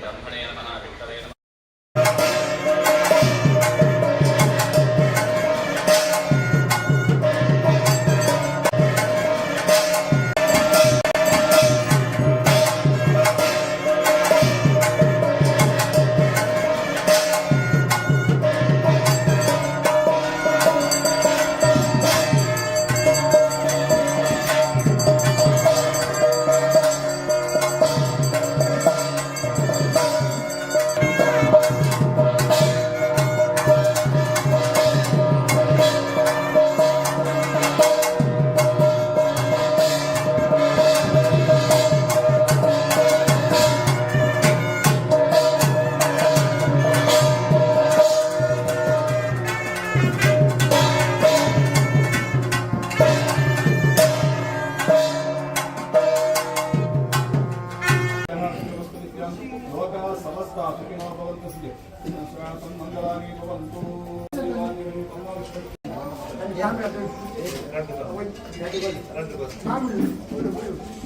ಬ್ರಹ್ಮಣೇ ನಮಃ, ವಿಷ್ಣವೇ ನಮಃ. लोकाः समस्ता सुखिनो भवन्तु, मंगलानि भवन्तु।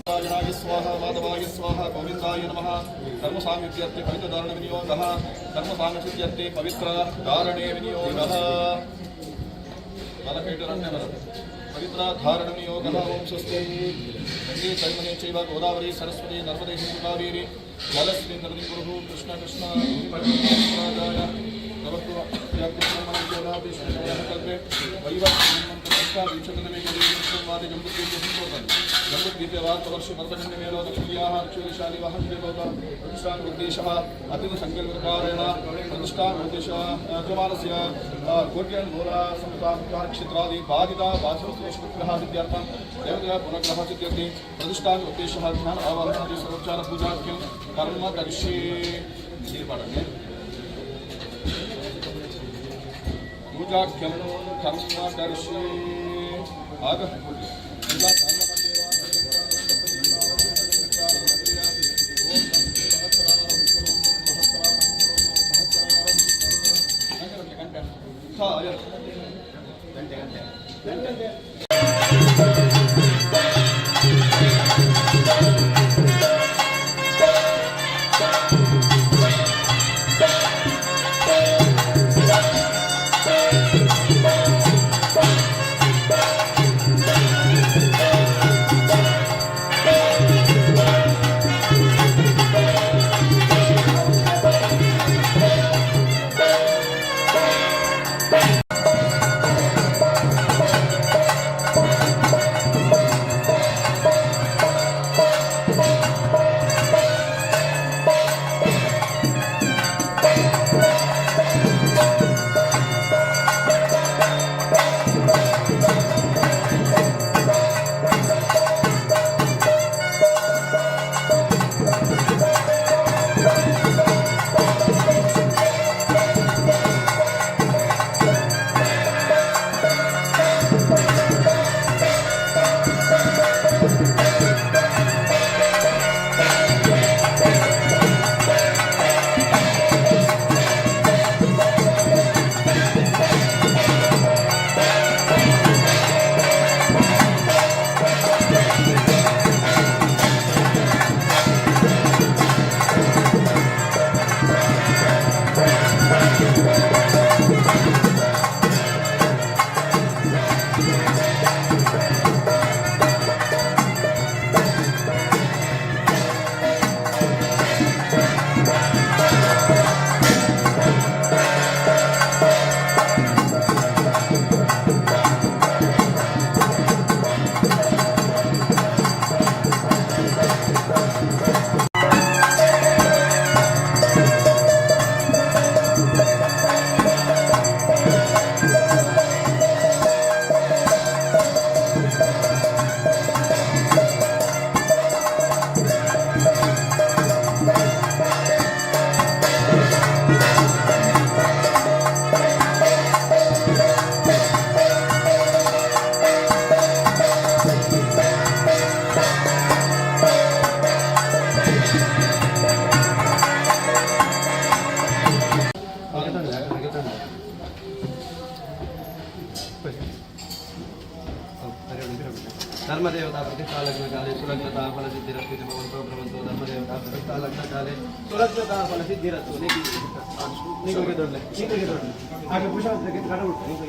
नारायणाय स्वाहा, माधवाय स्वाहा, गोविन्दाय नमः। कर्मसामित्यर्थे पवित्रधारण विनियोगः। कर्मसामित्यर्थे पवित्र धारणे विनियोगः। पवित्र धारण विनियोगः। ओम स्वस्ति। गंगे चैमने चैव गोदावरी सरस्वती नर्मदे सिन्धु कावेरी जलस्मिन् नदीं गुरुः कृष्ण कृष्ण जम्बुद्वीपे अतिथि प्रतिष्ठान उद्देश कोट्यन्मूला क्षेत्रादि बाधिता बाधितग्रह सिद्ध्यर्थं। देवतया पुनर्ग्रह सिद्ध्यर्थे प्रतिष्ठान उद्देशः ध्यान आवाहनादि सर्वोपचार पूजाख्यं कर्म करिष्ये। ನೀರು ಮಾಡೋಣ. पूजाख्यं कर्म करिष्ये। आग पूजा ಗಂಟೆ ಗಂಟೆ ಗಂಟೆ. धर्मदेवता प्रतिष्ठा लग्नकाले सुलग्नता फलसिद्धिरस्तु इति भवन्तो ब्रुवन्तु। धर्मदेवता प्रतिष्ठा लग्नकाले सुलग्नता फलसिद्धिरस्तु। నీకు దొడ్లే, నీకు దొడ్లే. అక్కడ పురుషార్థకి కడవుడు నీకు.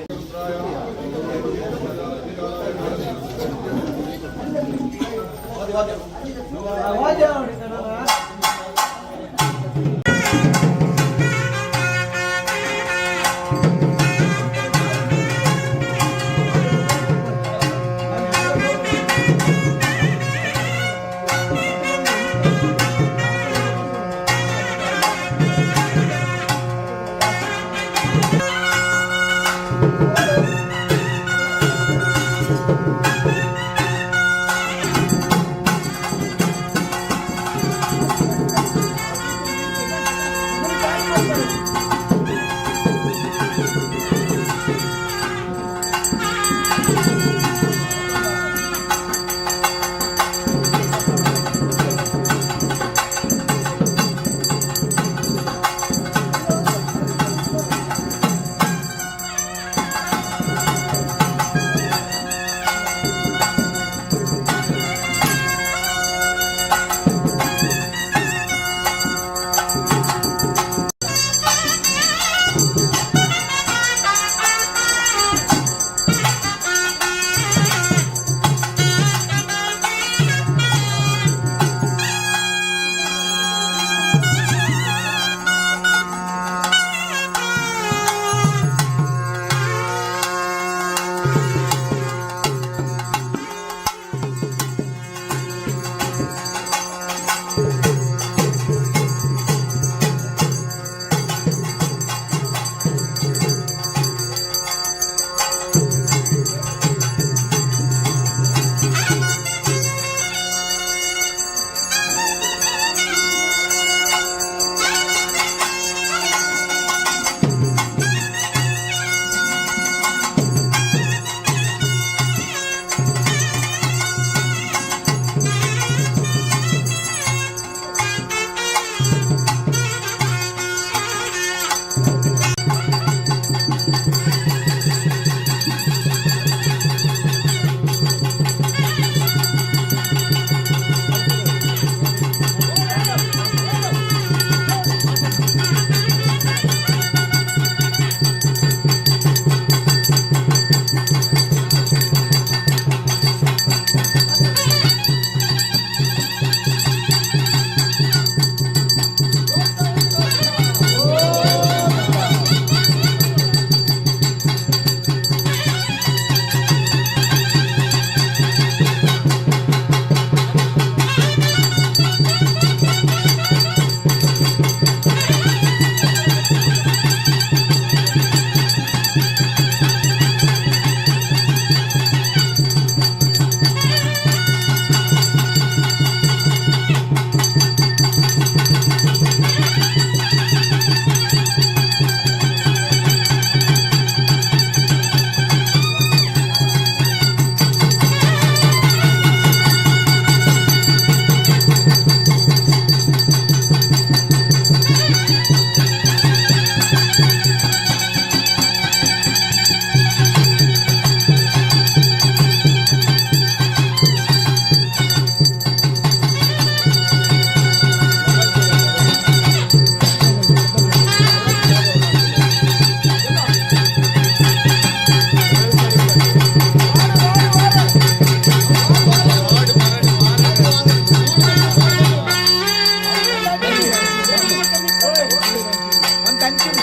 ಿ.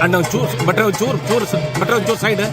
ಅಣ್ಣ ಚೂರು ಬಟ್ರೆ ಚೂರು ಚೂರು ಬಟ್ರೆ ಚೂರು ಸೈಡ್.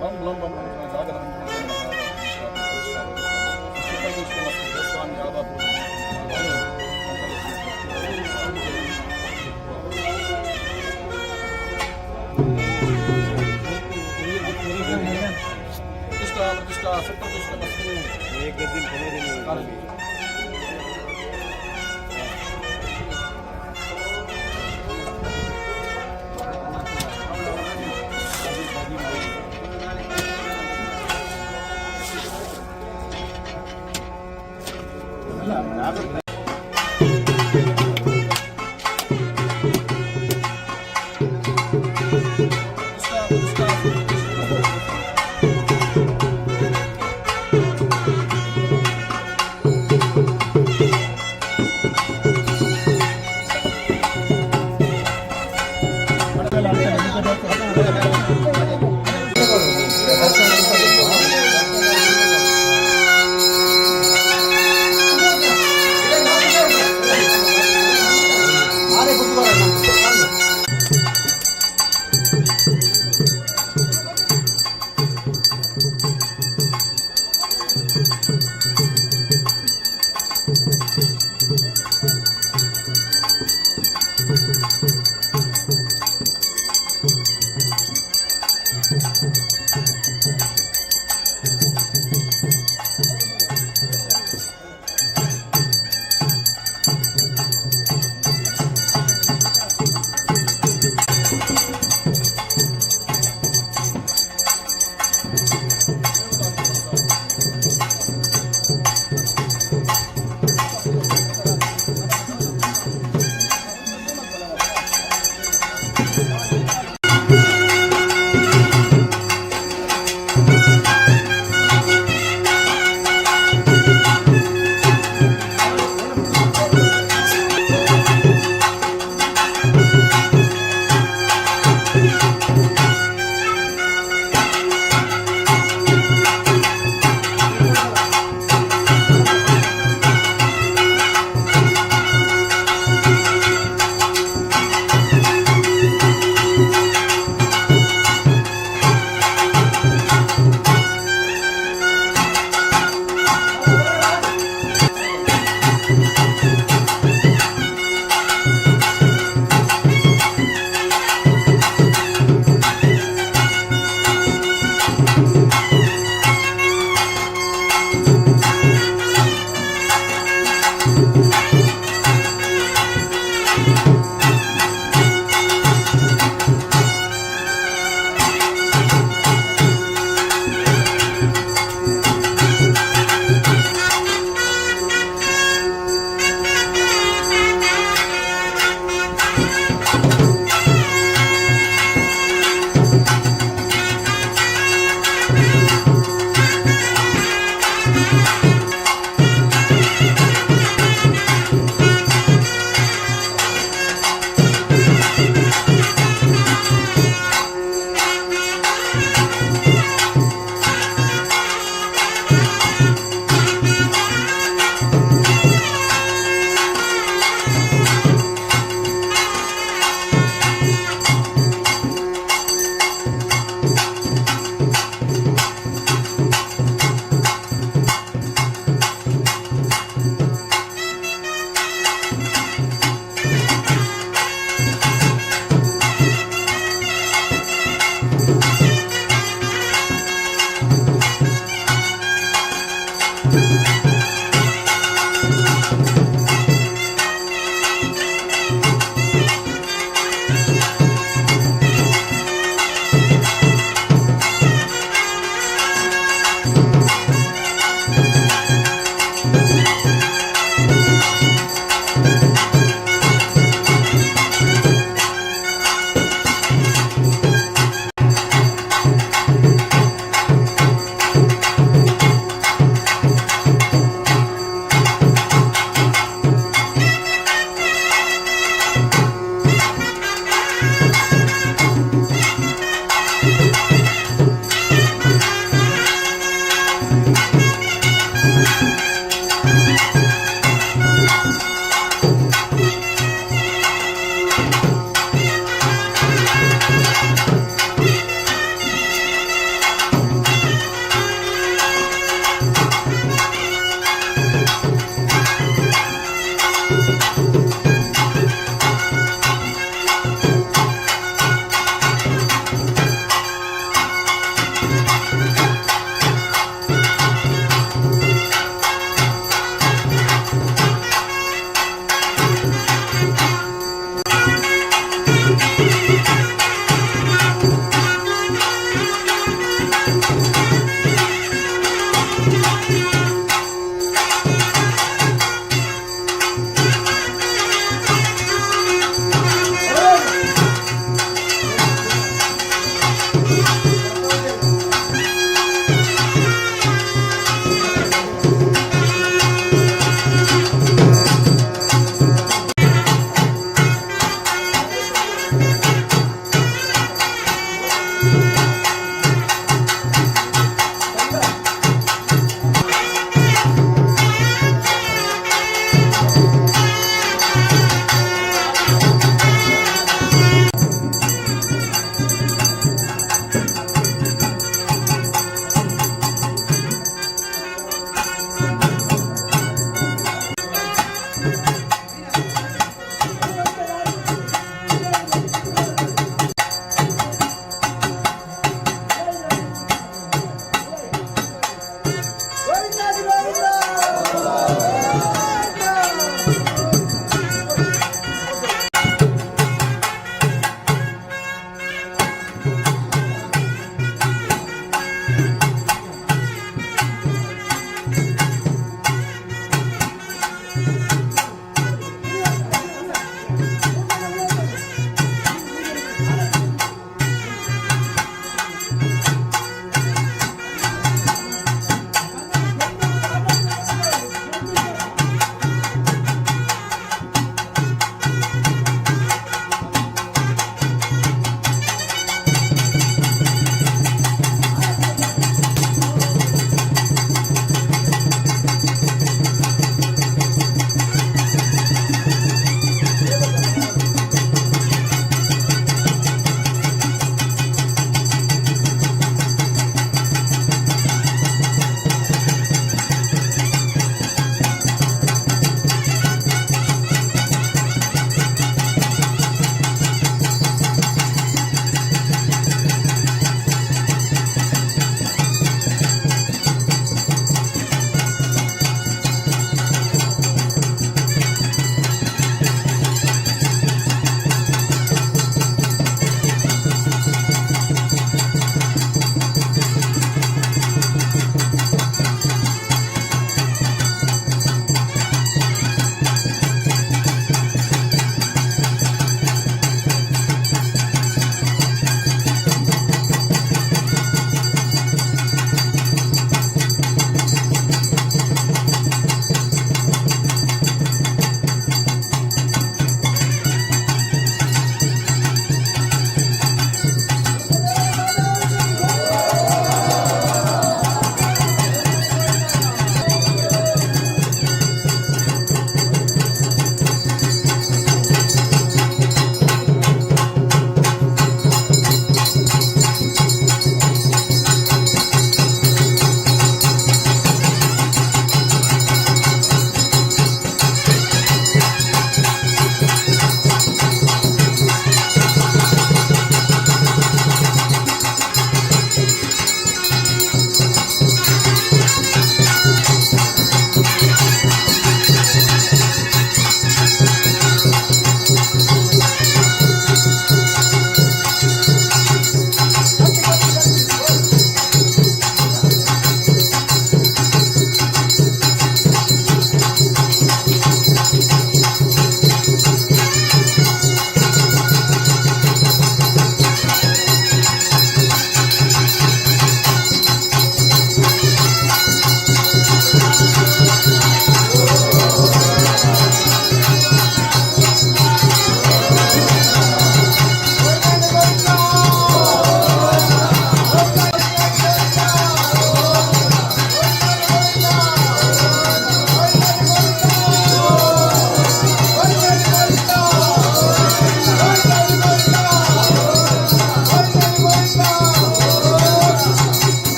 ಬಂ ಲಂ ಬಂ ಜಾಗರ. ಸ್ವಾಮಿ ಯಾವ ಪ್ರತಿಷ್ಠಾ ಪ್ರತಿಷ್ಠಾ ಸುಪ್ರತಿಷ್ಠ ವಸ್ತು. ಪ್ರತಿಷ್ಠಾ ಪ್ರತಿಷ್ಠಾ ಸುಪ್ರತಿಷ್ಠ.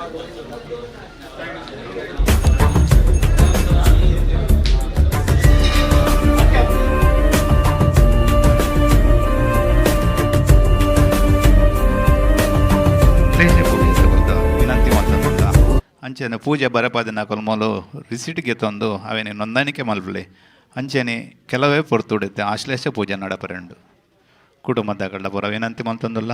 ಶ್ರೇಷ್ಠ ಪೂಜೆ ಕೊರ್ದ ವಿನಂತಿ ಮಲ್ತೊಂದುಲ್ಲ. ಅಂಚೆನೆ ಪೂಜೆ ಬರಪಾದಿನ ಕೊಲ್ಮೋಲು ರಿಸೀಟ್ ಗೆತ್ತೊಂದು ಅವೇನೆ ನೋಂದಣಿಕೆ ಮಲ್ಪಲೆ. ಅಂಚೆನೆ ಕೆಲವೇ ಪೊರ್ತುಡಿತ್ತೆ ಆಶ್ಲೇಷ ಪೂಜೆ ನಡಪರೆಂಡು ಕುಟುಂಬದ ಕಳ್ಳ ಪೂರ ವಿನಂತಿ ಮಲ್ತೊಂದುಲ್ಲ.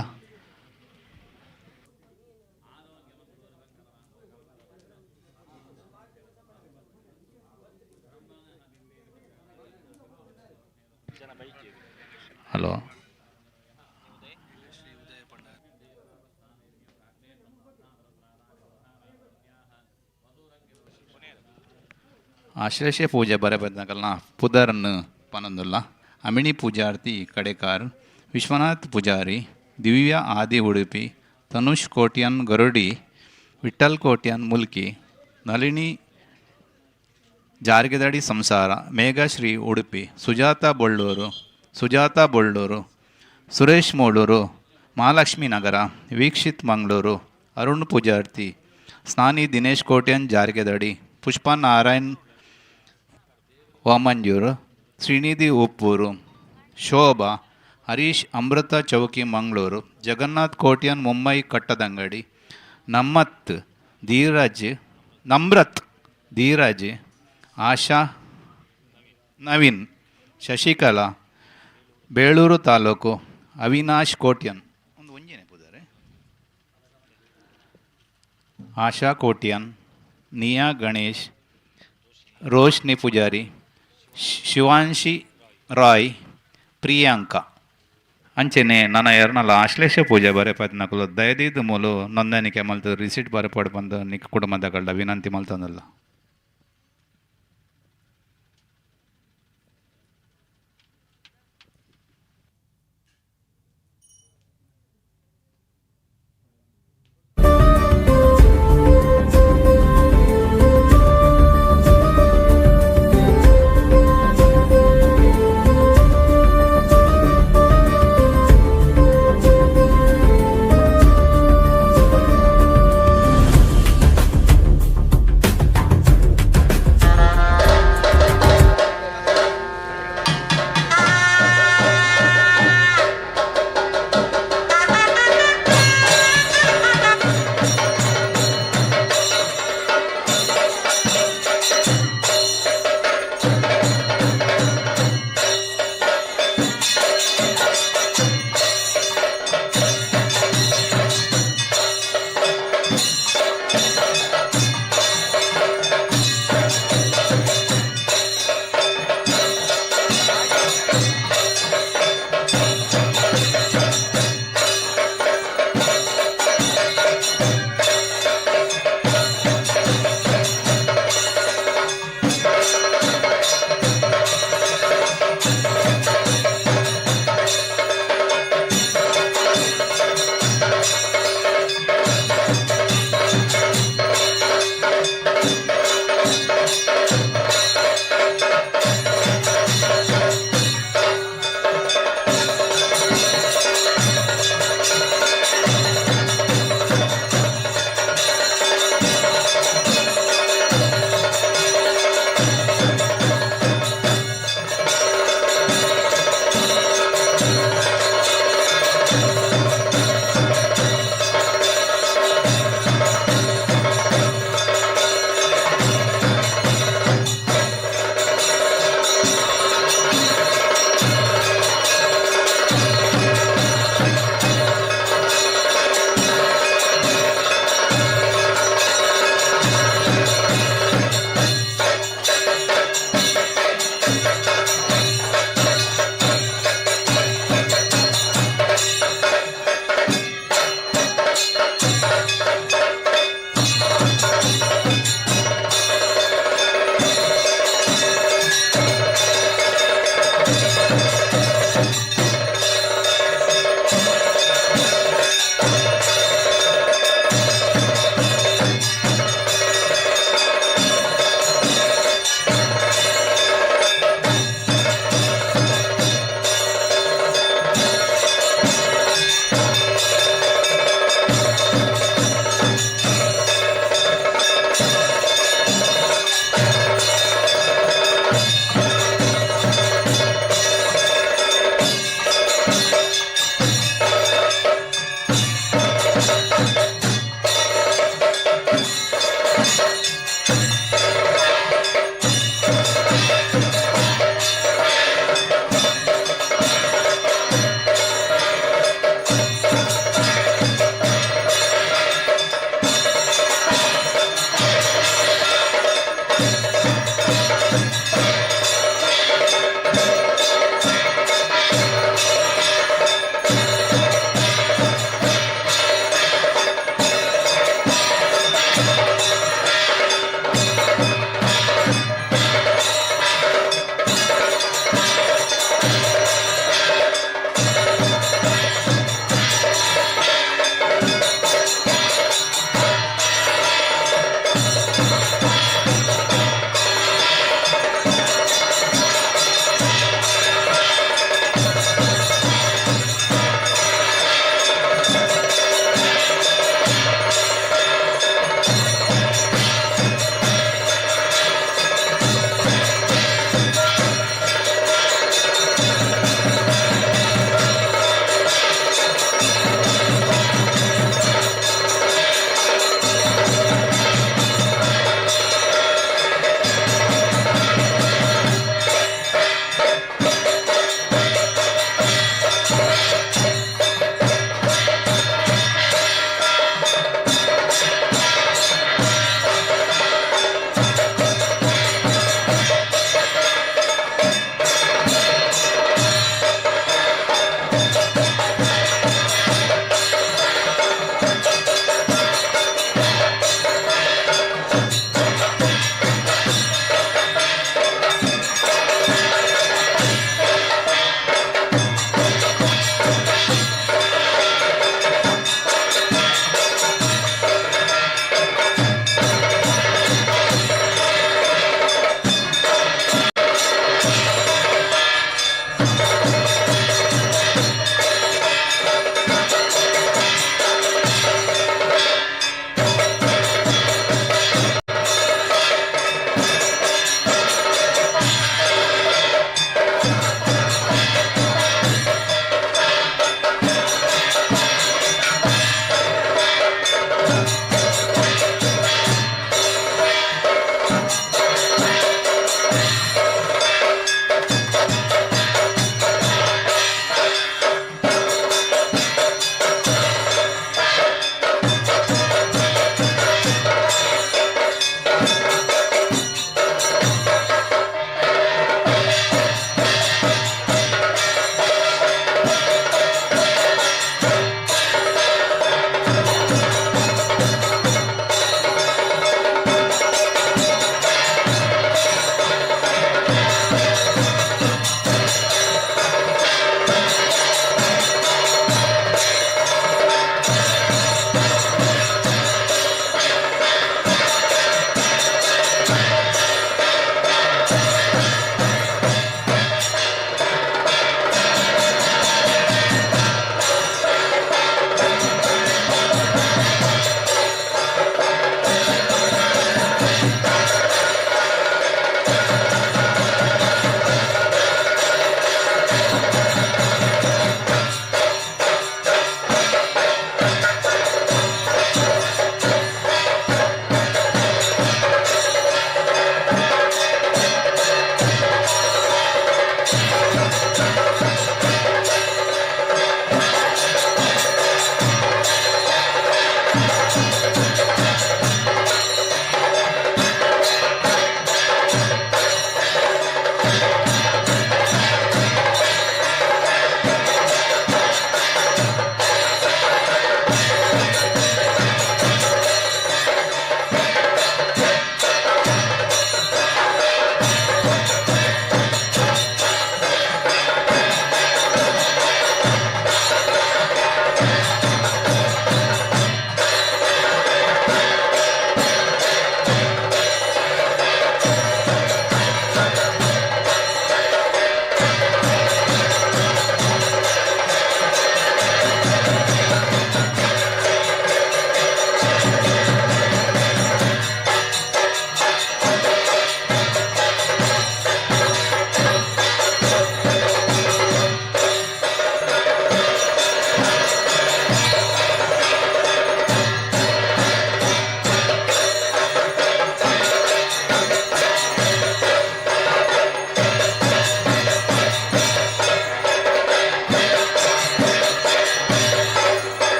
ಹಲೋ, ಆಶ್ಲೇಷ ಪೂಜೆ ಬರಬೆದ್ನಕಲ್ನ ಪುದರ್ನ್ ಪನೊಂದುಲ್ಲ. ಅಮಿಣಿ ಪೂಜಾರ್ತಿ ಕಡೆಕಾರ್, ವಿಶ್ವನಾಥ್ ಪೂಜಾರಿ, ದಿವ್ಯ ಆದಿ ಉಡುಪಿ, ತನುಷ್ ಕೋಟ್ಯಾನ್ ಗರುಡಿ, ವಿಠಲ್ ಕೋಟ್ಯಾನ್ ಮುಲ್ಕಿ, ನಳಿನಿ ಜಾರಿಗೆದಡಿ ಸಂಸಾರ, ಮೇಘಶ್ರೀ ಉಡುಪಿ, ಸುಜಾತ ಬೊಳ್ಳೂರು, ಸುಜಾತ ಬೊಳ್ಳೂರು, ಸುರೇಶ್ ಮೂಳೂರು, ಮಹಾಲಕ್ಷ್ಮೀ ನಗರ, ವೀಕ್ಷಿತ್ ಮಂಗಳೂರು, ಅರುಣ್ ಪೂಜಾರ್ತಿ, ಸ್ನಾನಿ ದಿನೇಶ್ ಕೋಟ್ಯಾನ್ ಜಾರಿಗೆದಡಿ, ಪುಷ್ಪ ನಾರಾಯಣ್ ವಾಮಂಜೂರು, ಶ್ರೀನಿಧಿ ಉಪ್ಪೂರು, ಶೋಭಾ ಹರೀಶ್ ಅಮೃತ ಚೌಕಿ ಮಂಗಳೂರು, ಜಗನ್ನಾಥ್ ಕೋಟ್ಯಾನ್ ಮುಂಬೈ ಕಟ್ಟದಂಗಡಿ, ನಮ್ಮತ್ ಧೀರಜ್, ನಮ್ರತ್ ಧೀರಜ್, ಆಶಾ ನವೀನ್, ಶಶಿಕಲಾ, ಬೇಳೂರು ತಾಲೂಕು, ಅವಿನಾಶ್ ಕೋಟ್ಯನ್ ಒಂದು ಒಂಜೇನೆ ಪುದಾರೆ, ಆಶಾ ಕೋಟ್ಯನ್, ನಿಯಾ ಗಣೇಶ್, ರೋಶ್ನಿ ಪೂಜಾರಿ, ಶಿವಾಂಶಿ ರಾಯ್, ಪ್ರಿಯಾಂಕಾ. ಅಂಚೆನೆ ನನ ಎರ್ನಲ ಆಶ್ಲೇಷ ಪೂಜೆ ಬರೆಪತ್ನಕುಲು ದಯದೀದ್ ಮೂಲು ನೋಂದಣಿಕೆ ಮಲ್ತು ರಿಸೀಟ್ ಬರೆಪಾಡ್ ಬಂದು ನಿಕ್ ಕುಟುಂಬದಕಲ್ಡ ವಿನಂತಿ ಮಲ್ತೊಂದುಲ್ಲ.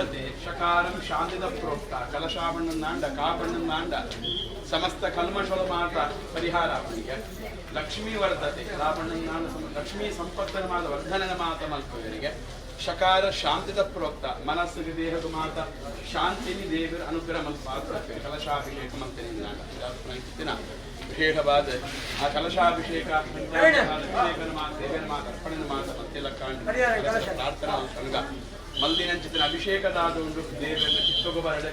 ವರ್ಧತೆ ಶಕಾರಂ ಶಾಂತಿದ ಪ್ರೋಕ್ತ ಕಲಶಾವಣ್ಣನಾಂಡ ಕಾಪಣ್ಣನಾಂಡ ಸಮಸ್ತ ಕಲ್ಮಶಲ ಮಾತ ಪರಿಹಾರ ಅವನಿಗೆ. ಲಕ್ಷ್ಮೀ ವರ್ಧತೆ ಕಲಾಪಣ್ಣನಾಂಡ ಲಕ್ಷ್ಮೀ ಸಂಪತ್ತನ ಮಾತ ವರ್ಧನನ ಮಾತ ಮಲ್ಪುವರಿಗೆ. ಶಕಾರ ಶಾಂತಿದ ಪ್ರೋಕ್ತ ಮನಸ್ಸಿಗೆ ದೇಹದ ಮಾತ ಶಾಂತಿನಿ ದೇವರ ಅನುಗ್ರಹ ಮಲ್ಪಾತ್ರ ಕಲಶಾಭಿಷೇಕ ಮಂತಿನ ವಿಶೇಷವಾದ ಆ ಕಲಶಾಭಿಷೇಕ ಅಭಿಷೇಕನ ಮಾತ ದೇವರ ಮಾತ ಅರ್ಪಣೆ ಮಾತ ಮತ್ತೆಲ್ಲ ಕಾಂಡು ಪ್ರಾರ್ಥನಾ ಮಲ್ಪನಗ ಮಲ್ದಿನಂಚಿತನ ಅಭಿಷೇಕದಾದ ಉಂಡು ದೇವರನ್ನ ಚಿತ್ತೊಗು ಬರಡೆ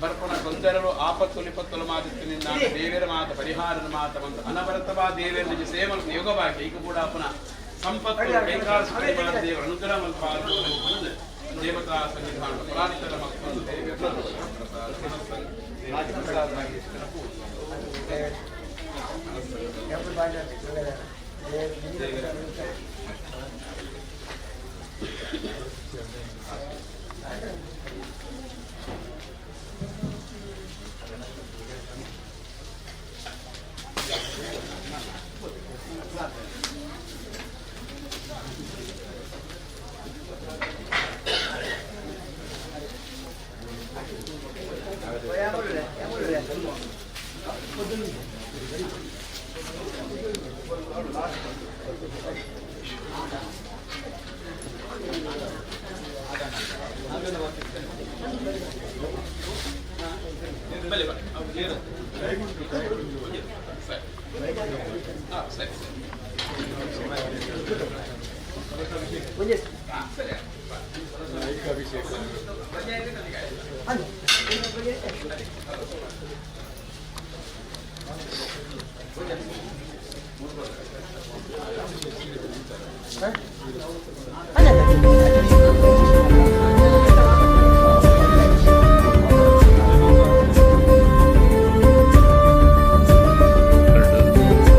ಬರ್ಪಣ ತೊಂದರಲು ಆಪತ್ತು ನಿಪತ್ತಲು ಮಾತಿತ್ತಿನಿಂದ ದೇವರ ಮಾತ ಪರಿಹಾರದ ಮಾತ ಬಂದು ಅನವರತವಾ ದೇವರ ನಿಜ ಸೇವನ ಯೋಗವಾಗಿ ಈಗ ಕೂಡ ಪುನಃ ಸಂಪತ್ತು ಕೈಕಾಲು ಸುಖ ದೇವರ ಅನುಗ್ರಹ ಮಲ್ಪಾದು ದೇವತಾ ಸನ್ನಿಧಾನ ಪರಾಧಿತರ ಮಕ್ಕಳು ದೇವರ ಪ್ರಸಾದವಾಗಿ ಬಲೆ ಬಲೆ ಸರಿ ಹಾಂ ಸರಿ ಸರಿ ಹಾಂ ಸರಿ.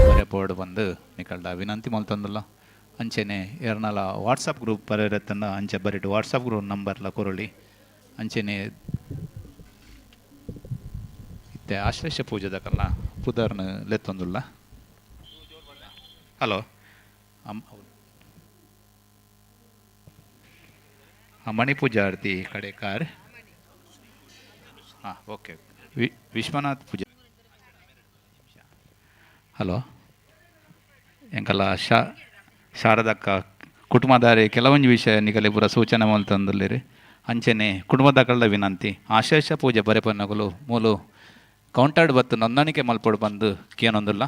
ಬರೆಪೋಡು ಬಂದು ನಿಕಲ್ಡ ವಿನಂತಿ ಮಲ್ತೊಂದುಲ್ಲ. ಅಂಚೆನೆ ಎರ್ನಲ ವಾಟ್ಸಪ್ ಗ್ರೂಪ್ ಬರೆರತ್ತನ್ನ ಅಂಚೆ ಬರಿಟು ವಾಟ್ಸಪ್ ಗ್ರೂಪ್ ನಂಬರ್ಲ ಕೊರೊಳಿ. ಅಂಚೆನೆ ಇತ್ತೆ ಆಶ್ಲೇಷ ಪೂಜೆದಕಲ್ಲ ಪುದರ್ನ ಲೆತ್ತೊಂದುಲ್ಲ. ಹಲೋ, ಮಣಿಪೂಜಾರ್ತಿ ಕಡೆಕಾರ್. ಹಾಂ, ಓಕೆ. ವಿಶ್ವನಾಥ್ ಪೂಜೆ. ಹಲೋ, ಎಂಕಲ್ಲ ಶಾರದಕ್ಕ ಕುಟುಂಬದಾರಿ ಕೆಲವೊಂಜಿ ವಿಷಯ ನಿಕಲೆ ಪೂರ ಸೂಚನೆ ಮಲ್ತೊಂದುಲ್ಲೆರ್. ಅಂಚೆನೆ ಕುಟುಂಬದಕಲ್ಡ ವಿನಂತಿ, ಆಶೇಷ ಪೂಜೆ ಬರೆಪನ್ನಗುಲು ಮೂಲು ಕೌಂಟರ್ಡ್ ಬತ್ತು ನೋಂದಣಿಕೆ ಮಲ್ಪೊಡು ಬಂದು ಕೇನೊಂದುಲ್ಲ.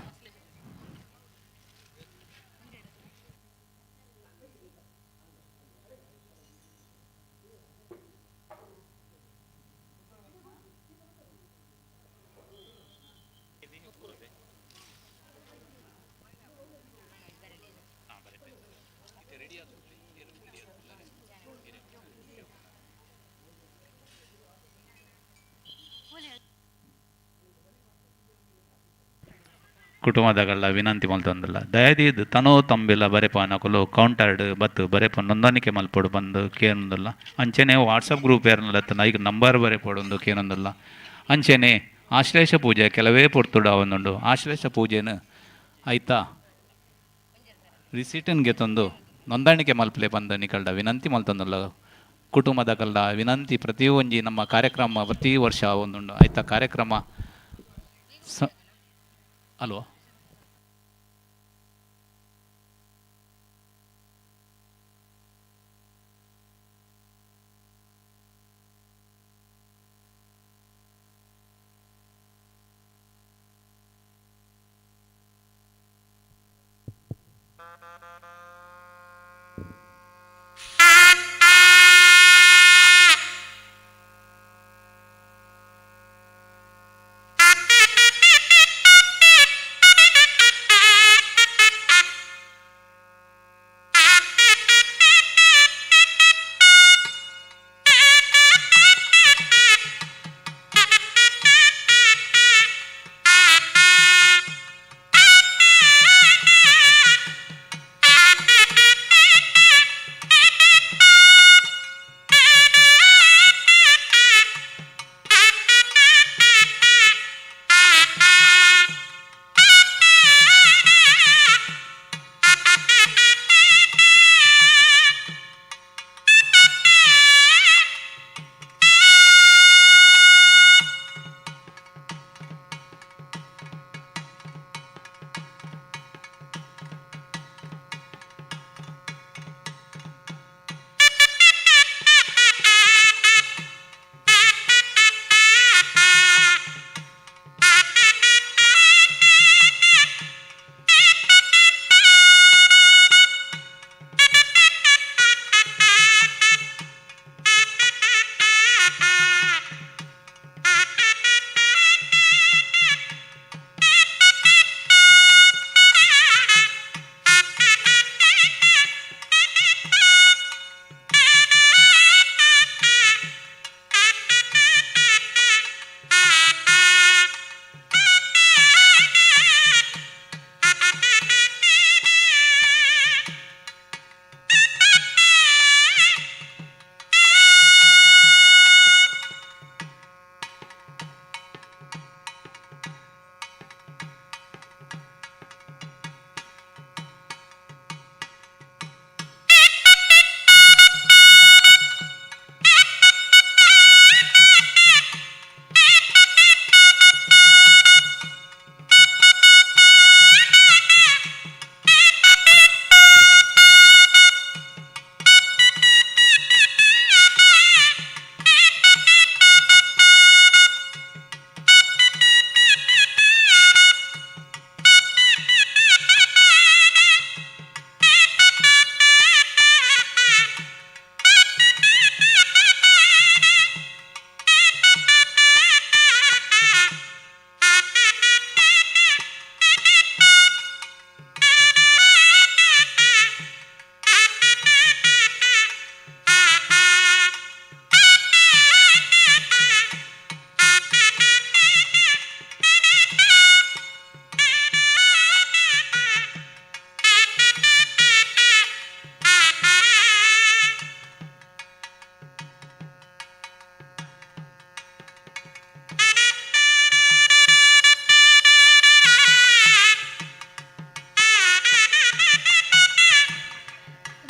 ಕುಟುಂಬದಗಳ್ಳ ವಿನಂತಿ ಮಲ್ತೊಂದುಲ್ಲ, ದಯದೀದ್ ತನೋ ತಂಬಿಲ ಬರೆಪನಕುಲು ಕೌಂಟರ್ಡ್ ಬತ್ತು ಬರೆಪ ನೋಂದಣಿಕೆ ಮಲ್ಪೊಡು ಬಂದು ಕೇನೊಂದುಲ್ಲ. ಅಂಚೆನೆ ವಾಟ್ಸಪ್ ಗ್ರೂಪ್ ಏರ್ನಲತ್ತನ ಐಕ್ ನಂಬರ್ ಬರೆಪೊಡು ಕೇನೊಂದುಲ್ಲ. ಅಂಚೆನೆ ಆಶ್ಲೇಷ ಪೂಜೆ ಕೆಲವೇ ಪೊರ್ತುಡು ಆವೊಂದುಂಡು. ಆಶ್ಲೇಷ ಪೂಜೆನು ಆಯ್ತಾ ರಿಸೀಟನ್ ಗೆತೊಂದು ನೋಂದಣಿಕೆ ಮಲ್ಪಲೆ ಬಂದು ನಿಕಲ್ಡ ವಿನಂತಿ ಮಲ್ತೊಂದುಲ್ಲ. ಕುಟುಂಬದಕಲ್ಡ ವಿನಂತಿ, ಪ್ರತಿಯೊಂಜಿ ನಮ್ಮ ಕಾರ್ಯಕ್ರಮ ಪ್ರತಿ ವರ್ಷ ಒಂದುಂಡು ಆಯ್ತಾ ಕಾರ್ಯಕ್ರಮ ಸ ಅಲ್ವಾ.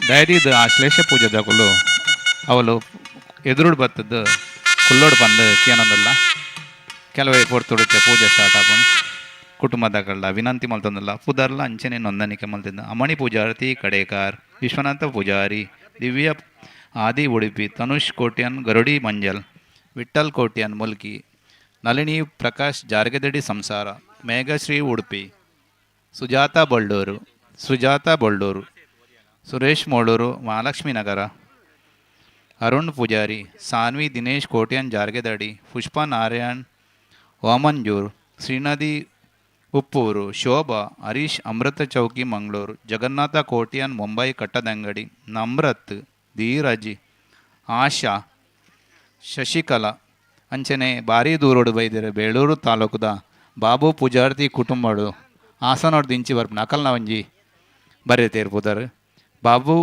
ದಯದೀದ್ ಆಶ್ಲೇಷ ಪೂಜೆದಕುಲು ಅವಲು ಎದುರುಡು ಬತ್ತದ್ದು ಕುಲ್ಲೋಡು ಬಂದು ಕೇನೊಂದುಲ್ಲ. ಕೆಲವೇ ಪೊರ್ತುಡುತ್ತೆ ಪೂಜೆ ಸ್ಟಾರ್ಟ್ ಆಪುಂಡು. ಕುಟುಂಬದಕಲ್ಲ ವಿನಂತಿ ಮಲ್ತೊಂದುಲ್ಲ. ಪುದರ್ಲ ಅಂಚನೆ ನೋಂದಣಿಕೆ ಮಲ್ತಿದ್ದ ಅಮಣಿ ಪೂಜಾರ್ತಿ ಕಡೇಕಾರ್, ವಿಶ್ವನಾಥ ಪೂಜಾರಿ, ದಿವ್ಯ ಆದಿ ಉಡುಪಿ, ತನುಷ್ ಕೋಟ್ಯಾನ್ ಗರುಡಿ ಮಂಜಲ್, ವಿಠಲ್ ಕೋಟ್ಯಾನ್ ಮುಲ್ಕಿ, ನಳಿನಿ ಪ್ರಕಾಶ್ ಜಾರ್ಗೆದಡಿ ಸಂಸಾರ, ಮೇಘಶ್ರೀ ಉಡುಪಿ, ಸುಜಾತ ಬಳ್ಳೂರು, ಸುಜಾತ ಬಳ್ಳೂರು, ಸುರೇಶ್ ಮೋಳೂರು, ಮಹಾಲಕ್ಷ್ಮೀ ನಗರ, ಅರುಣ್ ಪೂಜಾರಿ, ಸಾನ್ವಿ ದಿನೇಶ್ ಕೋಟ್ಯಾನ್ ಜಾರ್ಗೆದಡಿ, ಪುಷ್ಪಾ ನಾರಾಯಣ್ ವಾಮಂಜೂರ್, ಶ್ರೀನದಿ ಉಪ್ಪೂರು, ಶೋಭಾ ಹರೀಶ್ ಅಮೃತ ಚೌಕಿ ಮಂಗಳೂರು, ಜಗನ್ನಾಥ ಕೋಟ್ಯಾನ್ ಮುಂಬೈ ಕಟ್ಟದಂಗಡಿ, ನಮ್ರತ್, ಧೀರಜ್, ಆಶಾ, ಶಶಿಕಲಾ. ಅಂಚನೆ ಭಾರಿ ದೂರೋಡು ಬೈದಿರು ಬೇಳೂರು ತಾಲೂಕುದ ಬಾಬು ಪೂಜಾರ್ತಿ ಕುಟುಂಬಡು ಹಾಸನೋಡ್ದು ಇಂಚಿ ಬರ್ಪುನ ಅಕಲ್ನ ಒಂಜಿ ಬರೆತೇರ್ ಪುದರ್ ಬಾಬು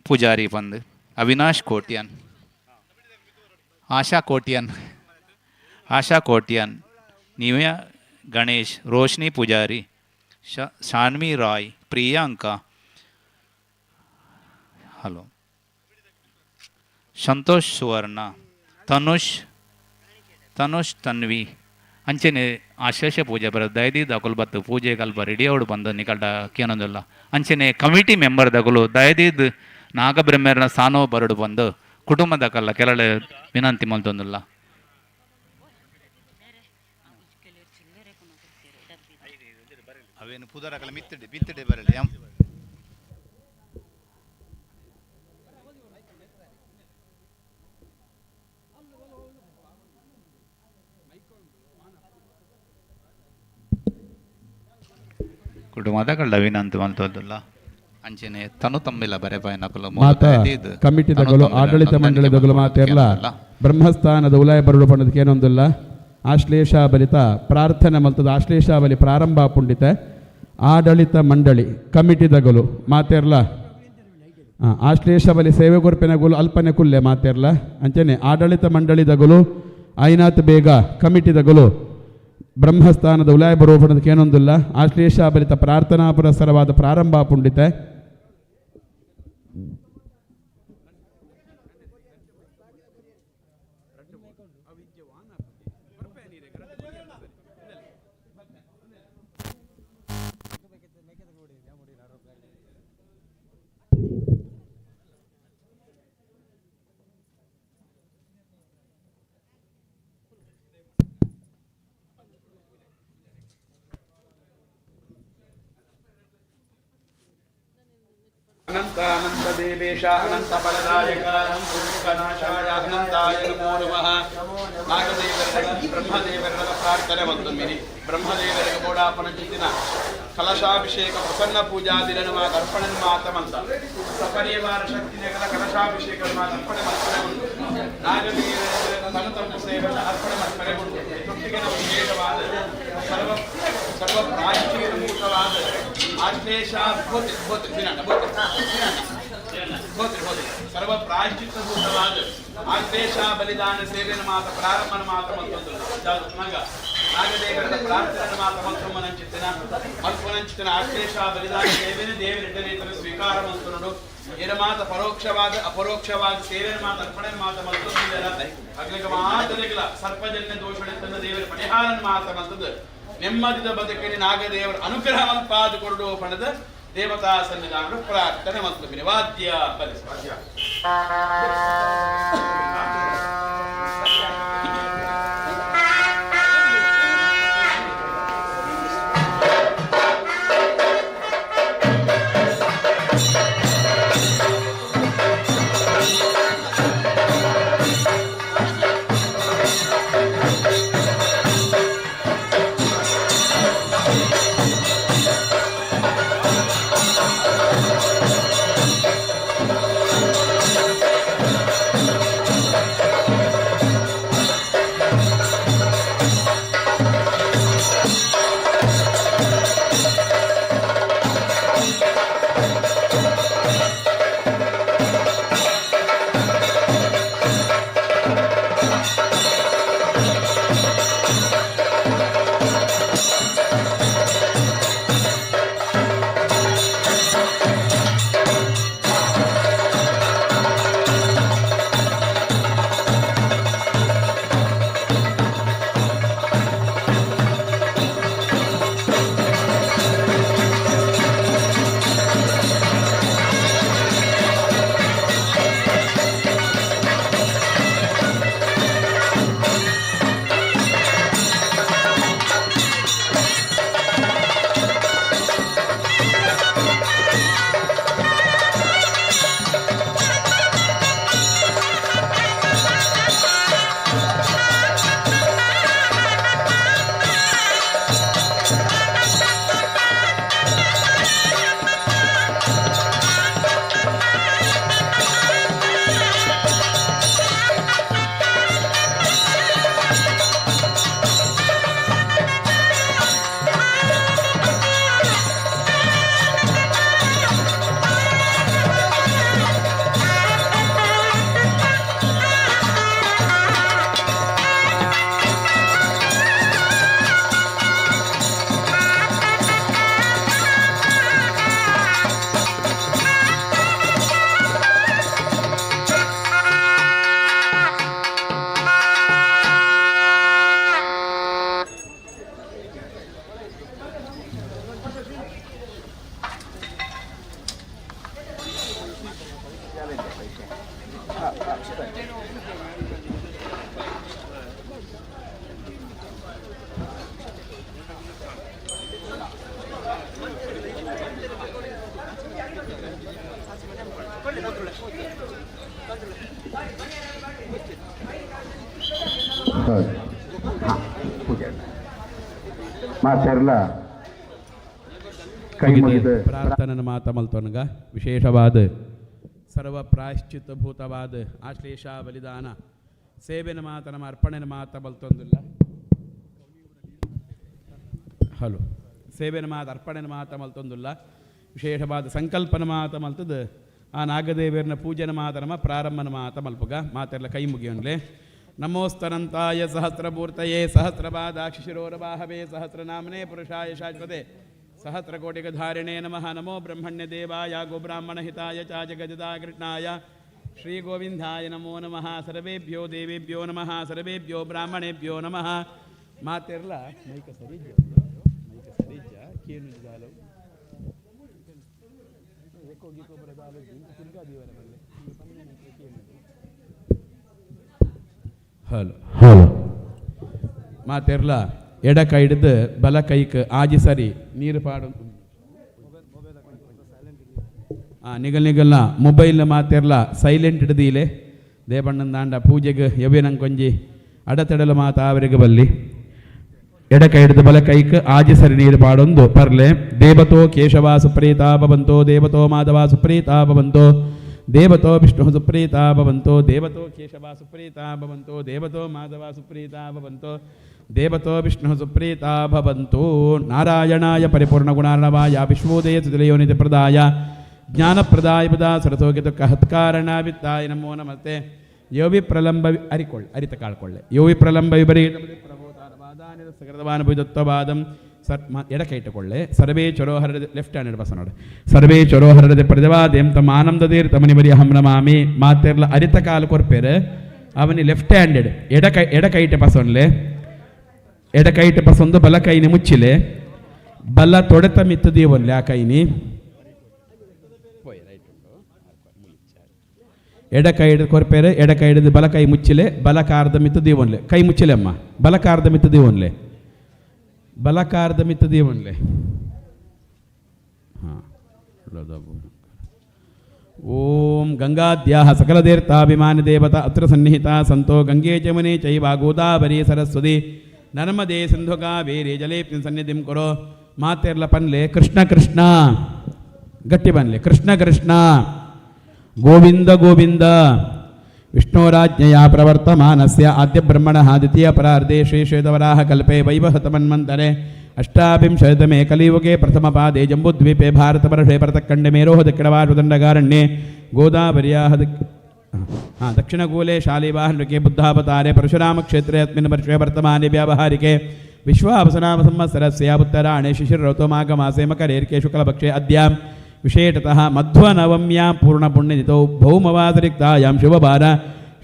ಪೂಜಾರಿ ಪಂದ್. ಅವಿನಾಶ್ ಕೋಟ್ಯಾನ್, ಆಶಾ ಕೋಟ್ಯಾನ್, ಆಶಾ ಕೋಟ್ಯಾನ್, ನಿವ್ಯಾ ಗಣೇಶ್, ರೋಶ್ನಿ ಪೂಜಾರಿ, ಶಾನ್ವಿ ರಾಯ್, ಪ್ರಿಯಾಂಕಾ, ಹಲೋ, ಸಂತೋಷ್ ಸುವರ್ಣ, ತನುಷ್, ತನುಷ್ ತನ್ವಿ. ಅಂಚನೆ ಆಶೇಷ ಪೂಜೆ ಬರ ದಯದೀದ್ ಅಕುಲು ಬತ್ತು ಪೂಜೆ ಕಲ್ಪ ರೆಡಿ ಅವಡು ಬಂದು ನಿಕಲ್ಡ ಕೇನೊಂದುಲ್ಲ. ಅಂಚನೆ ಕಮಿಟಿ ಮೆಂಬರ್ ದಕುಲು ದಯದೀದ್ ನಾಗಬ್ರಹ್ಮರ್ನ ಸಾನೋ ಬರಡು ಬಂದು ಕುಟುಂಬದಕಲ್ಲ ಕೆಲಳೆ ವಿನಂತಿ ಮಲ್ತೊಂದುಲ್ಲ. ಅವೇನು ಪುದರಕಲ ಮಿತ್ತಿಡೆ ಬಿತ್ತಿಡೆ ಬರಲಿ. ಕುಟುಂಬದ ವಿನಂತಿ ಮಲ್ತೊಂದುಲ್ಲ. ಅಂಚನೆ ತನು ತಮ್ಮಿಲ್ಲ ಬರೆಪಾಯನಕುಲು. ಮಾತ ಕಮಿಟಿದಗಳು, ಆಡಳಿತ ಮಂಡಳಿದಗಳು ಮಾತೆರ್ಲ ಬ್ರಹ್ಮಸ್ಥಾನದ ಉಲಾಯ ಬರಡು ಪಣ್ಣದಕ್ಕೆ ಏನೊಂದಿಲ್ಲ. ಆಶ್ಲೇಷ ಬಲಿತ ಪ್ರಾರ್ಥನೆ ಮಲ್ತದ ಆಶ್ಲೇಷ ಬಲಿ ಪ್ರಾರಂಭ ಪುಂಡಿತ. ಆಡಳಿತ ಮಂಡಳಿ ಕಮಿಟಿದಗಳು ಮಾತೆರ್ಲ ಆಶ್ಲೇಷ ಬಲಿ ಸೇವೆ ಕೊರ್ಪಿನಗುಲು ಅಲ್ಪನೆ ಕುಲ್ಲೆ ಮಾತೆರ್ಲ. ಅಂಚನೆ ಆಡಳಿತ ಮಂಡಳಿದಗಳು ಐನಾತ್ ಬೇಗ ಕಮಿಟಿದಗಳು ಬ್ರಹ್ಮಸ್ಥಾನದ ಉಲಾಯ ಬರುವ ಪಣ್ಣದಕ್ಕೆ ಏನೊಂದಿಲ್ಲ. ಆಶ್ಲೇಷ ಬಲಿತ ಪ್ರಾರ್ಥನಾ ಪುರಸ್ಸರವಾದ ಪ್ರಾರಂಭ ಪುಂಡಿತ. ಅನಂತ ಅನಂತ ದೇವೇಶ ಅನಂತ ಫಲದಾಯಕ ಅನಂತ ಅನಂತಾಯ ನಮೋ ನಮಃ. ನಾಗದೇವರ ಬ್ರಹ್ಮದೇವರ ಪ್ರಾರ್ಥನೆ ಮತ್ತೊಮ್ಮಿನಿ. ಬ್ರಹ್ಮದೇವರಿಗೆ ಗೋಡಾಪನ ಚಿಂತಿನ ಕಲಶಾಭಿಷೇಕ ಪ್ರಸನ್ನ ಪೂಜಾದಿರನು ಅರ್ಪಣೆ ಮಾತಮಂತ ಸಪರಿವಾರ ಶಕ್ತಿ ನಗರ ಕಲಶಾಭಿಷೇಕ ಅರ್ಪಣೆ ಮಲ್ಪನೆ ಉಂಟು. ನಾಗದೇವರ ತನು ತಮ್ಮ ಸೇವೆಯನ್ನು ಅರ್ಪಣೆ ಮಲ್ಪನೆ ಉಂಟು. ಇದರೊಟ್ಟಿಗೆ ನಾವು ವಿಶೇಷವಾದ ಸರ್ವ ಸರ್ವ ಪ್ರಾಯಶ್ಚಿತ್ತಭೂತವಾದ ಆಶ್ಲೇಷ ಭೂತಿ ಭೂತಿ ಭೂತಿ ಭೂತಿ ಭೂತಿ ಸರ್ವ ಪ್ರಾಯಶ್ಚಿತ್ತಭೂತವಾದ ಆಶ್ಲೇಷ ಬಲಿದಾನ ಸೇವೆನ ಮಾತ ಪ್ರಾರಂಭನ ಮಾತ ಮತ್ತೊಂದು ಮಗ ನಾಗದೇವರ ಪ್ರಾರ್ಥನೆ ಮಾತ ಮಲ್ಪುವನಂಚಿತ್ತಿನ ಮಲ್ಪುವನಂಚಿತ್ತಿನ ಆಶ್ಲೇಷ ಬಲಿದಾನ ಸೇವೆನ ದೇವರಿಡ್ಡನೇತರ ಸ್ವೀಕಾರ ಮಂತುನುಡು. ಎರ ಮಾತ ಪರೋಕ್ಷವಾದ ಅಪರೋಕ್ಷವಾದ ಸೇವೆನ ಮಾತ ಅರ್ಪಣೆ ಮಾತ ಮಲ್ತೊಂದಿಲ್ಲ. ಅಗ್ಲಿಗ ಮಾತರಿಗಲ ಸರ್ಪಜನ್ಯ ದೋಷಣೆತ್ತನ್ನ ದೇವರ ಪರಿಹಾರ ಮಾತ ಮಲ್ತದ ನೆಮ್ಮದಿದ ಬದುಕಿನ ನಾಗದೇವರ ಅನುಗ್ರಹ ಮಲ್ಪಾದ ಕೊರಡು ಪಣದ ದೇವತಾ ಸನ್ನಿಧಾನ ಪ್ರಾರ್ಥನೆ ಮತ್ತು ವಾದ್ಯ ಬಲಿ ವಾದ್ಯ. ಪೂಜೆ ಮಾತೆರ್ಲ ಕೈ ಮುಗಿದು ಪ್ರಾರ್ಥನನ ಮಾತ ಮಲ್ತೊನಗ ವಿಶೇಷವಾದ ಸರ್ವ ಪ್ರಾಯಶ್ಚಿತ್ತಭೂತವಾದ ಆಶ್ಲೇಷ ಬಲಿದಾನ ಸೇವೆನ ಮಾತ ನಮ್ಮ ಅರ್ಪಣೆನ ಮಾತ ಮಲ್ತೊಂದಿಲ್ಲ. ಹಲೋ, ಸೇವೆನ ಮಾತ ಅರ್ಪಣೆನ ಮಾತ ಮಲ್ತೊಂದಿಲ್ಲ. ವಿಶೇಷವಾದ ಸಂಕಲ್ಪನ ಮಾತ ಮಲ್ತದ ಆ ನಾಗದೇವಿಯರ್ನ ಪೂಜೆನ ಮಾತ ನಮ್ಮ ಪ್ರಾರಂಭನ ಮಾತ ಮಲ್ಪುಗ. ಮಾತೆಲ್ಲ ಕೈ ಮುಗಿಯೋನ್ಲೆ. ನಮೋಸ್ತರಂತಾಯ ಸಹಸ್ರಮೂರ್ತಯೇ ಸಹಸ್ರಪಾದಾಕ್ಷಿಶಿರೋರಬಾಹವೇ ಸಹಸ್ರನಾಮನೇ ಪುರುಷಾಯ ಶಾಶ್ವತೆ ಸಹಸ್ರಕೋಟಿಗಧಾರಿಣೇ ನಮಃ. ನಮೋ ಬ್ರಹ್ಮಣ್ಯ ದೇವಾಯ ಗೋಬ್ರಾಹ್ಮಣಹಿತಾಯ ಚ ಜಗದಿದಾ ಕೃಷ್ಣಾಯ ಶ್ರೀಗೋವಿಂದಾಯ ನಮೋ ನಮಃ. ಸರ್ವೇಭ್ಯೋ ದೇವೇಭ್ಯೋ ನಮಃ. ಸರ್ವೇಭ್ಯೋ ಬ್ರಾಹ್ಮಣೇಭ್ಯೋ ನಮಃ. ಮಾತೆರ್ಲ ಮೈಕ ಸರಿಜ್ಜ, ಮೈಕ ಸರಿಜ್ಜ ಕೇನು ದಾಲವು ಎಕ್ಕೋ ಗಿಕ್ಕೋ ಬರದಾಲು ತಿರ್ಗಾ ದೀವರ ಬಲ್ಲೆ. ಹಲೋ ಹಲೋ, ಮಾತೆರ್ಲ ಎಡ ಕೈ ಹಿಡಿದು ಬಲ ಕೈಕ್ ಆಜಿ ಸರಿ ನೀರು ಪಾಡು. ನಿಗಲ್ ನಿಗಲ್ನ ಮೊಬೈಲ್ ಮಾತೆರ್ಲ ಸೈಲೆಂಟ್ ಹಿಡಿದೀಲೆ. ದೇವಣ್ಣನ ಪೂಜೆಗೆ ಯವ್ಯನಂ ಕೊಂಜಿ ಅಡತಡಲು ಮಾತ ಅವರಿಗೆ ಬಲ್ಲಿ. ಎಡ ಕೈ ಹಿಡಿದು ಬಲ ಕೈಕ್ ಆಜಿ ಸರಿ ನೀರು ಪಾಡೊಂದು ಪರ್ಲೆ. ದೇವತೋ ಕೇಶವ ಸುಪ್ರೀತಾ ಭವಂತೋ, ದೇವತೋ ಮಾಧವ ಸುಪ್ರೀತಾ ಭವಂತೋ, ದೇವತೋ ವಿಷ್ಣು ಸುಪ್ರೀತಾ ಭವಂತೋ, ದೇವತೋ ಕೇಶವ ಸುಪ್ರೀತಾ ಭವಂತೋ, ದೇವತೋ ಮಾಧವ ಸುಪ್ರೀತಾ ಭವಂತೋ, ದೇವತೋ ವಿಷ್ಣು ಸುಪ್ರೀತಾ ಭವಂತೋ. ನಾರಾಯಣಾಯ ಪರಿಪೂರ್ಣಗುಣಾರ್ಣವಾಯ ವಿಶ್ವೋದಯ ಸುತಿಲಯೋನಿತಿ ಪ್ರದಾಯ ಜ್ಞಾನಪ್ರದಾಯ ಬುಧ ಸರಸೋಗಿತ ಕಹತ್ಕಾರಣ ವಿತ್ತಾಯ ನಮೋ ನಮಸ್ತೆ. ಯೋವಿ ಪ್ರಲಂಬ ಅರಿಕೊಳ್ಳೆ ಅರಿತ ಕಾಳ್ಕೊಳ್ಳೆ. ಯೋವಿ ಪ್ರಲಂಬ ವಿಪರೀತ ಸಕೃತವಾನುಭೂತತ್ವವಾದಂ ಸರ್ ಎಡಕ್ಕೆ ಇಟ್ಟುಕೊಳ್ಳೆ. ಸರ್ವೇ ಚೊರೋ ಹರደ ಲೆಫ್ಟ್ ಹ್ಯಾಂಡ್ ಬಸ ನೋಡಿ. ಸರ್ವೇ ಚೊರೋ ಹರಡದೆ ಪ್ರಜವಾದೇಂ ತಮ್ಮ ಆನಂದತೀರ್ಥ ಮುನಿಬರಿ ಅಹಂ ನಮಾಮಿ. ಮಾತೆರ್ಲ ಅರಿತ ಕಾಲು ಕೊರ್ಪೇರು ಅವನಿ ಲೆಫ್ಟ್ ಹ್ಯಾಂಡೆಡ್ ಎಡಕೈ ಎಡಕೈಟೆ ಪಸೊನ್ಲೆ. ಎಡಕೈಟೆ ಪಸೊಂದು ಬಲ ಕೈನಿ ಮುಚ್ಚಿಲೆ ಬಲ ತೊಡೆತ ಮಿತ್ತು ದೀವನ್ಲೆ ಆ ಕೈನಿ. ಎಡ ಕೈ ಹಿಡಿದು ಕೊರ್ಪೇರೆ, ಎಡ ಕೈ ಹಿಡಿದು ಬಲ ಕೈ ಮುಚ್ಚಿಲೆ ಬಲ ಕಾರ್ದ ಮಿತ್ತು ದೀವನ್ಲೆ. ಕೈ ಮುಚ್ಚಿಲೆ ಅಮ್ಮ, ಬಲ ಕಾರ್ದ ಮಿತ್ತು ದೀವನ್ಲೆ, ಬಲ ಕಾರ್ದ ಮಿತ್ತು ದೀವನ್ಲೆ. ಹಾಂ, ಓಂ ಗಂಗಾದ್ಯಾಹ ಸಕಲತೀರ್ಥಾಭಿಮಾನಿ ದೇವತಾ ಅತ್ರ ಸನ್ನಿಹಿತಾ ಸಂತೋ ಗಂಗೆ ಜಮುನೆ ಚೈವ ಗೋದಾವರಿ ಸರಸ್ವತಿ ನರ್ಮದೆ ಸಿಂಧು ಕಾವೇರಿ ಜಲೇಪ್ತಿನ್ ಸನ್ನಿಧಿಂ ಕುರು. ಮಾತೆರ್ಲ ಪನ್ಲೆ ಕೃಷ್ಣ ಕೃಷ್ಣ, ಗಟ್ಟಿ ಬನ್ಲೆ ಕೃಷ್ಣ ಕೃಷ್ಣ ಗೋವಿಂದ ಗೋವಿಂದ. ವಿಷ್ಣೋರಾಜ್ಞೆಯ ಪ್ರವರ್ತಮಾನಸ್ಯ ಆದ್ಯ ಬ್ರಹ್ಮಣಃ ದ್ವಿತೀಯ ಪರಾರ್ಧೆ ಶ್ರೀ ಶ್ವೇತವರಾಹ ಕಲ್ಪೆ ವೈವಹತಮನ್ವಂತರೆ ಅಷ್ಟಾವಿಂಶತಮೆ ಕಲಿಯುಗೆ ಪ್ರಥಮಪಾದೆ ಜಂಬೂದ್ವೀಪೆ ಭಾರತವರ್ಷೆ ಭರತಖಂಡೆ ಮೇರೋಹ ದಕ್ಷಿಣವಾರುದಂಡಕಾರಣ್ಯೆ ಗೋದಾವರ್ಯಾಹ ದಕ್ಷಿಣಕೂಲೆ ಶಾಲಿವಾಹನೃಕೆ ಬುದ್ಧಾವತಾರೆ ಪರಶುರಾಮಕ್ಷೇತ್ರೆ ಅಸ್ಮಿನ್ ವರ್ಷೆ ವರ್ತಮಾನೆ ವ್ಯಾವಹಾರಿಕೆ ವಿಶ್ವಾವಸನಾಮ ಸಂವತ್ಸರಸ್ಯ ಉತ್ತರಾಣೆ ಶಿಶಿರಋತು ಮಾಘಮಾಸೆ ಮಕರೇರ್ಕೆ ಶುಕ್ಲಪಕ್ಷೆ ಅದ್ಯಾಂ ವಿಶೇಷತಃ ಮಧ್ವನವಮ್ಯಾಂ ಪೂರ್ಣಪುಣ್ಯತಿಥೌ ಭೌಮವಾಸರಿಕ್ತಾಯಾಂ ಶುಭವಾರ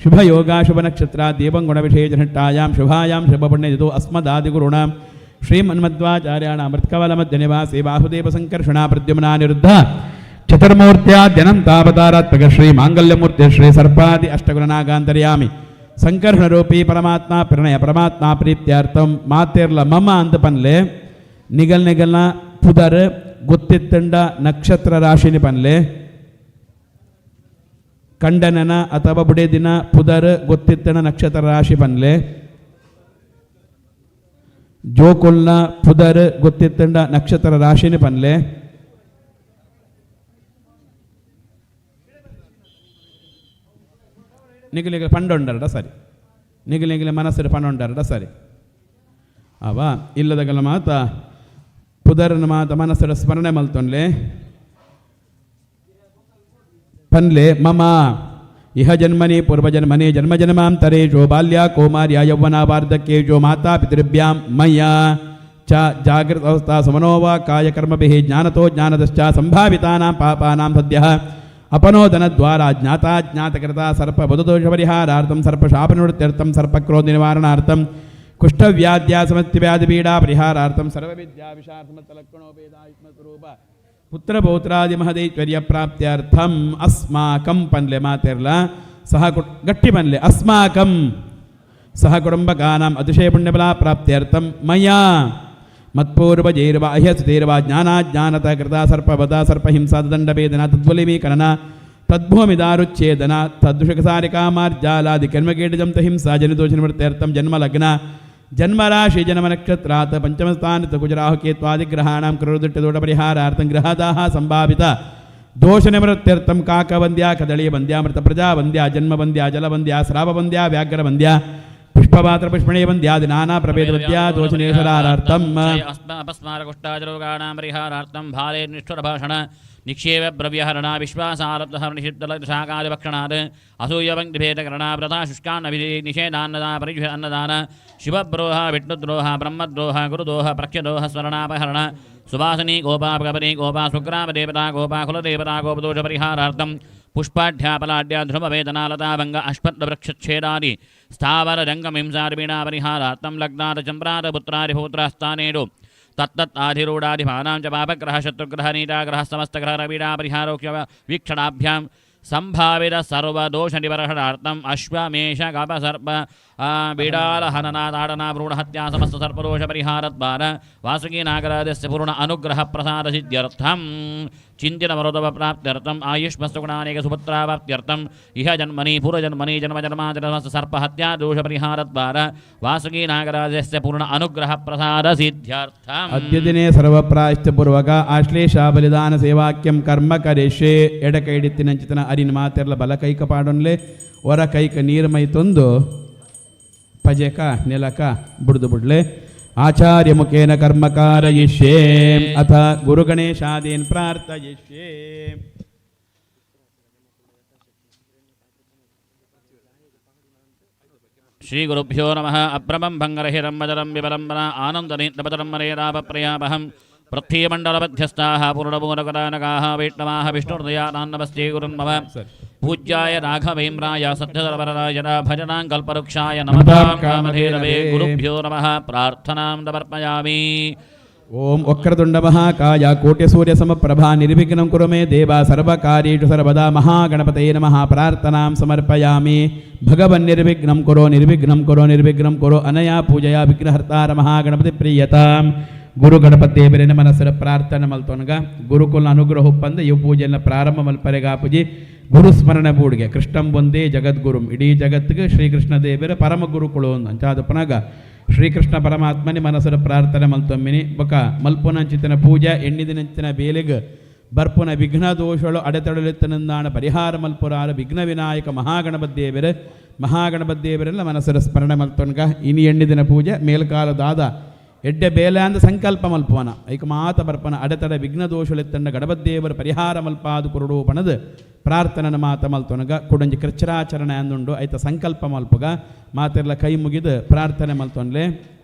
ಶುಭಯೋಗ ಶುಭನಕ್ಷತ್ರ ದೇವಂಗುಣವಿಶೇಷನಿಷ್ಠಾಯಾಂ ಶುಭಾಯಾಂ ಶುಭಪುಣ್ಯತಿಥೌ ಅಸ್ಮದಾದಿಗುರುಣಾಂ ಶ್ರೀಮನ್ಮಧ್ವಾಚಾರ್ಯಾಣ ನಿವಾಸಿ ಬಾಹುದೇವ ಸಂಕರ್ಷಣ ಪ್ರದ್ಯುಮ್ನಾನಿರುದ್ಧ ಚತುರ್ಮೂರ್ತ್ಯಾದ್ಯನಂತಾವತಾರಾತ್ಮಕ ಶ್ರೀ ಮಾಂಗಲ್ಯಮೂರ್ತಿ ಶ್ರೀ ಸರ್ಪಾದಿ ಅಷ್ಟಗುಣನಾಗಾಂತರ್ಯಾಮಿ ಸಂಕರ್ಷಣರೂಪಿ ಪರಮಾತ್ಮ ಪ್ರಣಯ ಪರಮಾತ್ಮ ಪ್ರೀತ್ಯಾರ್ಥಂ. ಮಾತೆರ್ಲ ಮಮ ಅಂತ ಪನ್ಲೆ ನಿಗಲ್ ನಿಗಲ್ನ ಪುದರ್ ಗೊತ್ತಿತ್ತಂಡ ನಕ್ಷತ್ರ ರಾಶಿನಿ ಪನ್ಲೆ. ಕಂಡನನ ಅಥವಾ ಬುಡೇದಿನ ಪುದರ್ ಗೊತ್ತಿತ್ತಣ ನಕ್ಷತ್ರ ರಾಶಿ ಪನ್ಲೆ. ಜೋಕುಲ್ನ ಪುದರ್ ಗೊತ್ತಿತ್ತಂಡ ನಕ್ಷತ್ರ ರಾಶಿನಿ ಪನ್ಲೆ. ನಿಗಲಿಗೆ ಪಂಡೊಂಡರಡ ಸರಿ, ನಿಗಲಿಗೆ ಮನಸ್ಸು ಪಂಡೊಂಡರಡ ಸರಿ. ಅವ ಇಲ್ಲದಗಲ ಮಾತ ಪುದರನ ಮಾತ ಮನಸ್ಸರ ಸ್ಮರಣೆ ಮಲ್ತೊನ್ಲೆ ಪನ್ಲೆ. ಮಮ ಇಹ ಜನ್ಮನಿ ಪೂರ್ವಜನ್ಮನಿ ಜನ್ಮ ಜನ್ಮಾಂತರೇಶೋ ಬಾಲ್ಯ ಕೌಮಾರ್ಯ ಯೌವನ ವಾರ್ಧಕ್ಯೇಶೋ ಮಾತಾ ಪಿತೃಭ್ಯಾಂ ಮಯ್ಯ ಚ ಜಾಗೃತ ಅವಸ್ಥಾ ಸಮನೋವ ಕಾಯಕರ್ಮಭಿಃ ಜ್ಞಾನತೋ ಜ್ಞಾನದಶ್ಚ ಸಂಭಾವಿತಾನಾಂ ಪಾಪಾನಾಂ ಸದ್ಯಃ ಅಪನೋದನದ್ವಾರ ಜ್ಞಾತಾಜ್ಞಾತಕೃತ ಸರ್ಪ ಬದುದೋಷ ಪರಿಹಾರಾರ್ಥಂ ಸರ್ಪಶಾಪನಿವೃತ್ತ್ಯರ್ಥಂ ಸರ್ಪಕ್ರೋಧ ನಿವಾರಣಾರ್ಥಂ ಕುಷ್ಠವ್ಯಾಧ್ಯ ಸಮಸ್ತಿವ್ಯಾಧಿಪೀಡಾ ಪರಿಹಾರಾರ್ಥಂ ಸರ್ವವಿದ್ಯಾ ವಿಷಾರ್ಥಮತ್ತಲಕ್ಷಣೋಪೇದಾಯುಷ್ಮಸ್ವರೂಪ ಪುತ್ರಪೌತ್ರಾದಿ ಮಹದೈಶ್ವರ್ಯ ಪ್ರಾಪ್ತ್ಯರ್ಥಂ ಅಸ್ಮಾಕಂ ಪನ್ಲೆ. ಮಾತೆರ್ಲ ಸಹ ಗಟ್ಟಿ ಪನ್ಲೆ. ಅಸ್ಮಾಕಂ ಸಹ ಕುಟುಂಬಕಾನಾಂ ಅತಿಶಯ ಪುಣ್ಯಬಲ ಪ್ರಾಪ್ತ್ಯರ್ಥಂ ಮಯಾ ಮತ್ಪೂರ್ವಜೈರ್ವ ಅಹ್ಯಸುತೈರ್ವ ಜ್ಞಾನಾಜ್ಞಾನತಃ ಕೃತ ಸರ್ಪವದ ಸರ್ಪಹಿಂಸಾ ದಂಡವೇದನ ತದ್ವಲಿಮೀಕರಣ ತದ್ಭೂಮಿದಾರುಚ್ಛೇದನ ತದ್ದುಷಕಸಾರಿಕಾಮಾರ್ಜಾಲಾದಿ ಕರ್ಮಕೀಟಜಂತ ಹಿಂಸಾ ಜನಿದೋಷ ನಿವೃತ್ತ್ಯರ್ಥಂ ಜನ್ಮ ಲಗ್ನ ಜನ್ಮರಾಶಿ ಜನ್ಮ ನಕ್ಷತ್ರಾತ್ ಪಂಚಮಸ್ಥಾನಿತ ಕುಜರಾಹುಕೇತ್ವಾದಿಗ್ರಹಾಣಾಂ ಕ್ರೂರದೃಷ್ಟಿದೋಷ ಪರಿಹಾರಾರ್ಥಂ ಗೃಹದಾಹ ಸಂಭಾವಿತ ದೋಷ ನಿವೃತ್ತ್ಯರ್ಥಂ ಕಾಕವಂದ್ಯ ಕದಳಿ ವಂದ್ಯಾಮೃತ ಪ್ರಜಾ ವಂದ್ಯ ಜನ್ಮ ವಂದ್ಯ ಜಲವಂದ್ಯ ಸ್ರಾವವಂದ್ಯ ವ್ಯಾಘ್ರ ವಂದ್ಯ ಪುಷ್ಪಪಾತ್ರ ಪುಷ್ಪಣೇ ವಂದ್ಯಾದಿ ನಾನಾ ಪ್ರಭೇದ ವಿದ್ಯಾ ದೋಷ ನಿರಸನಾರ್ಥಂ. ಅಪಸ್ಮಾರकुष्ठादिरोगाणां ಪರಿಹಾರಾರ್ಥಂ ಭಾಲೆ ನಿಷ್ಠುರಭಾಷಣ ನಿಕ್ಷೇಪ ಬ್ರವ್ಯಹರಣ ವಿಶ್ವಾಸಾರಬ್ಧಃ ನಿಷಿದ್ಧಲಕ್ಷಾಕಾದಿಭಕ್ಷಣಾತ್ ಅಸೂಯಪಂಕ್ತಿಭೇದಕರಣ ವ್ರತ ಶುಷ್ಕಾನ್ನಭಿ ನಿಷೇಧಾನ್ನದ ಪರಿಜುಹ ಅನ್ನದಾನ ಶಿವದ್ರೋಹ ವಿಷ್ಣುದ್ರೋಹ ಬ್ರಹ್ಮದ್ರೋಹ ಗುರುದೋಹ ಪ್ರಖ್ಯದೋಹ ಸ್ಮರಣಾಪಹರಣ ಸುವಾಸನಿ ಗೋಪಾ ಭಗವನಿ ಗೋಪಾ ಸುಗ್ರಾಮದೇವತಾ ಗೋಪಾ ಕುಲದೇವತಾ ಗೋಪದೋಷ ಪರಿಹಾರಾರ್ಥಂ ಪುಷ್ಪಾಢ್ಯಾಪಲಾಢ್ಯ ಧ್ರುವವೇದನಾಲತಾಭಂಗ ಅಶ್ವತ್ಥವೃಕ್ಷಚ್ಛೇದಾದಿ ಸ್ಥಾವರ ಜಂಗಮಿಂಸಾರ್ವೀಣಾ ಪರಿಹಾರಾರ್ಥಂ ಲಗ್ನಾದ ಚಂದ್ರಾದ ಪುತ್ರಾದಿಪುತ್ರ ಸ್ಥಾನೇಡು ತತ್ತತ್ ಆಧಿರೂಢಾಧಿಮಾನಾಂ ಚ ಪಾಪಗ್ರಹ ಶತ್ರುಗ್ರಹ ನೀತಾಗ್ರಹ ಸಮಸ್ತಗ್ರಹ ರವೀಣಾ ಪರಿಹಾರೋಕ್ಯ ವೀಕ್ಷಣಾಭ್ಯಾಂ ಸಂಭಾವಿತ ಸರ್ವದೋಷ ನಿಬರ್ಹಣಾರ್ಥಂ ಅಶ್ವಮೇಷ ಗಪ ಸರ್ಪ ಬಿಡಾಲ ಹನನ ತಾಡನ ಭ್ರೂಣ ಹತ್ಯಾ ಸಮಸ್ತ ಸರ್ಪದೋಷ ಪರಿಹಾರದ್ವಾರ ವಾಸುಕಿ ನಾಗರಾಜಸ್ಯ ಪೂರ್ಣ ಅನುಗ್ರಹ ಪ್ರಸಾದ ಸಿದ್ಧ್ಯರ್ಥಂ ಚಿಂತಿನ ಮರೋದವ ಪ್ರಾಪ್ತ್ಯರ್ಥಂ ಆಯುಷ್ಮಸ್ತುಗುಣಾನೇಕ ಸುಪುತ್ರಾವಾಪ್ತ್ಯರ್ಥಂ ಇಹ ಜನ್ಮನಿ ಪೂರ್ವಜನ್ಮನಿ ಜನ್ಮ ಜನ್ಮಾಂತರ ಸಮಸ್ತ ಸರ್ಪ ಹತ್ಯಾ ದೋಷ ಪರಿಹಾರದ್ವಾರ ವಾಸುಕಿ ನಾಗರಾಜಸ್ಯ ಪೂರ್ಣ ಅನುಗ್ರಹ ಪ್ರಸಾದ ಸಿದ್ಧ್ಯರ್ಥಂ. ಅದ್ಯ ದಿನೇ ಸರ್ವಪ್ರಾಯಶ್ಚಿತ್ತಪೂರ್ವಕ ಆಶ್ಲೇಷ ಬಲಿದಾನ ಸೇವಾಕ್ಯಂ ಕರ್ಮ ಕರಿಷ್ಯೆ. ಎಡ ಕೈಡಿತ್ತಿನಂಚಿತನ ಅರಿನ ಮಾತೆರ್ಲ ಬಲ ಕೈಕ ಪಾಡೊನ್ಲೆ. ಹೊರ ಕೈಕ ನೀರ್ಮೈ ತಂದು ಪಜೆಕ ನೆಲಕ ಬುಡ್ದು ಬುಡ್ಲೆ. ಆಚಾರ್ಯ ಮುಖೇನ ಕರ್ಮ ಕಾರಯಿಷ್ಯೆ. ಅಥ ಗುರುಗಣೇಶಾದೀನ್ ಪ್ರಾರ್ಥಯಿಷ್ಯೆ. ಶ್ರೀಗುರುಭ್ಯೋ ನಮಃ. ಅಭ್ರಮಂ ಭಂಗರಹಿರಂ ಮದರಂ ವಿಬಲಂಬನ ಆನಂದನೇತ್ರಪದರಂ ಮರೇರಾಪಪ್ರಯಾಪಹಂ ಪೃಥ್ವೀಮಂಡಲಮಧ್ಯಸ್ಥಾः ಪೂರ್ಣಮೂಲಕದಾನಕಾः ವೈಷ್ಣವಾः ವಿಷ್ಣುರ್ದಯಾನಾನ್ನಮಸ್ತೆ ಗುರುನ್ ಮಮ. ಪೂಜ್ಯಾಯ ರಾಘವೇಂದ್ರಾಯ ಸತ್ಯಧರ್ಮರತಾಯ ಭಜನಾಂ ಕಲ್ಪವೃಕ್ಷಾಯ ನಮತಾಂ ಕಾಮಧೇನವೇ. ಗುರುಭ್ಯೋ ನಮಃ. ಪ್ರಾರ್ಥನಾಂ ಸಮರ್ಪಯಾಮಿ. ಓಂ ವಕ್ರತುಂಡ ಮಹಾಕಾಯ ಕೋಟ್ಯಸೂರ್ಯ ಸಮಪ್ರಭಾ ನಿರ್ವಿಘ್ನಂ ಕುರು ಮೇ ದೇವ ಸರ್ವಕಾರ್ಯೇಷು ಸರ್ವದಾ. ಮಹಾಗಣಪತಯೇ ನಮಃ. ಪ್ರಾರ್ಥನಾಂ ಸಮರ್ಪಯಾಮಿ. ಭಗವನ್ ನಿರ್ವಿಘ್ನಂ ಕುರು, ನಿರ್ವಿಘ್ನಂ ಕುರು, ನಿರ್ವಿಘ್ನಂ ಕುರು. ಅನಯಾ ಪೂಜೆಯ ವಿಘ್ನಹರ್ತಾರ ಮಹಾಗಣಪತಿ ಪ್ರೀಯತಾಂ. ಗುರು ಗಣಪತಿ ದೇವರಿನ ಮನಸ್ಸರ ಪ್ರಾರ್ಥನೆ ಮಲ್ತೊನಗ ಗುರುಕುಲ ಅನುಗ್ರಹ ಉಪ್ಪಂದ ಇವು ಪೂಜೆಯನ್ನು ಪ್ರಾರಂಭ ಮಲ್ಪರೆಗಾಪುಜಿ. ಗುರು ಸ್ಮರಣೆ ಬೂಡಿಗೆ. ಕೃಷ್ಣಂ ಒಂದೇ ಜಗದ್ಗುರುಂ. ಇಡೀ ಜಗತ್ತಿಗೆ ಶ್ರೀಕೃಷ್ಣ ದೇವರ ಪರಮ ಗುರುಕುಳು ಅಂಚಾದ ಪುನಗ ಶ್ರೀಕೃಷ್ಣ ಪರಮಾತ್ಮನಿ ಮನಸ್ಸರ ಪ್ರಾರ್ಥನೆ ಮಲ್ತೊಮ್ಮಿನಿ. ಬೊಕ ಮಲ್ಪುನಂಚಿತನ ಪೂಜೆ ಎಣ್ಣಿದಿನಂಚಿನ ಬೇಲೆಗ್ ಬರ್ಪುನ ವಿಘ್ನ ದೋಷಗಳು ಅಡೆತಡೆಲಿತ್ತನಂದಾಣ ಪರಿಹಾರ ಮಲ್ಪುರಾರ ವಿಘ್ನ ವಿನಾಯಕ ಮಹಾಗಣಪತಿ ದೇವರ ಮಹಾಗಣಪತಿ ದೇವರೆಲ್ಲ ಮನಸ್ಸರ ಸ್ಮರಣೆ ಮಲ್ತೊನ್ಗ. ಇನಿ ಎಣ್ಣಿದಿನ ಪೂಜೆ ಮೇಲ್ಕಾಲದಾದ ಎಡ್ಡೆ ಬೇಲೆ ಅಂದ ಸಂಕಲ್ಪ ಮಲ್ಪವನ ಐಕ ಮಾತ ಬರ್ಪನ ಅಡೆತಡೆ ವಿಘ್ನ ದೋಷಳೆತ್ತಂಡ ಗಣಪದೇವರ ಪರಿಹಾರ ಮಲ್ಪಾದು ಕುರುಡು ಪಣದು ಪ್ರಾರ್ಥನೆನ ಮಾತ ಮಲ್ತೊನಗ. ಕುಡಂಜಿ ಕೃಚ್ಛರಾಚರಣೆ ಅಂದುಂಡು. ಐತ ಸಂಕಲ್ಪ ಮಲ್ಪುಗ. ಮಾತೆರ್ಲ ಕೈ ಮುಗಿದು ಪ್ರಾರ್ಥನೆ ಮಲ್ತೊನ್ಲೆ.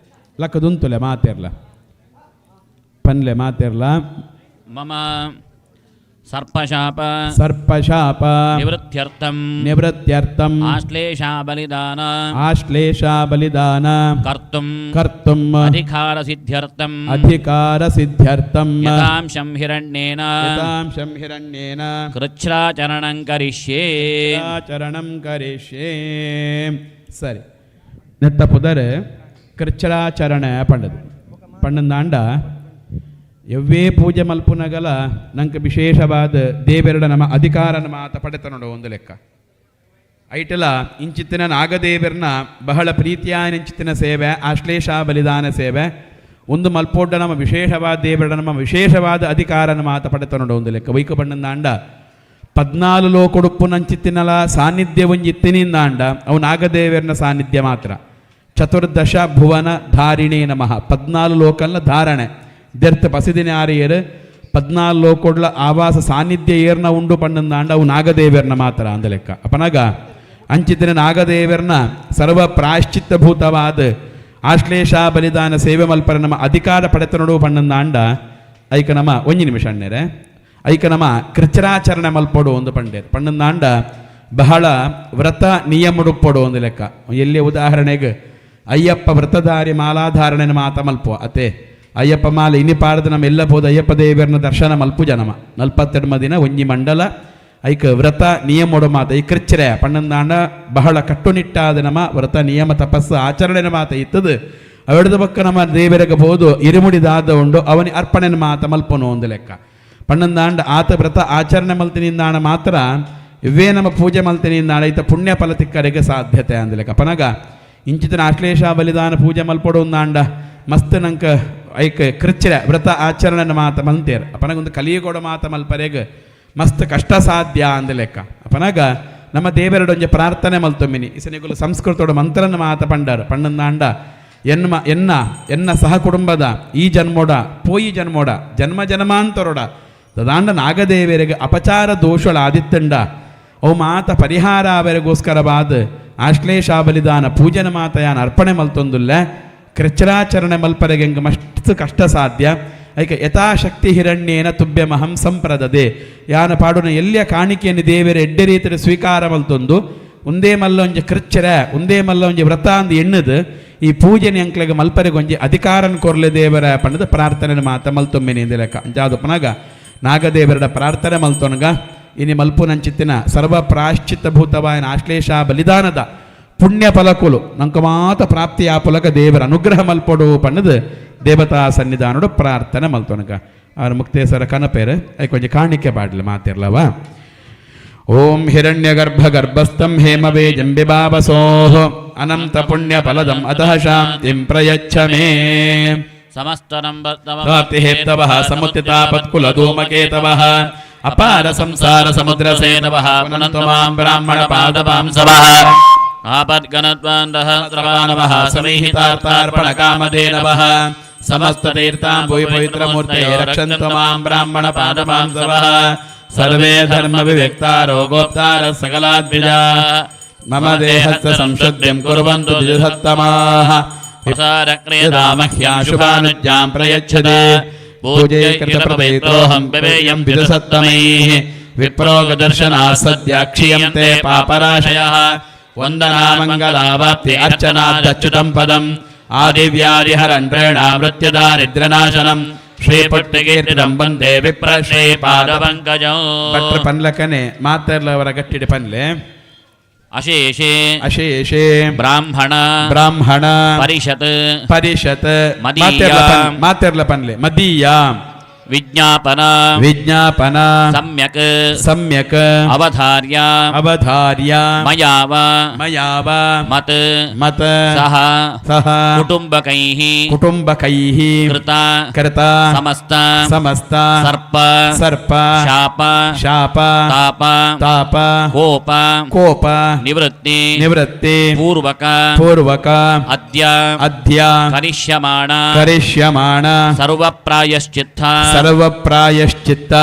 ಲಕ್ಕದುಂತುಲೆ ಮಾತೆರ್ಲ ಪನ್ಲೆ ಮಾತೆರ್ಲ. ಮಮ ಸರ್ಪಶಾಪ ಸರ್ಪಶಾಪ ನಿವೃತ್ತ್ಯರ್ಥಂ ನಿವೃತ್ತ್ಯರ್ಥಂ ಆಶ್ಲೇಷಾ ಬಲಿದಾನ ಆಶ್ಲೇಷ ಬಲಿದಾನ ಕರ್ತುಂ ಕರ್ತುಂ ಅಧಿಕಾರ ಸಿದ್ಧ್ಯರ್ಥಂ ಅಧಿಕಾರ ಸಿದ್ಧ್ಯರ್ಥಂ ಯಥಾಂಶಂ ಹಿರಣ್ಯೇನ ಯಥಾಂಶಂ ಹಿರಣ್ಯೇನ ಕೃಚ್ಛ್ರಾಚರಣಂ ಕರಿಷ್ಯೆ. ಆಚರಣಂ ಕರಿಷ್ಯೆ. ಸರಿ, ನೆತ್ತ ಪುದರ್ ಕೃಚ್ಛರಾಚರಣೆ ಪಂಡದು. ಪಣ್ಣಂದಾಂಡ ಎವ್ವೇ ಪೂಜೆ ಮಲ್ಪುನಗಲ ನಂಗೆ ವಿಶೇಷವಾದ ದೇವೆರಡ ನಮ್ಮ ಅಧಿಕಾರನ ಮಾತ ಪಡೆತ ನೋಡು ಒಂದು ಲೆಕ್ಕ. ಐಟಲ ಇಂಚಿತ್ತಿನ ನಾಗದೇವರನ ಬಹಳ ಪ್ರೀತಿಯ ಇಂಚಿತ್ತಿನ ಸೇವೆ ಆಶ್ಲೇಷ ಬಲಿದಾನ ಸೇವೆ ಒಂದು ಮಲ್ಪೋಡ್ಡ ನಮ್ಮ ವಿಶೇಷವಾದ ದೇವರ ನಮ್ಮ ವಿಶೇಷವಾದ ಅಧಿಕಾರನ ಮಾತ ಪಡೆತ ನೋಡು ಒಂದು ಲೆಕ್ಕ. ವೈಕ ಬಣ್ಣಂದಾಂಡ ಪದ್ನಾಲು ಲೋಕೊಡುಪ್ಪು ನಂಚಿತ್ತಿನಲ ಸಾನ್ನಿಧ್ಯ ಒಂಜಿತ್ತಿನಿಂದಾಂಡ ಅವು ನಾಗದೇವರನ ಸಾನ್ನಿಧ್ಯ ಮಾತ್ರ. ಚತುರ್ದಶ ಭುವನ ಧಾರಿಣೇ ನಮಃ. ಪದ್ನಾಲು ಲೋಕಲ್ನ ಧಾರಣೆ ದೆರ್ತ ಪಸಿದಿನ ಆರಿಯರು ಪದ್ನಾಲು ಲೋಕೊಡ್ಲ ಆವಾಸ ಸಾನ್ನಿಧ್ಯ ಏರ್ನ ಉಂಡು ಪಣ್ಣಂದಾಂಡ ಅವು ನಾಗದೇವರನ ಮಾತ್ರ ಅಂದ ಲೆಕ್ಕ. ಅಪನಗ ಅಂಚಿತ್ತಿನ ನಾಗದೇವರನ ಸರ್ವ ಪ್ರಾಯಶ್ಚಿತ್ತಭೂತವಾದ ಆಶ್ಲೇಷ ಬಲಿದಾನ ಸೇವೆ ಮಲ್ಪರ ನಮ್ಮ ಅಧಿಕಾರ ಪಡೆತನಡು ಪಣ್ಣಂದಾಂಡ ಐಕ ನಮ್ಮ ಒಂಜಿ ನಿಮಿಷ ಅಣ್ಣೇರೆ. ಐಕ ನಮ್ಮ ಕೃಚರಾಚರಣೆ ಮಲ್ಪೊಡು ಒಂದು ಪಂಡೇರ್ ಪಣ್ಣಂದಾಂಡ ಬಹಳ ವ್ರತ ನಿಯಮಡುಪ್ಪೊಡು ಒಂದು ಲೆಕ್ಕ. ಎಲ್ಲಿ ಉದಾಹರಣೆಗೆ ಅಯ್ಯಪ್ಪ ವ್ರತಧಾರಿ ಮಾಲಾಧಾರಣೆ ಮಾತ ಮಲ್ಪುವ ಅತೆ. ಅಯ್ಯಪ್ಪ ಮಾಲೆ ಇನಿ ಪಾಡ್ದು ನಮ್ಮ ಎಲ್ಲ ಬೋದು ಅಯ್ಯಪ್ಪ ದೇವರನ್ನ ದರ್ಶನ ಮಲ್ಪು ಜನಮ ನಲ್ಪತ್ತೆಡ್ಮ ದಿನ ಒಂಜಿ ಮಂಡಲ. ಐಕ ವ್ರತ ನಿಯಮೊಡು ಮಾತ ಈ ಕೃಚ್ಛರೆ ಪಣ್ಣಂದಾಂಡ ಬಹಳ ಕಟ್ಟುನಿಟ್ಟಾದ ನಮ್ಮ ವ್ರತ ನಿಯಮ ತಪಸ್ಸು ಆಚರಣೆ ಮಾತ ಇತ್ತದು. ಅವೆಡ್ದ ಬಕ್ಕ ನಮ್ಮ ದೇವರಿಗೆ ಬೋದು ಇರುಮುಡಿದಾದ ಉಂಡು ಅವನಿ ಅರ್ಪಣೆ ಮಾತ ಮಲ್ಪನು ಒಂದು ಲೆಕ್ಕ. ಪಣ್ಣಂದಾಂಡ ಆತ ವ್ರತ ಆಚರಣೆ ಮಲ್ತಿನಿಂದಾಣ ಮಾತ್ರ ಇವೇ ನಮ್ಮ ಪೂಜೆ ಮಲ್ತೀನಿ ನಾಳೆ ಐತ ಪುಣ್ಯ ಫಲ ತಿಕ್ಕರಿಗೆ ಸಾಧ್ಯತೆ ಅಂದಲೆಕ್ಕ. ಪನಗ ಇಂಚಿತನ ಆಶ್ಲೇಷ ಬಲಿದಾನ ಪೂಜೆ ಮಲ್ಪೊಡು ಅಂಡ ಮಸ್ತ್ ನಂಕ ಐಕ್ ಕೃಚ್ಚಿರ ವ್ರತ ಆಚರಣೆ ಮಾತ ಮಲ್ತೇರ್. ಅಪನಗೊಂದು ಕಲಿಯುಗೊಡ ಮಾತ ಮಲ್ಪರೆಗ್ ಮಸ್ತ್ ಕಷ್ಟ ಸಾಧ್ಯ ಅಂದ ಲೆಕ್ಕ. ಅಪನಗ ನಮ್ಮ ದೇವರಡೊಂಜೆ ಪ್ರಾರ್ಥನೆ ಮಲ್ತೊಮ್ಮಿನಿ ಇಸನಿಗುಲು ಸಂಸ್ಕೃತೋಡು ಮಂತ್ರನ ಮಾತ ಪಂಡರ್ ಪಣ್ಣಂದಾಂಡ ಎನ್ಮ ಎನ್ನ ಎನ್ನ ಸಹ ಕುಟುಂಬದ ಈ ಜನ್ಮೋಡ ಪೋಯಿ ಜನ್ಮೋಡ ಜನ್ಮ ಜನ್ಮಾಂತರೋಡ ತದಾಂಡ ನಾಗದೇವರಿಗೆ ಅಪಚಾರ ದೋಷಳ ಆದಿತ್ತಂಡ ಅವು ಮಾತ ಪರಿಹಾರ ಅವರಿಗೋಸ್ಕರವಾದ ಆಶ್ಲೇಷ ಬಲಿದಾನ ಪೂಜನ ಮಾತಯಾನ ಅರ್ಪಣೆ ಮಲ್ತೊಂದುಲ್ಲ ಕೃಚ್ರಾಚರಣೆ ಮಲ್ಪರೆಗೆಂಗ್ ಮಸ್ತ್ ಕಷ್ಟ ಸಾಧ್ಯ. ಐಕ ಯಥಾಶಕ್ತಿ ಹಿರಣ್ಯೇನ ತುಭ್ಯಮಹಂ ಸಂಪ್ರದದೆ ಯಾನ ಪಾಡುನ ಎಲ್ಲಿಯ ಕಾಣಿಕೆಯನ್ನು ದೇವರ ಎಡ್ಡೆ ರೀತಿಯ ಸ್ವೀಕಾರ ಮಲ್ತೊಂದು ಒಂದೇ ಮಲ್ಲ ಒಂಜಿ ಕೃಚ್ಚರ ಒಂದೇ ಮಲ್ಲ ಒಂಜಿ ವ್ರತ ಅಂದು ಎಣ್ಣದು ಈ ಪೂಜೆನೆ ಅಂಕ್ಲೆಗೆ ಮಲ್ಪರೆಗೊಂಜಿ ಅಧಿಕಾರನ್ ಕೊರ್ಲೆ ದೇವರ ಪಂಡದ ಪ್ರಾರ್ಥನೆ ಮಾತ ಮಲ್ತೊಮ್ಮೆನೆ ಲೆಕ್ಕ. ಅಂಚಾದು ಪನಗ ನಾಗದೇವರ ಪ್ರಾರ್ಥನೆ ಮಲ್ತೊನಗ ಇನಿ ಮಲ್ಪುನಂಚಿತ್ತಿನ ಸರ್ವ ಪ್ರಾಶ್ಚಿತ್ತ ಭೂತವಾಯನ ಆಶ್ಲೇಷ ಬಲಿದಾನದ ಪುಣ್ಯ ಫಲಕುಲು ನಂಕ ಮಾತ ಪ್ರಾಪ್ತಿಯ ಪುಲಕ ದೇವರ ಅನುಗ್ರಹ ಮಲ್ಪೊಡು ಪಣ್ಣದು ದೇವತಾ ಸನ್ನಿಧಾನಡು ಪ್ರಾರ್ಥನೆ ಮಲ್ತೊನಗ. ಅವ್ರ ಮುಕ್ತೇಶ್ವರ ಕನಪೇರು ಐಕೊಂಜಿ ಕೊಂಚ ಕಾಣಿಕೆ ಬಾಡ್ಲಿ ಮಾತಿರ್ಲವ. ಓಂ ಹಿರಣ್ಯಗರ್ಭ ಗರ್ಭಸ್ಥಂ ಹೇಮವೇಜಂ ಬಿಬಾವಸೋಃ ಅನಂತ ಪುಣ್ಯ ಫಲದಂ ಅತಃ ಶಾಂತಿಂ ಪ್ರಯಚ್ಛ ಮೇ. ಪ್ರಾಪ್ತಿಹೇತವಃ ಸಮುತ್ತಿತಾಪತ್ಕುಲಧೂಮಕೇತವಃ ಅಪಾರ ಸಂಸಾರ ಸಮುದ್ರಸೇನವಃ ಪುನಂತು ಮಾಂ ಬ್ರಾಹ್ಮಣ ಪಾದಪಾಂಸವಃ ಆಪದ್ಗಣತ್ವಾಂಡಃ ಸಮೀಹಿತಾರ್ಥಾರ್ಪಣ ಕಾಮಧೇನವಃ ಸಮಸ್ತತೀರ್ಥಾಂ ಪವಿತ್ರಮೂರ್ತಯೇ ರಕ್ಷಂತು ಮಾಂ ಬ್ರಾಹ್ಮಣ ಪಾದಪಾಂಸವಃ. ಸರ್ವೇ ಧರ್ಮ ವಿವ್ಯಕ್ತಾರೋ ಗೋಪ್ತಾರ ಸಕಲಾದ್ವಿಜಾ ಮಮ ದೇಹಸ್ಯ ಸಂಶುದ್ಧಿಂ ಕುರ್ವಂತು ದ್ವಿಜಸತ್ತಮಾಃ. ಪ್ರಸಾರಕ್ರಿಯದಾಮಹ್ಯಾಂ ಶುಭಾನುಜ್ಞಾಂ ಪ್ರಯಚ್ಛದೆ ಪೂಜೈಕೃತಪ್ರಪೇತ್ರೋಹಂ ಪಿಬೇಯಂ ದ್ವಿಜಸತ್ತಮೈಃ. ವಿಪ್ರೋಗದರ್ಶನಾ ಸದ್ಯ ಕ್ಷೀಯಂತೆ ಪಾಪರಾಶಯಃ. ವಂದನಾ ಮಂಗಲಾವಾಪ್ತಿ ಅರ್ಚನಾದಚ್ಯುತಂ ಪದಂ ಆದಿವ್ಯಾಧಿಹರನ್ಪ್ರೇಣಾ ಮೃತ್ಯುದಾರಿದ್ರ್ಯನಾಶನಂ ಶ್ರೀಪಟ್ಟಿಕೀರ್ತಿದಂ ವಂದೇ ವಿಪ್ರ ಶ್ರೀಪಾದಪಂಕಜಂ. ಭಟ್ರ ಪನ್ಲಕನೆ ಮಾತೆರ್ಲವರ ಗಟ್ಟಿಡಿ ಪನ್ಲೆ. ಅಶೇಷೇ ಅಶೇಷೇ ಬ್ರಾಹ್ಮಣ ಬ್ರಾಹ್ಮಣ ಪರಿಷತ್ ಪರಿಷತ್ ಮದೀಯ ಮಾತೆರ್ಲ ಪನ್ಲೆ ಮದೀಯ ವಿಜ್ಞಾಪನ ವಿಜ್ಞಾಪನ ಸಮ್ಯಕ್ ಸಮ್ಯಕ್ ಅವಧಾರ್ಯ ಅವಧಾರ್ಯ ಮಯಾವ ಮಯಾವ ಮತ್ ಮತ ಸಹ ಸಹ ಕುಟುಂಬಕೈಃ ಕುಟುಂಬಕೈಃ ಕೃತ ಕೃತ ಸಮಸ್ತ ಸಮಸ್ತ ಸರ್ಪ ಸರ್ಪ ಶಾಪ ಶಾಪ ತಾಪ ತಾಪ ಕೋಪ ಕೋಪ ನಿವೃತ್ತಿ ನಿವೃತ್ತಿ ಪೂರ್ವಕ ಪೂರ್ವಕ ಅದ್ಯ ಅದ್ಯ ಕರಿಷ್ಯಮಾಣ ಕರಿಷ್ಯಮಾಣ ಸರ್ವಪ್ರಾಯಶ್ಚಿತ್ತ ಸರ್ವಪ್ರಾಯಶ್ಚಿತ್ತ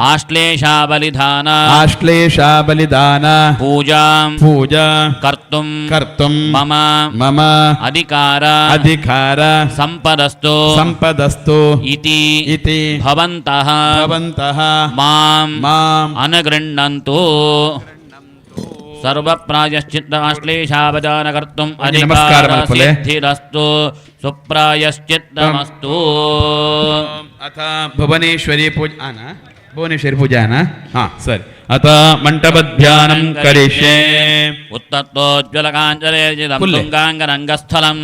ಆಶ್ಲೇಷಾಬಲಿಧಾನ ಆಶ್ಲೇಷಾ ಬಲಿದಾನ ಪೂಜಾಂ ಪೂಜಾ ಕರ್ತುಂ ಕರ್ತುಂ ಮಮ ಮಮ ಅಧಿಕಾರ ಅಧಿಕಾರ ಸಂಪದಸ್ತು ಸಂಪದಸ್ತು ಇತಿ ಇತಿ ಭವಂತಃ ಭವಂತಃ ಮಾಂ ಮಾಂ ಅನುಗೃಹ್ಣಂತು. ಸರ್ವಪ್ರಾಯಶ್ಚಿತ್ತ ಆಶ್ಲೇಷಾವದಾನ ಕರ್ತುಂ ನಮಸ್ಕಾರ ಅಧಿಕಾರ ಮಲ್ಪುಲೆ. ಸಿದ್ಧಿರಸ್ತು ಸುಪ್ರಾಯಶ್ಚಿತ್ತಮಸ್ತು. ಅಥ ಭುವನೇಶ್ವರಿ ಪೂಜಾ ಆನ ಭುವನೇಶ್ವರಿ ಪೂಜಾ ಆನ ಹಾ ಸರಿ. ಅಥ ಮಂಟಪ ಧ್ಯಾನಂ ಕರಿಷ್ಯೆ. ಉತ್ತತ್ತೋಜ್ವಲಕಾಂಚಲೇಜಿದಂ ಕುಲ್ಲೆ. ತುಂಗಾಂಗರಂಗಸ್ಥಲಂ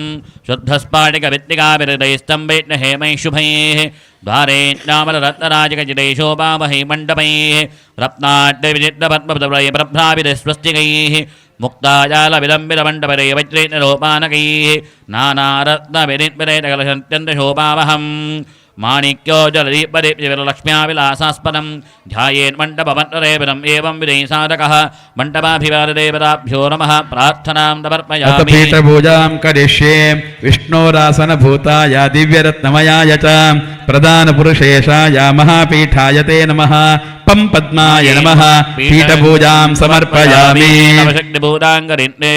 ಶುದ್ಧಸ್ಫಾಟಿಕವಿತ್ತಿಕಾಭಿಹೃದೈಸ್ತಂಭೈರ್ಹೇಮೈಃ ಶುಭೈಃ ದ್ವಾರೇ ನಾಮಲರತ್ನರಾಜಕಜಿತೈः ಶೋಭಾಮಹೈ ಮಂಟಪೈಃ ರತ್ನಾಡ್ಯವಿಚಿತ್ರಪದ್ಮಪದಪ್ರೈ ಪ್ರಭ್ರಾವಿತೈः ಸ್ವಸ್ತಿಕೈಃ ಮುಕ್ತಾಜಾಲವಿಲಂಬಿತಮಂಟಪರೈ ವಜ್ರೈರ್ನಿರೋಪಾನಕೈಃ ನಾನಾರತ್ನವಿನಿರ್ಮಿತೈಕಲಶತ್ಯಂತಶೋಭಾವಹಂ ಮಾಣಿಕ್ಯೋಜ್ವಲದೀಪದೀಪ್ತಿವಿರಲಕ್ಷ್ಮ್ಯಾವಿಲಾಸಾಸ್ಪದಂ ಧ್ಯಾಯೇನ್ಮಂಟಪಮಂಟರೇಪದಂ ಏವಂ ವಿಧೈ ಸಾಧಕಃ ಮಂಟಪಾಭಿವಾದದೇವತಾಭ್ಯೋ ನಮಃ. ಪ್ರಾರ್ಥನಾಂ ಅಥ ಸಮರ್ಪಯಾಮಿ. ಪೀಠಪೂಜಾಂ ಕರಿಷ್ಯೆ. ವಿಷ್ಣೋರಾಸನಭೂತಾಯ ದಿವ್ಯರತ್ನಮಯಾಯ ಚ ಪ್ರಧಾನಪುರುಷೇಶಾಯ ಮಹಾಪೀಠಾಯ ತೇ ನಮಃ. ಪಂ ಪದ್ಮಾಯ ನಮಃ. ಪೀಠಪೂಜಾಂ ಸಮರ್ಪಯಾಮಿ. ನವಶಕ್ತಿಭೂತಾಂಗರಿನ್ನೇ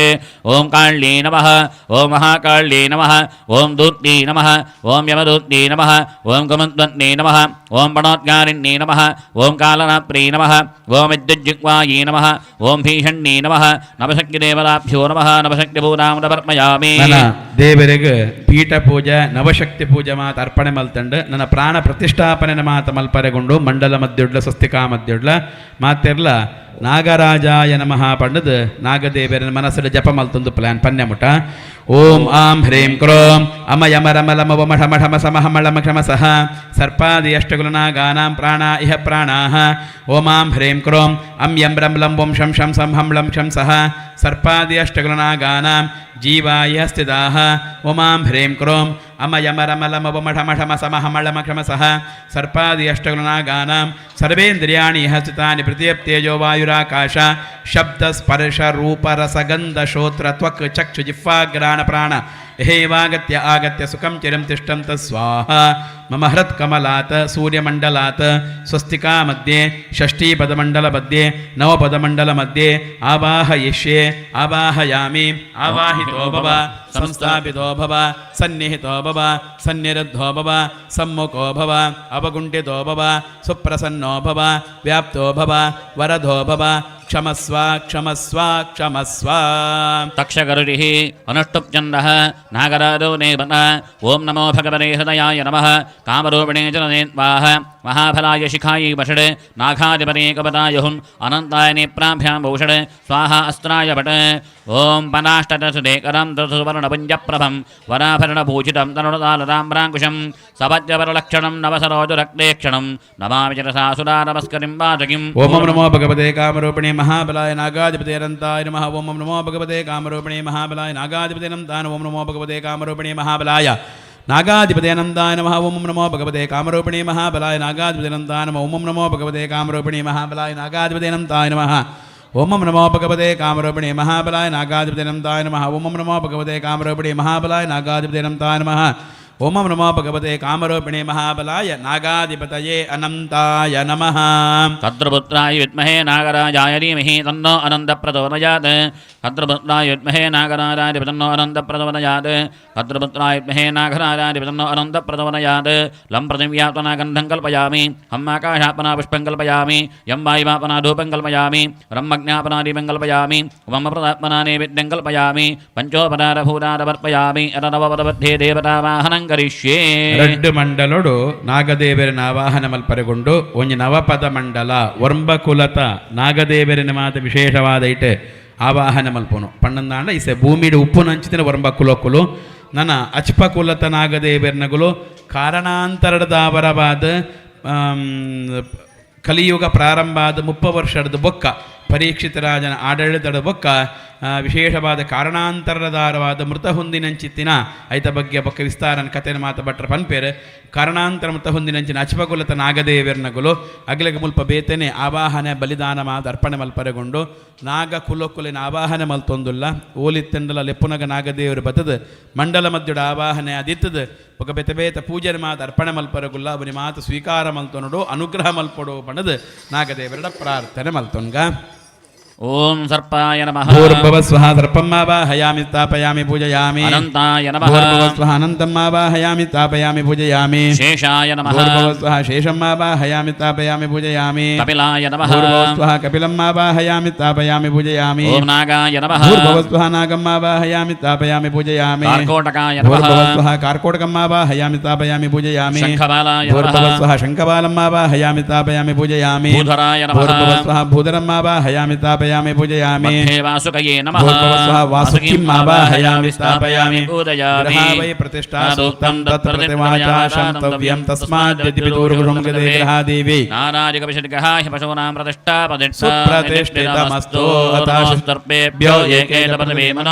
ಓಂ ಕಾಳ್ಯೇ ನಮಃ, ಓಂ ಮಹಾಕಾಳ್ಯೇ ನಮಃ, ಓಂ ದೂತ್ಯೈ ನಮಃ, ಓಂ ಯಮದೂತ್ಯೈ ನಮಃ, ಓಂ ಕುಮಂತ್ವನ್ನೇ ನಮಃ, ಓಂ ಪಣೋದ್ಗಾರಿಣ್ಯೇ ನಮಃ, ಓಂ ಕಾಲರಾತ್ರ್ಯೈ ನಮಃ, ಓಂ ವಿದ್ಯುಜ್ಜಿಹ್ವಾಯೈ ನಮಃ, ಓಂ ಭೀಷಣ್ಯೈ ನಮಃ. ನವಶಕ್ತಿದೇವತಾಭ್ಯೋ ನಮಃ. ನವಶಕ್ತಿಭೂತಾಂ ಸಮರ್ಪಯಾಮಿ. ನನ್ನ ದೇವರಿಗೆ ಪೀಠ ಪೂಜೆ ನವಶಕ್ತಿ ಪೂಜೆ ಮಾತ ಅರ್ಪಣೆ ಮಲ್ತಂಡು ನನ್ನ ಪ್ರಾಣ ಪ್ರತಿಷ್ಠಾಪನೆ ಮಾತ ಮಲ್ಪರೆಗೊಂಡು ಮಂಡಲ ಮಧ್ಯುಡ್ಲ ಸ್ವಸ್ತಿಕಾ ಮಧ್ಯುಡ್ಲ ಮಾತೆರ್ಲ ನಾಗರಾಜಾಯ ನಮಃ ಪಂಡದು ನಾಗದೇವರ ಮನಸ್ಸು ಜಪ ಮಲ್ತೊಂದು ಪ್ಲಾನ್ ಪನ್ಯ ಮುಟ. ಓಂ ಆಂ ಹ್ರೀಂ ಕ್ರೋಂ ಅಮ ಯಮ ರಮ ಲಮ ವಮ ಠಮ ಠಮ ಸಮ ಹಮ ಲಮ ಕ್ಷಮ ಸಹ ಸರ್ಪಾದಿ ಅಷ್ಟಕುಲ ನಾಗಾನಾಂ ಪ್ರಾಣ ಇಹ ಪ್ರಾಣಾಃ. ಓಂ ಆಂ ಹ್ರೀಂ ಕ್ರೋಂ ಅಂ ಯಂ ರಂ ಲಂ ಓಂ ಶಂ ಶಂ ಸಂ ಹಂ ಲಂ ಶಂ ಸಹ ಸರ್ಪಾದಿ ಅಷ್ಟಕುಲ ನಾಗಾನಾಂ ಜೀವಾಯ ಸ್ಥಿತಾಃ. ಓಂ ಆಂ ಹ್ರೀಂ ಕ್ರೋಂ ಅಮ ಯಮ ರಮ ಲಮ ವಮ ಠಮ ಠಮ ಸಮ ಹಮ ಲಮ ಕ್ಷಮ ಸಹ ಸರ್ಪಾದಿ ಅಷ್ಟಕುಲ ನಾಗಾನಾಂ ಸರ್ವೇಂದ್ರಿಯಾಣಿ ಇಹ ಸ್ಥಿತಾನಿ ಪ್ರತಿಯಪ್ತೇಜೋ ವಾಯುರಾಕಾಶ ಶಬ್ದ ಸ್ಪರ್ಶ ರೂಪ ರಸಗಂಧ ಶ್ರೋತ್ರ ತ್ವಕ್ ಚಕ್ಷು ಜಿಹ್ವಾಘ್ರಾಣ ಪ್ರಾಣ ಹೇವಾಗತ್ಯ ಆಗತ್ಯ ಸುಖಂ ಚಿರಂ ತಿಷ್ಟಂತ ಸ್ವಾಹ. ಮಮ ಹೃತ್ಕಮಲಾತ್ ಸೂರ್ಯಮಂಡಲಾತ್ ಸ್ವಸ್ತಿಕಾ ಮಧ್ಯೆ ಷಷ್ಠೀಪದಮಂಡಲ ಮಧ್ಯೆ ನವಪದಮಂಡಲ ಮಧ್ಯೆ ಆವಾಹಯಿಷ್ಯೆ ಆವಾಹಯಾಮಿ. ಆವಾಹಿತೋ ಭವ ಸಂಸ್ಥಾಪಿತೋ ಭವ ಸನ್ನಿಹಿತೋ ಭವ ಸನ್ನಿರುದ್ಧೋ ಭವ ಸಮ್ಮುಖೋ ಭವ ಅವಗುಂಠಿತೋ ಭವ ಸುಪ್ರಸನ್ನೋ ಭವ ವ್ಯಾಪ್ತೋ ಭವ ವರದೋ ಭವ ಕ್ಷಮಸ್ವ ಕ್ಷಮಸ್ವ ಕ್ಷಮಸ್ವ. ತಕ್ಷಗರುಡಿಃ ಅನುಷ್ಟುಪ್ಚಂದಃ ನಾಗರಾಜೋ ನೇವತ. ಓಂ ನಮೋ ಭಗವನೆ ಹೃದಯಾಯ ನಮಃ. ಕಾಮರೂಪಿಣೇ ಜನನೇ ಸ್ವಾಹ. ಮಹಾಫಲಾಯ ಶಿಖಾಯಿ ವಷಡ್ ನಾಗಾಧಿಪನೇ ಕಪತಾಯುಹುಂ ಅನಂತಾಯ ನೇತ್ರಾಭ್ಯಾಂ ಭೂಷಡ್ ಸ್ವಾಹ ಅಸ್ತ್ರಾಯ ಭಟ್. ಓಂ ಪನಾಷ್ಟತಸುದೇಕರಂ ಸುವರ್ಣಪುಂಜಪ್ರಭಂ ವರಾಭರಣಭೂಷಿತಂ ತರುಣತಾಲತಾಮ್ರಾಂಕುಶಂ ಸವಜ್ರವರಲಕ್ಷಣಂ ನವಸರೋಜರಕ್ತೇಕ್ಷಣಂ ನಮಾಮಿ ಚರಸಾಸುರಾ ನಮಸ್ಕರಿಂ ವಾಚಕಿಂ. ಓಂ ನಮೋ ಭಗವತೆ ಕಾಮರೂಪಿಣಿ ಮಹಾಬಲಾಯ ನಾಗಾಧಿಪತೇರಂತಾಯ ನಮಃ. ಓಂ ನಮೋ ಭಗವತೆ ಕಾಮರೂಪಿಣಿ ಮಹಾಬಲಾಯ ನಾಗಾಧಿಪತೇನಂತಾಯ. ಓಂ ನಮೋ ಭಗವತೆ ಕಾಮರೂಪಿಣಿ ಮಹಾಬಲಾಯ ನಾಗಾಧಿಪತೇನಂತಾಯ ನಮಃ. ಓಂ ನಮೋ ಭಗವತೆ ಕಾಮರೂಪಿಣಿ ಮಹಾಬಲಾಯ ನಾಗಾಧಿಪತೇನಂತಾಯ ನಮಃ. ಓಂ ನಮೋ ಭಗವತೆ ಕಾಮರೂಪಿಣಿ ಮಹಾಬಲಾಯ ನಾಗಾಧಿಪತೇನಂತಾಯ ನಮಃ. ಓಂ ನಮೋ ಭಗವತೆ ಕಾಮರೂಪಿಣಿ ಮಹಾಬಲಾಯ ನಾಗಾಧಿಪತೇನಂತಾಯ ನಮಃ. ಓಂ ನಮೋ ಭಗವತೆ ಕಾಮರೂಪಿಣಿ ಮಹಾಬಲಾಯ ನಾಗಾಧಿಪತೇನಂತಾಯ ನಮಃ. ಓಂ ನಮೋ ಭಗವತೆ ಕಾಮರೂಪಿಣಿ ಮಹಾಬಲಾಯ ನಾಗಾಧಿಪತಯೇ ಅನಂತಾಯ ನಮಃ. ಕದ್ರಪುತ್ರಾಯ ವಿದ್ಮಹೇ ನಾಗರಾಜಾಯ ಧೀಮಹಿ ತನ್ನೋ ಅನಂತ ಪ್ರಚೋದಯಾತ್. ಕದ್ರಪುತ್ರಾಯ ವಿದ್ಮಹೇ ನಾಗರಾಜಾಯ ತನ್ನೋ ಅನಂತ ಪ್ರಚೋದಯಾತ್. ಕದ್ರಪುತ್ರಾಯ ವಿದ್ಮಹೇ ನಾಗರಾಜಾಯ ತನ್ನೋ ಅನಂತ ಪ್ರಚೋದಯಾತ್. ಲಂ ಪೃಥಿವ್ಯಾತ್ಮನ ಗಂಧಂ ಕಲ್ಪಯಾಮಿ. ಹಂ ಆಕಾಶಾತ್ಮನ ಪುಷ್ಪಂ ಕಲ್ಪಯಾಮಿ. ಯಂ ವಾಯುವಾತ್ಮನ ಧೂಪಂ ಕಲ್ಪಯಾಮಿ. ರಂ ಅಜ್ಞಾಪನ ದೀಪಂ ಕಲ್ಪಯಾಮಿ. ಮಮ ಪ್ರದಾತ್ಮನ ನೈವೇದ್ಯಂ ಕಲ್ಪಯಾಮಿ. ಪಂಚೋಪದಾರಭೂತಾರಮರ್ಪಯಾಮಿ. ರನವಪದಬದ್ಧೇ ದೇವತಾವಾಹನಂ ಕರಿಷ್ಯೇ. ರಡ್ಡು ಮಂಡಲೊಡು ನಾಗದೇವರನ ಆವಾಹನ ಮಲ್ಪರೆಗೊಂಡು ಒಂಜಿ ನವಪದ ಮಂಡಲ ಒರ್ಂಬಕುಲತ ನಾಗದೇವರನ ಮಾತ ವಿಶೇಷವಾದ ಇಟ್ಟು ಆವಾಹನ ಮಲ್ಪನು ಪಣ್ಣಂದಾಂಡ ಇಸೆ ಭೂಮಿಡು ಉಪ್ಪು ನಂಚಿತಿನ ಒರ್ಂಬ ಕುಲಕುಲು ನನ್ನ ಅಚ್ಪ ಕುಲತ ನಾಗದೇವರನಗುಲು ಕಾರಣಾಂತರದಾವರವಾದ ಕಲಿಯುಗ ಪ್ರಾರಂಭ ಆದ 30 ವರ್ಷದ ಬೊಕ್ಕ ಪರೀಕ್ಷಿತ ರಾಜನ ಆಡಳಿತದ ಬೊಕ್ಕ ವಿಶೇಷವಾದ ಕಾರಣಾಂತರದಾರವಾದ ಮೃತ ಹೊಂದಿನಂಚಿತ್ತಿನ ಐತ ಬಗ್ಗೆ ಬೊಕ್ಕ ವಿಸ್ತಾರನ ಕಥೆನ ಮಾತ ಭಟ್ರ ಪನ್ಪೇರು ಕಾರಣಾಂತರ ಮೃತ ಹೊಂದಿನಂಚಿನ ಅಚ್ಪಕುಲತ ನಾಗದೇವರ್ನಗುಲು ಅಗಲಗ ಮುಲ್ಪ ಬೇತನೆ ಆವಾಹನೆ ಬಲಿದಾನ ಮಾತ ಅರ್ಪಣೆ ಮಲ್ಪರೆಗೊಂಡು ನಾಗ ಕುಲಕುಲಿನ ಆವಾಹನೆ ಮಲ್ತೊಂದುಲ್ಲ ಓಲಿತ್ತೆಂಡಲ ಲೆಪ್ಪುನಗ ನಾಗದೇವರು ಬತ್ತದ ಮಂಡಲ ಮಧ್ಯಡ ಆವಾಹನೆ ಅದಿತ್ತದ ಬೊಕ ಬೇತೆ ಬೇತ ಪೂಜೆ ಮಾತ ಅರ್ಪಣೆ ಮಲ್ಪರಗುಲ್ಲ ಅವನಿ ಮಾತು ಸ್ವೀಕಾರ ಮಲ್ತೊನಡು ಅನುಗ್ರಹ ಮಲ್ಪಡು ಪಣದು ನಾಗದೇವರ ಪ್ರಾರ್ಥನೆ ಮಲ್ತೊನ್ಗ. ಓಂ ಸರ್ಪಾಯ ನಮಃ. ಭೂರ್ಭುವ ಸ್ವಃ ಸರ್ಪಮ್ಮಾವಾಹಯಾಮಿ ಸ್ಥಾಪಯಾಮಿ ಪೂಜಯಾಮಿ. ಅನಂತಾಯ ನಮಃ. ಭೂರ್ಭುವ ಸ್ವಃ ಅನಂತಮ್ಮಾವಾಹಯಾಮಿ ಸ್ಥಾಪಯಾಮಿ ಪೂಜಯಾಮಿ. ಶೇಷಾಯ ನಮಃ. ಭೂರ್ಭುವ ಸ್ವಃ ಶೇಷಮ್ಮಾವಾಹಯಾಮಿ ಸ್ಥಾಪಯಾಮಿ ಪೂಜಯಾಮಿ. ಕಪಿಲಾಯ ನಮಃ. ಭೂರ್ಭುವ ಸ್ವಃ ಕಪಿಲಮ್ಮಾವಾಹಯಾಮಿ ಸ್ಥಾಪಯಾಮಿ ಪೂಜಯಾಮಿ. ಓಂ ನಾಗಾಯ ನಮಃ. ಭೂರ್ಭುವ ಸ್ವಃ ನಾಗಮ್ಮಾವಾಹಯಾಮಿ ಸ್ಥಾಪಯಾಮಿ ಪೂಜಯಾಮಿ. ಕಾರ್ಕೋಟಕಾಯ ನಮಃ. ಭೂರ್ಭುವ ಸ್ವಃ ಕಾರ್ಕೋಟಕಮ್ಮಾವಾಹಯಾಮಿ ಸ್ಥಾಪಯಾಮಿ ಪೂಜಯಾಮಿ. ಶಂಖಬಾಲಾಯ ನಮಃ. ಭೂರ್ಭುವ ಸ್ವಃ ಶಂಖಬಾಲಮ್ಮಾವಾಹಯಾಮಿ ಸ್ಥಾಪಯಾಮಿ ಪೂಜಯಾಮಿ. ಭೂಧರಾಯ ನಮಃ. ಭೂರ್ಭುವ ಸ್ವಃ ಭೂಧರಮ್ಮಾವಾಹಯಾಮಿ ಸ್ಥಾಪಯಾಮಿ ಪೂಜಯಾಮಿ. ಮಧ್ಯೆ ವಾಸುಕಯೇ ನಮಃ. ಭೂರ್ಭುವ ಸ್ವಃ ವಾಸುಕಿಂ ಆವಾಹಯಾಮಿ ಸ್ಥಾಪಯಾಮಿ ಪೂಜಯಾಮಿ. ಗೃಹಾ ವೈ ಪ್ರತಿಷ್ಠಾ ಸೂಕ್ತಂ ತತ್ ಪ್ರತಿವಾಚಾ ಶಂತವ್ಯಂ ತಸ್ಮಾದ್ ಯದಿಪಿತುರ್ಗೃಹಂ ಗದೆ ಗೃಹಾದೇವಿ ನಾರಾಜಿಕವಿಷಡ್ಗಹಾಹಿ ಪಶೂನಾಂ ಪ್ರತಿಷ್ಠಾ ಸುಪ್ರತಿಷ್ಠಿತಮಸ್ತು. ಅತಃ ಸರ್ಪೇಭ್ಯೋ ಏಕೇನ ಪದವೇಮನ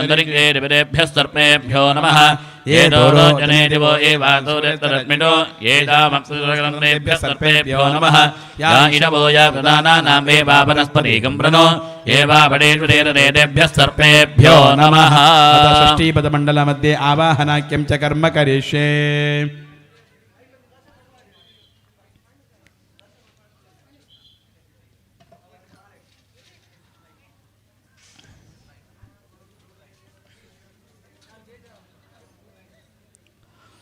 ಅಂತರಿಕ್ಷೇ ದಿವಿದೇಭ್ಯಃ ಸರ್ಪೇಭ್ಯೋ ನಮಃ. ये ये ದೋರೋಜನೆ ದೋರೋಜನೆ ದಿವೋ ಏ ವಾಸೋರೇತರಸ್ಮಿನೋ ಏತಾಮಪ್ಸುರಗಣೇಭ್ಯಃ ಸರ್ಪೇಭ್ಯೋ ನಮಃ. ಯಾ ಇಡವೋ ಯಾ ಪ್ರಧಾನಾನಾಂ ವೇ ವಾಪನಸ್ಪತೀಕಂ ಪ್ರಣೋ ये वा बडेषु देभ्यः सर्पेभ्यो नमः. ಅಥ ಷಷ್ಠೀಪದಮಂಡಲ ಮಧ್ಯೆ ಆವಾಹನಾಖ್ಯಂ ಚ ಕರ್ಮ ಕರಿಷ್ಯೆ.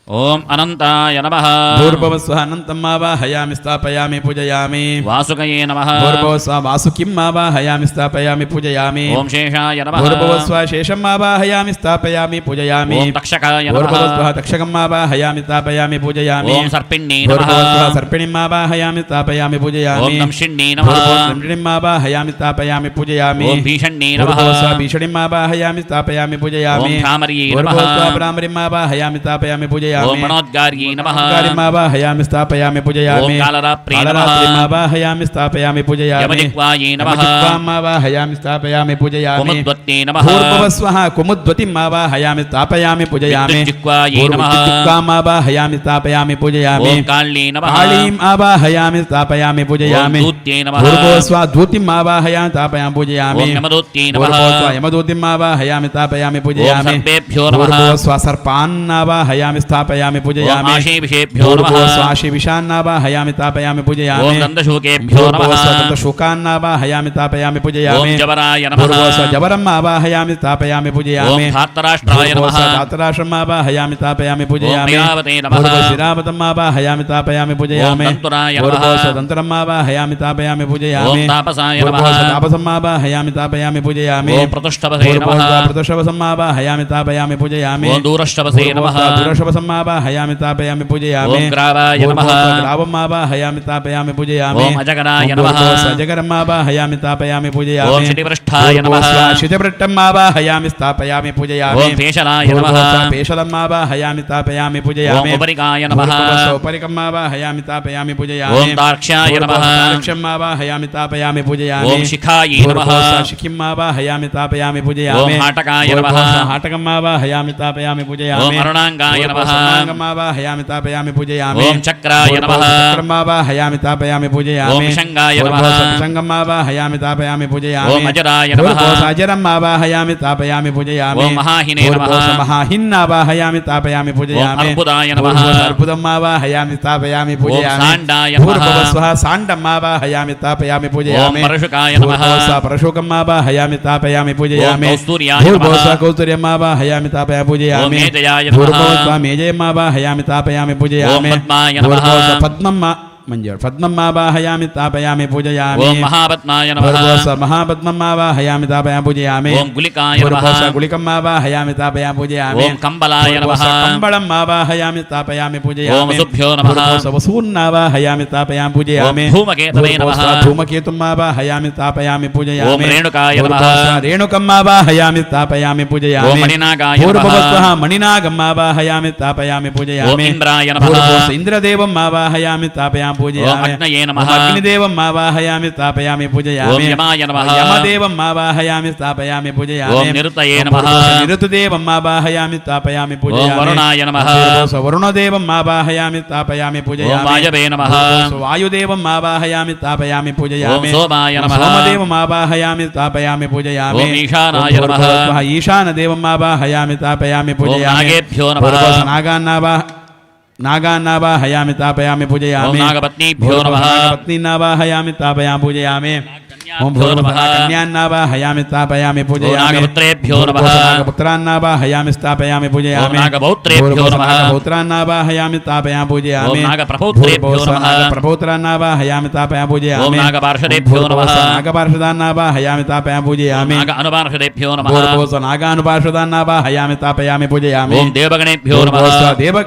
ಓಂ ಅನಂತಾಯ ನಮಃ. ಭೂರ್ಭುವಃ ಅನಂತಂ ಆವಾಹಯಾಮಿ ಸ್ಥಾಪಯಾಮಿ ಪೂಜಯಾಮಿ. ವಾಸುಕಯೇ ನಮಃ. ಭೂರ್ಭುವಃ ವಾಸುಕಿಂ ಆವಾಹಯಾಮಿ ಸ್ಥಾಪಯಾಮಿ ಪೂಜಯಾಮಿ. ಓಂ ಶೇಷಾಯ ನಮಃ. ಭೂರ್ಭುವಃ ಶೇಷಂ ಆವಾಹಯಾಮಿ ಸ್ಥಾಪಯಾಮಿ ಪೂಜಯಾಮಿ. ಓಂ ತಕ್ಷಕಾಯ ನಮಃ. ಭೂರ್ಭುವಃ ತಕ್ಷಕಂ ಆವಾಹಯಾಮಿ ಸ್ಥಾಪಯಾಮಿ ಪೂಜಯಾಮಿ. ಓಂ ಸರ್ಪಿಣ್ಯೇ ನಮಃ. ಭೂರ್ಭುವಃ ಸರ್ಪಿಣಿಂ ಆವಾಹಯಾಮಿ ಸ್ಥಾಪಯಾಮಿ ಪೂಜಯಾಮಿ. ಓಂ ದಂಶಿಣ್ಯೇ ನಮಃ. ಭೂರ್ಭುವಃ ದಂಶಿಣಿಂ ಆವಾಹಯಾಮಿ ಸ್ಥಾಪಯಾಮಿ ಪೂಜಯಾಮಿ. ಓಂ ಭೀಷಣ್ಯೇ ನಮಃ. ಭೂರ್ಭುವಃ ಭೀಷಣಿಂ ಆವಾಹಯಾಮಿ ಸ್ಥಾಪಯಾಮಿ ಪೂಜಯಾಮಿ. ಓಂ ಭ್ರಾಮರ್ಯೇ ನಮಃ. ಭೂರ್ಭುವಃ ಭ್ರಾಮರಿಂ ಆವಾಹಯಾಮಿ ಸ್ಥಾಪಯಾಮಿ ಪೂಜಯಾಮಿ. ಓಂ ಮನೋದ್ಗಾರ್ಯೇ ನಮಃ. ಓಂಕಾರಿಂ ಆವಾಹಯಾಮಿ ಸ್ಥಾಪಯಾಮಿ ಪೂಜಯಾಮಿ. ಓಂ ಕಾಲರಾತ್ರ್ಯೇ ನಮಃ. ಕಾಲರಾತ್ರಿಂ ಆವಾಹಯಾಮಿ ಸ್ಥಾಪಯಾಮಿ ಪೂಜಯಾಮಿ. ಯಮಜಿಹ್ವಾಯೇ ನಮಃ. ಯಮಜಿಹ್ವಾಂ ಆವಾಹಯಾಮಿ ಸ್ಥಾಪಯಾಮಿ ಪೂಜಯಾಮಿ. ಕುಮುದ್ವತ್ಯೇ ನಮಃ. ಭೂರ್ಭುವಃ ಕುಮುದ್ವತಿಂ ಆವಾಹಯಾಮಿ ಸ್ಥಾಪಯಾಮಿ ಪೂಜಯಾಮಿ. ವಿದ್ಯುಜ್ಜಿಹ್ವಾಯೇ ನಮಃ. ವಿದ್ಯುಜ್ಜಿಹ್ವಾಂ ಆವಾಹಯಾಮಿ ಸ್ಥಾಪಯಾಮಿ ಪೂಜಯಾಮಿ. ಓಂ ಕಾಳ್ಯೇ ನಮಃ. ಕಾಳೀಂ ಆವಾಹಯಾಮಿ ಸ್ಥಾಪಯಾಮಿ ಪೂಜಯಾಮಿ. ಓಂ ದೂತ್ಯೇ ನಮಃ. ಭೂರ್ಭುವಃ ಧೂತಿಂ ಆವಾಹಯಾಮಿ ಸ್ಥಾಪಯಾಮಿ ಪೂಜಯಾಮಿ. ಓಂ ಯಮದೂತ್ಯೇ ನಮಃ. ಭೂರ್ಭುವಃ ಯಮದೂತಿಂ ಆವಾಹಯಾಮಿ ಸ್ಥಾಪಯಾಮಿ ಪೂಜಯಾಮಿ. ಓಂ ಸರ್ಪೇಭ್ಯೋ ನಮಃ. ಭೂರ್ಭುವಃ ಸರ್ಪಾನ್ ಆವಾಹಯಾಮಿ ಸ್ಥಾಪಯಾಮಿ ಪೂಜಯಾಮಿ. ಓಂ ಆಶೀವಿಷೇಭ್ಯೋ ನಮಃ. ಭೂರ್ಭುವಃ ಆಶೀವಿಷಾನ್ನಾವಾಹಯಾಮಿ ಸ್ಥಾಪಯಾಮಿ ಪೂಜಯಾಮಿ. ಓಂ ದಂತಶೂಕೇಭ್ಯೋ ನಮಃ. ಭೂರ್ಭುವಃ ದಂತಶೂಕಾನ್ನಾವಾಹಯಾಮಿ ಸ್ಥಾಪಯಾಮಿ ಪೂಜಯಾಮಿ. ಓಂ ಜವರಾಯ ನಮಃ. ಭೂರ್ಭುವಃ ಜವರಂ ಆವಾಹಯಾಮಿ ಸ್ಥಾಪಯಾಮಿ ಪೂಜಯಾಮಿ. ಓಂ ಧಾರ್ತರಾಷ್ಟ್ರಾಯ ನಮಃ. ಭೂರ್ಭುವಃ ಧಾತರಾಷ್ಟ್ರಂ ಆವಾಹಯಾಮಿ ಸ್ಥಾಪಯಾಮಿ ಪೂಜಯಾಮಿ. ಓಂ ಐರಾವತೇ ನಮಃ. ಭೂರ್ಭುವಃ ಐರಾವತಂ ಆವಾಹಯಾಮಿ ಸ್ಥಾಪಯಾಮಿ ಪೂಜಯಾಮಿ. ಓಂ ತಂತುರಾಯ ನಮಃ. ಭೂರ್ಭುವಃ ತಂತುರಂ ಆವಾಹಯಾಮಿ ಸ್ಥಾಪಯಾಮಿ ಪೂಜಯಾಮಿ. ಓಂ ತಾಪಸಾಯ ನಮಃ. ಭೂರ್ಭುವಃ ತಾಪಸಂ ಆವಾಹಯಾಮಿ ಸ್ಥಾಪಯಾಮಿ ಪೂಜಯಾಮಿ. ಓಂ ಪ್ರತಿಷ್ಠವಸೇ ನಮಃ. ಭೂರ್ಭುವಃ ಪ್ರತಿಷ್ಠವಸಂ ಆವಾಹಯಾಮಿ ಸ್ಥಾಪಯಾಮಿ ಪೂಜಯಾಮಿ. ಓಂ ದೂರಶ್ರವಸೇ ನಮಃ. ಭೂರ್ಭುವಃ ದೂರಶ್ರವಸಂ ಆವಾಹಯಾಮಿ ಸ್ಥಾಪಯಾಮಿ ಪೂಜಯಾಮಿ. ಓಂ ಗ್ರಾವಾಯ ನಮಃ. ಭೂರ್ಭುವಃ ಗ್ರಾವಂ ಆವಾಹಯಾಮಿ ಸ್ಥಾಪಯಾಮಿ ಪೂಜಯಾಮಿ. ಓಂ ಅಜಗರಾಯ ನಮಃ. ಭೂರ್ಭುವಃ ಅಜಗರಂ ಆವಾಹಯಾಮಿ ಸ್ಥಾಪಯಾಮಿ ಪೂಜಯಾಮಿ. ಓಂ ಶಿತಿಪೃಷ್ಠಾಯ ನಮಃ. ಭೂರ್ಭುವಃ ಶಿತಿಪೃಷ್ಠಂ ಆವಾಹಯಾಮಿ ಸ್ಥಾಪಯಾಮಿ ಪೂಜಯಾಮಿ. ಓಂ ಪೇಶಲಾಯ ನಮಃ. ಭೂರ್ಭುವಃ ಪೇಶಲಂ ಆವಾಹಯಾಮಿ ಸ್ಥಾಪಯಾಮಿ ಪೂಜಯಾಮಿ. ಓಂ ಉಪರಿಕಾಯ ನಮಃ. ಭೂರ್ಭುವಃ ಉಪರಿಕಂ ಆವಾಹಯಾಮಿ ಸ್ಥಾಪಯಾಮಿ ಪೂಜಯಾಮಿ. ಓಂ ದಾರ್ಕ್ಷ್ಯಾಯ ನಮಃ. ಭೂರ್ಭುವಃ ದಾರ್ಕ್ಷ್ಯಂ ಆವಾಹಯಾಮಿ ಸ್ಥಾಪಯಾಮಿ ಪೂಜಯಾಮಿ. ಓಂ ಶಿಖಾಯೇ ನಮಃ. ಭೂರ್ಭುವಃ ಶಿಖಿಂ ಆವಾಹಯಾಮಿ ಸ್ಥಾಪಯಾಮಿ ಪೂಜಯಾಮಿ. ಓಂ ಹಾಟಕಾಯ ನಮಃ. ಭೂರ್ಭುವಃ ಹಾಟಕಂ ಆವಾಹಯಾಮಿ ಸ್ಥಾಪಯಾಮಿ ಪೂಜಯಾಮಿ. ಓಂ ಅರುಣಾಂಗಾಯ ನಮಃ. ಭೂರ್ಭುವಃ ಅರುಣಾಂಗಂ ಆವಾಹಯಾಮಿ ಸ್ಥಾಪಯಾಮಿ ಪೂಜಯಾಮಿ. ಓಂ ಚಕ್ರಾಯ ನಮಃ. ಭೂರ್ಭುವಃ ಚಕ್ರಂ ಆವಾಹಯಾಮಿ ಸ್ಥಾಪಯಾಮಿ ಪೂಜಯಾಮಿ. ಓಂ ಶಂಗಾಯ ನಮಃ. ಭೂರ್ಭುವಃ ಶಂಗಂ ಆವಾಹಯಾಮಿ ಸ್ಥಾಪಯಾಮಿ ಪೂಜಯಾಮಿ. ಓಂ ಅಜರಾಯ ನಮಃ. ಭೂರ್ಭುವಃ ಅಜರಂ ಆವಾಹಯಾಮಿ ಸ್ಥಾಪಯಾಮಿ ಪೂಜಯಾಮಿ. ಓಂ ಮಹಾಹಿನೇ ನಮಃ. ಭೂರ್ಭುವಃ ಮಹಾಹಿನ್ ಆವಾಹಯಾಮಿ ಸ್ಥಾಪಯಾಮಿ ಪೂಜಯಾಮಿ. ಓಂ ಅರ್ಬುದಾಯ ನಮಃ. ಭೂರ್ಭುವಃ ಅರ್ಬುದಂ ಆವಾಹಯಾಮಿ ಸ್ಥಾಪಯಾಮಿ ಪೂಜಯಾಮಿ. ಸಾಂಡಾಯ ನಮಃ. ಭೂರ್ಭುವಃ ಸಾಂಡಂ ಆವಾಹಯಾಮಿ ಸ್ಥಾಪಯಾಮಿ ಪೂಜಯಾಮಿ. ಓಂ ಪರಶುಕಾಯ ನಮಃ. ಭೂರ್ಭುವಃ ಪರಶುಕಂ ಆವಾಹಯಾಮಿ ಸ್ಥಾಪಯಾಮಿ ಪೂಜಯಾಮಿ. ಓಂ ಕೌಸ್ತೂರ್ಯಾಯ ನಮಃ. ಭೂರ್ಭುವಃ ಕೌಸ್ತೂರ್ಯಂ ಆವಾಹಯಾಮಿ ಸ್ಥಾಪಯಾಮಿ ಪೂಜಯಾಮಿ. ಓಂ ಮೇಜಯಾಯ ನಮಃ. ಭೂರ್ಭುವಃ ಮೇಜಯಂ ಆವಾಹಯಾಮಿ ಸ್ಥಾಪಯಾಮಿ ಪೂಜಯಾಮಿ. ಓಂ ಪದ್ಮಾಯ ನಮಃ. ಭೂರ್ಭುವಃ ಪದ್ಮಂ ಮಂಜೂರ್ ಪದ್ಮಂ ಆವಾಹಯಾಮಿ ಸ್ಥಾಪಯಾಮಿ ಪೂಜಯಾಮಿ. ಓಂ ಮಹಾಪದ್ಮಾಯ ನಮಃ. ಭೂರ್ಭುವಃ ಮಹಾಪದ್ಮಂ ಆವಾಹಯಾಮಿ ಸ್ಥಾಪಯಾಮಿ ಪೂಜಯಾಮಿ. ಓಂ ಗುಲಿಕಾಯ ನಮಃ. ಭೂರ್ಭುವಃ ಗುಳಿಕಂ ಆವಾಹಯಾಮಿ ಸ್ಥಾಪಯಾಮಿ ಪೂಜಯಾಮಿ. ಓಂ ಕಂಬಲಾಯ ನಮಃ. ಭೂರ್ಭುವಃ ಕಂಬಳಂ ಆವಾಹಯಾಮಿ ಸ್ಥಾಪಯಾಮಿ ಪೂಜಯಾಮಿ. ಓಂ ವಸುಭ್ಯೋ ನಮಃ. ಭೂರ್ಭುವಃ ವಸೂನ್ನಾವಾಹಯಾಮಿ ಸ್ಥಾಪಯಾಮಿ ಪೂಜಯಾಮಿ. ಓಂ ಧೂಮಕೇತವೇ ನಮಃ. ಭೂರ್ಭುವಃ ಧೂಮಕೇತುಂ ಆವಾಹಯಾಮಿ ಸ್ಥಾಪಯಾಮಿ ಪೂಜಯಾಮಿ. ಓಂ ರೇಣುಕಾಯ ನಮಃ. ಭೂರ್ಭುವಃ ರೇಣುಕಂ ಆವಾಹಯಾಮಿ ಸ್ಥಾಪಯಾಮಿ ಪೂಜಯಾಮಿ. ಓಂ ಮಣಿನಾಗಾಯ ನಮಃ. ಭೂರ್ಭುವಃ ಮಣಿನಾಗಂ ಆವಾಹಯಾಮಿ ಸ್ಥಾಪಯಾಮಿ ಪೂಜಯಾಮಿ. ಓಂ ಇಂದ್ರಾಯ ನಮಃ. ಭೂರ್ಭುವಃ ಇಂದ್ರದೇವಂ ಆವಾಹಯಾಮಿ ಸ್ಥಾಪಯಾಮಿ ಪೂಜಯಾಮಿ. ಓಂ ಅಗ್ನಯೇ ನಮಃ. ಓಂ ಅಗ್ನಿದೇವಂ ಆವಾಹಯಾಮಿ ಸ್ಥಾಪಯಾಮಿ ಪೂಜಯಾಮಿ. ಓಂ ಯಮಾಯ ನಮಃ. ಯಮದೇವಂ ಆವಾಹಯಾಮಿ ಸ್ಥಾಪಯಾಮಿ ಪೂಜಯಾಮಿ. ಓಂ ನಿರುತಯೇ ನಮಃ. ನಿರುತದೇವಂ ಆವಾಹಯಾಮಿ ಸ್ಥಾಪಯಾಮಿ ಪೂಜಯಾಮಿ. ಓಂ ವರುಣಾಯ ನಮಃ. ಭೂರ್ಭುವಃ ವರುಣದೇವಂ ಆವಾಹಯಾಮಿ ಸ್ಥಾಪಯಾಮಿ ಪೂಜಯಾಮಿ. ಓಂ ವಾಯವೇ ನಮಃ. ಭೂರ್ಭುವಃ ವಾಯುದೇವಂ ಆವಾಹಯಾಮಿ ಸ್ಥಾಪಯಾಮಿ ಪೂಜಯಾಮಿ. ಓಂ ಸೋಮಾಯ ನಮಃ. ಸೋಮದೇವಂ ಆವಾಹಯಾಮಿ ಸ್ಥಾಪಯಾಮಿ ಪೂಜಯಾಮಿ. ಓಂ ಈಶಾನಾಯ ನಮಃ. ಭೂರ್ಭುವಃ ಈಶಾನದೇವಂ ಆವಾಹಯಾಮಿ ಸ್ಥಾಪಯಾಮಿ ಪೂಜಯಾಮಿ. ನಾಗೇಭ್ಯೋ ನಮಃ. ಭೂರ್ಭುವಃ ನಾಗಾನ್ನಾವಾಹ ನಾಗಾನ್ನಾವಾಹಯಾಮಿ ಸ್ಥಾಪಯಾಮಿ ಪೂಜಯಾಮಿ. ಓಂ ನಾಗಪತ್ನೀಭ್ಯೋ ನಮಃ. ನಾಗಪತ್ನೀನಾವಾಹಯಾಮಿ ಸ್ಥಾಪಯಾಮಿ ಪೂಜಯಾಮಿ. ಓಂ ನಮಃ. ಕನ್ಯಾನ್ನಾವಾಹಯಾಮಿ ಸ್ಥಾಪಯಾಮಿ ಪೂಜಯಾಮಿ. ನಾಗಪುತ್ರೇಭ್ಯೋ ನಮಃ. ನಾಗಪುತ್ರಾನ್ನಾವಾಹಯಾಮಿ ಸ್ಥಾಪಯಾಮಿ ಪೂಜಯಾಮಿ. ಓಂ ನಾಗಪೌತ್ರೇಭ್ಯೋ ನಮಃ. ನಾಗಪೌತ್ರಾನ್ನಾವಾಹಯಾಮಿ ಸ್ಥಾಪಯಾಮಿ ಪೂಜಯಾಮಿ. ಓಂ ನಾಗಪ್ರಪೌತ್ರೇಭ್ಯೋ ನಮಃ. ನಾಗಪ್ರಪೌತ್ರಾನ್ನಾವಾಹಯಾಮಿ ಸ್ಥಾಪಯಾಮಿ ಪೂಜಯಾಮಿ. ಓಂ ನಾಗಪಾರ್ಷದೇಭ್ಯೋ ನಮಃ. ನಾಗಪಾರ್ಷದಾನ್ನಾವಾಹಯಾಮಿ ಸ್ಥಾಪಯಾಮಿ ಪೂಜಯಾಮಿ. ನಾಗ ಅನುಪಾರ್ಷದೇಭ್ಯೋ ನಮಃ. ಭೂರ್ಭುವಃ ನಾಗಾನುಪಾರ್ಷದಾನ್ನಾವಾಹಯಾಮಿ ಸ್ಥಾಪಯಾಮಿ ಪೂಜಯಾಮಿ. ಓಂ ದೇವಗಣೇಭ್ಯೋ ನಮಃ. ಭೂರ್ಭುವಃ ದೇವ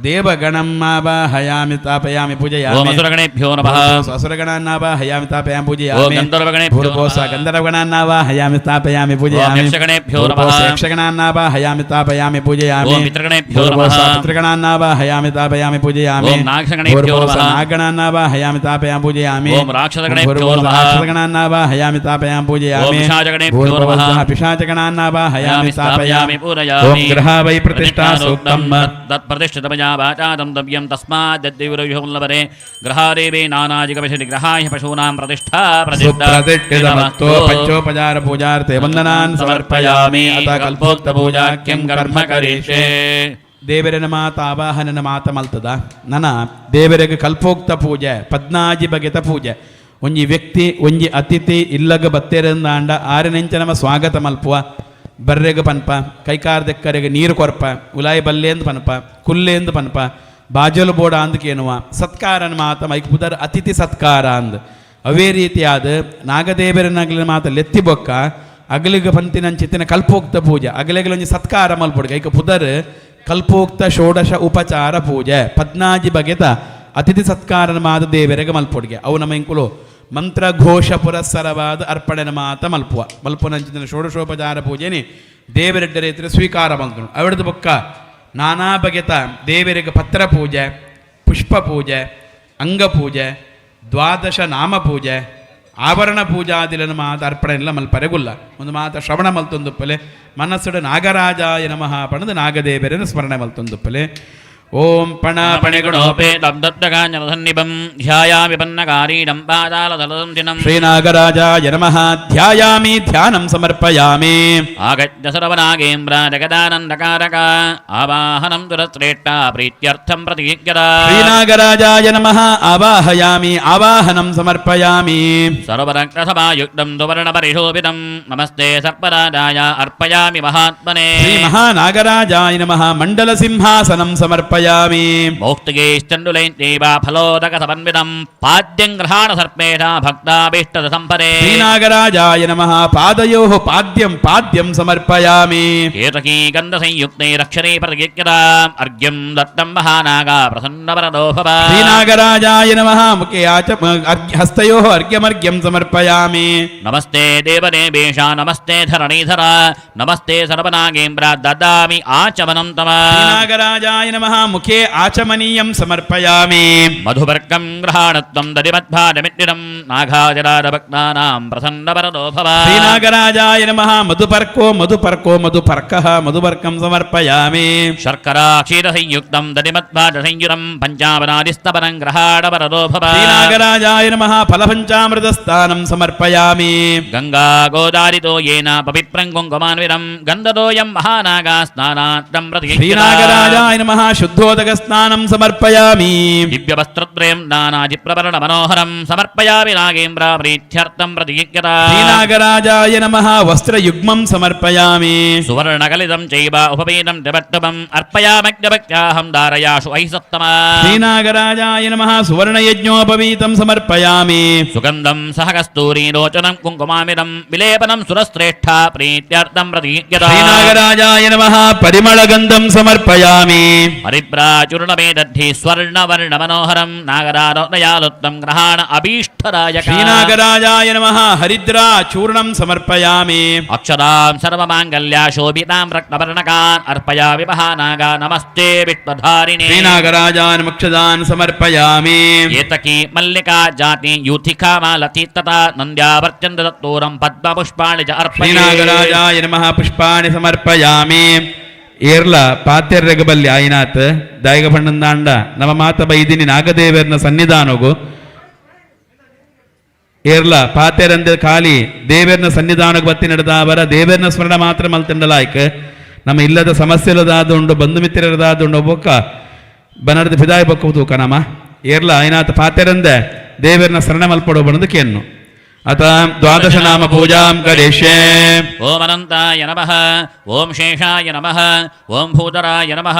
ದೇವಗಣಂ ಆವಾಹಯಾಮಿ ಸ್ಥಾಪಯಾಮಿ ಪೂಜಯಾಮಿ. ಓಂ ಅಸುರಗಣೇಭ್ಯೋ ನಮಃ. ಅಸುರಗಣಾನ್ನಾವಾಹಯಾಮಿ ಸ್ಥಾಪಯಾಮಿ ಪೂಜಯಾಮಿ. ಓಂ ಗಂಧರ್ವಗಣೇಭ್ಯೋ ಭೂರ್ಭುವಃ ನಮಃ. ಗಂಧರ್ವಗಣಾನ್ನಾವಾಹಯಾಮಿ ಸ್ಥಾಪಯಾಮಿ ಪೂಜಯಾಮಿ. ಓಂ ಯಕ್ಷಗಣೇಭ್ಯೋ ನಮಃ. ಭೂರ್ಭುವಃ ಯಕ್ಷಗಣಾನ್ನಾವಾಹಯಾಮಿ ಸ್ಥಾಪಯಾಮಿ ಪೂಜಯಾಮಿ. ಓಂ ಪಿತೃಗಣೇಭ್ಯೋ ನಮಃ. ಭೂರ್ಭುವಃ ಪಿತೃಗಣಾನ್ನಾವಾಹಯಾಮಿ ಸ್ಥಾಪಯಾಮಿ ಪೂಜಯಾಮಿ. ಓಂ ನಾಗಗಣೇಭ್ಯೋ ಭೂರ್ಭುವಃ ನಮಃ. ನಾಗಗಣಾನ್ನಾವಾಹಯಾಮಿ ಸ್ಥಾಪಯಾಮಿ ಪೂಜಯಾಮಿ. ಓಂ ರಾಕ್ಷಸಗಣೇಭ್ಯೋ ಭೂರ್ಭುವಃ ನಮಃ. ರಾಕ್ಷಸಗಣಾನ್ನಾವಾಹಯಾಮಿ ಸ್ಥಾಪಯಾಮಿ ಪೂಜಯಾಮಿ. ಓಂ ಪಿಶಾಚಗಣೇಭ್ಯೋ ಭೂರ್ಭುವಃ ನಮಃ. ಪಿಶಾಚಗಣಾನ್ನಾವಾಹಯಾಮಿ ಸ್ಥಾಪಯಾಮಿ ಸ್ಥಾಪಯಾಮಿ ಪೂರಯಾಮಿ. ಓಂ ಗ್ರಹ ವೈ ಪ್ರತಿಷ್ಠಾ ಸೂಕ್ತಂ ತತ್ಪ್ರತಿಷ್ಠಿತಮಯಾ ವಾಚಾ ದಂತವ್ಯಂ ತಸ್ಮಾದ್ಯದ್ವಿರುಹುಲ್ಲವರೆ ಗ್ರಹಾದೇವೇ ನಾನಾಜಿಗಮಶಿ ಗ್ರಹಾಯ ಪಶೂನಾಂ ಪ್ರತಿಷ್ಠಾ ಸುಪ್ರತಿಷ್ಠಿತಮಸ್ತು. ಪಂಚೋಪಚಾರ ಪೂಜಾರ್ಥೆ ವಂದನಾನ್ ಸಮರ್ಪಯಾಮಿ. ಅಥ ಕಲ್ಪೋಕ್ತ ಪೂಜಾಖ್ಯಂ ಕರ್ಮ ಕರಿಷ್ಯೆ. ದೇವರನ ಮಾತ ಆವಾಹನನ ಮಾತ ಮಲ್ತದ ನನ ದೇವರಿಗೆ ಕಲ್ಪೋಕ್ತ ಪೂಜೆ ಪದ್ನಾಜಿ ಬಗೆತ ಪೂಜೆ. ಒಂಜಿ ವ್ಯಕ್ತಿ ಒಂಜಿ ಅತಿಥಿ ಇಲ್ಲಗ ಬತ್ತೇರಂದಾಂಡ ಆರನೆಂಚ ನಮ ಸ್ವಾಗತ ಮಲ್ಪುವ. ಬರ್ರೆಗ್ ಪನ್ಪ, ಕೈಕಾರ್ದೆಕ್ಕರೆಗ್ ನೀರು ಕೊರ್ಪ, ಉಲಾಯಿ ಬಲ್ಲೇಂದು ಪನ್ಪ, ಕುಲ್ಲೇಂದು ಪನ್ಪ, ಬಾಜಲು ಬೋಡ ಅಂದ್ ಕೇನುವ ಸತ್ಕಾರನ ಮಾತ ಮೈಕ್ ಪುದರ್ ಅತಿಥಿ ಸತ್ಕಾರ ಅಂದ್. ಅವೇ ರೀತಿಯಾದ ನಾಗದೇವರನಗಲಿನ ಮಾತ ಲೆತ್ತಿ ಬೊಕ್ಕ ಅಗಲಿಗ ಪಂತಿನಂಚಿತ್ತಿನ ಕಲ್ಪೋಕ್ತ ಪೂಜೆ, ಅಗಲಿಗಲೊಂಜಿ ಸತ್ಕಾರ ಮಲ್ಪೊಡು. ಐಕ ಪುದರ್ ಕಲ್ಪೋಕ್ತ ಷೋಡಶ ಉಪಚಾರ ಪೂಜೆ. ಪದ್ನಾಜಿ ಬಗೆತ ಅತಿಥಿ ಸತ್ಕಾರನ ಮಾತ ದೇವರಿಗೆ ಮಲ್ಪೊಡ್ಗೆ. ಅವು ನಮ್ಮ ಇಂಕುಲು ಮಂತ್ರಘೋಷ ಪುರಸ್ಸರವಾದ ಅರ್ಪಣೆನ ಮಾತ ಮಲ್ಪುವ. ಮಲ್ಪುನಂಚಿನ ಷೋಡಶೋಪಚಾರ ಪೂಜೆನಿ ದೇವರೆಡ್ಡ ರೈತರ ಸ್ವೀಕಾರ ಮಲ್ತು. ಅವಳದು ಬೊಕ್ಕ ನಾನಾ ಬಗೆತ ದೇವರಿಗೆ ಪತ್ರ ಪೂಜೆ, ಪುಷ್ಪ ಪೂಜೆ, ಅಂಗಪೂಜೆ, ದ್ವಾದಶ ನಾಮ ಪೂಜೆ, ಆವರಣ ಪೂಜಾದಿಲನ ಮಾತ ಅರ್ಪಣೆ ಎಲ್ಲ ಮಲ್ಪರೆಗುಲ್ಲ. ಒಂದು ಮಾತ ಶ್ರವಣ ಮಲ್ತೊಂದುಪ್ಪಲೆ ಮನಸ್ಸುಡು ನಾಗರಾಜಾಯ ನಮಃ ಪಣದು ನಾಗದೇವರನ್ನು ಸ್ಮರಣೆ ಮಲ್ತೊಂದುಪ್ಪಲೆ. ಓಂ ಪಣ ಪಣಗುಣೋಪೇ ಪಣಗುಣೋಪೇತಂ ದತ್ತಕಾಂಜನಸನ್ನಿಭಂ ಧ್ಯಾಯಾಮಿ ಪನ್ನಕಾರೀಣಂ ಪಾತಾಳದಲದಂತಿನಂ. ಶ್ರೀನಾಗರಾಜಾಯ ನಮಃ ಧ್ಯಾಯಾಮಿ ಧ್ಯಾನಂ ಸಮರ್ಪಯಾಮಿ. ಆಗತ್ಯ ಸರ್ವನಾಗೇಂದ್ರ ಜಗದಾನಂದಕಾರಕ ಆವಾಹನಂ ದುರಶ್ರೇಷ್ಠ ಪ್ರೀತ್ಯರ್ಥಂ ಪ್ರತಿಜ್ಞರ. ಶ್ರೀನಾಗರಾಜಾಯ ನಮಃ ಆವಾಹಯಾಮಿ ಆವಾಹನಂ ಸಮರ್ಪಯಾಮಿ. ಸರ್ವರಕ್ತಸಮಾಯುಕ್ತಂ ಸುವರ್ಣಪರಿಶೋಭಿತಂ ನಮಸ್ತೆ ಸರ್ಪರಾಜಾಯ ಅರ್ಪಯಾಮಿ ಮಹಾತ್ಮನೆ. ಶ್ರೀ ಮಹಾನಾಗರಾಜಾಯ ನಮಃ ಮಂಡಲ ಸಿಂಹಾಸನಂ ಸಮರ್ಪಯಾಮಿ. ಮೌಕ್ತಿಕೈಶ್ಚಂಡುಲೈಂದೇವ ಫಲೋದಕ ಸಮನ್ವಿತಂ ಪಾದ್ಯಂ ಗೃಹಾಣ ಸರ್ಪೇಣ ಭಕ್ತಾಭೀಷ್ಟದ ಸಂಪರೆ. ಶ್ರೀನಾಗರಾಜಾಯ ನಮಃ ಪಾದಯೋಃ ಪಾದ್ಯಂ ಪಾದ್ಯಂ ಸಮರ್ಪಯಾಮಿ. ಕೇತಕೀ ಗಂಧ ಸಂಯುಕ್ತೈ ರಕ್ಷಣೆ ಪ್ರತಿಜ್ಞರ ಅರ್ಘ್ಯಂ ದತ್ತಂ ಮಹಾನಾಗ ಪ್ರಸನ್ನ ವರದೋ ಭವ. ಶ್ರೀನಾಗರಾಜಾಯ ನಮಃ ಮುಖೇ ಆಚ ಹಸ್ತಯೋಃ ಅರ್ಘ್ಯಮರ್ಘ್ಯಂ ಸಮರ್ಪಯಾಮಿ. ನಮಸ್ತೆ ದೇವದೇವೇಶ ನಮಸ್ತೆ ಧರಣೀಧರ ನಮಸ್ತೆ ಸರ್ವನಾಗೇಂದ್ರ ದದಾಮಿ ಆಚಮನಂ ತಮ. ಶ್ರೀನಾಗರಾಜಾಯ ನಮಃ ಮುಖೇ ಆಚಮನೀಯಂ ಸಮರ್ಪಯಾಮಿ. ಮಧುವರ್ಗಂ ಗೃಹಾಣತ್ವಂ ದಧಿಮಧ್ವಾದಮಿಟ್ಟಿರಂ ನಾಗಾಜರಾದ ಭಕ್ತಾನಾಂ ಪ್ರಸನ್ನ ವರದೋ ಭವ. ಶ್ರೀನಾಗರಾಜಾಯ ನಮಃ ಮಧುಪರ್ಕೋ ಮಧುಪರ್ಕೋ ಮಧುಪರ್ಕಃ ಮಧುಪರ್ಕಂ ಸಮರ್ಪಯಾಮಿ. ಶರ್ಕರಾ ಕ್ಷೀರ ಸಂಯುಕ್ತಂ ದಧಿಮಧ್ವಾದ ಸಂಯುತಂ ಪಂಚಾವನಾದಿಸ್ತಪನಂ ಗೃಹಾಣ ವರದೋ ಭವ. ಶ್ರೀನಾಗರಾಜಾಯ ನಮಃ ಫಲಪಂಚಾಮೃತಸ್ಥಾನಂ ಸಮರ್ಪಯಾಮಿ. ಗಂಗಾ ಗೋದಾರಿತೋ ಯೇನ ಪವಿತ್ರಂ ಕುಂಕುಮಾನ್ವಿರಂ ಗಂಧದೋಯಂ ಮಹಾನಾಗ ಸ್ನಾನಾರ್ಥಂ ಪ್ರತಿ. ಶ್ರೀನಾಗರಾಜಾಯ ನಮಃ ಶುದ್ಧೋದಕ ಸ್ನಾನಂ ಸಮರ್ಪಯಾಮಿ. ದಿವ್ಯವಸ್ತ್ರತ್ರಯಂ ನಾನಾಜಿಪ್ರಭರಣ ಮನೋಹರಂ ಸಮರ್ಪಯಾಮಿ ನಾಗೇಂದ್ರ ಪ್ರೀತ್ಯರ್ಥಂ ಪ್ರತಿಜ್ಞತ. ಶ್ರೀನಾಗರಾಜಾಯ ನಮಃ ವಸ್ತ್ರಯುಗ್ಮಂ ಸಮರ್ಪಯಾಮಿ. ಸುವರ್ಣಕಲಿತಂ ಚೈವ ಉಪಪೀತಂ ಜಪತ್ತಮಂ ಅರ್ಪಯಾಮಗ್ನಭಕ್ತ್ಯಾಹಂ ದಾರಯಾಶು ಐಸತ್ತಮ. ಶ್ರೀನಾಗರಾಜಾಯ ನಮಃ ಸುವರ್ಣಯಜ್ಞೋಪವೀತಂ ಸಮರ್ಪಯಾಮಿ. ಸುಗಂಧಂ ಸಹ ಕಸ್ತೂರಿ ರೋಚನಂ ಕುಂಕುಮಾಮಿದಂ ವಿಲೇಪನಂ ಸುರಶ್ರೇಷ್ಠ ಪ್ರೀತ್ಯರ್ಥಂ ಪ್ರತಿಜ್ಞತ. ಶ್ರೀನಾಗರಾಜಾಯ ನಮಃ ಪರಿಮಳಗಂಧಂ ಸಮರ್ಪಯಾಮಿ. ಹರಿಪ್ರಾಚೂರ್ಣಮೇದದ್ಧಿ ಸ್ವರ್ಣವರ್ಣ ಮನೋಹರಂ ನಾಗರಾರೋದಯಾಲುತ್ತಂ ಗ್ರಹಾಣ ಅಭೀಷ್ಟದಾಯಕ. ಶ್ರೀನಾಗರಾಜಾಯ ನಮಃ ಹರಿದ್ರಾ ಚೂರ್ಣಂ ಸಮರ್ಪಯಾಮಿ. ಅಕ್ಷರಾಂ ಸರ್ವಮಾಂಗಲ್ಯ ಶೋಭಿತಾಂ ರತ್ನವರ್ಣಕಾನ್ ಅರ್ಪಯಾಮಿ ಮಹಾನಾಗ ನಮಸ್ತೆ ವಿಶ್ವಧಾರಿಣೆ. ಶ್ರೀನಾಗರಾಜಾನ್ ಮಕ್ಷದಾನ್ ಸಮರ್ಪಯಾಮಿ. ಏತಕಿ ಮಲ್ಲಿಕಾ ಜಾತಿ ಯೂಥಿಕಾ ಮಾಲತಿ ತಥಾ ನಂದ್ಯಾವರ್ಚಂದ ದತ್ತೂರಂ ಪದ್ಮಪುಷ್ಪಾಣಿ ಚ ಅರ್ಪಯೇ. ಶ್ರೀನಾಗರಾಜಾಯ ನಮಃ ಪುಷ್ಪಾಣಿ ಸಮರ್ಪಯಾಮಿ. ಏರ್ಲ ಪಾತೆರ್ರೆಗ ಬಲ್ಲಿ ಆಯಿನಾತ್ ದಾಯಗ ಪಣ್ಣಂದಾಂಡ ನಮ್ಮ ಮಾತ ಬೈದಿನಿ ನಾಗದೇವರ್ನ ಸನ್ನಿಧಾನಗು ಏರ್ಲ ಪಾತೆರಂದ ಖಾಲಿ ದೇವರ್ನ ಸನ್ನಿಧಾನಕ್ಕೆ ಬತ್ತಿ ನಡೆದಾವರ ದೇವರ್ನ ಸ್ಮರಣ ಮಾತ್ರ ಮಲ್ತಿಂಡಲಾಯ್ಕ. ನಮ್ಮ ಇಲ್ಲದ ಸಮಸ್ಯೆಲದಾದುಂಡು, ಬಂಧು ಮಿತ್ರರದಾದುಂಡು, ಬೊಕ್ಕ ಬನರ್ದ ಫಿದಾಯ್ ಬೊಕ್ಕ ತೂಕ ನಮ್ಮ ಏರ್ಲ ಆಯ್ನಾತ್ ಪಾತೆರಂದೆ ದೇವರ್ನ ಸ್ಮರಣ ಮಲ್ಪಡೋ ಬಣ್ಣದ ಕೇನ್ನು. ಅತ ದ್ವಾದಶ ನಾಮ ಪೂಜಾಂ ಕರಿಷ್ಯೆ. ಓಂ ಅನಂತಾಯ ನಮಃ, ಓಂ ಶೇಷಾಯ ನಮಃ, ಓಂ ಭೂತರಾಯ ನಮಃ,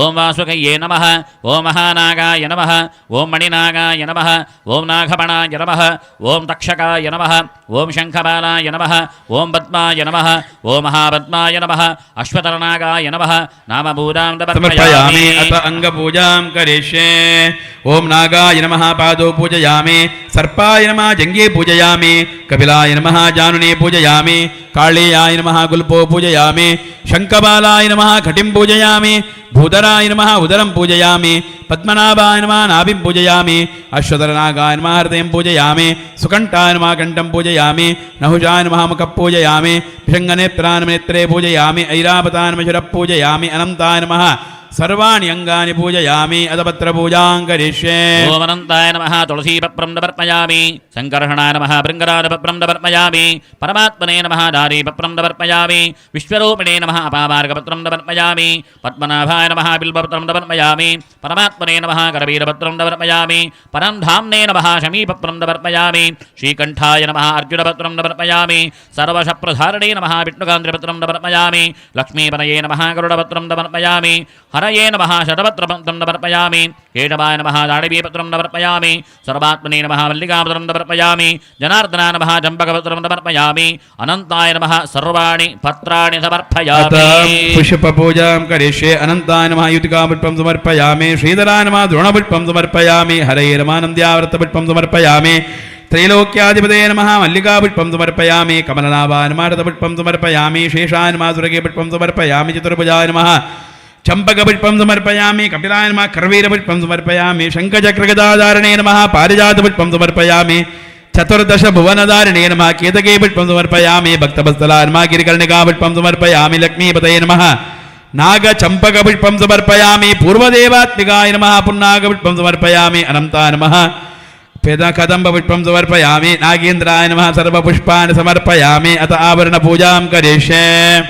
ಓಂ ವಾಸುಕಯ್ಯೇ ನಮಃ, ಓಂ ಮಹಾನಾಗಾಯ ನಮಃ, ಓಂ ಮಣಿನಾಗಾಯ ನಮಃ, ಓಂ ನಾಗಪಣಾಯ ನಮಃ, ಓಂ ತಕ್ಷಕಾಯ ನಮಃ, ಓಂ ಶಂಖಬಾಲಾಯ ನಮಃ, ಓಂ ಪದ್ಮಾಯ ನಮಃ, ಓಂ ಮಹಾಪದ್ಮಾಯ ನಮಃ, ಅಶ್ವತರನಾಗಾಯ ನಮಃ, ನಾಮಭೂತಾಂ ಸಮರ್ಪಯಾಮಿ. ಅತ ಅಂಗಪೂಜಾಂ ಕರಿಷ್ಯೆ. ಓಂ ನಾಗಾಯ ನಮಃ ಪಾದೋ ಪೂಜಯಾಮಿ, ಸರ್ಪಾಯ ನಮಃ ಜಂಘೇ ಪೂಜಯಾಮಿ, ಕಪಿಲಾಯ ನಮಃ ಜಾನುನೇ ಪೂಜಯಾಮಿ, ಕಾಳೀಯಾಯ ನಮಃ ಗುಲ್ಪೋ ಪೂಜಯಾಮಿ, ಶಂಖಬಾಲಾಯ ನಮಃ ಕಟಿಂ ಪೂಜಯಾಮಿ, ಭೂಧರಾಯ ನಮಃ ಉದರಂ ಪೂಜಯಾಮಿ, ಪದ್ಮನಾಭಾಯ ನಮಃ ನಾಭಿಂ ಪೂಜಯಾಮಿ, ಅಶ್ವಧರನಾಗಾಯ ನಮಃ ಹೃದಯಂ ಪೂಜಯಾಮಿ, ಸುಕಂಠಾಯ ನಮಃ ಕಂಠಂ ಪೂಜಯಾಮಿ, ನಹುಷಾಯ ನಮಃ ಮುಖ ಪೂಜಯಾಮಿ, ಭೃಂಗನೇತ್ರಾಯ ನಮಃ ನೇತ್ರೇ ಪೂಜಯಾಮಿ, ಐರಾವತಾಯ ನಮಃ ಶಿರಃ ಪೂಜಯಾಮಿ, ಅನಂತಾಯ ನಮಃ ಸರ್ವಾಣಿ ಅಂಗಾನಿ ಪೂಜಯಾಮಿ. ಅದ ಪತ್ರ ಪೂಜಾಂ ಕರಿಷ್ಯೆ. ಓಂ ಅನಂತಾಯ ನಮಃ ತುಳಸೀಪತ್ರಂ ಸಮರ್ಪಯಾಮಿ. ಸಂಕರ್ಷಣಾಯ ನಮಃ ಭೃಂಗರಾಜಪತ್ರಂ ಸಮರ್ಪಯಾಮಿ. ಪರಮಾತ್ಮನೇ ನಮಃ ದಾರೀಪತ್ರಂ ಸಮರ್ಪಯಾಮಿ. ವಿಶ್ವರೂಪಿಣೇ ನಮಃ ಅಪಾಮಾರ್ಗಪತ್ರಂ ಸಮರ್ಪಯಾಮಿ. ಪದ್ಮನಾಭಾಯ ನಮಃ ಬಿಲ್ವಪತ್ರಂ ಸಮರ್ಪಯಾಮಿ. ಪರಮಾತ್ಮನೇ ನಮಃ ಕರವೀರಪತ್ರಂ ಸಮರ್ಪಯಾಮಿ. ಪರಂಧಾಮ್ನೇ ನಮಃ ಶಮೀಪತ್ರಂ ಸಮರ್ಪಯಾಮಿ. ಶ್ರೀಕಂಠಾಯ ನಮಃ ಅರ್ಜುನಪತ್ರಂ ಸಮರ್ಪಯಾಮಿ. ಸರ್ವಶಪ್ರಧಾರಣೇ ನಮಃ ವಿಷ್ಣುಗಾಂಧ್ರಪತ್ರಂ ಸಮರ್ಪಯಾಮಿ. ಲಕ್ಷ್ಮೀಪನಯೇ ನಮಃ ಗರುಡಪತ್ರಂ ಸಮರ್ಪಯಾಮಿ. ಹರಯೇ ನಮಃ ಶತಪತ್ರಪತ್ರಂ ಸಮರ್ಪಯಾಮಿ. ಕೇಶವಾಯ ನಮಃ ದಾಳಿಬೀಪತ್ರಂ ಸಮರ್ಪಯಾಮಿ. ಸರ್ವಾತ್ಮನೇ ನಮಃ ಮಲ್ಲಿಕಾಪತ್ರಂ ಸಮರ್ಪಯಾಮಿ. ಜನಾರ್ದನ ನಮಃ ಚಂಪಕಪತ್ರಂ ಸಮರ್ಪಯಾಮಿ. ಅನಂತಾಯ ನಮಃ ಸರ್ವಾಣಿ ಪತ್ರಾಣಿ ಅತ ಸಮರ್ಪಯಾಮಿ. ಪುಷ್ಪ ಪೂಜಾಂ ಕರಿಷ್ಯೆ. ಅನಂತಾಯ ನಮಃ ಯುತಿಕಾ ಪುಷ್ಪಂ ಸಮರ್ಪಯಾಮಿ. ಶ್ರೀಧರಾಯ ನಮಃ ದ್ರೋಣಪುಷ್ಪಂ ಸಮರ್ಪಯಾಮಿ. ಹರಯೇ ನಮಃ ನಂದ್ಯಾವೃತ ಪುಷ್ಪಂ ಸಮರ್ಪಯಾಮಿ. ತ್ರೈಲೋಕ್ಯಾಧಿಪತಯೇ ನಮಃ ಮಲ್ಲಿಕಾ ಪುಷ್ಪಂ ಸಮರ್ಪಯಾಮಿ. ಕಮಲನಾಭಾಯ ನಮಃ ರಥಪುಷ್ಪಂ ಸಮರ್ಪಯಾಮಿ. ಶೇಷಾಯ ನಮಃ ಸುರಗೆ ಪುಷ್ಪಂ ಸಮರ್ಪಯಾಮಿ. ಚತುರ್ಭುಜಾಯ ನಮಃ ಚಂಪಕಪುಷ್ಪಂ ಸಮರ್ಪಯಾಮಿ. ಕಪಿಲಾಯ ನಮಃ ಕರ್ವೀರಪುಷ್ಪಂ ಸಮರ್ಪಯಾಮಿ. ಶಂಖಚಕ್ರಗದಾಧಾರಣೇ ನಮಃ ಪಾರಿಜಾತಪುಷ್ಪಂ ಸಮರ್ಪಯಾಮಿ. ಚತುರ್ದಶ ಭುವನಧಾರಿಣೇ ನಮಃ ಕೇತಕೇ ಪುಷ್ಪಂ ಸಮರ್ಪಯಾಮಿ. ಭಕ್ತವತ್ಸಲಾಯ ನಮಃ ಗಿರಿಕರ್ಣಿಕಾ ಪುಷ್ಪಂ ಸಮರ್ಪಯಾಮಿ. ಲಕ್ಷ್ಮೀಪತಯೇ ನಮಃ ನಾಗಚಂಪಕಪುಷ್ಪಂ ಸಮರ್ಪಯಾಮಿ. ಪೂರ್ವದೇವಾತ್ಮಿಕಾಯ ನಮಃ ಪುನ್ನಾಗಪುಷ್ಪಂ ಸಮರ್ಪಯಾಮಿ. ಅನಂತಾಯ ನಮಃ ಕದಂಬ ಪುಷ್ಪಂ ಸಮರ್ಪಯಾಮಿ. ನಾಗೇಂದ್ರಾಯ ನಮಃ ಸರ್ವಪುಷ್ಪಾಣಿ ಸಮರ್ಪಯಾಮಿ. ಅತ ಆಭರಣ ಪೂಜಾಂ ಕರಿಷ್ಯೆ.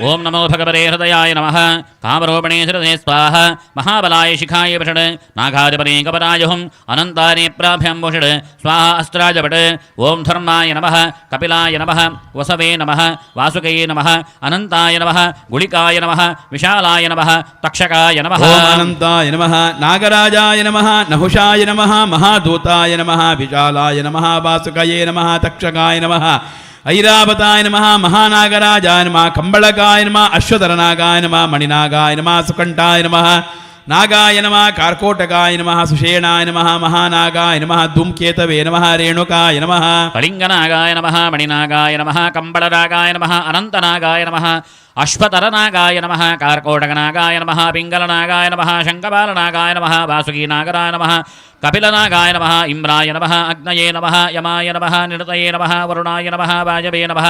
ಓಂ ನಮೋ ಭಗವತೆ ಹೃದಯಾಯ ನಮಃ. ಕಾಮರೋಪಣೇ ಹೃದಯ ಸ್ವಾಹ. ಮಹಾಬಲಾಯ ಶಿಖಾಯ ವಷಡ್. ನಾಗಾಧಿಪನೇ ಕಪರಾಯ ಹುಂ. ಅನಂತಾನೇ ಪ್ರಾಭ್ಯಂ ವಷಡ್ ಸ್ವಾಹ. ಅಸ್ತ್ರಾಯ ಭಟ್. ಓಂ ಧರ್ಮಾಯ ನಮಃ. ಕಪಿಲಾಯ ನಮಃ. ವಸವೇ ನಮಃ. ವಾಸುಕಯೇ ನಮಃ. ಅನಂತಾಯ ನಮಃ. ಗುಳಿಕಾಯ ನಮಃ. ವಿಶಾಲಾಯ ನಮಃ. ತಕ್ಷಕಾಯ ನಮಃ. ಓಂ ಅನಂತಾಯ ನಮಃ. ನಾಗರಾಜಾಯ ನಮಃ. ನಹುಷಾಯ ನಮಃ. ಮಹಾದೂತಾಯ ನಮಃ. ವಿಶಾಲಾಯ ನಮಃ. ವಾಸುಕಯೇ ನಮಃ. ತಕ್ಷಕಾಯ ನಮಃ. ಐರಾವತಾಯ ನಮಃ. ಮಹಾನಾಗರಾಜಾಯ ನಮಃ. ಕಂಬಳಕಾಯ ನಮಃ. ಅಶ್ವಧರನಾಗಾಯ ನಮಃ. ಮಣಿನಾಗಾಯ ನಮಃ. ಸುಕಂಠಾಯ ನಮಃ. ನಾಗಾಯ ನಮಃ. ಕಾರ್ಕೋಟಕಾಯ ನಮಃ. ಸುಷೇಣಾಯ ನಮಃ. ಮಹಾನಾಗಾಯ ನಮಃ. ಧೂಮಕೇತವೇ ನಮಃ. ರೇಣುಕಾಯ ನಮಃ. ಕಳಿಂಗನಾಗಾಯ ನಮಃ. ಮಣಿನಾಗಾಯ ನಮಃ. ಕಂಬಳನಾಗಾಯ ನಮಃ. ಅನಂತನಾಗಾಯ ನಮಃ. ಅಶ್ವತರನಾಗಾಯ ನಮಃ. ಕಾರ್ಕೋಟಕನಾಗಾಯ ನಮಃ. ಪಿಂಗಲನಾಗಾಯ ನಮಃ. ಶಂಕಬಾಲನಾಗಾಯ ನಮಃ. ವಾಸುಕೀನಾಗರಾಯ ನಮಃ. ಕಪಿಲನಾಗಾಯ ನಮಃ. ಇಂದ್ರಾಯ ನಮಃ. ಅಗ್ನಯೇ ನಮಃ. ಯಮಾಯ ನಮಃ. ನಿರತಯೇ ನಮಃ. ವರುಣಾಯ ನಮಃ. ವಾಯವೇ ನಮಃ.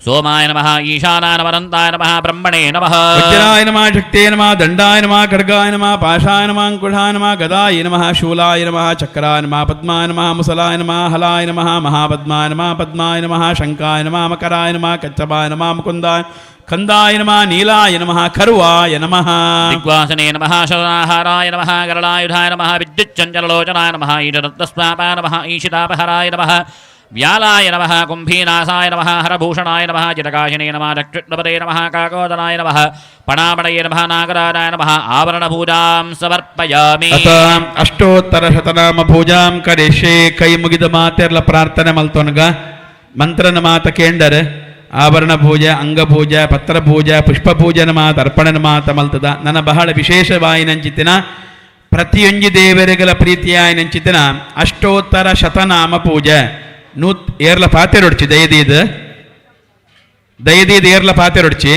ಸೋಮಾಯ ನಮಃ. ಈಶಾನಾಯ ನಮರಂತಾಯ ನಮಃ. ಬ್ರಹ್ಮಣೇ ನಮಃ. ವಜ್ರಾಯ ನಮಃ. ಶಕ್ತೇ ನಮಃ. ದಂಡಾಯ ನಮಃ. ಖಡ್ಗಾಯ ನಮಃ. ಪಾಶಾಯ ನಮಃ. ಅಂಕುಶಾಯ ನಮಃ. ಗದಾಯ ನಮಃ. ಶೂಲಾಯ ನಮಃ. ಚಕ್ರಾಯ ನಮಃ. ಪದ್ಮಾಯ ನಮಃ. ಮುಸಲಾಯ ನಮಃ. ಹಲಾಯ ನಮಃ. ಮಹಾಪದ್ಮಾಯ ನಮಃ. ಪದ್ಮಾಯ ನಮಃ. ಶಂಕಾಯ ನಮಃ. ಮಕರಾಯ ನಮಃ. ಕಚ್ಚಪಾಯ ನಮಃ. ಮುಕುಂದಾಯ ಕಂದಾಯ ನಮಃ. ನೀಲಾಯ ನಮಃ. ಖರ್ವಾಯ ನಮಃ. ದಿಗ್ವಾಸನೆ ನಮಃ. ಶರಣಾಹಾರಾಯ ನಮಃ. ಗರಳಾಯುಧಾಯ ನಮಃ. ವಿದ್ಯುಚ್ಚಂಚಲಲೋಚನಾಯ ನಮಃ. ಈಶದತ್ತಸ್ವಾಪಾಯ ನಮಃ. ಈಶಿತಾಪಹರಾಯ ನಮಃ. ವ್ಯಾಲಾಯ ನಮಃ. ಕುಂಭೀನಾಸಾಯ ನಮಃ. ಹರಭೂಷಣಾಯ ನಮಃ. ಚಿರಕಾಶಿನೇ ನಮಃ. ದಕ್ಷಿಣಪದೇ ನಮಃ. ಕಾಕೋದನಾಯ ನಮಃ. ಪಣಾಮಣಯೇ ನಮಃ. ನಾಗರಾಜಾಯ ನಮಃ. ಆವರಣಪೂಜಾಂ ಸಮರ್ಪಯಾಮಿ. ಅತ ಅಷ್ಟೋತ್ತರ ಶತನಾಮ ಪೂಜಾಂ ಕರಿಷ್ಯೆ. ಕೈ ಮುಗಿದ ಮಾತೆರ್ಲ ಪ್ರಾರ್ಥನೆ ಮಲ್ತೊನ್ಗ ಮಂತ್ರನ ಮಾತ ಕೇಂಡರೆ ಆಭರಣ ಪೂಜೆ, ಅಂಗ ಪೂಜೆ, ಪತ್ರ ಪೂಜೆ, ಪುಷ್ಪ ಪೂಜೆನ ಮಾತ ಅರ್ಪಣನ ಮಾತ ಮಲ್ತದ. ನನ್ನ ಬಹಳ ವಿಶೇಷವಾಯಿನಂಚಿತಿನ ಪ್ರತಿಯೊಂಜಿ ದೇವರಿಗಳ ಪ್ರೀತಿಯಾಯಿನಂಚಿತಿನ ಅಷ್ಟೋತ್ತರ ಶತನಾಮ ಪೂಜೆ ನೂತ್ ಏರ್ಲ ಪಾತೆರೊಡ್ಚಿ ದಯದೀದ್ ದಯದೀದ್ ಏರ್ಲ ಪಾತೆರೊಡ್ಚಿ.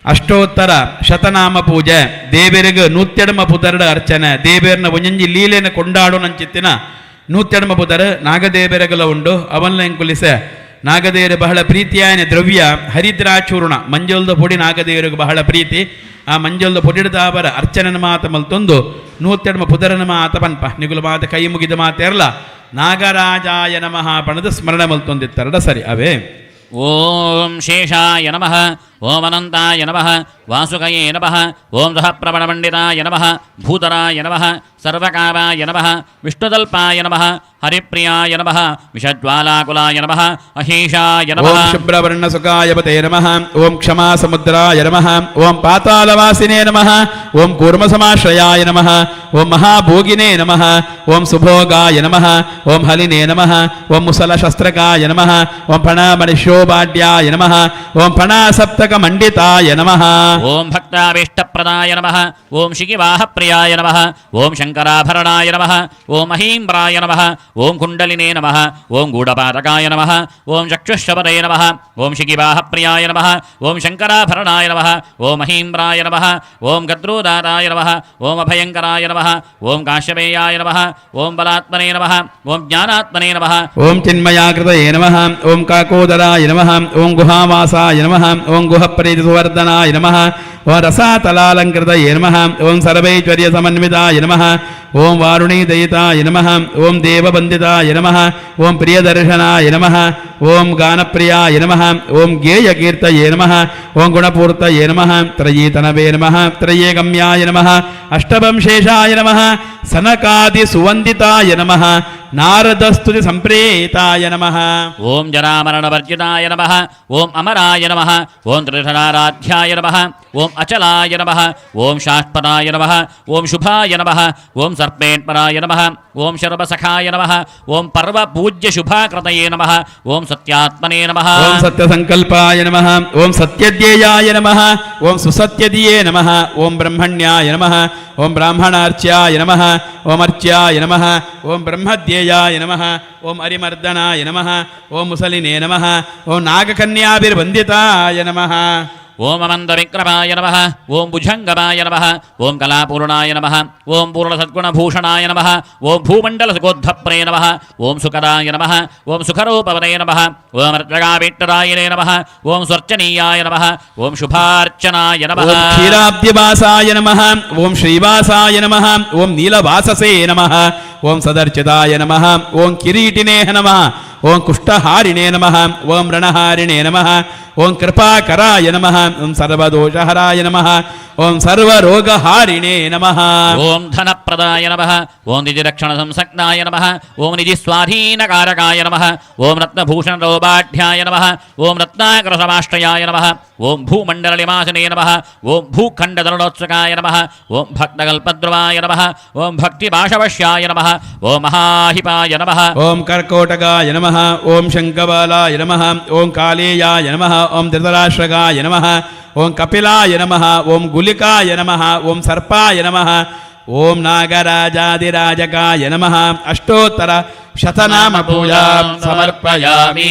ಅಷ್ಟೋತ್ತರ ಶತನಾಮ ಪೂಜೆ ದೇವರಿಗೆ ನೂತ್ತೆಡಮ ಪುದರ್ಡ ಅರ್ಚನೆ ದೇವೇರ್ನ ಒಂಜೊಂಜಿ ಲೀಲೆನ ಕೊಂಡಾಡು ನಂಚಿತ್ತಿನ ನೂತ್ತೆಡಮ ಪುದರ್ ನಾಗದೇವರಗಲ ಉಂಡು. ಅವನ್ನ ಎಂಕುಲಿಸೆ ನಾಗದೇವರು ಬಹಳ ಪ್ರೀತಿಯಾಯನ ದ್ರವ್ಯ ಹರಿದ್ರಾಚೂರ್ಣ ಮಂಜಲ್ದ ಪೊಡಿ ನಾಗದೇವರಿಗೆ ಬಹಳ ಪ್ರೀತಿ. ಆ ಮಂಜಲ್ದ ಪೊಡಿಡ್ದಾವರ ಅರ್ಚನನ ಮಾತ ಮಲ್ತೊಂದು ನೂತ್ತೆಡಮ ಪುದರನ ಮಾತ ಪನ್ಪ ನಿಗುಲ ಮಾತ ಕೈ ಮುಗಿದ ಮಾತೆರ್ಲ ನಾಗರಾಜಾಯ ನಮಃ ಪಣದ ಸ್ಮರಣೆ ಮಲ್ತೊಂದಿತ್ತರಡ ಸರಿ ಅವೇ. ಓಂ ಶೇಷಾಯ ನಮಃ. ಓಂ ಅನಂತಾಯ ನಮಃ. ವಾಸುಕಯೇ ನಮಃ. ಓಂ ಸಹಪ್ರವಣಮಂಡಿತಾಯ ನಮಃ. ಭೂತರಾಯ ನಮಃ. ಸರ್ವಕಾಮಾಯ ನಮಃ. ವಿಷ್ಣುತಲ್ಪಾಯ ನಮಃ. ಹರಿಪ್ರಿಯಾಯ ನಮಃ. ವಿಷಜ್ವಾಲಾಕುಲಾಯ ನಮಃ. ಅಹೀಶಾಯ ಓಂ ನಮಃ. ಶುಭ್ರವರ್ಣ ಸುಖಾಯ ಪತೇ ನಮಃ. ಓಂ ಕ್ಷಮಾ ಸಮುದ್ರಾಯ ನಮಃ. ಓಂ ಪಾತಾಳವಾಸಿನೇ ನಮಃ. ಓಂ ಕೂರ್ಮಸಮಾಶ್ರಯಾಯ ನಮಃ. ಓಂ ಮಹಾಭೋಗಿನೇ ನಮಃ. ಓಂ ಸುಭೋಗಾಯ ನಮಃ. ಓಂ ಹಲಿನೇ ನಮಃ. ಓಂ ಮುಸಲಶಸ್ತ್ರಕಾಯ ನಮಃ. ಓಂ ಫಣಾಮಣಿಶೋಭಾಡ್ಯಾಯ ನಮಃ. ಓಂ ಫಣಾಸಪ್ತಕ ಮಂಡಿತಾಯ ನಮಃ. ಓಂ ಭಕ್ತಾಭೀಷ್ಟಪ್ರದಾಯ ನಮಃ. ಓಂ ಶಿಖಿವಾಹಪ್ರಿಯಾಯ ನಮಃ. ಓಂ ಶಂಕರಾಭರಣಾಯ ನಮಃ. ಓಂ ಅಹೀಂಬ್ರಾಯ ನಮಃ. ಓಂ ಕುಂಡಲಿನೇ ನಮಃ. ಓಂ ಗೂಢಪಾತಕಾಯ ನಮಃ. ಓಂ ಚಕ್ಷುಷವರೇ ನಮಃ. ಓಂ ಶಿಖಿವಾಹಪ್ರಿಯಾಯ ನಮಃ. ಓಂ ಶಂಕರಾಭರಣಾಯ ನಮಃ. ಓಂ ಅಹೀಂಬ್ರಾಯ ನಮಃ. ಓಂ ಗದ್ರೂದಾರಾಯ ನಮಃ. ಓಂ ಅಭಯಂಕರಾಯ ನಮಃ. ಓಂ ಕಾಶ್ಯಪೇಯಾಯ ನಮಃ. ಓಂ ಬಲಾತ್ಮನೇ ನಮಃ. ಓಂ ಜ್ಞಾನಾತ್ಮನೇ ನಮಃ. ಓಂ ಚಿನ್ಮಯಾಕೃತಯೇ ನಮಃ. ಓಂ ಕಾಕೋದರಾಯ ನಮಃ. ಓಂ ಗುಹಾವಾಸಾಯ ನಮಃ. ಓಂ ಸಮೂಹಪ್ರೀತಿಸುವರ್ಧನಾಯ ನಮಃ ಓಂ ರಸಾತಲಾಲಂಕೃತಯೇ ನಮಃ ಓಂ ಸರ್ವೈಶ್ವರ್ಯಸಮನ್ವಿತಾಯ ನಮಃ ಓಂ ವಾರುಣೀದಯಿತಾಯ ನಮಃ ಓಂ ದೇವವಂದಿತಾಯ ನಮಃ ಓಂ ಪ್ರಿಯದರ್ಶನಾಯ ನಮಃ ಓಂ ಗಾನಪ್ರಿಯಾಯ ನಮಃ ಓಂ ಗೇಯಕೀರ್ತಯೇ ನಮಃ ಓಂ ಗುಣಪೂರ್ತಯೇ ನಮಃ ತ್ರಯೀತನವೇ ನಮಃ ತ್ರಯೇಗಮ್ಯಾಯ ನಮಃ ಅಷ್ಟವಂಶೇಷಾಯ ನಮಃ ಸನಕಾದಿ ಸುವಂದಿತಾಯ ನಮಃ ನಾರದಸ್ತುತಿ ಸಂಪ್ರೇತಾಯ ನಮಃ. ಓಂ ಜರಾಮರಣವರ್ಜಿತಾಯ ನಮಃ ಓಂ ಅಮರಾಯ ನಮಃ ಓಂ ತ್ರಿಧರಾರಾಧ್ಯಾಯ ನಮಃ ಓಂ ಅಚಲಾಯ ನಮಃ ಓಂ ಶಾಶ್ವತಾಯ ನಮಃ ಓಂ ಶುಭಾಯ ನಮಃ ಓಂ ಸರ್ಪೇಣ್ಪರಾಯ ನಮಃ ಓಂ ಶರ್ವಸಖಾಯ ನಮಃ ಓಂ ಪರ್ವಪೂಜ್ಯ ಶುಭಾಕೃತಯೇ ನಮಃ ಓಂ ಸತ್ಯಾತ್ಮನೇ ನಮಃ. ಓಂ ಸತ್ಯಸಂಕಲ್ಪಾಯ ನಮಃ ಓಂ ಸತ್ಯಧ್ಯೇಯಾಯ ನಮಃ ಓಂ ಸುಸತ್ಯಧಿಯೇ ನಮಃ ಓಂ ಬ್ರಹ್ಮಣ್ಯಾಯ ನಮಃ ಓಂ ಬ್ರಾಹ್ಮಣಾರ್ಚ್ಯಾಯ ನಮಃ ಓಂ ಅರ್ಚ್ಯಾಯ ನಮಃ ಓಂ ಬ್ರಹ್ಮಧ್ಯೇಯಾಯ ನಮಃ ಓಂ ಅರಿಮರ್ದನಾಯ ನಮಃ ಓಂ ಮುಸಲಿನೇ ನಮಃ ಓಂ ನಾಗಕನ್ಯಾಭಿರ್ವಂದಿತಾಯ ನಮಃ. ಓಂ ಅಮಂದವಿಕ್ರಮಾಯ ನಮಃ ಓಂ ಭುಜಂಗಮಾಯ ನಮಃ ಓಂ ಕಲಾಪೂರ್ಣಾಯ ನಮಃ ಓಂ ಪೂರ್ಣಸದ್ಗುಣಭೂಷಣಾಯ ನಮಃ ಓಂ ಭೂಮಂಡಲಸುಖೋದ್ಧಪ್ರೇ ನಮಃ ಓಂ ಸುಖದಾಯ ನಮಃ ಓಂ ಸುಖರೂಪವನೇ ನಮಃ ಓಂ ರತ್ನಗಾವಿಟ್ಟರಾಯನೇ ನಮಃ ಓಂ ಸ್ವರ್ಚನೀಯಾಯ ನಮಃ ಓಂ ಶುಭಾರ್ಚನಾಯ ನಮಃ. ಓಂ ಕ್ಷೀರಾಬ್ಧಿವಾಸಾಯ ನಮಃ ಓಂ ಶ್ರೀವಾಸಾಯ ನಮಃ ಓಂ ನೀಲವಾಸಸೇ ನಮಃ ಓಂ ಸದರ್ಚಿತಾಯ ನಮಃ ಓಂ ಕಿರೀಟಿನೇ ನಮಃ ಓಂ ಕುಷ್ಠಹಾರಿಣೇ ನಮಃ ಓಂ ರಣಹಾರಿಣೇ ನಮಃ ಓಂ ಕೃಪಾಕರಾಯ ನಮಃ ಓಂ ಸರ್ವದೋಷಹರಾಯ ನಮಃ ಓಂ ಸರ್ವರೋಗಹಾರಿಣೇ ನಮಃ. ಓಂ ಧನಪ್ರದಾಯ ನಮಃ ಓಂ ನಿಧಿರಕ್ಷಣ ಸಂಸಕ್ತಾಯ ನಮಃ ಓಂ ನಿಧಿಸ್ವಾಧೀನಕಾರಕಾಯ ನಮಃ ಓಂ ರತ್ನಭೂಷಣರೋಪಾಢ್ಯಾಯ ನಮಃ ಓಂ ರತ್ನಾಕರಸಮಾಶ್ರಯಾಯ ನಮಃ ಓಂ ಭೂಮಂಡಲನಿವಾಸಿನೇ ನಮಃ ಓಂ ಭೂಖಂಡದರುಣೋತ್ಸುಕಾಯ ನಮಃ ಓಂ ಭಕ್ತಕಲ್ಪದ್ರುವಾಯ ನಮಃ ಓಂ ಭಕ್ತಿಪಾಶವಶ್ಯಾಯ ನಮಃ ಓಂ ಮಹಾಹಿಪಾಯ ನಮಃ. ಓಂ ಕರ್ಕೋಟಕಾಯ ನಮಃ ಓಂ ಶಂಕಬಾಲಾಯ ನಮಃ ಓಂ ಕಾಲೇಯಾಯ ನಮಃ ಓಂ ಧೃತರಾಷ್ಟ್ರಕಾಯ ನಮಃ ಓಂ ಕಪಿಲಾಯ ನಮಃ ಓಂ ಗುಲಿಕಾಯ ನಮಃ ಓಂ ಸರ್ಪಾಯ ನಮಃ ಓಂ ನಾಗರಾಜಾದಿರಾಜಕಾಯ ನಮಃ ಅಷ್ಟೋತ್ತರ ಶತನಾಮ ಪೂಜಾ ಸಮರ್ಪಯಾಮಿ.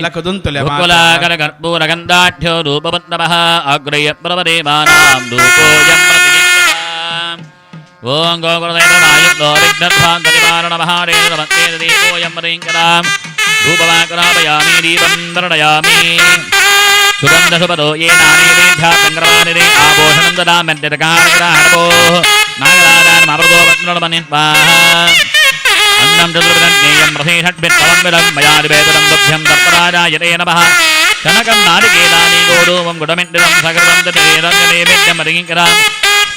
ಲಕದುಂತುಲೆ ಕುಲಾಕರಕರ್ಪೂರಗಂಧಾಢ್ಯೋ ರೂಪವತ್ತಮಃ ಅಗ್ರಯ ಪ್ರವದೇವಾನಾಂ ಧೂಪೋऽಯಂ ಪ್ರತಿಗೀಯತಾಂ. ಓಂ ಗೋಕುಲದೈವನಾಯುಕ್ತೋ ವಿಘ್ನಧ್ವಾಂತನಿವಾರಣಮಹಾರೇಣ ನಮಸ್ತೆ ದೀಪೋऽಯಂ ಪ್ರತಿಂಕರಾಂ ಧೂಪಮಾಕರಾಪಯಾಮಿ ದೀಪಂ ವರ್ಣಯಾಮಿ. ಸುಗಂಧಸುಪದೋ ಯೇನಾನೇವೇಭ್ಯಃ ಆಭೂಷಣಂ ದದಾಮ್ಯಂತ್ಯಕಾರಕರಾಹರಪೋಃ ನಾಗರಾಜಾನ್ ಮಾಮೃತೋಪತ್ನಮನಿ ಸ್ವಾಹ. ಅನ್ನಂ ಚತುರ್ವಿಧಂ ರಸೇ ಷಡ್ಭಿಃ ಫಲಂ ಮಯಾ ನಿವೇದनं ತುಭ್ಯಂ ದತ್ತರಾಜಾಯ ತೇ ನಮಃ. ಕನಕಂ ನಾರಿಕೇಲಾನಿ ಗೋಧೂಮಂ ಗುಡಮಿಟ್ಟಿದಂ ಸಕೃತಂ ತದೇದಂ ನೈವೇದ್ಯಂ ಮರಿಗಿಂಕರಾಂ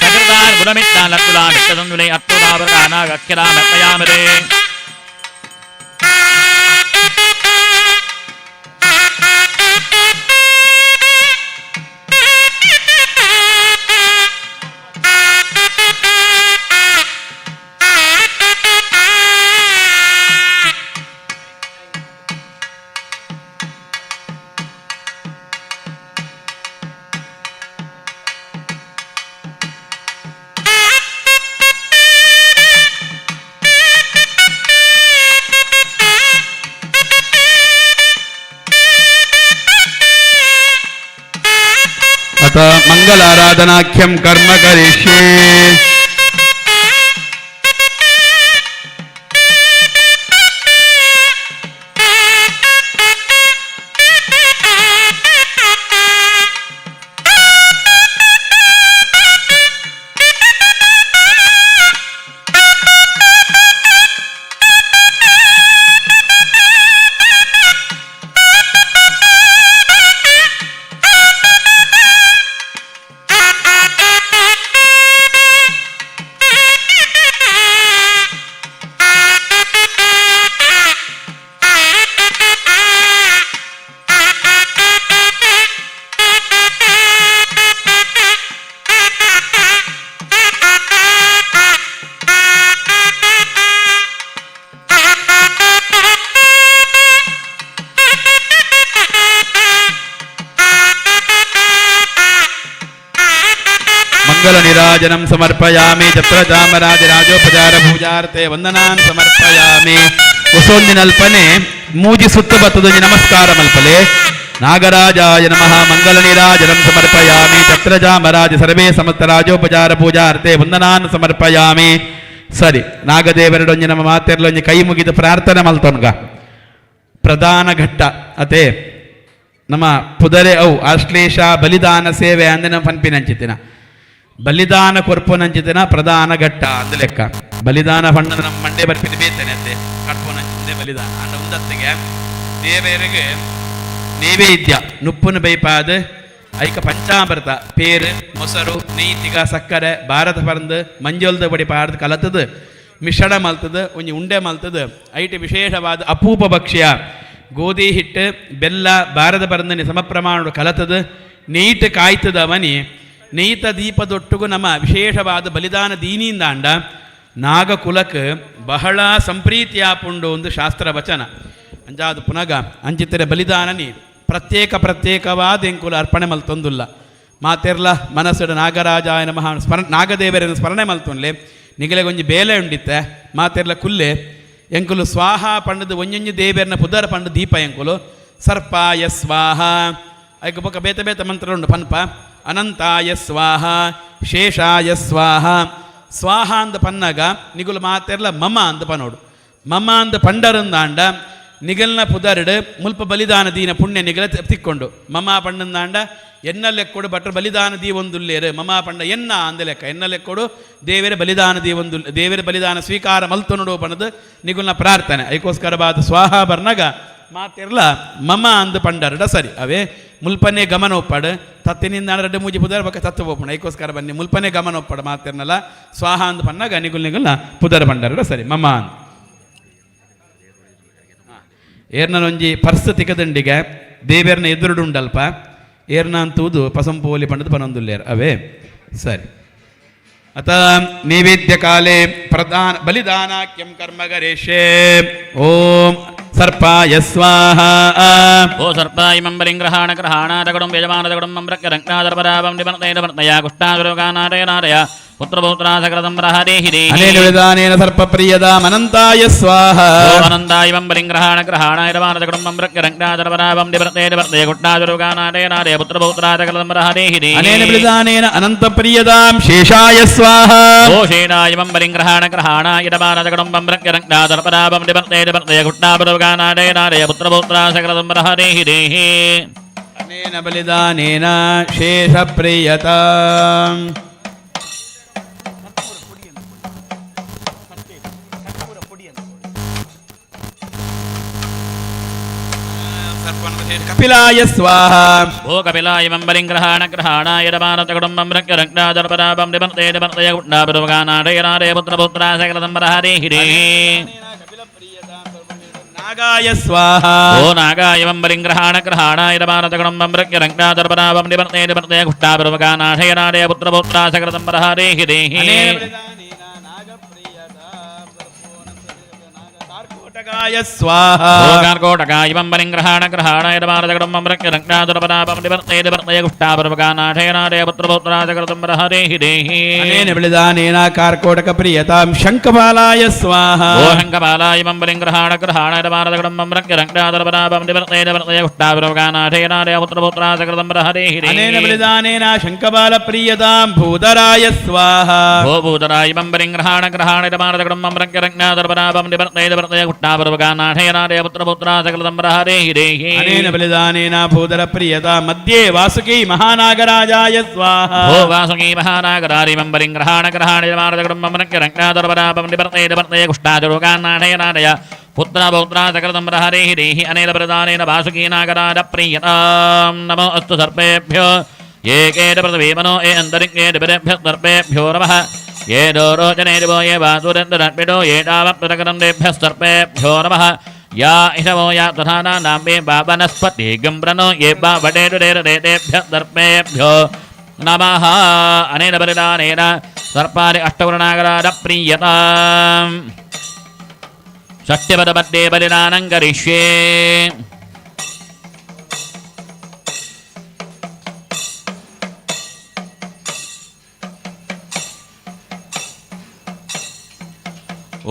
ಸಕೃತಾನ್ ಗುಡಮಿಟ್ಟಾನ್ ಲಕ್ಕುಲಾಮಿಟ್ಟದಂದುಲೆ ಅತ್ತುಲಾವೃತಾನಾಗಖ್ಯರಾಮರ್ಪಯಾಮಿರೇ. ಅಥ ಮಂಗಲಾರಾಧನಾಖ್ಯಂ ಕರ್ಮ ಕರಿಷ್ಯೆ. ಮಂಗಲ ನಿರಾಜನಂ ಸಮರ್ಪಯಾಮಿ. ತತ್ರ ಚಾಮರಾಜರಾಜೋಪಚಾರ ಪೂಜಾರ್ತೆ ವಂದನಾನ್ ಸಮರ್ಪಯಾಮಿ. ಕುಸೊಂದಿನಲ್ಪನೆ ಮೂಜಿ ಸುತ್ತು ಬತ್ತದೊಂಜಿ ನಮಸ್ಕಾರ ಮಲ್ಪಲೆ. ನಾಗರಾಜಾಯ ನಮಃ. ಮಂಗಲ ನೀರಾಜನಂ ಸಮರ್ಪಯಾಮಿ. ತತ್ರ ಚಾಮರಾಜ ಸರ್ವೇ ಸಮಸ್ತ ರಾಜೋಪಚಾರ ಪೂಜಾರ್ತೆ ವಂದನಾನ್ ಸಮರ್ಪಯಾಮಿ. ಸರಿ, ನಾಗದೇವರಡೊಂಜಿ ನಮ್ಮ ಮಾತೆರ್ಲೊಂಜಿ ಕೈ ಮುಗಿದು ಪ್ರಾರ್ಥನೆ ಮಲ್ತೊನ್ಗ. ಪ್ರಧಾನ ಘಟ್ಟ ಅತೆ. ನಮ್ಮ ಪುದರೆ ಅವು ಆಶ್ಲೇಷ ಬಲಿದಾನ ಸೇವೆ ಅಂದ್ರೆ ನಮ್ಮ ಪನ್ಪಿನಂಚಿತ್ತಿನ ಬಲಿದಾನ ಕೊರ್ಪುನಂಚಿತ್ತಿನ ಪ್ರಧಾನ ಘಟ್ಟ ಅಂದ ಲೆಕ್ಕ. ಬಲಿದಾನ ಪಣ್ಣದ ನಮ್ಮ ಮಂಡೆ ಬರ್ಪಿನ ಬೇತನೆ ಅತ್ತೆ ಕಡ್ಪುನಂಚಿಂದೆ ಬಲಿದಾನ ಅಂಡ ಉಂದತ್ತಿಗೆ ದೇವರಿಗೆ ನೈವೇದ್ಯ ನುಪ್ಪುನ ಬೈಪಾದ ಐಕ ಪಂಚಾಮೃತ ಪೇರು ಮೊಸರು ನೆಯ್ತಿಗ ಸಕ್ಕರೆ ಭಾರತ ಪರಂದು ಮಂಜೊಲ್ದ ಬಡಿ ಪಾರ್ದು ಕಲತದು ಮಿಶ್ರಣ ಮಲ್ತದು ಒಂಜಿ ಉಂಡೆ ಮಲ್ತದು ಐಟ್ ವಿಶೇಷವಾದ ಅಪೂಪ ಭಕ್ಷ್ಯ ಗೋಧಿ ಹಿಟ್ಟು ಬೆಲ್ಲ ಭಾರತ ಪರಂದನೆ ಸಮಪ್ರಮಾಣ ಕಲತದು ನೆಯ್ಟ್ ಕಾಯ್ತದ ಮನಿ ನೆಯ್ತ ದೀಪದೊಟ್ಟುಗು ನಮ್ಮ ವಿಶೇಷವಾದ ಬಲಿದಾನ ದೀನಿಂದಾಂಡ ನಾಗಕುಲಕ್ ಬಹಳ ಸಂಪ್ರೀತಿಯಾಪುಂಡು ಒಂದು ಶಾಸ್ತ್ರ ವಚನ. ಅಂಜಾದು ಪುನಗ ಅಂಚಿತರೆ ಬಲಿದಾನನಿ ಪ್ರತ್ಯೇಕ ಪ್ರತ್ಯೇಕವಾದ ಎಂಕುಲ ಅರ್ಪಣೆ ಮಲ್ತೊಂದುಲ್ಲ ಮಾತೆರ್ಲ ಮನಸ್ಸುಡ ನಾಗರಾಜಾಯ ನಮಃ ಸ್ಮರ ನಾಗದೇವರನ್ನು ಸ್ಮರಣೆ ಮಲ್ತೊನ್ಲೆ ನಿಗಲೆ ಒಂಜಿ ಬೇಲೆ ಉಂಡಿತ್ತೆ ಮಾತೆರ್ಲ ಕುಲ್ಲೆ ಎಂಕುಲು ಸ್ವಾಹ ಪಂಡದು ಒಂಜೊಂಜಿ ದೇವರನ್ನ ಪುದರ ಪಂಡು ದೀಪ ಎಂಕುಲು ಸರ್ಪಾಯ ಸ್ವಾಹ ಐಕ ಬೊಕ ಬೇತೆ ಬೇತೆ ಮಂತ್ರ ಉಂಡು ಪನ್ಪ ಅನಂತಾಯ ಸ್ವಾಹ ಶೇಷಾಯ ಸ್ವಾಹ ಸ್ವಾಹ ಅಂದ ಪನ್ನಗ ನಿಗುಲು ಮಾತೆರ್ಲ ಮಮ ಅಂದ ಪನೋಡು ಮಮ ಅಂದ ಪಂಡರಂದಾಂಡ ನಿಗಲ್ನ ಪುದರ್ಡು ಮುಲ್ಪ ಬಲಿದಾನ ದೀನ ಪುಣ್ಯ ನಿಗಲ ತಿಕ್ಕೊಂಡು ಮಮ ಪಂಡಂದಾಂಡ ಎನ್ನ ಲೆಕ್ಕೊಡು ಭಟ್ರ ಬಲಿದಾನ ದೀ ಒಂದುಲ್ಲೇರು ಮಮ ಪಂಡ ಎನ್ನ ಅಂದ ಲೆಕ್ಕ ಎನ್ನ ಲೆಕ್ಕೊಡು ದೇವರ ಬಲಿದಾನ ದೀ ಒಂದು ದೇವರ ಬಲಿದಾನ ಸ್ವೀಕಾರ ಮಲ್ತೊನುಡು ಪಣದು ನಿಗುಲ್ನ ಪ್ರಾರ್ಥನೆ. ಐಕೋಸ್ಕರ ಬಾದ ಸ್ವಾಹ ಬರ್ನಗ ಮಾತಿರ್ಲ ಮಮ ಅಂದ ಪಂಡರಡ ಸರಿ ಅವೇ ಮುಲ್ಪನೆ ಗಮನ ಒಪ್ಪಾಡು ತತ್ತಿನಿಂದ ರಡ್ಡು ಮೂಜಿ ಪುದರ್ ಬಕ್ಕ ತತ್ತು ಒಪ್ಪಣ ಐಕೋಸ್ಕರ ಬನ್ನಿ ಮುಲ್ಪನೆ ಗಮನ ಒಪ್ಪಾಡು ಮಾತಿರ್ನಲ್ಲ ಸ್ವಾಹ ಅಂದ ಪನ್ನಾಗ ನಿಗುಲ್ ನಿಗುಲ್ನ ಪುದರ್ ಪಂಡರಡ ಸರಿ ಮಮ ಅಂದ. ಏರ್ನೊಂಜಿ ಪರ್ಸ್ ತಿಕ್ಕದಂಡಿಗೆ ದೇವೇರ್ನ ಎದುರುಡುಂಡಲ್ಪ ಏರ್ನ ಅಂತೂದು ಪಸಂಪೋಲಿ ಪಂಡದು ಪನೊಂದುಲ್ಲೇರ್ ಅವೇ ಸರಿ. ಅತ ನೈವೇದ್ಯಕಾಲೇ ಪ್ರಧಾನ ಬಲಿದಾನಾಖ್ಯಂ ಕರ್ಮ ಕರಿಷ್ಯೆ. ಓಂ ಸರ್ಪಾಯ ಸ್ವಾಹ. ಓ ಸರ್ಪಾಯ ಮಂಬಲಿಂಗ್ರಹಾಣ ಗ್ರಹಾಣಾದಗಡುಂ ಯಜಮಾನದಗಡುಂ ಮಮ್ರಕ್ಯ ರಂಗ್ನಾದರ್ಪರಾವಂ ನಿಬರ್ತೇನ ಬರ್ತಯ ಕುಷ್ಟಾದುರೋಗಾನಾದಯ ನಾದಯ ಪುತ್ರಪೌತ್ರಾಸಕರದಂ ರಹದೇಹಿ ದೇಹಿ. ಅನೇನ ವಿಧಾನೇನ ಸರ್ಪಪ್ರಿಯದಾಂ ಅನಂತಾಯ ಸ್ವಾಹ. ಓಂ ಅನಂತಾಯ ಮಂಬಲಿಂಗ್ರಹಾಣ ಗ್ರಹಾಣ ಯಜಮಾನದಗಡುಂ ಮಮ್ರಕ್ಯ ರಂಗ್ನಾದರ್ಪರಾವಂ ನಿಬರ್ತೇನ ಬರ್ತಯ ಕುಷ್ಟಾದುರೋಗಾನಾದಯ ನಾದಯ ಪುತ್ರಪೌತ್ರಾಸಕರದಂ ರಹದೇಹಿ ದೇಹಿ. ಅನೇನ ವಿಧಾನೇನ ಅನಂತಪ್ರಿಯದಾಂ ಶೇಷಾಯ ಸ್ವಾಹ. ಓ ಶೇನಾಯ ಮಂಬಲಿಂಗ್ರಹಾಣ ಗ್ರಹಾಣ ಯಜಮಾನದಗಡುಂ ಮಮ್ರಕ್ಯ ರಂಗ್ನಾದರ್ಪರಾವಂ ನಿಬರ್ತೇನ ಬರ್ತಯ ಕುಷ್ಟಾದುರೋಗಾನಾದಯ ನಾದಯ ಪುತ್ರಪೌತ್ರಾಸಕರದಂ ರಹದೇಹಿ ದೇಹಿ. ಅನೇನ ಬಲಿದಾನೇನ ಶೇಷಪ್ರಿಯತಾಂ. ಕಪಿಲಾಯ ಸ್ವಾಹ. ಓ ಕಪಿಲಾಯ ಮಂಬಲಿಂಗ್ರಹಾಣ ಗ್ರಹಾಣ ಯಜಮಾನದಗಡುಂ ಮಮ್ರಕ್ಯ ರಂಗ್ನಾದರ್ಪರಾವಂ ನಿಬರ್ತೇನ ಬರ್ತಯ ಕುಷ್ಟಾದುರೋಗಾನಾದಯ ನಾದಯ ಪುತ್ರಪೌತ್ರಾಸಕರದಂ ರಹದೇಹಿ ದೇಹಿ. ನಾಗಾಯ ಸ್ವಾಹ. ಓ ನಾಗಾಯ ಮಂಬಲಿಂಗ್ರಹಾಣ ಗ್ರಹಾಣ ಯಜಮಾನದಗಡುಂ ಮಮ್ರಕ್ಯ ರಂಗ್ನಾದರ್ಪರಾವಂ ನಿಬರ್ತೇನ ಬರ್ತಯ ಕುಷ್ಟಾದುರೋಗಾನಾದಯ ನಾದಯ ಪುತ್ರಪೌತ್ರಾಸಕರದಂ ರಹದೇಹಿ ದೇಹಿ. ಅನೇನ ಬಲಿದಾನೇನ ನಾಗಪ್ರಿಯತಾಂ ಕಾರ್ಕೋಟಕಾಯ ಸ್ವಾಹ. ಓ ಕಾರ್ಕೋಟಕಾಯ ಮಂಬಲಿಂಗ್ರಹಾಣ ಗ್ರಹಾಣ ಯಜಮಾನದಗಡುಂ ಮಮ್ರಕ್ಯ ರಂಗ್ನಾದರ್ಪರಾವಂ ನಿಬರ್ತೇನ ಬರ್ತಯ ಕುಷ್ಟಾದುರೋಗಾನಾದಯ ನಾದಯ ಪುತ್ರಪೌತ್ರಾಸಕರದಂ ರಹದೇಹಿ ದೇಹಿ. ಅನೇನ ಬಲಿದಾನೇನ ಕಾರ್ಕೋಟಕ ಪ್ರಿಯತಾಂ ಶಂಖಪಾಲಾಯ ಸ್ವಾಹ. ಓ ಶಂಖಪಾಲಾಯ ಮಂಬಲಿಂಗ್ರಹಾಣ ಗ್ರಹಾಣ ಯಜಮಾನದಗಡುಂ ಮಮ್ರಕ್ಯ ರಂಗ್ನಾದರ್ಪರಾವಂ ನಿಬರ್ತೇನ ಬರ್ತಯ ಕುಷ್ಟಾದುರೋಗಾನಾದಯ ನಾದಯ ಪುತ್ರಪೌತ್ರಾಸಕರದಂ ರಹದೇಹಿ ಅನೇನ ದೇಹಿ. ಬಲಿದಾನೇನ ಶಂಖಪಾಲ ಪ್ರಿಯತಾಂ ಭೂಧರಾಯ ಸ್ವಾಹ. ಓ ಭೂತರಾಯ ಮಂಬಲಿಂಗ್ರಹಾಣ ಗ್ರಹಾಣ ಯಜಮಾನದಗಡುಂ ಮಮ್ರಕ್ಯ ರಂಗ್ನಾದರ್ಪರಾವಂ ನಿಬರ್ತೇನ ಬರ್ತಯ ಕುಷ್ಟಾದುರೋಗಾನಾದಯ ನಾದಯ ಪುತ್ರಪೌತ್ರಾಸಕರದಂ ರಹದೇಹಿ ದೇಹಿ. ಅನೇನ ಬಲಿದಾನೇನ ಭೂಧರ ಪ್ರಿಯತಾಂ ಮಧ್ಯೆ ವಾಸುಕಿ ಮಹಾನಾಗರಾಜಾಯ ಸ್ವಾಹ. ಓ ವಾಸುಕಿ ಮಹಾನಾಗರಾರಿ ಮಂಬಲಿಂಗ್ರಹಾಣ ಗ್ರಹಾಣ ಯಜಮಾನದಗಡುಂ ಮಮ್ರಕ್ಯ ರಂಗ್ನಾದರ್ಪರಾವಂ ನಿಬರ್ತೇನ ಬರ್ತಯ ಕುಷ್ಟಾದುರೋಗಾನಾದಯ ನಾದಯ ಪುತ್ರಪೌತ್ರಾಸಕರದಂ ರಹದೇಹಿ ದೇಹಿ. ಅನೇನ ಪ್ರದಾನೇನ ವಾಸುಕಿ ನಾಗರಾಜ ಪ್ರೀಯತಾಂ. ನಮೋ ಅಸ್ತು ಸರ್ಪೇಭ್ಯೋ ಏಕೇನ ಪೃಥ್ವೀಮನೋ ಯೇ ಅಂತರಿಕ್ಷೇ ದಿಬಿರೇಭ್ಯಃ ಸರ್ಪೇಭ್ಯೋ ನಮಃ. ಯೇ ದೋರೋಚನೆ ದಿವೋ ಯೇ ವಾಸುರೇಂದ್ರಬಿಡೋ ಯೇ ತಾವಪ್ರಕರಂದೇಭ್ಯಃ ಸರ್ಪೇಭ್ಯೋ ನಮಃ. ಯಾ ಇಷವೋ ಯಾ ತಥಾನಾಂ ಯೇ ವನಸ್ಪತಿ ಗಂಬ್ರನೋ ಯೇ ವಡೇರುರೇರೇಭ್ಯಃ ಸರ್ಪೇಭ್ಯೋ ನಮಃ. ಅನೇನ ಬಲಿದಾನೇನ ಸರ್ಪಾರಿ ಅಷ್ಟವರ್ಣಾಗರಾಜ ಪ್ರೀಯತಾಂ. ಷಷ್ಠಿಪದ ಮಧ್ಯೆ ಬಲಿದಾನಂ ಕರಿಷ್ಯೆ.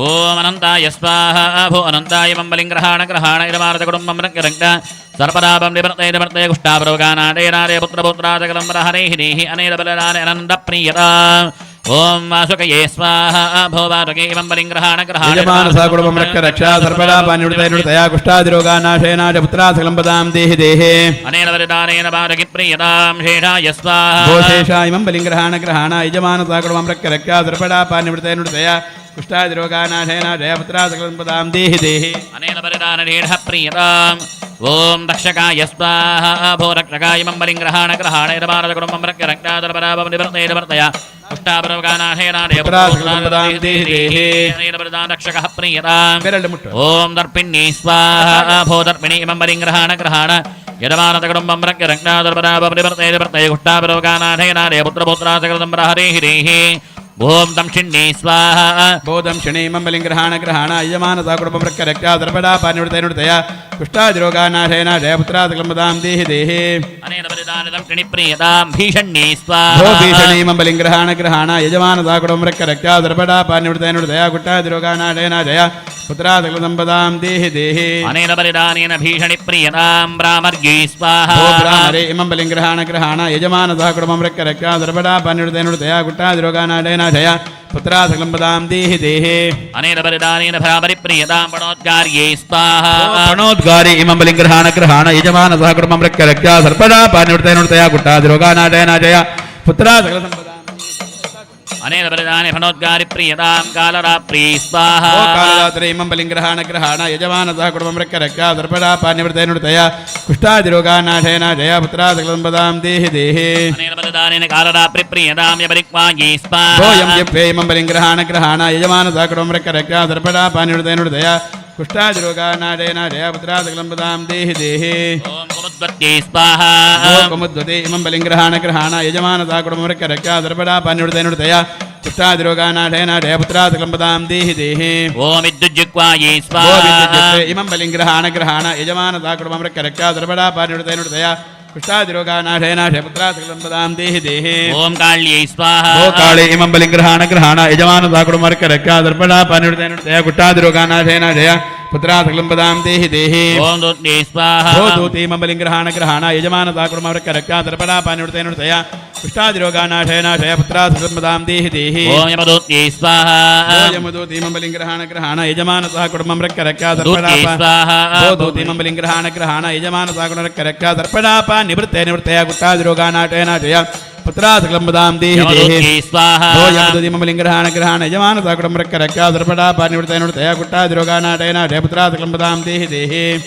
ಓಂ ಅನಂತಾಯ ಸ್ವಾಹ. ಭೋ ಅನಂತಾಯ ಮಂಬಲಿಂಗ್ರಹಾಣ ಗ್ರಹಾಣ ಇರಮಾರತ ಕುಟುಂಬಂ ರಂಗ ಸರ್ಪದಾಭಂ ನಿವರ್ತೇ ನಿವರ್ತೇ ಕುಷ್ಟಾಪರೋಗಾನಾಡೇ ನಾರೇ ಪುತ್ರಪೌತ್ರಾದಕಲಂ ಹರೇ ಹಿನೇಹಿ ಅನೇನ ಬಲನಾನೆ ಅನಂತ ಪ್ರಿಯತಾ. ಓಂ ವಾಸುಕಯೇ ಸ್ವಾಹ ಭೋ ವಾಸುಕೇ ಇಮಂ ಬಲಿಂ ಗ್ರಹಾಣ ಗ್ರಹಾಣ ಯಜಮಾನ ಸಹ ಕುಟುಂಬಂ ರಕ್ಷ ರಕ್ಷಾ ಸರ್ಪಡಾ ಪಾನಿವೃತ ನಿವೃತ್ತಯ ಕುಷ್ಠಾದಿರೋಗಾನಾಶಯನಾಶ ಪುತ್ರಾ ಸಕಲಂಪದಾಂ ದೇಹಿ ದೇಹಿ. ಅನೇನ ವರದಾನೇನ ವಾಸುಕಿ ಪ್ರೀಯತಾಂ ಶೇಷಾಯ ಸ್ವಾಹ. ಭೋ ಶೇಷ ಇಮಂ ಬಲಿಂ ಗ್ರಹಾಣ ಗ್ರಹಾಣ ಯಜಮಾನ ಸಹ ಕುಟುಂಬಂ ರಕ್ಷ ರಕ್ಷಾ ಸರ್ಪಡಾ ಪಾನಿವೃತ ನಿವೃತ್ತಯ ಕುಷ್ಠಾದಿರೋಗಾನಾಶಯನಾಶಯ ಪುತ್ರಾ ಸಕಲಂಪದಾಂ ದೇಹಿ ದೇಹಿ. ಅನೇನ ವರದಾನೇನ ಪ್ರೀಯತಾಂ ಓಂ ರಕ್ಷಕಾಯ ಸ್ವಾಹ ಭೋ ರಕ್ಷಕಾಯ ಇಮಂ ಬಲಿಂ ಗ್ರಹಾಣ ಗ್ರಹಾಣ ಯಜಮಾನ ಕುಟುಂಬಂ ರಕ್ಷ ರಕ್ಷಾ ಸರ್ಪಡಾ ನಿವೃತ್ತಯ ನಿವೃತ್ತಯ ಕುಷ್ಠಾದಿರೋಗಾನಾಶಯನಾಶಯ ಪುತ್ರಾ ಸಕಲಂಪದಾಂ ದೇಹಿ ದೇಹಿ. ಅನೇನ ವರದಾನ ರಕ್ಷಕಃ ಪ್ರೀಯತಾಂ. ಬೆರಳು ಮುಟ್ಟು. ಓಂ ದರ್ಪಿಣ್ಯೇ ಸ್ವಾಹ ಭೋ ದರ್ಪಿಣಿ ಇಮಂ ಬಲಿಂ ಗ್ರಹಾಣ ಗ್ರಹಾಣ ಯಜಮಾನತ ಕುಟುಂಬಂ ರಕ್ಷ ರಕ್ಷಾದರ್ಪರಾಪರಿವರ್ತಯ ನಿವರ್ತಯ ಕುಷ್ಠಾಪರೋಗಾನಾಥಯನಾಥಯ ಪುತ್ರಪುತ್ರಾಸಕೃತಂ ಹರೇ ಹಿರೇಹಿ. ಓಂ ದಕ್ಷಿಣ್ಯೇ ಸ್ವಾಹ ಬೋಧಂ ಶನಿ ಬಲಿಂ ಗ್ರಹಾಣ ಗ್ರಹಾಣ ಯಜಮಾನ ಸಹ ಕುಟುಂಬಂ ರಕ್ಷ ರಕ್ಷಾ ಸರ್ಪಡಾ ಪಾನಿವೃತ ನಿವೃತ್ತಯ ಕುಷ್ಠಾದಿರೋಗಾನಾಶಯನಾಶಯ ಪುತ್ರಾ ಸಕಲಂಪದಾಂ ದೇಹಿ ದೇಹಿ. ಅನೇನ ಬಲಿದಾನ ದಕ್ಷಿಣಿ ಪ್ರಿಯತಾಂ ಭೀಷಣ್ಯೇ ಸ್ವಾಹ ಭೋ ಭೀಷಣೀ ಬಲಿಂ ಗ್ರಹಾಣ ಗ್ರಹಾಣ ಯಜಮಾನ ಸಹ ಕುಟುಂಬಂ ರಕ್ಷ ರಕ್ಷಾ ಸರ್ಪಡಾ ಪಾನಿವೃತ ನಿವೃತ್ತಯ ಕುಷ್ಠಾದಿರೋಗಾನಾಶಯನಾಶಯ ಪುತ್ರಾ ಸಕಲಸಂಪದಾಂ ದೇಹಿ ದೇಹಿ. ಅನೇನ ಬಲಿದಾನೇನ ಭೀಷಣಿ ಪ್ರಿಯತಾಂ ಬ್ರಾಹ್ಮರ್ಯೇ ಸ್ವಾಹ ಭೋ ಬ್ರಾಹ್ಮರೇ ಇಮಂ ಬಲಿಂ ಗ್ರಹಾಣ ಗ್ರಹಾಣ ಯಜಮಾನ ಸಹ ಕುಟುಂಬಂ ರಕ್ಷ ರಕ್ಷಾ ಸರ್ಪಡಾ ಪಾನಿವೃತ ನಿವೃತ್ತಯ ಕುಷ್ಠಾದಿರೋಗಾನಾಶಯನಾಶಯ ಪುತ್ರಾ ಸಕಲಂಪದಾಂ ದೇಹಿ ದೇಹಿ. ಅನೇನ ಬಲಿದಾನೇನ ಭ್ರಾಮರಿ ಪ್ರಿಯತಾಂ ಪಣೋದ್ಗಾರ್ಯೇ ಸ್ವಾಹ ಪ್ರಣೋದ್ಗಾರಿ ಇಮಂ ಬಲಿಂ ಗ್ರಹಾಣ ಗ್ರಹಾಣ ಯಜಮಾನ ಸಹ ಕುಟುಂಬಂ ರಕ್ಷ ರಕ್ಷಾ ಸರ್ಪಡಾ ಪಾನಿವೃತ ನಿವೃತ್ತಯ ಕುಷ್ಠಾದಿರೋಗಾನಾಶಯನಾಶಯ ಪುತ್ರಾ ಸಕಲಸಂಪದಾಂ. ಅನೇನ ಬಲಿದಾನೆ ಫಣೋದ್ಗಾರಿ ಪ್ರಿಯತಾಂ ಕಾಲರಾಪ್ರೀ ಸ್ವಾಹ ಓ ಕಾಲರಾತ್ರಿ ಇಮಂ ಬಲಿಂ ಗ್ರಹಾಣ ಗ್ರಹಾಣ ಯಜಮಾನ ಸಹ ಕುಟುಂಬಂ ರಕ್ಷ ರಕ್ಷಾ ಸರ್ಪಡಾ ಪಾನಿವೃತ ನಿವೃತ್ತಯ ಕುಷ್ಠಾದಿರೋಗಾನಾಶಯನಾಶಯ ಪುತ್ರಾ ಸಕಲಸಂಪದಾಂ ದೇಹಿ ದೇಹಿ. ಅನೇನ ಬಲಿದಾನೇನ ಕಾಲರಾತ್ರಿ ಪ್ರಿಯತಾಂ ಯಬರಿಕ್ವಾಯೇ ಸ್ವಾಹ ಭೋ ಯಂ ಯಪ್ಪೇ ಇಮಂ ಬಲಿಂ ಗ್ರಹಾಣ ಗ್ರಹಾಣ ಯಜಮಾನ ಸಹ ಕುಟುಂಬಂ ರಕ್ಷ ರಕ್ಷಾ ಸರ್ಪಡಾ ಪಾನಿವೃತ ನಿವೃತ್ತಯ ಕುಷ್ಠಾದಿರೋಗಾನಾಶಯನಾಶಯ ಪುತ್ರಾ ಸಕಲಸಂಪದಾಂ ದೇಹಿ ದೇಹಿ. ಓಂ ಕುಮುದ್ವತ್ಯೇ ಸ್ವಾಹ ಭೋ ಕುಮುದ್ವತೆ ಇಮಂ ಬಲಿಂ ಗ್ರಹಾಣ ಗ್ರಹಾಣ ಯಜಮಾನ ಸಹ ಕುಟುಂಬಂ ರಕ್ಷ ರಕ್ಷಾ ಸರ್ಪಡಾ ಪಾನಿವೃತ ನಿವೃತ್ತಯ ಕುಷ್ಠಾದಿರೋಗಾನಾಶಯನಾಶಯ ಪುತ್ರಾ ಸಕಲಸಂಪದಾಂ ದೇಹಿ ದೇಹಿ. ಓಂ ವಿದ್ಯುಜ್ಜಿಹ್ವಾಯೇ ಭೋ ಸ್ವಾಹ ವಿದ್ಯುಜ್ಜಿಹ್ವೆ ಇಮಂ ಬಲಿಂ ಗ್ರಹಾಣ ಗ್ರಹಾಣ ಯಜಮಾನ ಸಹ ಕುಟುಂಬಂ ರಕ್ಷ ರಕ್ಷಾ ಸರ್ಪಡಾ ಪಾನಿವೃತ ನಿವೃತ್ತಯ ಕುಷ್ಠಾದಿರೋಗಾನಾಶಯನಾಶಯ ಪುತ್ರಾ ಸಕಲಸಂಪದಾಂ ದೇಹಿ ದೇಹಿ. ಓಂ ಕಾಳ್ಯೈ ಸ್ವಾಹ ಭೋ ಕಾಳಿ ಇಮಂ ಬಲಿಂ ಗ್ರಹಾಣ ಗ್ರಹಾಣ ಯಜಮಾನ ಸಹ ಕುಟುಂಬಂ ರಕ್ಷ ರಕ್ಷಾ ಸರ್ಪಡಾ ಪಾನಿವೃತ ನಿವೃತ್ತಯ ಕುಷ್ಠಾದಿರೋಗಾನಾಶಯನಾಶಯ ಪುತ್ರಾ ಸಕಲಸಂಪದಾಂ ದೇಹಿ ದೇಹಿ. ಓಂ ದೂತ್ಯೈ ಸ್ವಾಹ ಭೋ ದೂತಿ ಇಮಂ ಬಲಿಂ ಗ್ರಹಾಣ ಗ್ರಹಾಣ ಯಜಮಾನ ಸಹ ಕುಟುಂಬಂ ರಕ್ಷ ರಕ್ಷಾ ಸರ್ಪಡಾ ಪಾನಿವೃತ ನಿವೃತ್ತಯ ಕುಷ್ಠಾದಿರೋಗಾನಾಶಯನಾಶಯ ಪುತ್ರಾ ಸಕಲಸಂಪದಾಂ ದೇಹಿ ದೇಹಿ. ಓಂ ಯಮದೂತ್ಯೈ ಸ್ವಾಹ ಭೋ ಯಮದೂತಿ ಇಮಂ ಬಲಿಂ ಗ್ರಹಾಣ ಗ್ರಹಾಣ ಯಜಮಾನ ಸಹ ಕುಟುಂಬಂ ರಕ್ಷ ರಕ್ಷಾ ಸರ್ಪಡಾ ದೂತ್ಯೈ ಸ್ವಾಹ ಭೋ ದೂತಿ ಇಮಂ ಬಲಿಂ ಗ್ರಹಾಣ ಗ್ರಹಾಣ ಯಜಮಾನ ಸಹ ಕುಟುಂಬ ರಕ್ಷ ರಕ್ಷಾ ಸರ್ಪಡಾಪ ನಿವೃತ್ತ ನಿವೃತ್ತಯ ಕುಷ್ಠಾದಿರೋಗಾನಾಶಯನಾಶಯ ಪುತ್ರಾ ಸಕಲಂಪದಾಂ ದೇಹಿ ದೇಹಿ. ಯಮದೂತ್ಯೈ ಸ್ವಾಹ ಭೋ ಯಮದೂತಿ ಇಮಂ ಬಲಿಂ ಗ್ರಹಾಣ ಗ್ರಹಾಣ ಯಜಮಾನ ಸಹ ಕುಟುಂಬ ರಕ್ಷ ರಕ್ಷಾ ಸರ್ಪಡಾಪ ನಿವೃತ್ತ ನಿವೃತ್ತಯ ಕುಷ್ಠಾದಿರೋಗಾನಾಶಯನಾಶಯ ಪುತ್ರಾ ಸಕಲಂಪದಾಂ ದೇಹಿ ದೇಹಿ.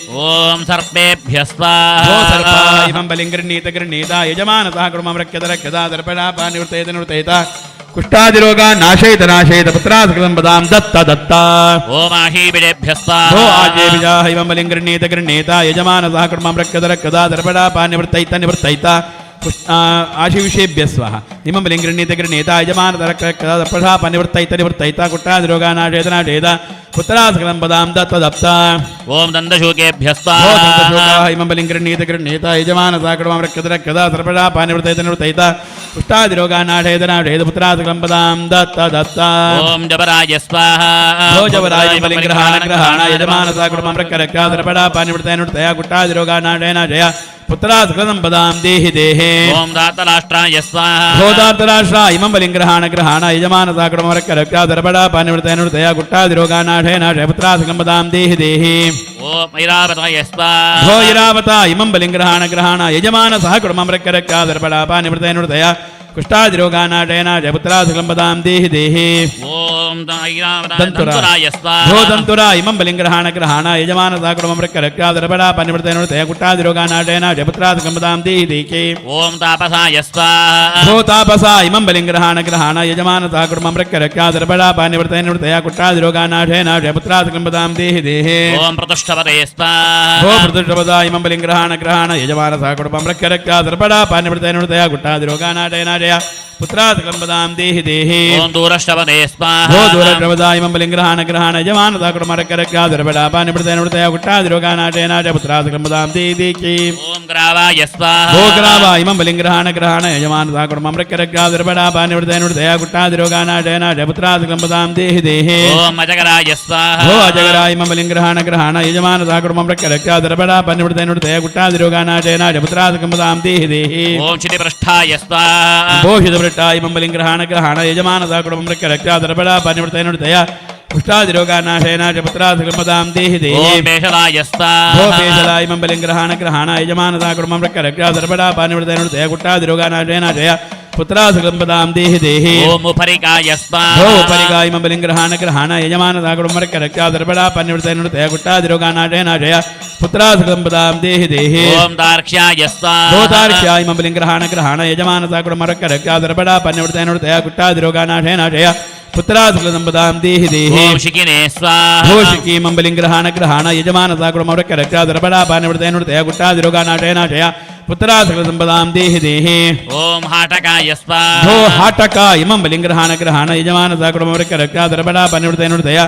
ಓಂ ಸರ್ಪೇಭ್ಯ ಸ್ವಾಹ ಭೋ ಸರ್ಪ ಇಮಂ ಬಲಿಂ ಗೃಹೀತ ಗೃಹೀತ ಯಜಮಾನ ಸಹ ಕುಟುಂಬಂ ರಕ್ಷದ ರಕ್ಷದ ಸರ್ಪಡಾಪ ನಿವೃತ್ತಯತ ನಿವೃತ್ತಯತ ಕುಷ್ಠಾದಿರೋಗ ನಾಶಯತ ನಾಶಯತ ಪುತ್ರಾ ಸಕಲಂಪದಾಂ ದತ್ತ ದತ್ತ. ಓಂ ಆಶೀಬಿಡೇಭ್ಯ ಭೋ ಸ್ವಾಹ ಆಜೇ ಬಿಜಾಹ ಇಮಂ ಬಲಿಂ ಗೃಹೀತ ಗೃಹೀತ ಯಜಮಾನ ಸಹ ಕುಟುಂಬಂ ರಕ್ಷದ ರಕ್ಷದ ಸರ್ಪಡಾಪ ನಿವೃತ್ತೈತ ನಿವೃತ್ತೈತ ಆಶಿವಿಷೇಭ್ಯ ಸ್ವಾಹ ಇಮಂ ಬಲಿಂ ಗೃಹೀತ ಗೃಹೀತ ಯಜಮಾನ ಸರ್ಪಡಾಪ ನಿವೃತ್ತೈತ ನಿವೃತ್ತೈತ ಕುಷ್ಠಾದಿರೋಗ ನಾಶಯತ ನಾಶಯತ ಪುತ್ರಾ ಸಕಲಂಪದಾಂ ದತ್ತ ದತ್ತ. ಓಂ ದಂದಶೂಕೇಭ್ಯ ಭೋ ಸ್ವಾಹ ದಂತಶೋಕಾಹ ಇಮಂ ಬಲಿಂ ಗೃಹೀತ ಗೃಹೀತ ಯಜಮಾನ ಸಹ ಕುಟುಂಬಂ ರಕ್ಷದ ರಕ್ಷದ ಸರ್ಪಡಾಪ ನಿವೃತ್ತೈತ ನಿವೃತ್ತೈತ ಕುಷ್ಠಾದಿರೋಗ ನಾಶಯತ ನಾಶಯತ ಪುತ್ರಾ ಸಕಲಂಪದಾಂ ದತ್ತ ದತ್ತ. ಓಂ ಜಬರಾಯ ಸ್ವಾಹ ಭೋಜವರಾಯ ಬಲಿಂ ಗ್ರಹಾಣ ಗ್ರಹಾಣ ಯಜಮಾನ ಸಹ ಕುಟುಂಬಂ ರಕ್ಷ ರಕ್ಷಾ ಸರ್ಪಡಾಪ ನಿವೃತ್ತಯ ನಿವೃತ್ತಯ ಕುಷ್ಠಾದಿರೋಗ ನಾಶಯ ನಾಶಯ ಪುತ್ರಾ ಸಕಲಸಂಪದಾಂ ದೇಹಿ ದೇಹಿ. ಓಂ ದಾತರಾಷ್ಟ್ರಾಯ ಸ್ವಾಹ ಭೋದಾರ್ತರಾಷ್ಟ್ರ ಇಮಂ ಬಲಿಂ ಗ್ರಹಾಣ ಗ್ರಹಾಣ ಯಜಮಾನ ಸಹ ಕುಟುಂಬಂ ರಕ್ಷ ರಕ್ಷಾ ಸರ್ಪಡಾಪ ನಿವೃತ್ತಯ ನಿವೃತ್ತಯ ಕುಷ್ಠಾದಿರೋಗ ನಾಶಯ ನಾಶಯ ಪುತ್ರಾ ಸಕಲಸಂಪದಾಂ ದೇಹಿ ದೇಹಿ. ಓಂ ಐರಾವತಾಯ ಸ್ವಾಹ ಭೋ ಐರಾವತ ಇಮಂ ಬಲಿಂ ಗ್ರಹಾಣ ಗ್ರಹಾಣ ಯಜಮಾನ ಸಹ ಕುಟುಂಬಂ ರಕ್ಷ ರಕ್ಷಾ ಸರ್ಪಡಾಪ ನಿವೃತ್ತಯ ನಿವೃತ್ತಯ ಕುಷ್ಠಾದಿರೋಗ ನಾಶಯ ನಾಶಯ ಪುತ್ರಾ ಸಕಲಂಪದಾಂ ದೇಹಿ ದೇಹಿ. ಓಂ ಐರಾವತಾಯ ದಂತುರ ದಂತುರಾಯ ಸ್ವಾಹ ಭೋ ದಂತುರ ಇಮಂ ಬಲಿಂ ಗ್ರಹಾಣ ಗ್ರಹಾಣ ಯಜಮಾನ ಸಹ ಕುಟುಂಬಂ ರಕ್ಷ ರಕ್ಷಾ ಸರ್ಪಡಾಪ ನಿವೃತ್ತಯ ನಿವೃತ್ತಯ ಕುಷ್ಠಾದಿರೋಗ ನಾಶಯ ನಾಶಯ ಪುತ್ರಾ ಸಕಲಂಪದಾಂ ದೇಹಿ ದೇಹಿ. ಓಂ ತಾಪಸಾಯ ಸ್ವಾಹ ಭೋ ತಾಪಸ ಇಮಂ ಬಲಿಂ ಗ್ರಹಾಣ ಗ್ರಹಾಣ ಯಜಮಾನ ಸಹ ಕುಟುಂಬಂ ರಕ್ಷ ರಕ್ಷಾ ಸರ್ಪಡಾಪ ನಿವೃತ್ತಯ ನಿವೃತ್ತಯ ಕುಷ್ಠಾದಿರೋಗ ನಾಶಯ ನಾಶಯ ಪುತ್ರಾ ಸಕಲಂಪದಾಂ ದೇಹಿ ದೇಹಿ. ಓಂ ಪ್ರತಿಷ್ಠಪತೇ ಸ್ವಾಹ ಭೋ ಪ್ರತಿಷ್ಠಪದ ಇಮಂ ಬಲಿಂ ಗ್ರಹಾಣ ಗ್ರಹಾಣ ಯಜಮಾನ ಸಹ ಕುಟುಂಬಂ ರಕ್ಷ ರಕ್ಷಾ ಸರ್ಪಡಾಪ ನಿವೃತ್ತಯ ನಿವೃತ್ತಯ ಕುಷ್ಠಾದಿರೋಗ ನಾಶಯ ನಾಶಯ ಪುತ್ರಾ ಸಕಲಂಪದಾಂ ದೇಹಿ ದೇಹಿ. ಓಂ ದೂರಶ್ರವದೇ ಸ್ವಾಹ ಭೋ ದೂರಶ್ರವದ ಇಮಂ ಬಲಿಂ ಗ್ರಹಾಣ ಗ್ರಹಾಣ ಯಜಮಾನ ಸಹ ಕುಟುಂಬ ರಕ್ಷ ರಕ್ಷಾ ಸರ್ಪಡಾಪ ನಿವೃತ್ತಯ ನಿವೃತ್ತಯ ಕುಷ್ಠಾದಿರೋಗ ನಾಶಯ ನಾಶಯ ಪುತ್ರಾ ಸಕಲಂಪದಾಂ ದೇಹಿ ದೇಹಿ. ಓಂ ಗ್ರಾವಾಯ ಸ್ವಾಹ ಭೋ ಗ್ರಾವ ಇಮಂ ಬಲಿಂ ಗ್ರಹಾಣ ಗ್ರಹಾಣ ಯಜಮಾನ ಸಹ ಕುಟುಂಬಂ ರಕ್ಷ ರಕ್ಷಾ ಸರ್ಪಡಾಪ ನಿವೃತ್ತಯ ನಿವೃತ್ತಯ ಕುಷ್ಠಾದಿರೋಗ ನಾಶಯ ನಾಶಯ ಪುತ್ರಾ ಸಕಲಂಪದಾಂ ದೇಹಿ ದೇಹಿ. ಓಂ ಅಜಗರಾಯ ಸ್ವಾಹ ಭೋ ಅಜಗರ ಇಮಂ ಬಲಿಂ ಗ್ರಹಾಣ ಗ್ರಹಾಣ ಯಜಮಾನ ಸಹ ಕುಟುಂಬಂ ರಕ್ಷ ರಕ್ಷಾ ಸರ್ಪಡಾಪ ನಿವೃತ್ತಯ ನಿವೃತ್ತಯ ಕುಷ್ಠಾದಿರೋಗ ನಾಶಯ ನಾಶಯ ಪುತ್ರಾ ಸಕಲಂಪದಾಂ ದೇಹಿ ದೇಹಿ. ಓಂ ಕ್ಷಿತಿಪೃಷ್ಠಾಯ ಸ್ವಾಹ ಭೋಷಿತವೃಟ್ಟಾಯ ಮಂಬಲಿಂಗ್ರಹಾಣ ಗ್ರಹಾಣ ಯಜಮಾನದ ಕುಟುಂಬಕ್ಕೆ ರಕ್ಷಾ ದರ್ಬಡ ಪಾನಿವೃತ್ತೇನುತಯ ಪುಷ್ಟಾದಿರೋಗಾನಾಶಯನ ಚ ಪುತ್ರಾಧಿಗಮದಾಂ ದೇಹಿ ದೇಹಿ. ಓಂ ಬೇಷಲಾಯ ಸ್ವಾಹ. ಭೋ ಬೇಷಲಾಯ ಮಂಬಲಿಂಗ್ರಹಾಣ ಗ್ರಹಾಣ ಯಜಮಾನದ ಕುಟುಂಬಕ್ಕೆ ರಕ್ಷಾ ದರ್ಬಡ ಪಾನಿವೃತ್ತೇನುತಯ ಕುಟ್ಟಾದಿರೋಗಾನಾಶಯನ ಜಯ ಪುತ್ರಾಧಿಗಮದಾಂ ದೇಹಿ ದೇಹಿ. ಓಂ ಉಪರಿಕಾಯ ಸ್ವಾಹ. ಭೋ ಉಪರಿಕಾಯ ಮಂಬಲಿಂಗ್ರಹಾಣ ಗ್ರಹಾಣ ಯಜಮಾನದ ಕುಟುಂಬಕ್ಕೆ ರಕ್ಷಾ ದರ್ಬಡ ಪಾನಿವೃತ್ತೇನುತಯ ಕುಟ್ಟಾದಿರೋಗಾನಾಶಯನ ಜಯ ಪುತ್ರಾಧಿಗಮದಾಂ ದೇಹಿ ದೇಹಿ. ಓಂ ದಾರ್ಕ್ಷ್ಯಾಯ ಸ್ವಾಹ. ಭೋತಾರ್ಕ್ಷ್ಯಾಯ ಮಂಬಲಿಂಗ್ರಹಾಣ ಗ್ರಹಾಣ ಯಜಮಾನದ ಕುಟುಂಬಕ್ಕೆ ರಕ್ಷಾ ದರ್ಬಡ ಪಾನಿವೃತ್ತೇನುತಯ ಕುಟ್ಟಾದಿರೋಗಾನಾಶಯನ ಜಯ ಪುತ್ರಾಧಿಗಮದಾಂ ದೇಹಿ ದೇಹಿ. ಓಂ ಶಿಖಿನೇ ಸ್ವಾಹ. ಭೋಷಿಕಿ ಮಂಬಲಿಂಗ್ರಹಾಣ ಗ್ರಹಾಣ ಯಜಮಾನದ ಕುಟುಂಬಕ್ಕೆ ರಕ್ಷಾ ದರ್ಬಡ ಪಾನಿವೃತ್ತೇನುತಯ ಕುಟ್ಟಾದಿರೋಗಾನಾಶಯನ ಜಯ ಪುತ್ರಾಧಿಗಮದಾಂ ದೇಹಿ ದೇಹಿ. ಓಂ ಹಾಟಕಾಯ ಸ್ವಾಹ. ಭೋ ಹಾಟಕ ಇಮಂ ಬಲಿಂಗ್ರಹಾಣ ಗ್ರಹಾಣ ಯಜಮಾನದ ಕುಟುಂಬಕ್ಕೆ ರಕ್ಷಾ ದರ್ಬಡ ಪಾನಿವೃತ್ತೇನುತಯ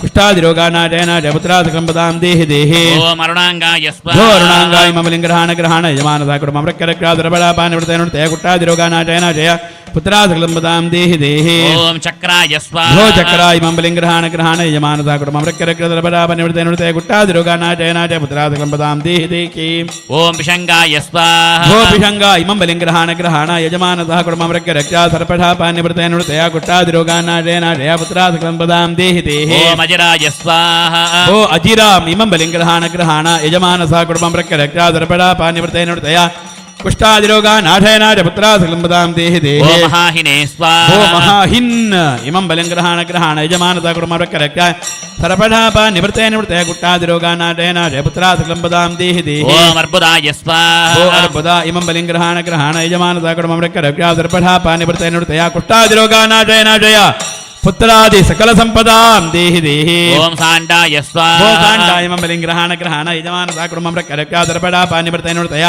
ಕುಷ್ಠಾದಿರೋಗಾನಾಶಯನ ಜಯ ಪುತ್ರಾಧಿಗಮದಾಂ ದೇಹಿ ದೇಹಿ. ಓಂ ಅರುಣಾಂಗಾಯ ಸ್ವಾಹ. ಭೋ ಅರುಣಾಂಗಾಯ ಮಮಲಿಂಗ್ರಹಾಣ ಗ್ರಹಾಣ ಯಜಮಾನದ ಕುಟುಂಬಕ್ಕೆ ರಕ್ಷಾ ದರ್ಬಡ ಪಾನಿವೃತ್ತೇನುತಯ ಕುಟ್ಟಾದಿರೋಗಾನಾಶಯನ ಜಯ ಪುತ್ರಾಧಿಗಮದಾಂ ದೇಹಿ ದೇಹಿ. ಓಂ ಚಕ್ರಾಯ ಸ್ವಾಹ. ಭೋ ಚಕ್ರಾಯ ಮಂಬಲಿಂಗ್ರಹಾಣ ಗ್ರಹಾಣ ಯಜಮಾನದ ಕುಟುಂಬಕ್ಕೆ ರಕ್ಷಾ ದರ್ಬಡ ಪಾನಿವೃತ್ತೇನುತಯ ಕುಟ್ಟಾದಿರೋಗಾನಾಶಯನ ಜಯ ಪುತ್ರಾಧಿಗಮದಾಂ ದೇಹಿ ದೇಹಿ. ಓಂ ಪಿಶಂಗಾಯ ಸ್ವಾಹ. ಭೋ ಪಿಶಂಗ ಇಮಂ ಬಲಿಂಗ್ರಹಾಣ ಗ್ರಹಾಣ ಯಜಮಾನದ ಕುಟುಂಬಕ್ಕೆ ರಕ್ಷಾ ಸರ್ಪಠ ಪಾನಿವೃತ್ತೇನುತಯ ಕುಟ್ಟಾದಿರೋಗಾನಾಶಯನ ಜಯ ಪುತ್ರಾಧಿಗಮದಾಂ ದೇಹಿ ದೇಹಿ. ಓಂ ಅಜಿರಾಯ ಸ್ವಾಹ. ಭೋ ಅಜಿರಾಮ್ ಇಮಂ ಬಲಿಂಗ್ರಹಾಣ ಗ್ರಹಾಣ ಯಜಮಾನಸ ಕುಟುಂಬಕ್ಕೆ ರಕ್ಷಾ ದರ್ಪಣ ಪಾನಿವೃತ್ತೇನುತಯ ಕುಷ್ಠಾದಿರೋಗಾನಾಶಯನ ಜಯ ಪುತ್ರಾಧಿಗಮದಾಂ ದೇಹಿ ದೇಹಿ. ಓಂ ಮಹಾಹಿನೇ ಸ್ವಾಹ. ಭೋ ಮಹಾಹಿನ್ ಇಮಂ ಬಲಿಂಗ್ರಹಾಣ ಗ್ರಹಾಣ ಯಜಮಾನದ ಕುಟುಂಬಕ್ಕೆ ರಕ್ಷಾ ಸರ್ಪಠ ಪಾನಿವೃತ್ತೇನುತಯ ಕುಟ್ಟಾದಿರೋಗಾನಾಶಯನ ಜಯ ಪುತ್ರಾಧಿಗಮದಾಂ ದೇಹಿ ದೇಹಿ. ಓಂ ಅರ್ಬುದಾಯ ಸ್ವಾಹ. ಭೋ ಅರ್ಬುದ ಇಮಂ ಬಲಿಂಗ್ರಹಾಣ ಗ್ರಹಾಣ ಯಜಮಾನದ ಕುಟುಂಬಕ್ಕೆ ರಕ್ಷಾ ದರ್ಪಠ ಪಾನಿವೃತ್ತೇನುತಯ ಕುಷ್ಠಾದಿರೋಗಾನಾಶಯನ ಜಯ ಪುತ್ರಾದಿ ಸಕಲ ಸಂಪದಾಂ ದೇಹಿ ದೇಹಿ. ಓಂ ಸಾಂಡಾಯ ಸ್ವಾಹ. ಭೋ ಸಾಂಡಾಯ ಇಮಂ ಬಲಿಂಗ್ರಹಾಣ ಗ್ರಹಾಣ ಯಜಮಾನದ ಕುಟುಂಬಕ್ಕೆ ರಕ್ಷಾ ದರ್ಪಠ ಪಾನಿವೃತ್ತೇನುತಯ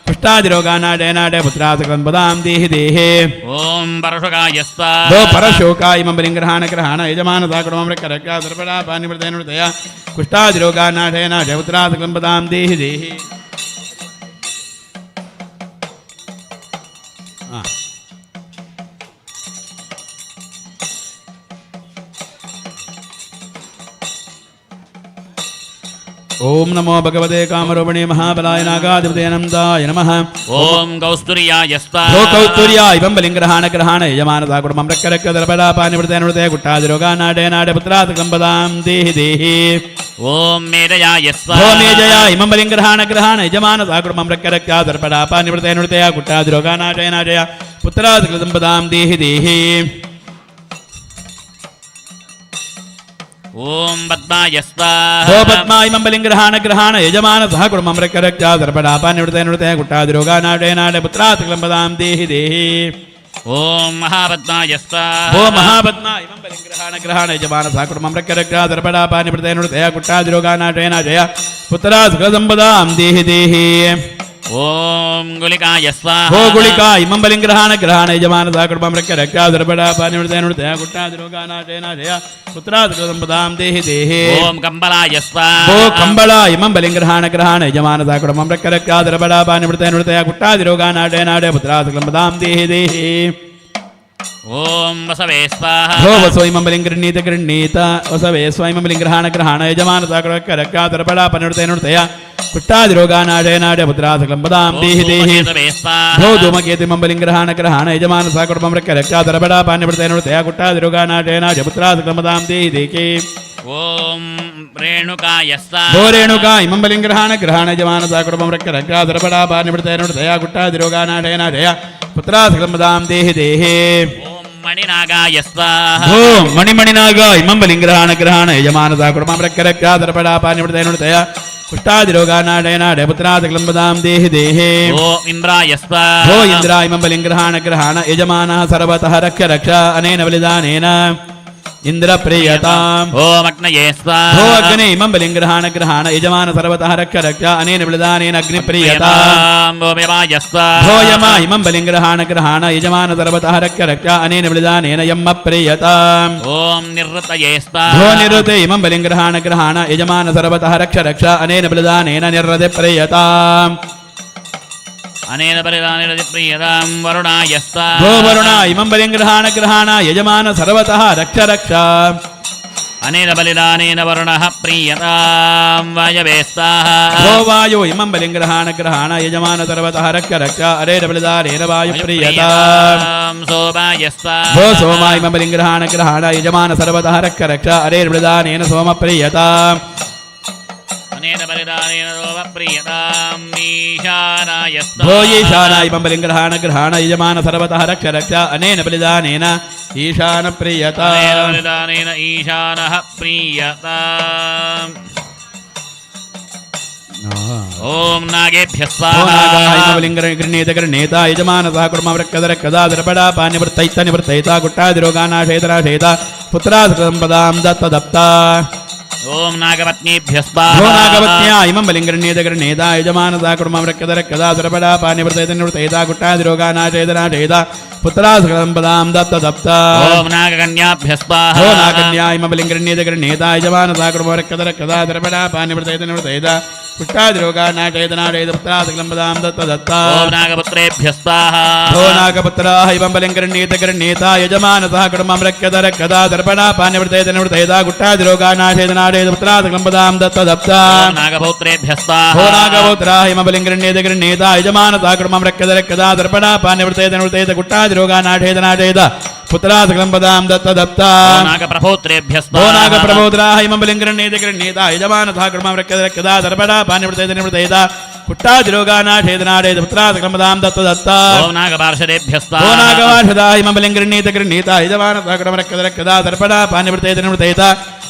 ಕುಷ್ಠಾದಿರೋಗಾನಾಶಯನ ಜಯ ಪುತ್ರಾದಿ ಸಂಪದಾಂ ದೇಹಿ ದೇಹಿ. ಓಂ ಪರಶುಕಾಯ ಸ್ವಾಹ. ಭೋ ಪರಶೋಕಾಯ ಇಮಂ ಬಲಿಂಗ್ರಹಾಣ ಗ್ರಹಾಣ ಯಜಮಾನದ ಕುಟುಂಬಕ್ಕೆ ರಕ್ಷಾ ದರ್ಪಠ ಪಾನಿವೃತ್ತೇನುತಯ ಕುಷ್ಠಾದಿರೋಗಾನಾಶಯನ ಜಯ ಪುತ್ರಾದಿ ಸಂಪದಾಂ ದೇಹಿ ದೇಹಿ. ಓಂ ನಮೋ ಭಗವತೆ ಕಾಮರೂಪಿಣಿ ಮಹಾಬಲಾಯ ನಾಗಾಧಿಪತೇ ನಂದಾಯ ನಮಃ. ಓಂ ಕೌಸ್ತುರ್ಯಾಯ ಸ್ವಾಹ. ಭೋ ಕೌಸ್ತುರ್ಯಾಯ ಬಂಬಲಿಂಗ್ರಹಾಣ ಗ್ರಹಾಣ ಯಜಮಾನದ ಕುಟುಂಬಂ ರಕ್ಕ ರಕ್ಕ ದರ್ಬಡ ಪಾನಿವೃತ್ತೇನುತಯ ಕುಟ್ಟಾದಿರೋಗಾನಾಡೇನಾಡ ಪುತ್ರಾಧಿಗಮದಾಂ ದೇಹಿ ದೇಹಿ. ಓಂ ಮೇಧಯಾಯ ಸ್ವಾಹ. ಭೋ ಮೇಜಯ ಇಮಂ ಬಲಿಂಗ್ರಹಾಣ ಗ್ರಹಾಣ ಯಜಮಾನದ ಕುಟುಂಬಂ ರಕ್ಕ ರಕ್ಕ ದರ್ಬಡ ಪಾನಿವೃತ್ತೇನುತಯ ಕುಟ್ಟಾದಿರೋಗಾನಾಡೇನಾಡಯ ಪುತ್ರಾಧಿಗಮದಾಂ ದೇಹಿ ದೇಹಿ. ಓಂ ಪದ್ಮಾಯ ಸ್ವಾಹ. ಭೋ ಪದ್ಮಾಯ ಮಂಬಲಿಂಗ್ರಹಾಣ ಗ್ರಹಾಣ ಯಜಮಾನ ಸಹ ಕುಟುಂಬಂ ರಕ್ಕ ರಕ್ಷಾ ದರ್ಬಡ ಪಾನಿವೃತ್ತೇನುತಯ ಕುಟ್ಟಾದಿರೋಗಾನಾಡೇನಾಡ ಪುತ್ರಾಧಿಗಮದಾಂ ದೇಹಿ ದೇಹಿ. ಓಂ ಮಹಾಪದ್ಮಾಯ ಸ್ವಾಹ. ಭೋ ಮಹಾಪದ್ಮಾಯ ಮಂಬಲಿಂಗ್ರಹಾಣ ಗ್ರಹಾಣ ಯಜಮಾನ ಸಹ ಕುಟುಂಬಂ ರಕ್ಕ ರಕ್ಷಾ ದರ್ಬಡ ಪಾನಿವೃತ್ತೇನುತಯ ಕುಟ್ಟಾದಿರೋಗಾನಾಡೇನ ಜಯ ಪುತ್ರಾಧಿಗಮದಾಂ ದೇಹಿ ದೇಹಿ. ಓಂ ಗುಲಿಕಾಯ ಸ್ವಾಹ. ಭೋ ಗುಳಿಕಾ ಇಮಂಬಲಿಂಗ್ರಹಾಣ ಗ್ರಹಾಣ ಯಜಮಾನ ಸಹ ಕುಟುಂಬಂ ರಕ್ಕ ರಕ್ಷಾ ದರ್ಬಡ ಪಾನಿವೃತ್ತೇನುತಯ ಕುಟ್ಟಾದಿರೋಗಾನಾಡೇನ ಜಯ ಪುತ್ರಾಧಿಗಮದಾಂ ದೇಹಿ ದೇಹಿ. ಓಂ ಕಂಬಲಾಯ ಸ್ವಾಹ. ಭೋ ಕಂಬಳ ಇಮಂ ಬಲಿಂಗ್ರಹಾಣ ಗ್ರಹಾಣ ಯಜಮಾನದ ಕುಟುಂಬಂ ರಕ್ಕ ರಕ್ಷಾ ದರ್ಬಡ ಪಾನಿವೃತ್ತೇನುತಯ ಕುಟ್ಟಾದಿರೋಗಾನಾಡೇನಾಡ ಪುತ್ರಾಧಿಗಮದಾಂ ದೇಹಿ ದೇಹಿ. ಓಂ ವಸವೇ ಸ್ವಾಹ. ಭೋ ವಸೋ ಇಮಂ ಬಲಿಂಗೃಹೀತ ಗೃಹೀತ ವಸವೇ ಸ್ವ ಇಮಂ ಬಲಿಂಗ್ರಹಾಣ ಗ್ರಹಾಣ ಯಜಮಾನದ ರಕ್ಕ ರಕ್ಷಾ ದರ್ಬಡ ಪಾನಿವೃತ್ತೇನುತಯ ಕುಟ್ಟಾದಿರೋಗಾನಾಡೇನಾಡ ಪುತ್ರಾಧಿಗಮದಾಂ ದೇಹಿ ದೇಹಿ. ಧೂಮಕೇತವೇ ಸ್ವಾಹ. ಭೋ ಧೂಮಕೇತು ಇಮಂ ಬಲಿಂಗ್ರಹಾಣ ಗ್ರಹಾಣ ಯಜಮಾನಸ ಕುಟುಂಬಂ ರಕ್ಕ ರಕ್ಷಾ ದರ್ಬಡ ಪಾನಿವೃತ್ತೇನುತಯ ಕುಟ್ಟಾದಿರೋಗಾನಾಡೇನಾಡ ಪುತ್ರಾಧಿಗಮದಾಂ ದೇಹಿ ದೇಹಿ. ಓಂ ರೇಣುಕಾಯ ಸ್ವಾಹ. ಭೋ ರೇಣುಕಾ ಇಮಂ ಬಲಿಂಗ್ರಹಾಣ ಗ್ರಹಾಣ ಯಜಮಾನಸ ಕುಟುಂಬಂ ರಕ್ಕ ರಕ್ಷಾ ದರ್ಬಡ ಪಾನಿವೃತ್ತೇನುತಯ ಕುಟ್ಟಾದಿರೋಗಾನಾಡೇನ ಜಯ ಪುತ್ರಾಧಿಗಮದಾಂ ದೇಹಿ ದೇಹಿ. ಓಂ ಮಣಿನಾಗಾಯ ಸ್ವಾಹ. ಭೋ ಮಣಿಮಣಿನಾಗ ಇಮಂ ಬಲಿಂಗ್ರಹಾಣ ಗ್ರಹಾಣ ಯಜಮಾನದ ಕುಟುಂಬಂ ರಕ್ಕ ರಕ್ಷಾ ದರ್ಬಡ ಪಾನಿವೃತ್ತೇನುತಯ ಕುಷ್ಠಾದಿರೋಗಾನಾಡೇನಾಡ ಪುತ್ರಾಧಿಗಮದಾಂ ದೇಹಿ ದೇಹಿ. ಓಂ ಇಂದ್ರಾಯ ಸ್ವಾಹ. ಭೋ ಇಂದ್ರ ಇಮಂ ಬಲಿಂಗ್ರಹಾಣ ಗ್ರಹಾಣ ಯಜಮಾನಃ ಸರ್ವತಃ ರಕ್ಷ ರಕ್ಷ ಅನೇನ ಬಲಿದಾನೇನ ಇಂದ್ರ ಪ್ರಿಯತಾಂ. ಓಂ ಅಗ್ನಯೇ ಸ್ವಾಹ. ಭೋ ಅಗ್ನಿ ಇಮಂ ಬಲಿಂಗ್ರಹಾಣ ಗ್ರಹಾಣ ಯಜಮಾನ ಸರ್ವತಃ ರಕ್ಷ ರಕ್ಷ ಅನೇನ ಬಲಿದಾನೇನ ಅಗ್ನಿ ಪ್ರಿಯತಾಂ. ಓಂ ಯಮಾಯ ಸ್ವಾಹ. ಭೋ ಯಮ ಇಮಂ ಬಲಿಂಗ್ರಹಾಣ ಗ್ರಹಾಣ ಯಜಮಾನ ಸರ್ವತಃ ರಕ್ಷ ರಕ್ಷ ಅನೇನ ಬಲಿದಾನೇನ ಯಮ್ಮ ಪ್ರಿಯತಾಂ. ಓಂ ನಿರ್ಋತಯೇ ಸ್ವಾಹ. ಭೋ ನಿರುತೆ ಇಮಂ ಬಲಿಂಗ್ರಹಾಣ ಗ್ರಹಾಣ ಯಜಮಾನ ಸರ್ವತಃ ರಕ್ಷ ರಕ್ಷ ಅನೇನ ಬಲಿದಾನೇನ ನಿರ್ರದೆ ಪ್ರಿಯತಾಂ. ಅನೇನ ಬಲಿದಾನೇನ ಪ್ರಿಯತಾಂ ವರುಣಾಯ ಸ್ವಾಹ. ಭೋ ವರುಣ ಇಮಂ ಬಲಿಂಗ್ರಹಾಣ ಗ್ರಹಾಣ ಯಜಮಾನ ಸರ್ವತಃ ರಕ್ಷ ರಕ್ಷ अनेन बलिदानेन वरुणः प्रीयतां वायवे स्वाहा। भो वायु इमं बलिं ग्रहाण ग्रहाण यजमान सर्वतः रक्ष रक्ष अरेण बलिदानेन वायु प्रीयतां। सोमाय स्वाहा। भो सोमा इमं बलिं ग्रहाण ग्रहाण यजमान सर्वतः रक्ष रक्ष अरेण बलिदानेन सोम प्रीयताम्। अनेन बलिदानेन सोमप्रीयतां ईशानाय स्वाहा। भो ईशाना इमं बलिं ग्रहाण ग्रहाण यजमान सर्वतः रक्ष रक्ष अनेन बलिदानेन ईशान अनेन प्रीयताम्। बलिदानेन ईशानः प्रीयताम्। ॐ नागेभ्यः भो नागाः स्वाहा। इमं बलिं गृह्णीत गृह्णीत यजमानसः कुर्मवृक्कद रक्कदा दर्पडा पान्यवृत्तैत निवृत्तैत गुट्टादिरोगानाशेत नाशेत पुत्रासम्पदां दत्त दत्ता। ॐ नागपत्नीभ्यः भो स्वाहा। नागपत्न्या इमं बलिं गृह्णीत गृह्णीत यजमानसः कुर्मवृक्कद रक्कदा दर्पडा पान्यवृत्तैत निवृत्तैत गुट्टादिरोगानाशेत नाशेत पुत्रासम्पदां दत्त दत्ता। ॐ नागकन्याभ्यः स्वाहा। भो नागन्या इमं बलिं गृह्णीत गृह्णीत यजमानसः कुर्मवृक्कद रक्कदा दर्पडा पान्यवृत्तैत निवृत्तैत गुट्टादिरोगानाशेत नाशेत पुत्रासम्पदां दत्त दत्ता। ॐ नागपुत्रेभ्यः स्वाहा। भो नागपुत्राः इमं बलिं गृह्णीत गृह्णीत यजमानसः कुटुम्बं रक्षत रक्षता दर्पणा पान्यवृतैत निवृतैत गुट्टादिरोगानाशेत नाशेत पुत्रासम्पदां दत्त दत्ता। ॐ नागपौत्रेभ्यः स्वाहा। भो नागपौत्राः इमं बलिं गृह्णीत गृह्णीत यजमानसः कुटुम्बं रक्षत रक्षता दर्पणा पान्यवृतैत निवृतैत गुट्टादिरोगानाशेत नाशेत पुत्रासम्पदां दत्त दत्ता। ॐ नागप्रभोत्रेभ्यः भो स्वाहा। नागप्रबोधराः इमं बलिं गृह्णीत गृह्णीत यजमानसः कुटुम्बं रक्षत रक्षता दर्पणा पान्यवृतैत निवृतैत गुट्टादिरोगानाशेत नाशेत पुत्रासम्पदां दत्त दत्ता। ॐ नागपार्षदेभ्यः भो स्वाहा। नागवाषदा इमं बलिं गृह्णीत गृह्णीत यजमानसः कुटुम्बं रक्षत रक्षता दर्पणा पान्यवृतैत निवृतैत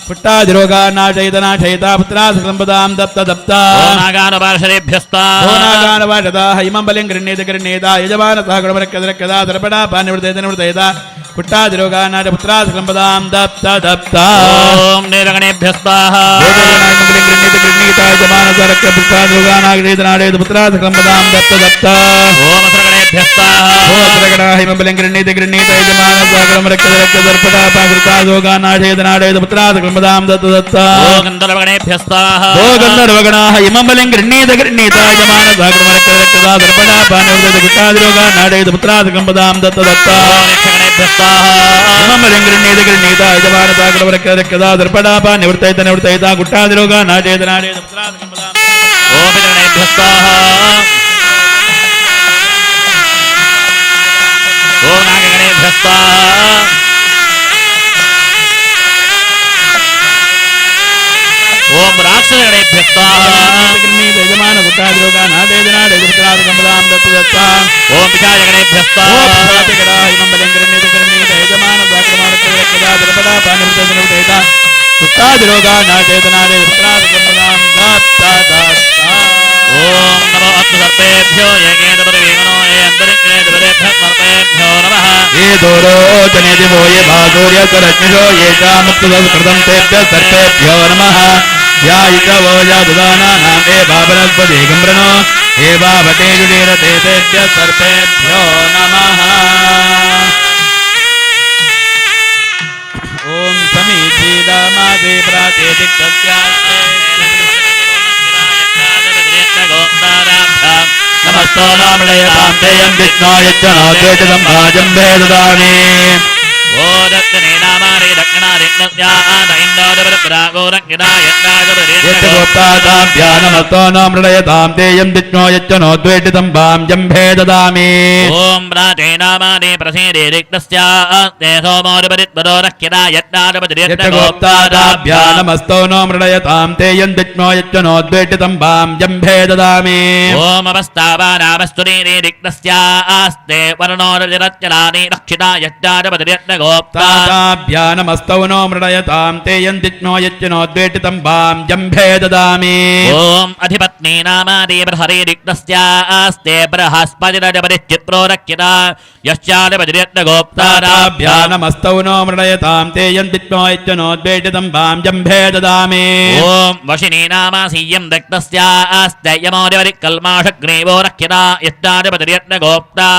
कुट्टादिरोगानाशयित नाशयित पुत्रासम्पदां दत्त दत्ता। ॐ नागानुपार्षदेभ्यः भो स्वाहा। नागानवाषदाः इमं बलिं गृह्णीत गृह्णीत यजमानसः कुटुम्बं रक्षत रक्षता दर्पणा पान्यवृतैत निवृतैत कुट्टादिरोगानाश पुत्रासम्पदां दत्त दत्ता। ॐ देवगणेभ्यः स्वाहा। देवगणाय बलिं गृह्णीत गृह्णीत यजमानसः रक्ष पुत्रादिरोगानाशयित नाशयित पुत्रासम्पदां दत्त दत्ता। ॐ असुरगणेभ्यः स्वाहा। भो असुरगणाः इमं बलिं गृह्णीत गृह्णीत यजमानसः कुटुम्बं रक्षत रक्षत दर्पणा पाकृतादोगानाशयित नाशयित पुत्रासम्पदां दत्त दत्ता। ॐ गन्धर्वगणेभ्यः स्वाहा। भो गन्धर्वगणाः इमं बलिं गृह्णीत गृह्णीत यजमानसः कुटुम्बं रक्षत रक्षता दर्पणा पानवृत गुट्टादिरोगानाशयित पुत्रासम्पदां दत्त दत्ता। ॐ यक्षगणेभ्यः स्वाहा। इमं बलिं गृह्णीत गृह्णीत यजमानसः कुटुम्बं रक्षत रक्षता दर्पणा पानवृतैत निवृतैत गुट्टादिरोगानाशयित नाशयित पुत्रासम्पदां। ॐ पितृगणेभ्यः स्वाहा। ॐ नागगणेभ्यः स्वाहा। ॐ राक्षसगणेभ्यः स्वाहा। गृह्णीत यजमान गुट्टादिरोगानाशयित नाशयित पुत्रासम्पदां दत्त दत्ता। ॐ पिशाचगणेभ्यः स्वाहा। ॐ नमो अस्तु सर्पेभ्यो ये केतपरिवीमनो ये अन्तरिक्षे दिवरेभ्यः सर्पेभ्यो नमः। ये दोरोचने दिवो ये भासूर्यचरश्मिषो ये चामुक्तसंस्कृतं तेभ्यः सर्पेभ्यो नमः। या इतवो यादुदानानां ये बाबनस्पतिगम्रणो ये बाबते जुडीरते तेभ्यः सर्पेभ्यो नमः। ॐ समीचीनमादे प्राचेतिक्षस्यास्ते नमस्तो नामृणयतां तेयं विष्णो यज्जनो द्वेषं भाजं भेददामि। ओ दक्षिणे नामारे दक्षिणारे यच्च गोप्ताभ्या नमस्तो नामृणयतां तेयं विष्णो यज्जनो द्वेषितं भां जम्भे ददामि। ॐ प्राचे नामाने प्रसीदे रिक्तस्यास्ते सोमोरुपरित्वरो रक्षिता यच्च गोप्ताभ्या नमस्तो नो मृणयतां तेयं विष्णो यज्जनो द्वेषितं भां जम्भे ददामि। ॐ अवस्तावानामस्तुरीरे रिक्तस्यास्ते वर्णोरजरच्चलानि रक्षिता यज्ञाधिपतिर्यत्नगोप्ता ताभ्या नमस्तौ नो मृणयतां तेयं दिक्नो यच्चनो द्वेषितं भां जम्भे ददामि। ॐ अधिपत्नी नामादि बृहरे रिक्तस्यास्ते बृहस्पतिरजपतिश्चित्रो रक्षिता यश्चाधिपतिर्यत्नगोप्ता ताभ्या नमस्तौ नो मृणयतां तेयं दिक्नो यच्चनो द्वेषितं भां जम्भे ददामि। ॐ वशिनी नामासीयं दग्धस्यास्ते यमोदिवरिकल्माषग्रीवो रक्षिता यश्चाधिपतिर्यत्नगोप्ता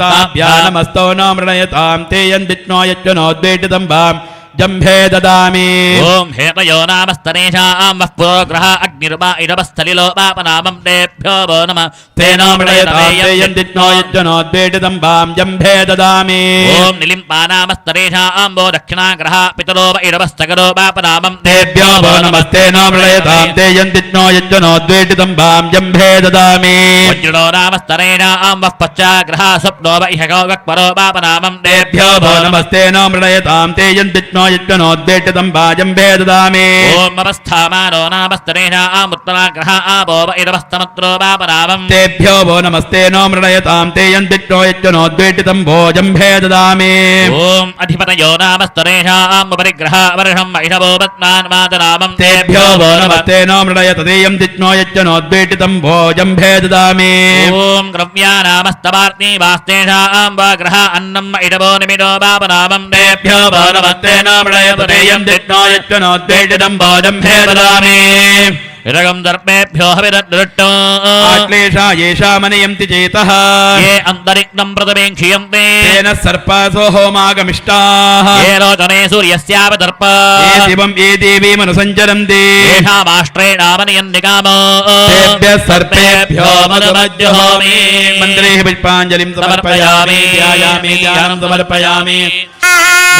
ताभ्या नमस्तौ नो मृणयतां तेयं दिक्नो यच्चनो द्वेषितं भां जम्भे ददामि। ओम हेतयो नामस्तनेषां वः पुरोग्रह अग्निर्वा इडवस्थलिलो पापनामं तेभ्यो वो नमः तेनो मृडयतां यज्जनोद्वेटितं वां जम्भे ददामि। ओम निलिम्पानामस्तनेषां वो दक्षिणाग्रह पितरो व इडवस्थगरो पापनामं तेभ्यो वो नमस्तेनो मृडयतां ते यन्तिज्ञो यज्जनोद्वेटितं वां जम्भे ददामि। वज्रणो नामस्तनेषां वः पश्चाग्रह स्वप्नो व इहगो वक्परो पापनामं तेभ्यो वो नमस्तेनो मृडयतां ते यन्तिज्ञो यज्जनोद्वेटितं वां जम्भे ददामि। ओम अवस्थामानो नामस्तनेषां उत्तराग्रह आपो व इडवस्थमत्रो पापनामं तेभ्यो वो नमस्तेनो मृडयतां ते यन्तिज्ञो यज्जनोद्वेटितं भो जम्भे ददामि। ओम अधिपतयो नामस्तनेषां उपरिग्रह वर्षं वैषवो पद्मान् मातरामं तेभ्यो वो नमस्तेनो मृडयत ते यन्तिज्ञो यज्जनोद्वेटितं भो जम्भे ददामि। ओम द्रव्या नामस्तवार्तीवास्तेषां वा ग्रह अन्नं इडवो निमिडो पापनामं तेभ्यो वो नमस्तेनो मृडयत ते यन्तिज्ञो यज्जनोद्वेटितं भो जम्भे ददामि। इरगं दर्पेभ्यो हविरदृष्टो आश्लेषा येषामनयन्ति चेतः ये अन्तरिक्तं प्रथमे क्षीयन्ते तेन सर्पासो होमागमिष्टाः ये रोचने सूर्यस्यावदर्प ये शिवं ये देवीमनुसञ्चरन्ति येषामाष्ट्रेणामनयन्ति कामो तेभ्यः सर्पेभ्यो मधुमज्जुहोमि। मन्त्रेः पुष्पाञ्जलिं समर्पयामि ध्यायामि ध्यानं समर्पयामि।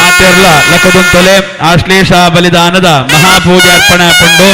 ಮಾತೆರ್ಲ ಲಕ್ಕದುಂತೊಲೆ ಆಶ್ಲೇಷ ಬಲಿದಾನದ ಮಹಾಪೂಜಾರ್ಪಣೆ ಪುಂಡು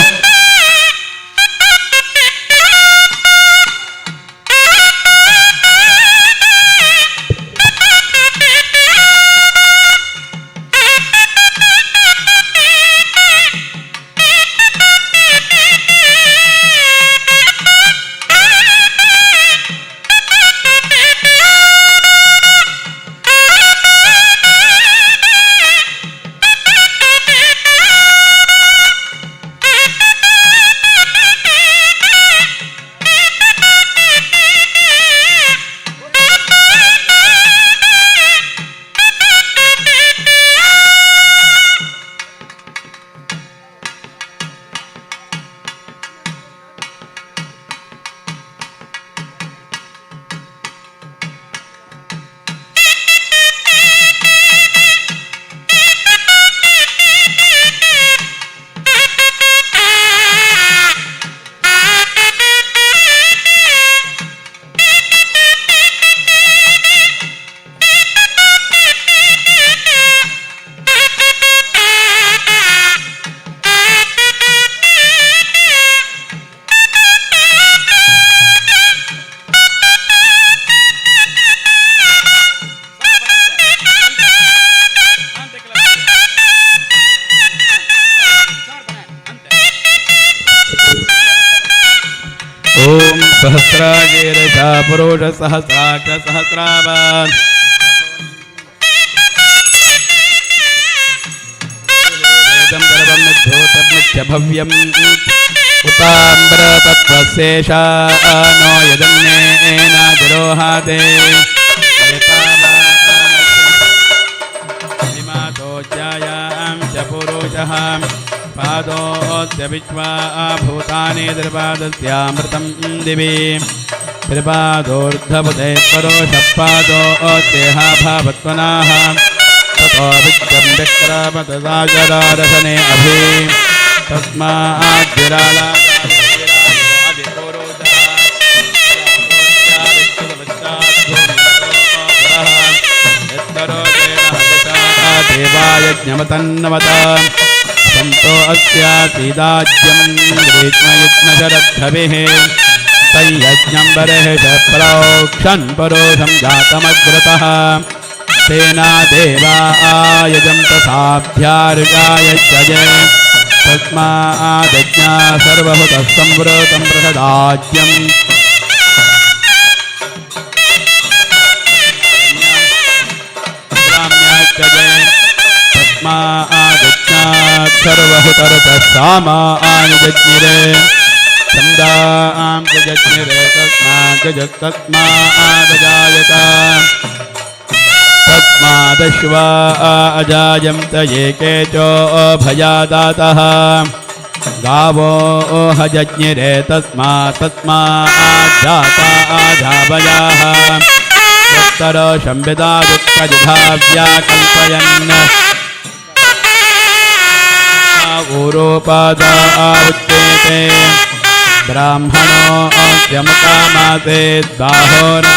ओम सहस्राजेरसा पुरुष सहस्राक्ष सहस्रावान् वेदं सर्वं मिद्धूतमित्य भव्यम् उताम्रतत्त्वशेषा नो यदन्येनातिरोहाते मातोज्यायां च पुरुषः पादोऽस्य विश्वा भूतानि त्रिपादस्यामृतं दिवि त्रिपादोर्धपदे परोषः पादोऽस्येह भावत्वनाः ततो विद्यं विक्रामतदाचरारशने अभि तस्माद्विराला देवायज्ञमतन्नवत सन्तो अस्यासीदाज्यं ग्रीष्मयुग्मशरद्धभिः तय्यज्ञं बर्हिष प्रोक्षन् परोषं जातमग्रतः तेना देवा आयजन्त साभ्यार्गाय जये तस्मादज्ञा सर्वहुतः संवृतं बृहदाज्यम् तस्मादज्ञात् सर्वहुतरतः सामा आनिजज्ञिरे छन्दां जज्ञिरे तस्माद्गजस्तस्मादजायत तस्मादश्वा अजायन्त एके चोभयादातः गावो हजज्ञिरे तस्मात् तस्माज्जाता आजावयाः उत्तरो शम्बिदादुःखजिधाव्या कल्पयन्। ऊरोपादा उच्यते ब्राह्मणोऽस्यमुकामासेद्बाहोरा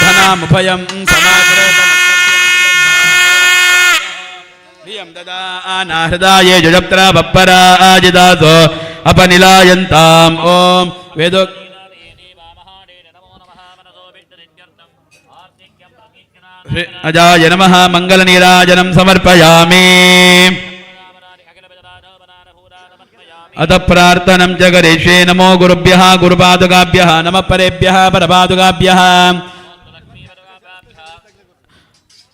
धनामुभयं समाकृतम् ददानाहृदाये जुजप्त्रा बप्पराजिदासो अपनिलायन्ताम् ॐ वेदो अजाय नमः। मङ्गलनीराजनं समर्पयामि। अतः प्रार्थनं च करिष्ये। नमो गुरुभ्यः गुरुपादुकाभ्यः नमः परेभ्यः परपादुकाभ्यः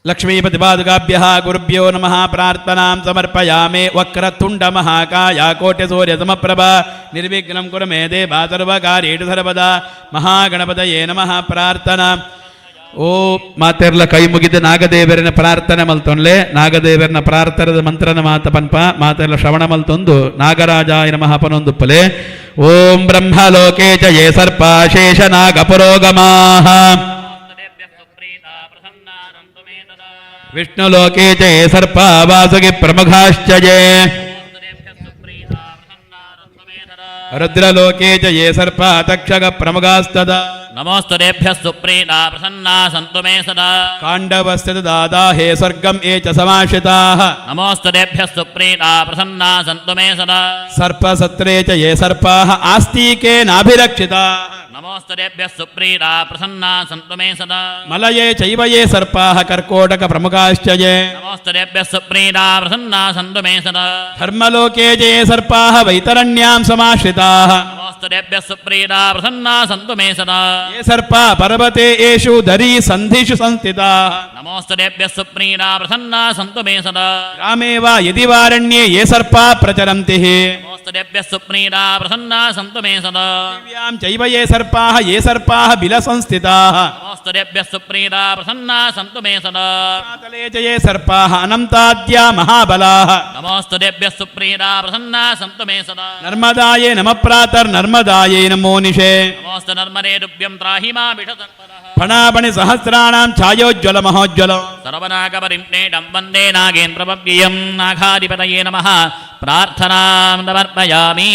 लक्ष्मीपतिपादुकाभ्यः गुरुभ्यो नमः। प्रार्थनां समर्पयामि। वक्रतुण्डमहाकाय कोटिसूर्यसमप्रभ निर्विघ्नं कुरु मे देव सर्वकार्येषु सर्वदा। महागणपतये नमः। प्रार्थना ಓ ಮಾತೆರ್ಲ ಕೈ ಮುಗಿದು ನಾಗದೇವರನ ಪ್ರಾರ್ಥನೆ ಮಲ್ತೊನ್ಲೆ. ನಾಗದೇವರನ ಪ್ರಾರ್ಥನದ ಮಂತ್ರನ ಮಾತ ಪನ್ಪ ಮಾತೆರ್ಲ ಶ್ರವಣ ಮಲ್ತೊಂದು ನಾಗರಾಜಾಯ ನಮಃ ಪನೊಂದುಪ್ಪಲೆ. ಓಂ ಬ್ರಹ್ಮಲೋಕೆ ಚ ಯೇ ಸರ್ಪ ಶೇಷ ನಾಗ ಪುರೋಗಮಾಃ ವಿಷ್ಣುಲೋಕೆ ಚ ಯೇ ಸರ್ಪ ವಾಸುಕಿ ಪ್ರಮುಖಾಶ್ಚ ಯೇ रुद्रलोके च ये सर्पा तक्षक प्रमुखास्तदा नमोऽस्तुतेभ्यः सुप्रीता प्रसन्ना सन्तु मे सदा। काण्डवस्य दादाहे स्वर्गं ये च समाश्रिताः। नमोऽस्तुतेभ्यः सुप्रीता प्रसन्ना सन्तु मे सदा। सर्पसत्रे च ये सर्पाः आस्तिकेनाभिरक्षिताः। नमोऽस्तुतेभ्यः सुप्रीता प्रसन्ना सन्तु मे सदा। मलये चैव ये सर्पाः कर्कोटक प्रमुखाश्च ये। नमोऽस्तुतेभ्यः सुप्रीता प्रसन्ना सन्तु मे सदा। धर्मलोके च ये सर्पाः वैतरण्यां समाश्रिताः। नमोऽस्तुतेभ्यः सुप्रीता प्रसन्ना सन्तु मे सदा। ये सर्पा पर्वते येषु दरी सन्धिषु संस्थिताः। नमोऽस्तुतेभ्यः सुप्रीता प्रसन्ना सन्तु मे सदा। ग्रामे वा यदि वारण्ये ये सर्पा प्रचरन्ति। नमोऽस्तुतेभ्यः सुप्रीता प्रसन्ना सन्तु मे सदा। दिव्यां चैव ये सर्पाः ये सर्पाः बिलसंस्थिताः। नमोऽस्तुतेभ्यः सुप्रीता प्रसन्ना सन्तु मे सदा। तले च ये सर्पाः अनन्ताद्या महाबलाः। नमोऽस्तुतेभ्यः सुप्रीता प्रसन्ना सन्तु मे सदा। नर्मदाये नमः प्रातर्नर्मदाये नमो निशे। नमोऽस्तु नर्मदे तुभ्यं त्राहि मा विषसर्पदः। फणाफणि सहस्राणां छायोज्ज्वल महोज्ज्वल। सर्वनागपरिप्नेडं वन्दे नागेन्द्रपव्ययं नागाधिपतये नमः। प्रार्थनां समर्पयामि.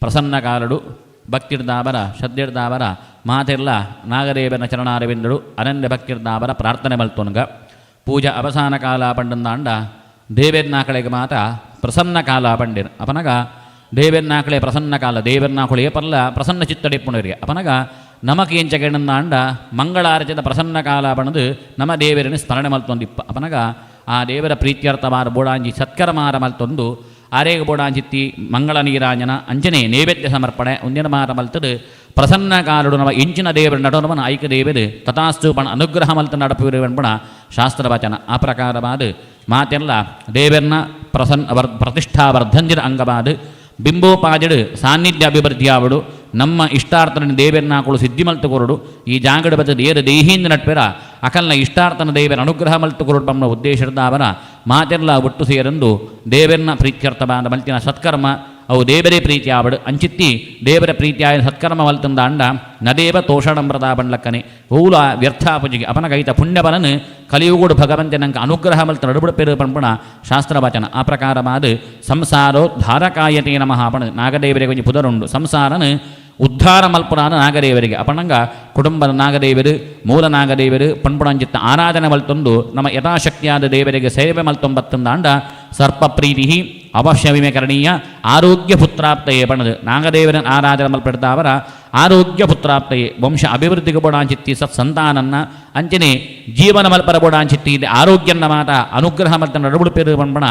ಪ್ರಸನ್ನಕಾಲಡು ಭಕ್ತಿರ್ದಾಬರ ಶ್ರದ್ಧೆರ್ದಾಬರ ಮಾತೆರ್ಲ ನಾಗದೇವನ ಚರಣಾರವಿಂದಳು ಅನನ್ಯ ಭಕ್ತಿರ್ದಾಬರ ಪ್ರಾರ್ಥನೆ ಮಲ್ತೊನ್ಗ. ಪೂಜಾ ಅವಸಾನ ಕಾಲ ಪಂಡಂದಾಂಡ ದೇವೇರ್ನಾಕಳೆಗೆ ಮಾತ ಪ್ರಸನ್ನ ಕಾಲ ಪಂಡಿರ್ ಅಪನಗ ದೇವೆರ್ನಾಕಳೆ ಪ್ರಸನ್ನ ಕಾಲ ದೇವೆರ್ನಾಕುಳು ಏಪಲ್ಲ ಪ್ರಸನ್ನ ಚಿತ್ತಡಿಪ್ಪುನರಿಗೆ ಅಪನಗ ನಮಕ್ ಎಂಚ ಕೆಣ್ಣಂದಾಂಡ ಮಂಗಳಾರತಿದ ಪ್ರಸನ್ನ ಕಾಲ ಬಣದು ನಮ ದೇವರನ್ನು ಸ್ಮರಣೆ ಮಲ್ತೊಂದಿಪ್ಪ ಅಪನಗ ಆ ದೇವರ ಪ್ರೀತ್ಯರ್ಥವಾದ ಬೋಡಾಂಜಿ ಸತ್ಕರ್ಮಾರ ಮಲ್ತೊಂದು ಆರೇಗ ಬೋಡಾಂಚಿತ್ತಿ ಮಂಗಳ ನೀರಾಂಜನ ಅಂಜನೆ ನೈವೇದ್ಯ ಸಮರ್ಪಣೆ ಒಂದಿನ ಮಾರ ಮಲ್ತದು ಪ್ರಸನ್ನ ಕಾಲುಡು ನವ ಇಂಚಿನ ದೇವರ ನಡೋನವನ ಐಕ ದೇವರು ತಥಾಸ್ತು ಪಣ ಅನುಗ್ರಹ ಮಲ್ತ ನಡಪುವಿರುವನ್ಪಣ ಶಾಸ್ತ್ರವಚನ ಆ ಪ್ರಕಾರವಾದ ಮಾತೆಲ್ಲ ದೇವರನ್ನ ಪ್ರಸನ್ನ ಪ್ರತಿಷ್ಠಾ ವರ್ಧಂಜಿನ ಅಂಗವಾದ ಬಿಂಬೋಪಾದಿಡು ಸಾನ್ನಿಧ್ಯ ಅಭಿವೃದ್ಧಿಯಾವಡು ನಮ್ಮ ಇಷ್ಟಾರ್ಥನ ದೇವರನ್ನಾಕುಳು ಸಿದ್ಧಿ ಮಲ್ತು ಕೊರಡು ಈ ಜಾಗಡ ಬದ ದೇರ ದೇಹಿಂದ ನಟ್ಪೆರ ಅಕಲ್ನ ಇಷ್ಟಾರ್ಥನ ದೇವರ ಅನುಗ್ರಹ ಮಲ್ತು ಕೊರಡು ಬಮ್ಮ ಉದ್ದೇಶದ ಅವರ ಮಾತೆಲ್ಲ ಒಟ್ಟು ಸೇರಂದು ದೇವರನ್ನ ಪ್ರೀತ್ಯರ್ಥವಾದ ಮಲ್ತಿನ ಸತ್ಕರ್ಮ ಅವು ದೇವರೇ ಪ್ರೀತಿ ಆವಡು ಅಂಚಿತ್ತಿ ದೇವರ ಪ್ರೀತಿಯಾಯ ಸತ್ಕರ್ಮ ಮಲ್ತಂದ ಅಂಡ ನದೇವ ತೋಷಣಮ್ರತ ಬಂಡ್ಲಕ್ಕನೆ ಓಲ ವ್ಯರ್ಥಾಪುಜಿಗೆ ಅಪನ ಕೈತ ಪುಣ್ಯಬಲನು ಕಲಿಯುಗುಡು ಭಗವಂತೆ ನಂಗೆ ಅನುಗ್ರಹ ಮಲ್ತ ನಡುಬಡು ಪೆರು ಪಂಪಣ ಶಾಸ್ತ್ರವಚನ ಆ ಪ್ರಕಾರವಾದ ಸಂಸಾರೋ ಧಾರಕಾಯತೆ ನಮಃ ಪಣ ನಾಗದೇವರಿಗೆ ಕೊಂಚ ಪುದರುಂಡು ಸಂಸಾರನು ಉದ್ಧಾರ ಮಲ್ಪುನಾನ ನಾಗದೇವರಿಗೆ ಅಪಣಂಗ ಕುಟುಂಬದ ನಾಗದೇವರು ಮೂಲ ನಾಗದೇವರು ಪಣ್ಪುಣಂಚಿತ್ತ ಆರಾಧನೆ ಮಲ್ತೊಂದು ನಮ್ಮ ಯಥಾಶಕ್ತಿಯಾದ ದೇವರಿಗೆ ಸೇವೆ ಮಲ್ತೊಂಬತ್ತಂದಾಂಡ ಸರ್ಪಪ್ರೀತಿ ಅವಶ್ಯವಿಮೆ ಕರಣೀಯ ಆರೋಗ್ಯ ಪುತ್ರಾಪ್ತಯೇ ಬಣದು ನಾಗದೇವರನ ಆರಾಧನೆ ಮಲ್ಪಡ್ತಾವರ ಆರೋಗ್ಯ ಪುತ್ರಾಪ್ತಯೇ ವಂಶ ಅಭಿವೃದ್ಧಿಗೆ ಬೋಡಾಂಚಿತ್ತಿ ಸತ್ಸಂತಾನನ್ನ ಅಂಚನೆ ಜೀವನ ಮಲ್ಪರ ಬೋಡಾಂಚಿತ್ತಿ ಇದೆ ಆರೋಗ್ಯನ್ನ ಮಾತ ಅನುಗ್ರಹ ಮಲ್ತ ನಡುಬುಡು ಪೆರು ಪಣ್ಪಣ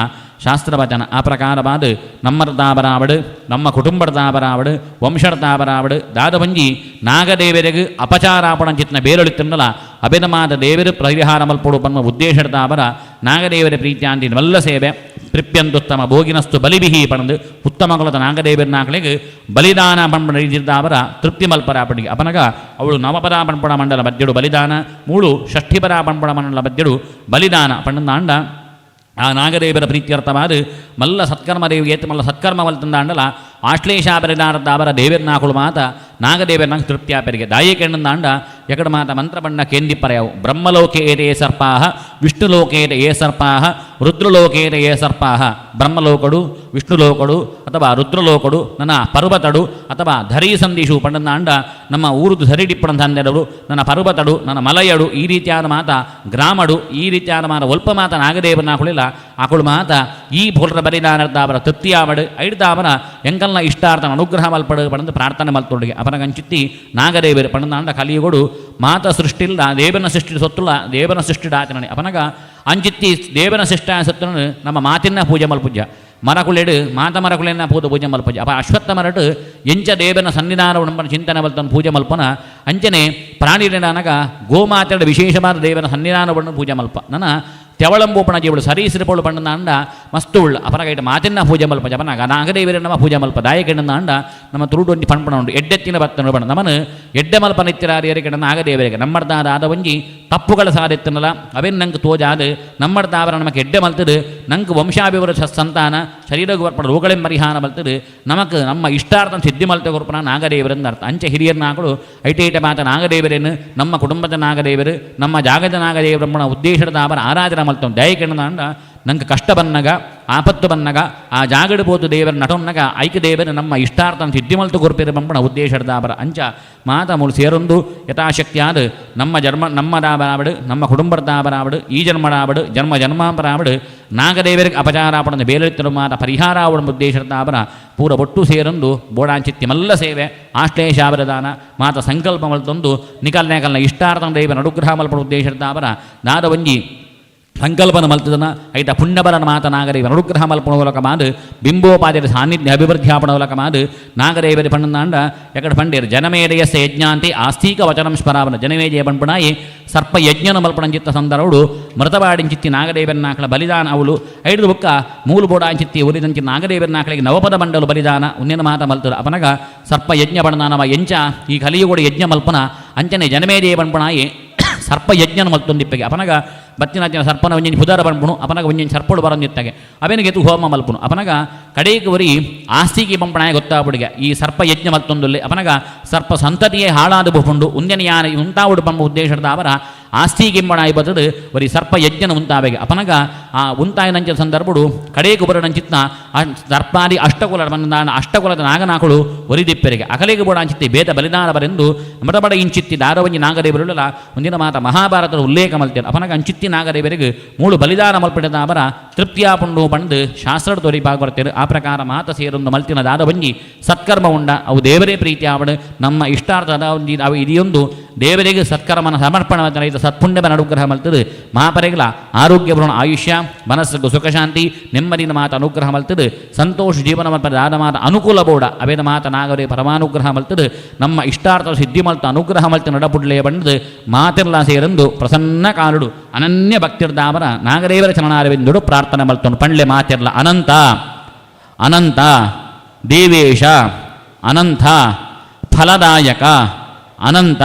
ಶಾಸ್ತ್ರವಚನ ಆ ಪ್ರಕಾರವಾದ ನಮ್ಮರ್ದಾಬರಾವಡು ನಮ್ಮ ಕುಟುಂಬರ್ದಾಬರಾವಡು ವಂಶರ್ದಾಬರಾವಡು ದಾದವಂಜಿ ನಾಗದೇವರಿಗೆ ಅಪಚಾರಾಪಣ ಚಿತ್ನ ಬೇರೊಳಿತನ್ನಲ ಅಭಿನಮಾದ ದೇವರು ಪರಿಹಾರ ಮಲ್ಪೊಡು ಪನ್ಮ ಉದ್ದೇಶರ್ದಾಬರ ನಾಗದೇವರ ಪ್ರೀತ್ಯಾಂತಿ ಮಲ್ಲ ಸೇವೆ ತೃಪ್ಯಂದುತ್ತಮ ಭೋಗಿನಸ್ತು ಬಲಿಬಿಹಿ ಪಣದು ಉತ್ತಮ ಕುಲದ ನಾಗದೇವರನಾಕಳಿಗೆ ಬಲಿದಾನ ಪಂಪಣ ರೀತಿದ್ದಾವರ ತೃಪ್ತಿ ಮಲ್ಪರ ಪಣಿಗೆ ಅಪನಗ ಅವಳು ನವಪರ ಪಂಪಣ ಮಂಡಲ ಮಧ್ಯಡು ಬಲಿದಾನ ಮೂಳು ಷಷ್ಠಿಪರ ಪಂಪಣ ಮಂಡಲ ಮಧ್ಯಡು ಬಲಿದಾನ ಪಣ್ಣಂದಾಂಡ ಆ ನಾಗದೇವರ ಪ್ರೀತ್ಯರ್ಥವಾದ ಮಲ್ಲ ಸತ್ಕರ್ಮ ದೇವಿ ಏತ್ ಮಲ್ಲ ಸತ್ಕರ್ಮ ಮಲ್ತಂದಾಂಡಲ ಆಶ್ಲೇಷಾಪರಿದಾರದ್ದಾವರ ದೇವರ್ನಾಕುಳು ಮಾತ ನಾಗದೇವರ್ನಾಗ ತೃಪ್ತಿಯಾಪರಿಗೆ ದಾಯಿ ಕೆಣ್ಣಂದಾಂಡ ಎಕಡ ಮಾತ ಮಂತ್ರಬಣ್ಣ ಕೇಂದಿಪ್ಪರೆಯವು ಬ್ರಹ್ಮಲೋಕೆ ಏತೆ ಸರ್ಪಾಹ ವಿಷ್ಣುಲೋಕೇತ ಏ ಸರ್ಪಾಹ ರುದ್ರಲೋಕೇತ ಏ ಸರ್ಪಾಹ ಬ್ರಹ್ಮಲೋಕಡು ವಿಷ್ಣುಲೋಕಡು ಅಥವಾ ರುದ್ರಲೋಕಡು ನನ್ನ ಪರ್ವತಡು ಅಥವಾ ಧರಿ ಸಂದಿಶು ಪಂಡಂದಾಂಡ ನಮ್ಮ ಊರುದು ಧರಿಡಿಪ್ಪಣಂತಂದೆರಡು ನನ್ನ ಪರ್ವತಡು ನನ್ನ ಮಲಯಡು ಈ ರೀತಿಯಾದ ಮಾತ ಗ್ರಾಮಡು ಈ ರೀತಿಯಾದ ಮಾತ ಒಲ್ಪ ಮಾತ ನಾಗದೇವನ ಆಕುಳಿಲ್ಲ ಆಕುಳು ಮಾತ ಈ ಪುಲ್ರ ಬಲಿದಾನರ್ದಾವರ ತೃಪ್ತಿಯಾವಡು ಐಡ್ದಾವರ ಎಂಕಲ್ನ ಇಷ್ಟಾರ್ಥನ ಅನುಗ್ರಹ ಮಲ್ಪಡು ಪಣಂದು ಪ್ರಾರ್ಥನೆ ಮಲ್ತೊಡುಗೆ ಅಪನಗಂಚಿತ್ತಿ ನಾಗದೇವರು ಪಣಂದಾಂಡ ಕಲಿಯುಗಡು ಮಾತ ಸೃಷ್ಟಿಲ್ಲ ದೇವನ ಸೃಷ್ಟಿ ಸೊತ್ತುಲ್ಲ ದೇವನ ಸೃಷ್ಟಿಡಾಚರಣೆ ಅಪನಗ ಅಂಚಿತ್ತಿ ದೇವನ ಸೃಷ್ಟ ಸತ್ತನು ನಮ್ಮ ಮಾತಿನ ಪೂಜೆ ಮಲ್ಪುಜ ಮರಕುಲೆಡು ಮಾತ ಮರಕುಲೆನ ಪೂಜೆ ಪೂಜೆ ಮಲ್ಪುಜ ಅಪ ಅಶ್ವತ್ಥ ಮರಟು ಎಂಚ ದೇವನ ಸನ್ನಿಧಾನ ಉಂಬನ ಚಿಂತನೆ ಮಲ್ತನ ಪೂಜೆ ಮಲ್ಪನ ಅಂಚನೆ ಪ್ರಾಣಿನಗ ಗೋಮಾತೆರಡು ವಿಶೇಷವಾದ ದೇವನ ಸನ್ನಿಧಾನವನ್ನು ಪೂಜೆ ಮಲ್ಪ ನನ್ನ ತೆವಳಂಬೂಪಣ ಜೀವಳು ಸರೀಸಿರಪೋಳು ಪಣ್ಣಂದ ಮಸ್ತು ಉಳ್ಳ ಅಪನಗೈಟ ಮಾತಿನ ಪೂಜೆ ಮಲ್ಪ ಜಪನಾಗ ನಾಗದೇವರ ನಮ್ಮ ಪೂಜೆ ಮಲ್ಪ ದಾಯಕೆಣ್ಣಂದ ಅಂಡ ನಮ್ಮ ತುರುಡು ಒಂಜಿ ಪಣ್ಪಣ ಉಂಡು ಎಡ್ಡೆತ್ತಿನ ಬತ್ತನ ಬಣ್ಣ ನಮನು ಎಡ್ಡೆ ಮಲ್ಪ ನಿತ್ಯರಾರಿಯರಿಗೆ ನಾಗದೇವರಿಗೆ ನಮ್ಮರ್ದಾದ ಆದ ಒಂಜಿ ತಪ್ಪುಗಳ ಸಾಧೆತ್ತನಲ್ಲ ಅವೇನು ನಂಗೆ ತೋಜಾದ ನಮ್ಮರ್ದಾವರ ನಮಕ್ ಎಡ್ಡೆ ಮಲ್ತದು ನಂಗೆ ವಂಶಾಭಿವೃದ್ಧಿ ಸಂತಾನ ಶರೀರಕ್ಕೆ ಬರ್ಪಣ ರೋಗಳೆಂ ಪರಿಹಾರ ಮಲ್ತದು ನಮಕ್ ನಮ್ಮ ಇಷ್ಟಾರ್ಥ ಸಿದ್ಧಿ ಮಲ್ತ ಕೊರ್ಪಣ ನಾಗದೇವರಂದ ಅರ್ಥ ಅಂಚೆ ಹಿರಿಯರ್ನಾಗಳು ಐಟೈಟ ಮಾತ ನಾಗದೇವರೇನು ನಮ್ಮ ಕುಟುಂಬದ ನಾಗದೇವರು ನಮ್ಮ ಜಾಗದ ನಾಗದೇವರಮ್ಮನ ಉದ್ದೇಶದ ಅವರ ಆರಾಧನೆ ಮಲ್ತವ್ ದಯಕೆಣ್ಣದ ನಂಗೆ ಕಷ್ಟ ಬನ್ನಗ ಆಪತ್ತು ಬನ್ನಗ ಆ ಜಾಗಡು ಬೋತು ದೇವರ ನಟೊನ್ನಗ ಐಕ ದೇವರು ನಮ್ಮ ಇಷ್ಟಾರ್ಥನ ಸಿದ್ಧಿ ಮಲ್ತು ಕೊರ್ಪಿರ ಬಂಪಣ ಉದ್ದೇಶದ ಅವರ ಅಂಚ ಮಾತ ಮೂಳು ಸೇರೊಂದು ಯಥಾಶಕ್ತಿಯಾದ ನಮ್ಮ ಜನ್ಮ ನಮ್ಮ ದಾಬರಾವಡು ನಮ್ಮ ಕುಟುಂಬದಾಬರಾವಡು ಈ ಜನ್ಮಡಾವಡು ಜನ್ಮ ಜನ್ಮಾಂಬರಾವಡು ನಾಗದೇವರಿಗೆ ಅಪಚಾರಾಪಣದ ಬೇಲೆತ್ತಿರು ಮಾತ ಪರಿಹಾರ ಅವಳ ಉದ್ದೇಶದ ಅವರ ಪೂರ ಒಟ್ಟು ಸೇರೊಂದು ಬೋಡಾಂಚಿತ್ಯ ಮಲ್ಲ ಸೇವೆ ಆಶ್ಲೇಷಾವರದಾನ ಮಾತ ಸಂಕಲ್ಪ ಮಲ್ತೊಂದು ನಿಕಲ್ನ ಕಲ್ನ ಇಷ್ಟಾರ್ಥನ ದೇವರ ಅನುಗ್ರಹ ಮಲ್ಪಡ ಉದ್ದೇಶದ ಅವರ ನಾದ ಒಂಜಿ ಸಂಕಲ್ಪನ ಮಲ್ತದನ ಐತ ಪುಣ್ಯಬಲನ ಮಾತ ನಾಗರೇವ ಅನುಗ್ರಹ ಮಲ್ಪಣ ಮೂಲಕ ಮಾದು ಬಿಂಬೋಪಾದಿರ ಸಾನ್ನಿಧ್ಯ ಅಭಿವೃದ್ಧಿಯಾಪಣ ಮೂಲಕ ಮಾದು ನಾಗರೇವರಿ ಪಣ್ಣಂದಾಂಡ ಎಕಡ ಪಂಡೇರು ಜನಮೇದಯಸ್ಯ ಯಜ್ಞಾಂತಿ ಆಸ್ತೀಕ ವಚನಂ ಸ್ಮರಾವನ ಜನಮೇಜಯ ಪಂಪಣಾಯಿ ಸರ್ಪ ಯಜ್ಞನ ಮಲ್ಪಣಂಚಿತ್ತ ಸಂದರೌಡು ಮೃತವಾಡಿಂಚಿತ್ತಿ ನಾಗದೇವನ್ನಾಕಳ ಬಲಿದಾನ ಅವಳು ಐದು ಬುಕ್ಕ ಮೂಲು ಬೋಡಾಂಚಿತ್ತಿ ಒಲಿದಂಚಿ ನಾಗದೇವನ್ನಾಕಳಿಗೆ ನವಪದ ಮಂಡಲು ಬಲಿದಾನ ಉನ್ನಿನ ಮಾತ ಮಲ್ತದ ಅಪನಗ ಸರ್ಪ ಯಜ್ಞ ಬಣ್ಣನವ ಎಂಚ ಈ ಕಲಿಯುಗೋಡು ಯಜ್ಞ ಮಲ್ಪನ ಅಂಚನೆ ಜನಮೇಜಯ ಪಂಪಣಾಯಿ ಸರ್ಪ ಯಜ್ಞನ ಮಲ್ತೊಂದಿಪ್ಪಗೆ ಅಪನಗ ಬತ್ತಿನ ಜನ ಸರ್ಪನ ಒಂಜಿನ ಪುದರ ಬನ್ಪುಣು ಅಪನಗ ಒಂಜಿನ ಸರ್ಪಡು ಬರಂದಿತ್ತಾಗೆ ಅವೇನಿಗೆ ಎತ್ತು ಹೋಮ ಮಲ್ಪುನು ಅಪನಗ ಕಡೆಗೆ ಒರಿ ಆಸ್ತಿಗೆ ಬಂಪಣಾಯ ಗೊತ್ತಾಪುಡಿಗೆ ಈ ಸರ್ಪ ಯಜ್ಞ ಮಲ್ತೊಂದುಲ್ಲೆ ಅಪನಗ ಸರ್ಪ ಸಂತತಿಯೇ ಹಾಳಾದ ಬಹುಂಡು ಉಂದೆನ ಯಾನ ಉಂತಾವುಡು ಬಂಬ ಉದ್ದೇಶದ ಅವರ ಆಸ್ತಿ ಗಿಂಬಣ ಬತ್ತದು ಒರಿ ಸರ್ಪ ಯಜ್ಞನ ಉಂತಾವೆಗೆ ಅಪನಗ ಆ ಉಂತಾಯಿನಂಚಿನ ಸಂದರ್ಭಡು ಕಡೆ ಕುಬರನಂಚಿತ್ನ ಆ ಸರ್ಪಾದಿ ಅಷ್ಟಕುಲ ಬಂದಾನ ಅಷ್ಟಕುಲದ ನಾಗನಾಕುಳು ಒರಿದಿಪ್ಪೆರಿಗೆ ಅಕಲೆಗೆ ಬೋಡ ಅಂಚಿತ್ತಿ ಬೇದ ಬಲಿದಾನ ಬರೆಂದು ಮಡಬಡ ಇಂಚಿತ್ತಿ ದಾರವಂಜಿ ನಾಗದೇವರುಳ್ಳ ಒಂದಿನ ಮಾತ ಮಹಾಭಾರತದ ಉಲ್ಲೇಖ ಮಲ್ತೇನೆ ಅಪನಗ ಅಂಚಿತ್ತಿ ನಾಗದೇವರಿಗೆ ಮೂಳು ಬಲಿದಾನ ಮಲ್ಪಡೆದ ಅವರ ತೃಪ್ತಿಯಾಪುಂಡು ಬಂದು ಶಾಸ್ತ್ರದ ತೊರಿ ಭಾಗವರ್ತೇರು. ಆ ಪ್ರಕಾರ ಮಾತ ಸೇರೊಂದು ಮಲ್ತಿನ ದಾರವಂಜಿ ಸತ್ಕರ್ಮ ಉಂಡ ಅವು ದೇವರೇ ಪ್ರೀತಿ ಆವಡು ನಮ್ಮ ಇಷ್ಟಾರ್ಥದ ಅವು ಇದೆಯೊಂದು ದೇವರಿಗೆ ಸತ್ಕರ್ಮನ ಸಮರ್ಪಣೆ ರೈತ ಸತ್ಪುಣ್ಯದ ಅನುಗ್ರಹ ಮಲ್ತದು ಮಹಾಪರೆಗಳ ಆರೋಗ್ಯ ಬರೋಣ ಆಯುಷ್ಯ ಮನಸ್ಸಿಗೆ ಸುಖಶಾಂತಿ ನೆಮ್ಮದಿನ ಮಾತ ಅನುಗ್ರಹ ಮಲ್ತದು ಸಂತೋಷ ಜೀವನ ದಾದ ಮಾತ ಅನುಕೂಲ ಬೋಡ ಅವೇದ ಮಾತ ನಾಗರೇ ಪರಮಾನುಗ್ರಹ ಮಲ್ತದು ನಮ್ಮ ಇಷ್ಟಾರ್ಥ ಸಿದ್ಧಿ ಮಲ್ತ ಅನುಗ್ರಹ ಮಲ್ತ ನಡಪುಡ್ಲೆ ಬಂದು ಮಾತಿರ್ಲ ಸೇರಂದು ಪ್ರಸನ್ನ ಕಾಲುಡು ಅನನ್ಯ ಭಕ್ತಿರ್ದಾಮರ ನಾಗರೇವರ ಚರಣಾರವಿಂದುಡು ಪ್ರಾರ್ಥನೆ ಮಲ್ತನು ಪಂಡ್ಲೆ ಮಾತಿರ್ಲ ಅನಂತ ಅನಂತ ದೇವೇಶ ಅನಂತ ಫಲದಾಯಕ ಅನಂತ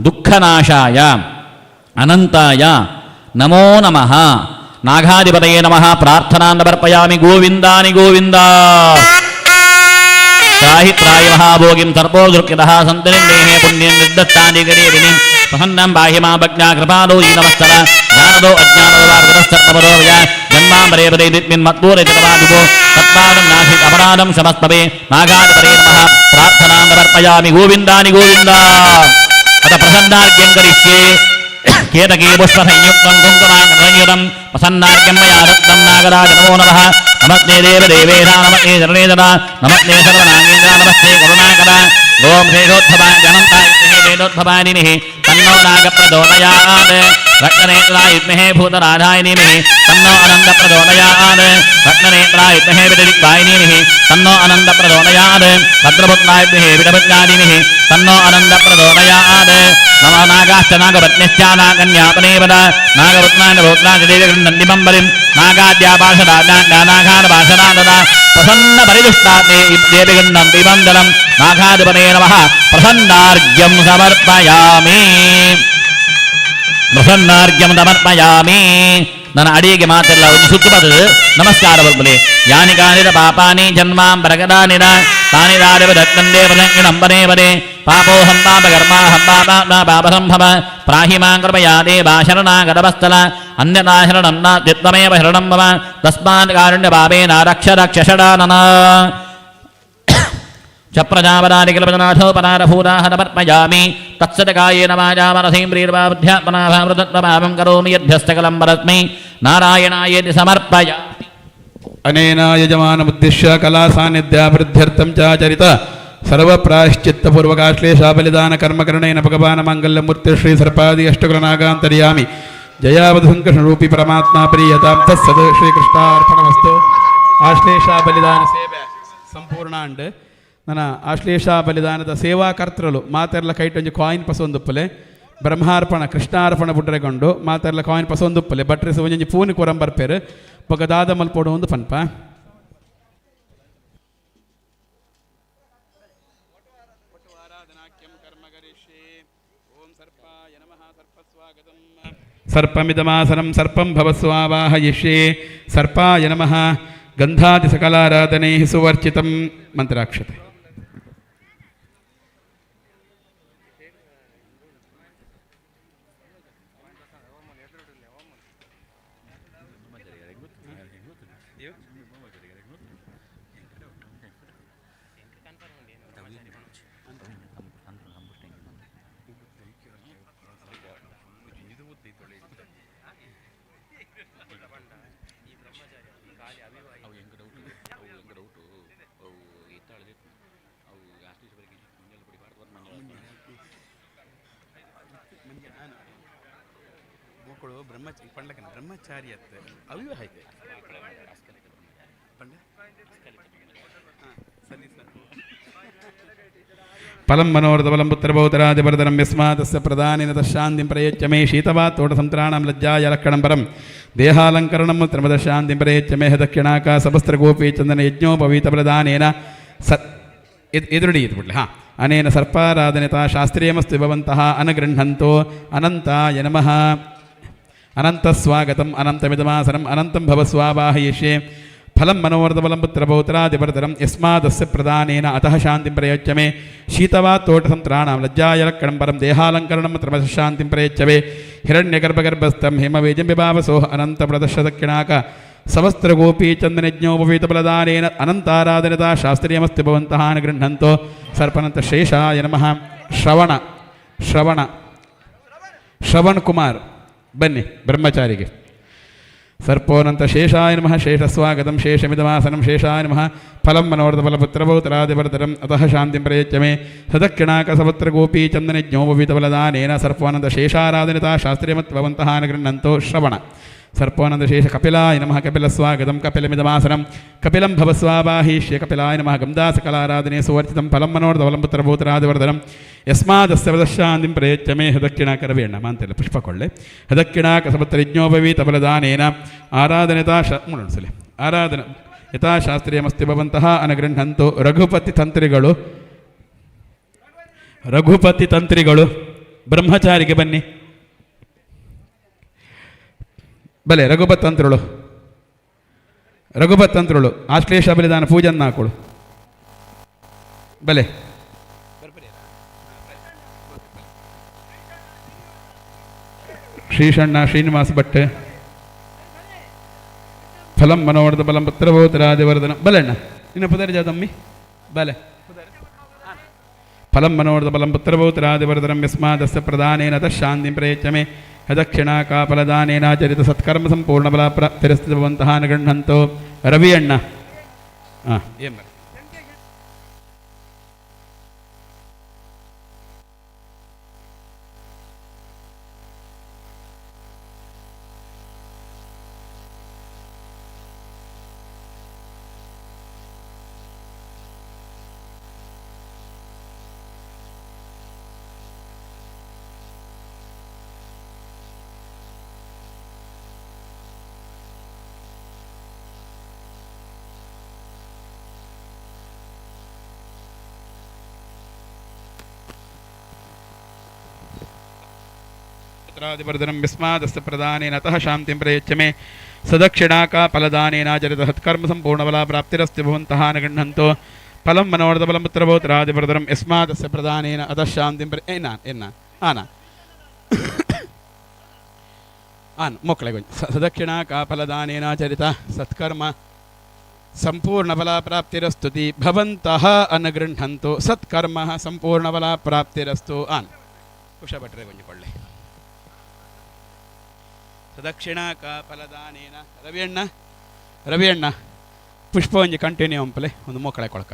ದುಃಖನಾಶಾಯ ಅನಂತಾಯ ನಮೋ ನಮಃ. ನಾಗಾಧಿಪತಯೇ ನಮಃ. ಪ್ರಾರ್ಥನಾನ್ ಸಮರ್ಪಯಾಮಿ. ಗೋವಿಂದಾನಿ ಗೋವಿಂದ ತ್ರಾಹಿ ತ್ರಾಹಿ ಮಹಾಭೋಗಿಂ ಸರ್ಪೋ ದೃಕ್ಯತಃ ಸಂತರಿನ್ನೇಹೇ ಪುಣ್ಯಂ ನಿರ್ದತ್ತಾನಿ ಗರೀಬಿನಿಂ ಪ್ರಸನ್ನಂ ಪಾಹಿ ಮಾ ಭಜ್ಞಾ ಕೃಪಾಲೋ ದೀನವತ್ಸಲ ಜ್ಞಾನದೋ ಅಜ್ಞಾನದೋ ವಾರ್ಗದಸ್ತತ್ವಪರೋ ವಯ ಜನ್ಮಾಂಬರೇ ಪದೇ ನಿತ್ಮಿನ್ ಮತ್ಪೂರೈತವಾದಿಗೋ ತತ್ಪಾದಂ ನಾಥಿ ಅಪರಾಧಂ ಶಮಸ್ತವೇ. ನಾಗಾಧಿಪತಯೇ ನಮಃ. ಪ್ರಾರ್ಥನಾನ್ ಸಮರ್ಪಯಾಮಿ. ಗೋವಿಂದಾನಿ ಗೋವಿಂದ. ಅಥ ಪ್ರಸನ್ನಾರ್ಘ್ಯಂ ಕರಿಷ್ಯೆ. ಕೇತಕೇ ಪುಷ್ಪಸಂಯುಕ್ತಂ ಕುಂಕುಮಾಂಗಸಂಯುತಂ ಪ್ರಸನ್ನಾರ್ಘ್ಯಂ ಮಯಾ ದತ್ತಂ ನಾಗರಾಜ ನಮೋ ನಮಃ. ನಮಸ್ತೆ ದೇವ ದೇವೇಶ ನಮಸ್ತೆ ಶರಣೇಂದ್ರ ನಮಸ್ತೆ ಸರ್ವನಾಗೇಂದ್ರ ನಮಸ್ತೆ ಕರುಣಾಕರ. ಓಂ ಶ್ರೇಷೋದ್ಭವಾಯ ಅನಂತಾಯ ವಿದ್ಮಹೇ ಶ್ರೇಷೋದ್ಭವಾಯ ಧೀಮಹಿ ತನ್ನೋ ನಾಗ ಪ್ರಚೋದಯಾತ್. ರತ್ನನೇತ್ರಾಯ ವಿದ್ಮಹೇ ಭೂತರಾಧಾಯ ಧೀಮಹಿ ತನ್ನೋ ಅನಂತ ಪ್ರಚೋದಯಾತ್. ರತ್ನನೇತ್ರಾಯ ವಿದ್ಮಹೇ ವಿಡದಿಕ್ವಾಯ ಧೀಮಹಿ ತನ್ನೋ ಅನಂತ ಪ್ರಚೋದಯಾತ್. ಭದ್ರಪುತ್ರಾಯ ವಿದ್ಮಹೇ ವಿಡಭದ್ರಾಯ ಧೀಮಹಿ ತನ್ನೋ ಅನಂತ ಪ್ರಚೋದಯಾತ್. ನಮಃ ನಾಗಾಶ್ಚ ನಾಗಪತ್ನ್ಯಶ್ಚ ನಾಗನ್ಯಾಪನೇವದ ನಾಗಪುತ್ರಾಯ ಪೌತ್ರಾಯ ದೇವಗೃಹಂದಿಮಂಬಲಿಂ ನಾಗಾದ್ಯಾಪಾರ್ಷದಾನಾಗಾನಪಾರ್ಷದಾನದ ಪ್ರಸನ್ನ ಪರಿದುಷ್ಟಾತ್ಮೇ ದೇವಿಗೃಹಂ ದಿವಂದಲಂ ನಾಗಾಧಿಪತಯೇ ನಮಃ. ಪ್ರಸನ್ನಾರ್ಘ್ಯಂ ಸಮರ್ಪಯಾಮಿ. ಪ್ರಸನ್ನಾರ್ಘ್ಯಂ ಸಮರ್ಪಯಾಮಿ. ನನ್ನ ಅಡಿಗೆ ಮಾತೆಲ್ಲ ಒಂದು ಸುತ್ತು ಬರ್ತದೆ. ನಮಸ್ಕಾರ ಬಲ್ಬಲೆ. ಯಾನಿ ಕಾನಿದ ಪಾಪಾನಿ ಜನ್ಮಾಂ ಪ್ರಗದಾನಿದ ತಾನಿ ದಾರಿವ ದತ್ತಂದೇ ಪದಂಗಿಣಂಬನೇ ಪದೇ ಪಾಪೋಹಂ ಪಾಪಕರ್ಮಾಹಂ ಪಾಪಾತ್ಮ ಪಾಪಸಂಭವ ಪ್ರಾಹಿ ಮಾಂ ಕೃಪಯಾ ದೇವಾ ಶರಣಾಗತವತ್ಸಲ ಅನ್ಯಥಾ ಶರಣಂ ನಾತ್ಯತ್ವಮೇವ ಶರಣಂ ಮಮ ತಸ್ಮಾತ್ ಕಾರುಣ್ಯ ಪಾಪೇನ ರಕ್ಷ ರಕ್ಷ ಷಡಾನನ. ಚಪ್ರಜಾಪರಾದಿಕಲ್ಪನಾಥೋಪನಾರಭೂತಾಹನಮರ್ಪಯಾಮಿ. ತತ್ಸದಕಾಯೇನ ವಾಚಾ ಮನಸೇಂದ್ರಿಯರ್ವಾಬುದ್ಧ್ಯಾತ್ಮನಾಭಾಮೃತತ್ವಭಾವಂ ಕರೋಮಿ ಯದ್ಭ್ಯಸ್ತಕಲಂ ಪರಸ್ಮೈ ನಾರಾಯಣಾಯೇತಿ ಸಮರ್ಪಯಾಮಿ. ಅನೇನ ಯಜಮಾನಮುದ್ದಿಶ್ಯ ಕಲಾ ಸಾನ್ನಿಧ್ಯಾಭಿವೃದ್ಧ್ಯರ್ಥಂ ಚಾಚರಿತ ಸರ್ವಪ್ರಾಯಶ್ಚಿತ್ತಪೂರ್ವಕಾಶ್ಲೇಷಾಬಲಿದಾನ ಕರ್ಮಕರಣೇನ ಭಗವಾನ ಮಾಂಗಲ್ಯಮೂರ್ತಿ ಶ್ರೀ ಸರ್ಪಾದಿ ಅಷ್ಟಕುಲನಾಗಾಂತರ್ಯಾಮಿ ಜಯಾವಧುಂಕೃಷ್ಣರೂಪಿ ಪರಮಾತ್ಮ ಪ್ರೀಯತಾಂ ತತ್ಸದ್ ಶ್ರೀಕೃಷ್ಣಾರ್ಪಣಮಸ್ತು. ಆಶ್ಲೇಷಾ ಬಲಿದಾನ ಸೇವೆ ಸಂಪೂರ್ಣ ಅಂಡ್ ನನ್ನ ಆಶ್ಲೇಷಾ ಬಲಿದಾನದ ಸೇವಾಕರ್ತೃಲು ಮಾತೆರ್ಲ ಕೈಟೊಂಜಿ ಕಾಯಿನ್ ಪಸೊಂದುಪ್ಪಲೆ ಬ್ರಹ್ಮಾರ್ಪಣ ಕೃಷ್ಣಾರ್ಪಣ ಬುಡ್ರೆಗೊಂಡು ಮಾತೆರ್ಲ ಕಾಯಿನ್ ಪಸೊಂದುಪ್ಪಲೆ ಬಟ್ರಿಸ ಒಂಜೊಂಜಿ ಪೂನಿ ಕೊರಂಬರ್ಪೇರು ಬೊಕ ದಾದ ಮಲ್ಪೋಡು ಒಂದು ಪನ್ಪ. ಸರ್ಪಮಿದಮಾಸನಂ ಸರ್ಪಂ ಭವಸ್ವಾವಾಹಯಿಷ್ಯೆ ಸರ್ಪಾಯ ನಮಃ. ಗಂಧಾದಿ ಸಕಲಾರಾಧನೈಃ ಸುವರ್ಚಿತಂ ಮಂತ್ರಾಕ್ಷತೆ. ಬ್ರಹ್ಮಚಾರಿ ಅತ್ತೆ ಅವಿವಾಹಿತೆ ಫಲಂ ಮನೋರಥಬಲಂ ಪುತ್ರಭೌತರಾಜವರದನಂ ಯಸ್ಮಾತಸ್ಯ ಪ್ರದಾನೇನ ತಶಾಂತಿಂ ಪ್ರಯಚ್ಛ ಮೇ ಶೀತವಾತ್ ಲಜ್ಜಾಯ ಲಕ್ಷಣಂ ಪರಂ ದೇಹಾಲಂಕರಣಂ ತ್ರಮದಶಾಂತಿಂ ಪ್ರಯಚ್ಛ ಮೇಹ ದಕ್ಷಿಣಾಕಾಶವಸ್ತ್ರಗೋಪಿ ಚಂದನ ಯಜ್ಞೋಪವೀತ ಪ್ರದಾನೇನ ಸ ಎದುರುಡಿ ಇದು ಬಿಡ್ಲಿ. ಹಾಂ, ಅನೇನ ಸರ್ಪಾರಾಧನೆತಾ ಶಾಸ್ತ್ರೀಯಮಸ್ತು ಭವಂತಃ ಅನಗೃಹಂತೋ ಅನಂತಾಯ ನಮಃ. ಅನಂತ ಸ್ವಾಗತಂ ಅನಂತಮಿದಮಾಸನಂ ಅನಂತಂ ಭವಸ್ವಾವಾಹಯಿಷ್ಯೆ. ಫಲಂ ಮನೋವರ್ಧಬಲಂ ಪುತ್ರಪೌತ್ರಾದಿವರ್ಧನಂ ಯಸ್ಮಾದಸ್ಯ ಪ್ರದಾನೇನ ಅತಃ ಶಾಂತಿಂ ಪ್ರಯಚ್ಛ ಮೇ ಶೀತವಾತ್ತೋಟಸಂತ್ರಾಣಾಂ ಲಜ್ಜಾಯಲಕ್ಕಣಂ ಪರಂ ದೇಹಾಲಂಕರಣಂ ತ್ರಮಶ ಶಾಂತಿಂ ಪ್ರಯಚ್ಛ ಮೇ ಹಿರಣ್ಯಗರ್ಭಗರ್ಭಸ್ಥಂ ಹೇಮವೇಜಂ ವಿಭಾವಸೋಃ ಅನಂತಪ್ರದಶದಕ್ಷಿಣಾಕ ಸಮಸ್ತ್ರಗೋಪೀಚಂದನಜ್ಞೋಪವೀತಫಲದಾನೇನ ಅನಂತಾರಾಧನತಾ ಶಾಸ್ತ್ರೀಯಮಸ್ತಿ ಭವಂತಃ ಗೃಹಂತೋ ಸರ್ಪನಂತ ಶೇಷಾಯ ನಮಃ. ಶ್ರವಣ ಶ್ರವಣ ಶ್ರವಣ್ ಕುಮಾರ್ ಬನ್ನಿ ಬ್ರಹ್ಮಚಾರಿಗೆ. ಸರ್ಪೋನಂತ ಶೇಷಾಯ ನಮಃ ಶೇಷಸ್ವಾಗತಂ ಶೇಷಮಿದಮಾಸನಂ ಶೇಷಾಯ ನಮಃ ಫಲಂ ಮನೋರಥಫಲಪುತ್ರಪೌತ್ರಾದಿವರ್ಧನಂ ಅತಃ ಶಾಂತಿಂ ಪ್ರಯಚ್ಛ ಮೇ ಸದಕ್ಷಿಣಾಕ ಸಪತ್ರ ಗೋಪೀ ಚಂದನಜ್ಞೋಪವೀತಫಲದಾನೇನ ಸರ್ಪೋನಂತ ಶೇಷಾರಾಧನಿತಾ ಶಾಸ್ತ್ರೀಯಮತ್ ಭವಂತಃ ಗೃಹಂತೋ ಶ್ರವಣ. ಸರ್ಪೋನಂದ ಶೇಷ ಕಪಿಲಾಯ ನಮಃ ಕಪಿಲಸ್ವಾಗತಂ ಕಪಿಲಮಿದಮಾಸನಂ ಕಪಿಲಂ ಭವಸ್ವಾಬಾಹಿ ಶ್ರೀ ಕಪಿಲಾಯ ನಮಃ ಗಂಧಾಸಕಲಾರಾಧನೆ ಸುವರ್ಚಿತಂ ಫಲಂ ಮನೋರಥಫಲಂ ಪುತ್ರಪೌತ್ರಾದಿವರ್ಧನಂ ಯಸ್ಮಾದಸ್ಯ ವದಶಾಂತಿಂ ಪ್ರಯಚ್ಛ ಮೇ ಹದಕ್ಷಿಣಾಕರವೇಣ ಮಾಂತೆಲ್ಲ ಪುಷ್ಪಕೊಳ್ಳೆ ಹದಕ್ಷಿಣಾಕಸಪತ್ರಜ್ಞೋಪವೀತಫಲದಾನೇನ ಆರಾಧನೆತಾ ಶ ಮೂಡೋಣ ಆರಾಧನ ಯಥಾಶಾಸ್ತ್ರೀಯಮಸ್ತಿ ಭವಂತಹ ಅನಗೃಹಂತು. ರಘುಪತಿ ತಂತ್ರಿಗಳು, ರಘುಪತಿ ತಂತ್ರಿಗಳು ಬ್ರಹ್ಮಚಾರಿಗೆ ಬನ್ನಿ. ಬಲೆ ರಘುಪತಿ ತಂತ್ರುಳು, ರಘುಪತಿ ತಂತ್ರುಳು ಆಶ್ಲೇಷ ಬಲಿದಾನ ಪೂಜನ್ನ ಹಾಕೊಳು ಬಲೆ. ಶ್ರೀಷಣ್ಣ ಶ್ರೀನಿವಾಸ ಭಟ್ ಫಲಂ ಮನೋವರ್ಧ ಬಲಂ ಪುತ್ರಭೂತರಾದಿವರ್ಧನ ಬಲೆಣ್ಣ ನಿನ್ನ ಪುದರಿ ಜಾತಮ್ಮಿ ಬಲೆ. ಫಲಂ ಮನೋವರ್ಧ ಬಲಂ ಪುತ್ರಭೂತರಾದಿವರ್ಧನಂ ಯಸ್ಮಾದಸ್ಯ ಪ್ರದಾನೇನ ತಃ ಶಾಂತಿಂ ಪ್ರಯಚ್ಛ ಮೇ ಯದಕ್ಷಿಣಾಕಾಫಲದಾನೇನಾಚರಿತ ಸತ್ಕರ್ಮ ಸಂಪೂರ್ಣ ಬಲ ಪ್ರಾಪ್ತಿರಸ್ತಿ ಭವಂತಹ ಗೃಹಂತೋ. ರವಿ ಅಣ್ಣ ಹಾಂ ಏನು ಪುತ್ರಾದಿವರ್ಧನಂ ವಿಸ್ಮಾದಸ್ಯ ಪ್ರದಾನೇನ ಅತಃ ಶಾಂತಿಂ ಪ್ರಯಚ್ಛ ಮೇ ಸದಕ್ಷಿಣಾಕ ಫಲದಾನೇನಾಚರಿತ ಸತ್ಕರ್ಮ ಸಂಪೂರ್ಣಬಲ ಪ್ರಾಪ್ತಿರಸ್ತಿ ಭವಂತಹ ಗೃಹಂತೋ. ಫಲಂ ಮನೋರಥಬಲಂ ಪುತ್ರಪೌತ್ರಾದಿವರ್ಧನಂ ಯಸ್ಮಾದಸ್ಯ ಪ್ರದಾನೇನ ಅತಃ ಶಾಂತಿಂ ಪ್ರ ಏನ ಎನ್ನ ಆನ ಆನ್ ಮಕ್ಕಳಿಗೆ ಕೊಂಚ ಸದಕ್ಷಿಣಾಕ ಫಲದಾನೇನಾಚರಿತ ಸತ್ಕರ್ಮ ಸಂಪೂರ್ಣಬಲ ಪ್ರಾಪ್ತಿರಸ್ತುತಿ ಭವಂತಹ ಅನುಗೃಹಂತು. ಸತ್ಕರ್ಮ ಸಂಪೂರ್ಣಬಲ ಪ್ರಾಪ್ತಿರಸ್ತು. ಆನ್ ಕುಶ ಭಟ್ರೆ ಕೊಂಚಿಕೊಳ್ಳಿ. ಸದಕ್ಷಿಣಾಕ ಫಲದಾನೇನ ರವಿಯಣ್ಣ, ರವಿಯಣ್ಣ ಪುಷ್ಪ ಒಂಜಿ ಕಂಟಿನ್ಯೂ ಅಂಪಲೆ ಒಂದು ಮೋಕಳೆ ಕೊಳಕ.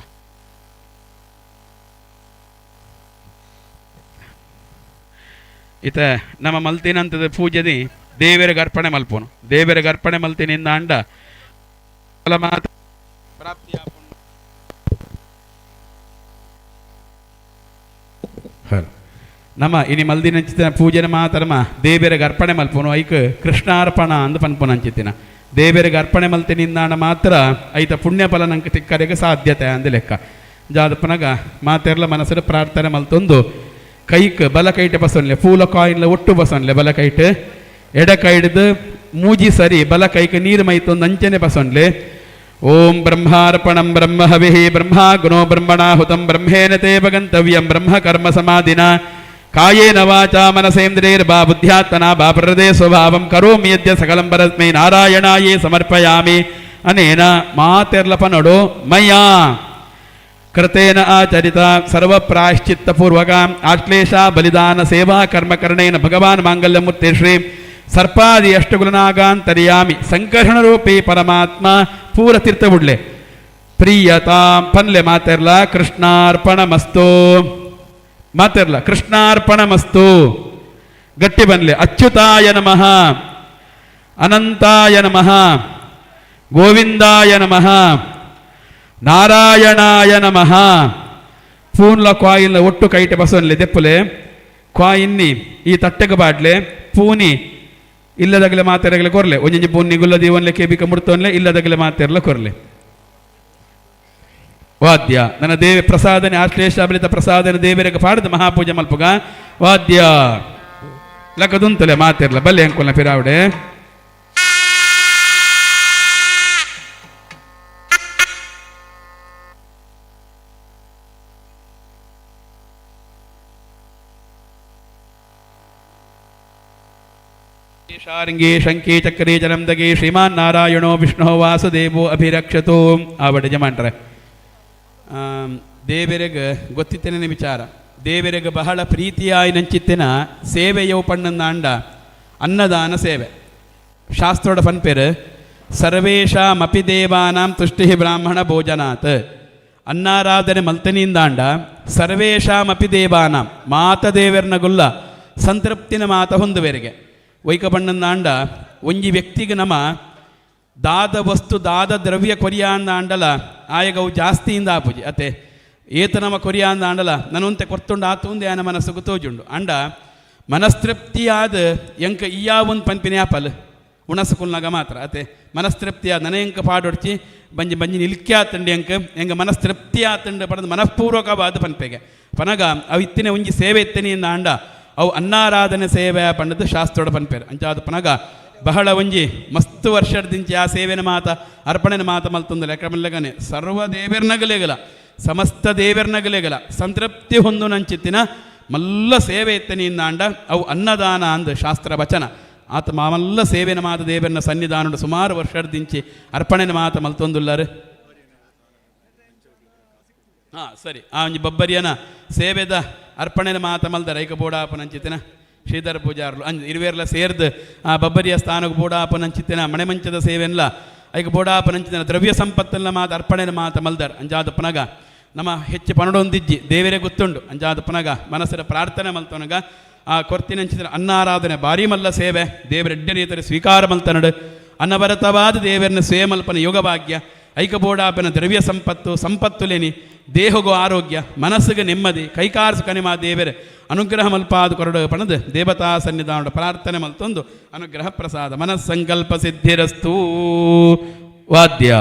ಈತ ನಮ್ಮ ಮಲ್ತಿನಂತದ ಪೂಜೆದಿ ದೇವರಿಗೆ ಅರ್ಪಣೆ ಮಲ್ಪೋನು. ದೇವರಿಗೆ ಅರ್ಪಣೆ ಮಲ್ತಿನಿಂದ ಅಂಡ ಫಲ ಮಾತ್ರ ಪ್ರಾಪ್ತಿಯ ನಮ್ಮ ಇನಿ ಮಲ್ದಿನಂಚಿತ್ತಿನ ಪೂಜೆನ ಮಾತ್ರಮ ದೇವರಿಗೆ ಅರ್ಪಣೆ ಮಲ್ಪೋನು. ಐಕ್ ಕೃಷ್ಣಾರ್ಪಣ ಅಂದ್ ಪನ್ಪುನ ಅಂಚಿತ್ತಿನ ದೇವರಿಗೆ ಅರ್ಪಣೆ ಮಲ್ತಿನಿಂದಾಣ ಮಾತ್ರ ಐತ ಪುಣ್ಯ ಫಲ ನಂಗೆ ತಿಕ್ಕರೆಗೆ ಸಾಧ್ಯತೆ ಅಂದ ಲೆಕ್ಕ. ಜಾದಪ್ಪನಾಗ ಮಾತೆರ್ಲ ಮನಸ್ಸು ಪ್ರಾರ್ಥನೆ ಮಲ್ತೊಂದು ಕೈಕ್ ಬಲ ಕೈಟೆ ಬಸೊನ್ಲೆ ಪೂಲ ಕಾಯಿನ್ಲ ಒಟ್ಟು ಬಸೊನ್ಲೆ ಬಲ ಕೈಟ್ ಎಡ ಕೈಡ್ದು ಮೂಜಿ ಸರಿ ಬಲ ಕೈಕ್ ನೀರು ಮೈತೊಂದು ಅಂಚನೆ ಬಸೊನ್ಲೆ. ಓಂ ಬ್ರಹ್ಮಾರ್ಪಣಂ ಬ್ರಹ್ಮ ಹವಿಃ ಬ್ರಹ್ಮಾಗ್ನೋ ಬ್ರಹ್ಮಣಾಹುತಂ ಬ್ರಹ್ಮೇನ ತೇ ಭಗಂತವ್ಯಂ ಬ್ರಹ್ಮ ಕರ್ಮ ಸಮಾಧಿನ ಕಾಯೇನ ವಾಚಾ ಮನಸೇಂದ್ರಿಯೈರ್ವಾ ಬುದ್ಧ್ಯಾತ್ಮನಾ ವಾ ಪ್ರಹೃದಯ ಸ್ವಭಾವಂ ಕರೋಮಿ ಯದ್ಯ ಸಕಲಂ ಪರಸ್ಮೈ ನಾರಾಯಣಾಯೇ ಸಮರ್ಪಯಾಮಿ. ಅನೇನ ಮಾತೆರ್ಲಪನಡು ಮಯಾ ಕೃತೇನ ಆಚರಿತ ಸರ್ವಪ್ರಾಯಶ್ಚಿತ್ತಪೂರ್ವಕ ಆಶ್ಲೇಷ ಬಲಿದಾನ ಸೇವಾ ಕರ್ಮಕರಣೇನ ಭಗವಾನ್ ಮಾಂಗಲ್ಯಮೂರ್ತಿ ಶ್ರೀ ಸರ್ಪಾದಿ ಅಷ್ಟಗುಣನಾಗಾಂತರ್ಯಾಮಿ ಸಂಕರ್ಷಣರೂಪಿ ಪರಮಾತ್ಮ ಪೂರ ತೀರ್ಥ ಬುಡ್ಲೆ ಪ್ರಿಯತಾಂ ಪನ್ಲೆ ಮಾತೆರ್ಲ ಕೃಷ್ಣಾರ್ಪಣಮಸ್ತು ಮಾತೆರ್ಲ ಕೃಷ್ಣಾರ್ಪಣಮಸ್ತು ಗಟ್ಟಿ ಬನ್ಲೆ ಅಚ್ಯುತಾಯ ನಮಃ ಅನಂತಾಯ ನಮಃ ಗೋವಿಂದಾಯ ನಮಃ ನಾರಾಯಣಾಯ ನಮಃ. ಪೂನ್ಲ ಕಾಯಿನ್ಲ ಒಟ್ಟು ಕೈಟೆ ಬಸವನ್ಲೆ ದೆಪ್ಪುಲೆ ಕಾಯಿನ್ನಿ ಈ ತಟ್ಟೆಗೆ ಬಾಡ್ಲೆ ಪೂನಿ ಇಲ್ಲದಗಲೆ ಮಾತೆರಗಲೆ ಕೊರ್ಲೆ ಒಂಜೊಂಜಿ ಪೂನಿ ಗುಲ್ಲ ದೀವನ್ಲೆ ಕೇಬಿಕ ಮುಡ್ತೋನ್ಲೆ ಇಲ್ಲದಗಲೆ ಮಾತೆರ್ಲ ಕೊರ್ಲೆ. ವಾದ್ಯ ನನ್ನ ದೇವಿ ಪ್ರಸಾದನೆ ಆಶ್ಲೇಷ ಅಭಿಲಿತ ಪ್ರಸಾದನೆ ದೇವರಿಗೆ ಪಾಡದ ಮಹಾಪೂಜೆ ಮಲ್ಪುಗ ವಾದ್ಯ ಲಕದುಂತಲೆ ಮಾತೆರ್ಲ ಬಲ್ಲೆ ಅಂಕುಲ್ನ ಫಿರಾವಡೆ. ಶಾರಂಗೇ ಶಂಕೆ ಚಕ್ರೇ ಜಲಂದಗೆ ಶ್ರೀಮಾನ್ ನಾರಾಯಣೋ ವಿಷ್ಣು ವಾಸುದೇವೋ ಅಭಿರಕ್ಷತೋ. ಆವಡ ಜಮಾಂಟ್ರೆ ದೇವರೆಗ್ ಗೊತ್ತಿತ್ತೇನೆ ವಿಚಾರ. ದೇವರೆಗ್ ಬಹಳ ಪ್ರೀತಿಯಾಯಿ ನಂಚಿತ್ತಿನ ಸೇವೆಯವು ಪಣ್ಣಂದಾಂಡ ಅನ್ನದಾನ ಸೇವೆ. ಶಾಸ್ತ್ರೋಡ ಪನ್ಪೇರು ಸರ್ವೇಷಾಮಪಿ ದೇವಾನಾಂ ತುಷ್ಟಿ ಬ್ರಾಹ್ಮಣ ಭೋಜನಾತ್. ಅನ್ನಾರಾಧನೆ ಮಲ್ತನಿಂದಾಂಡ ಸರ್ವೇಷಾಮಪಿ ದೇವಾನಾಂ ಮಾತ ದೇವರ್ನ ಗುಲ್ಲ ಸಂತೃಪ್ತಿನ ಮಾತ ಹೊಂದುವೆರಿಗೆ. ವೈಕ ಬಣ್ಣಂದಾಂಡ ಒಂಜಿ ವ್ಯಕ್ತಿಗೆ ನಮ ದಾದ ವಸ್ತು ದಾದ ದ್ರವ್ಯ ಕೊರಿಯ ಅಂದಾಂಡಲ ಆಯಗವು ಜಾಸ್ತಿಯಿಂದ ಆಪುಜಿ ಅತೆ. ಏತ ನಮ ಕೊರಿಯ ಅಂದಾಂಡಲ ನನ್ನಂತೆ ಕೊರ್ತುಂಡು ಆತುಂದೆ ಆನ ಮನಸ್ಸುಗು ತೋಜುಂಡು. ಅಂಡ ಮನಸ್ತೃಪ್ತಿಯಾದ ಎಂಕ ಇಯಾ ಒಂದು ಪನ್ಪಿನ ಆಪಲ್ ಉಣಸು ಕುಲ್ನಾಗ ಮಾತ್ರ ಅತೆ. ಮನಸ್ತೃಪ್ತಿಯಾದ ನನ ಎಂಕ ಪಾಡೊಡ್ಚಿ ಬಂಜಿ ಬಂಜಿ ನಿಲ್ಕ್ಯಾ ತಂಡಿ ಎಂಕ ಎಂಗ ಮನಸ್ತೃಪ್ತಿ ಆತಂಡು ಪಡೆದು ಮನಃಪೂರ್ವಕವಾದ ಪನ್ಪೆಗೆ ಪನಗ ಅವು ಇತ್ತಿನ ಒಂಜಿ ಸೇವೆ ಇತ್ತನಿಂದ ಅಂಡ ಅವು ಅನ್ನಾರಾಧನೆ ಸೇವೆ ಪಂಡದು ಶಾಸ್ತ್ರೋಡ ಪನ್ಪೇರು. ಅಂಚಾದ ಪನಗ ಬಹಳ ಒಂಜಿ ಮಸ್ತ್ ವರ್ಷದಿಂಚಿ ಆ ಸೇವೆನ ಮಾತ ಅರ್ಪಣೆನ ಮಾತ ಮಲ್ತೊಂದು ಲೆಕ್ಕ ಸರ್ವ ದೇವೆರ್ನಗಲೆಗಲ ಸಮಸ್ತ ದೇವೆರ್ನಗಲೆಗಲ ಸಂತೃಪ್ತಿ ಹೊಂದು ನಂಚಿತ್ತಿನ ಮಲ್ಲ ಸೇವೆ ಇತ್ತನಿಂದ ಅಂಡ ಅವು ಅನ್ನದಾನ ಅಂದ ಶಾಸ್ತ್ರ ವಚನ. ಆತ ಮಾಮಲ್ಲ ಸೇವೆನ ಮಾತ ದೇವರನ್ನ ಸನ್ನಿಧಾನ ಸುಮಾರು ವರ್ಷದಿಂಚಿ ಅರ್ಪಣೆನ ಮಾತ ಮಲ್ತೊಂದುಲ್ಲಾರು. ಹಾಂ ಸರಿ, ಆ ಒಂಜಿ ಬಬ್ಬರಿಯನ ಸೇವೆದ ಅರ್ಪಣೆನ ಮಾತ ಮಲ್ದರ ಐಕ ಬೋಡಾಪನಂಚಿತ್ತಿನ ಶ್ರೀಧರ ಪೂಜಾರ್ಲು ಅಂಜ್ ಇರುವೇರ್ಲ ಸೇರ್ದು ಆ ಬಬ್ಬರಿಯ ಸ್ಥಾನಕ್ಕೆ ಬೋಡಾಪನಂಚಿತ್ತಿನ ಮಣೆಮಂಚದ ಸೇವೆನ್ಲ ಐಕ ಬೋಡಾಪನಂಚಿತ್ತಿನ ದ್ರವ್ಯ ಸಂಪತ್ತೆಲ್ಲ ಮಾತ ಅರ್ಪಣೆನ ಮಾತ ಮಲ್ದರ್. ಅಂಜಾದ ಪನಗ ನಮ್ಮ ಹೆಚ್ಚು ಪನಡೊಂದಿಜ್ಜಿ ದೇವರೇ ಗೊತ್ತುಂಡು. ಅಂಜಾದ ಪನಗ ಮನಸ್ಸರ ಪ್ರಾರ್ಥನೆ ಮಲ್ತೊನಗ ಆ ಕೊರ್ತಿನಂಚಿನ ಅನ್ನಾರಾಧನೆ ಭಾರಿ ಮಲ್ಲ ಸೇವೆ ದೇವರೆಡ್ಡ ರೀತಿಯ ಸ್ವೀಕಾರ ಮಲ್ತನಡು. ಅನವರತವಾದ ದೇವರನ್ನ ಸೇಮಲ್ಪನ ಯೋಗಭಾಗ್ಯ ಐಕಬೋಡಾಪನ ದ್ರವ್ಯ ಸಂಪತ್ತು ಸಂಪತ್ತುಲೇನಿ ದೇಹಗು ಆರೋಗ್ಯ ಮನಸ್ಸಿಗೆ ನೆಮ್ಮದಿ ಕೈಕಾರ್ಸು ಕನಿಮಾ ದೇವರ ಅನುಗ್ರಹ ಮಲ್ಪಾದ ಕೊರಡು ಪಣದು ದೇವತಾ ಸನ್ನಿಧಾನ ಪ್ರಾರ್ಥನೆ ಮಲ್ತೊಂದು ಅನುಗ್ರಹ ಪ್ರಸಾದ ಮನಸ್ಸಂಕಲ್ಪ ಸಿದ್ಧಿರಸ್ತು. ವಾದ್ಯ.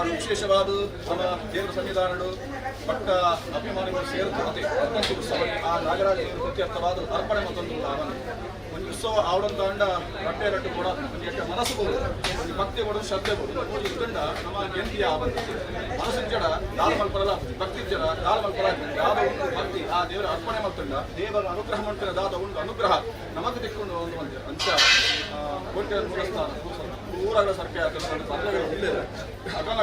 ವಿಶೇಷವಾದ ನಮ್ಮ ದೇವರ ಸನ್ನಿಧಾನಗಳು ಭಕ್ತ ಅಭಿಮಾನಿಗಳು ಸೇರುತ್ತಂತೆ ಅತ್ಯಂತ ಉತ್ಸವ ಆ ನಾಗರಾಜ ದೇವರ ಪ್ರತ್ಯರ್ಥವಾದ ಅರ್ಪಣೆ ಮತ್ತೊಂದು ಅವನು ಒಂದು ಉತ್ಸವ ಆವಡಂತಾಂಡ ರಟ್ಟೆ ರಟ್ಟು ಕೂಡ ಒಂದು ಎಟ್ಟ ಮನಸ್ಸು ಬೋದು, ಒಂದು ಭಕ್ತಿ ಕೊಡೋದು, ಶ್ರದ್ಧೆ ಕೊಡೋದು ಮೂರು ಇತ್ತಂಡ ನಮ್ಮ ಗೆಂತಿಯ ಆವಂತ ಮನಸ್ಸು ಜಡ ದಾಲ ಮಲ್ಪರಲ್ಲ, ಭಕ್ತಿ ಜಡ ದಾಲ ಮಲ್ಪರ. ಯಾವ್ದೋ ಒಂದು ಭಕ್ತಿ ಆ ದೇವರ ಅರ್ಪಣೆ ಮಲ್ತಂಡ ದೇವರ ಅನುಗ್ರಹ ಮಾಡ್ತಾರೆ. ದಾದ ಒಂದು ಅನುಗ್ರಹ ನಮಗೆ ತಿಕ್ಕೊಂಡು ಒಂದು ಒಂದು ಅಂಚ ಕೋಟೆ ಮೂಲಸ್ಥಾನ ಊರಾಗ ಸರ್ಕಾರ ಪದಗಳು ಉಳ್ಳೇರು ಅಗಲ